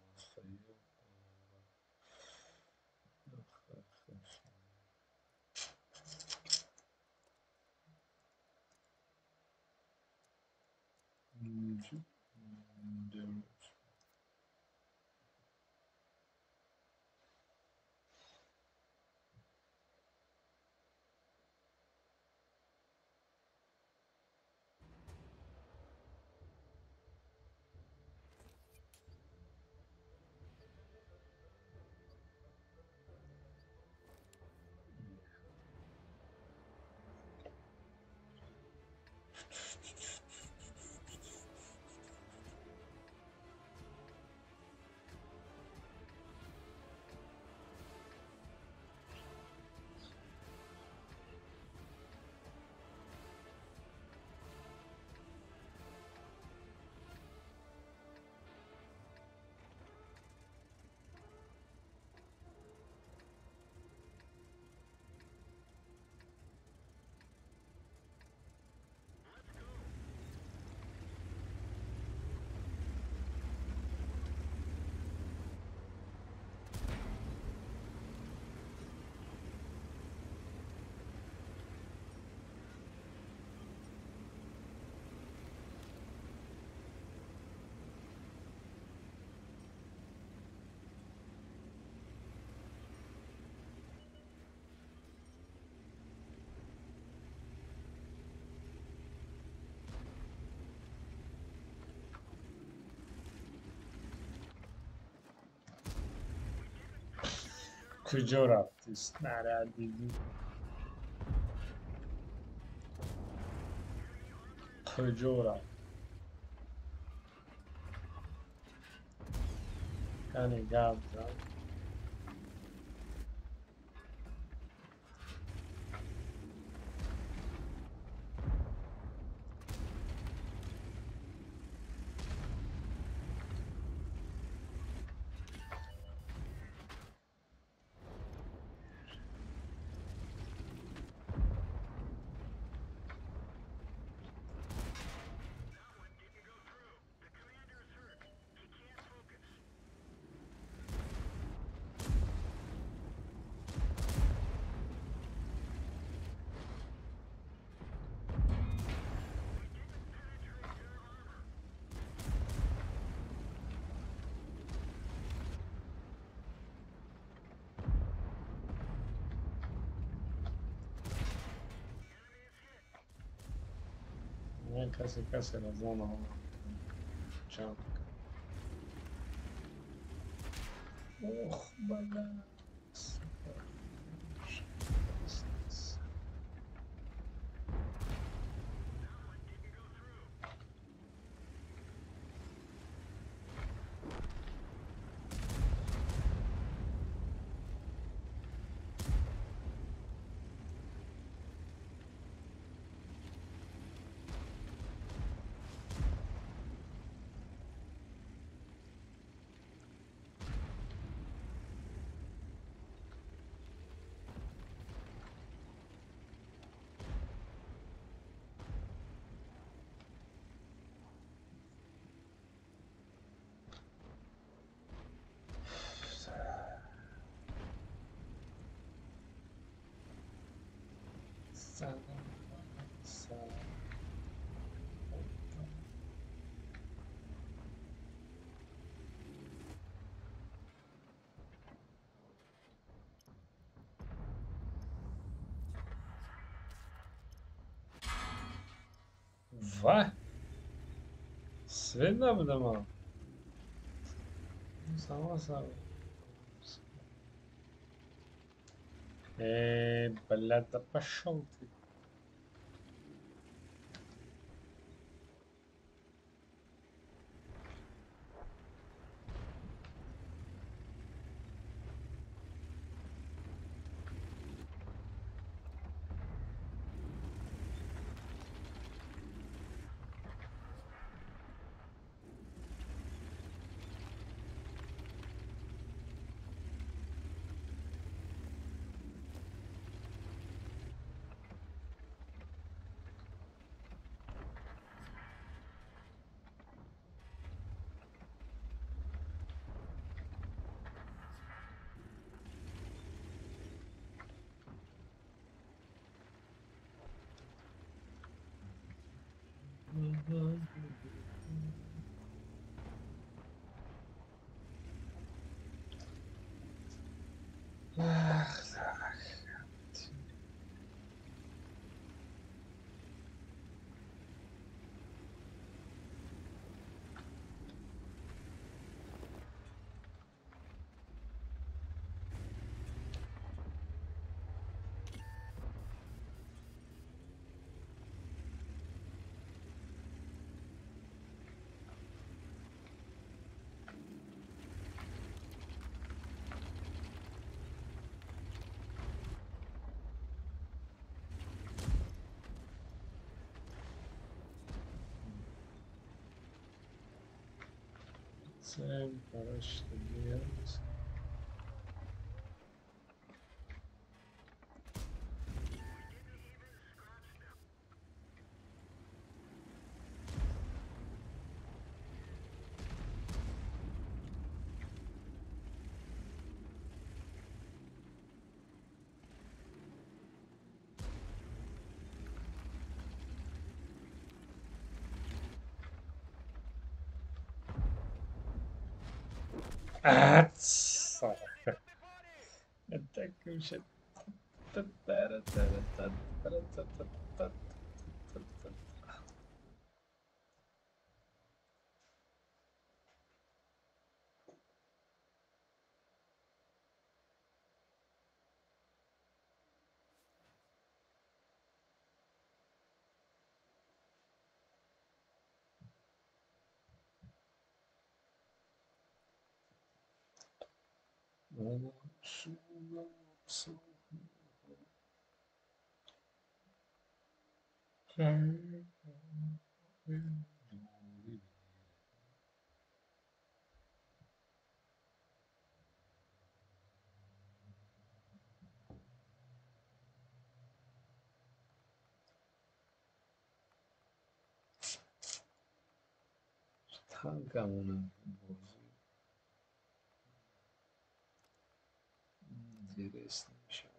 Куҷо рафтӣ, снарядиди? Куҷо рафт? Кани гап зад. Касе касеро зона ҷанг. Ох, бля. Ва? Свет набудама. Сама сама. Бля, да пошел ты. Короче, что делать? Танкамона бозӣ интересно мешавад.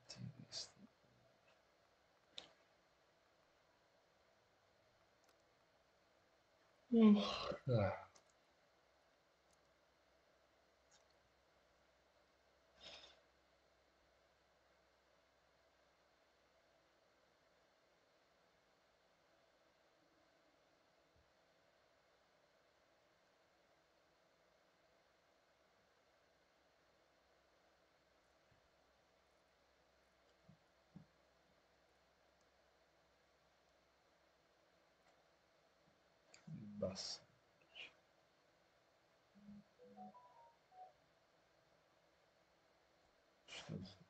Интересно. Ух, да. Бас. Что за...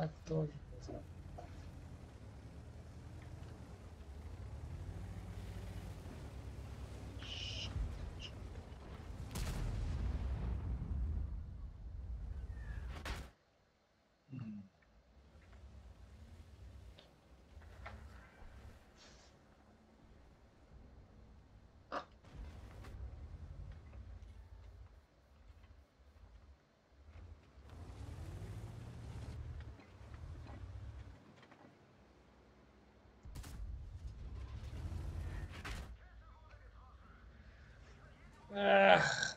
Так тоже мезад. Ах.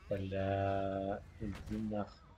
Бля, иди нахуй.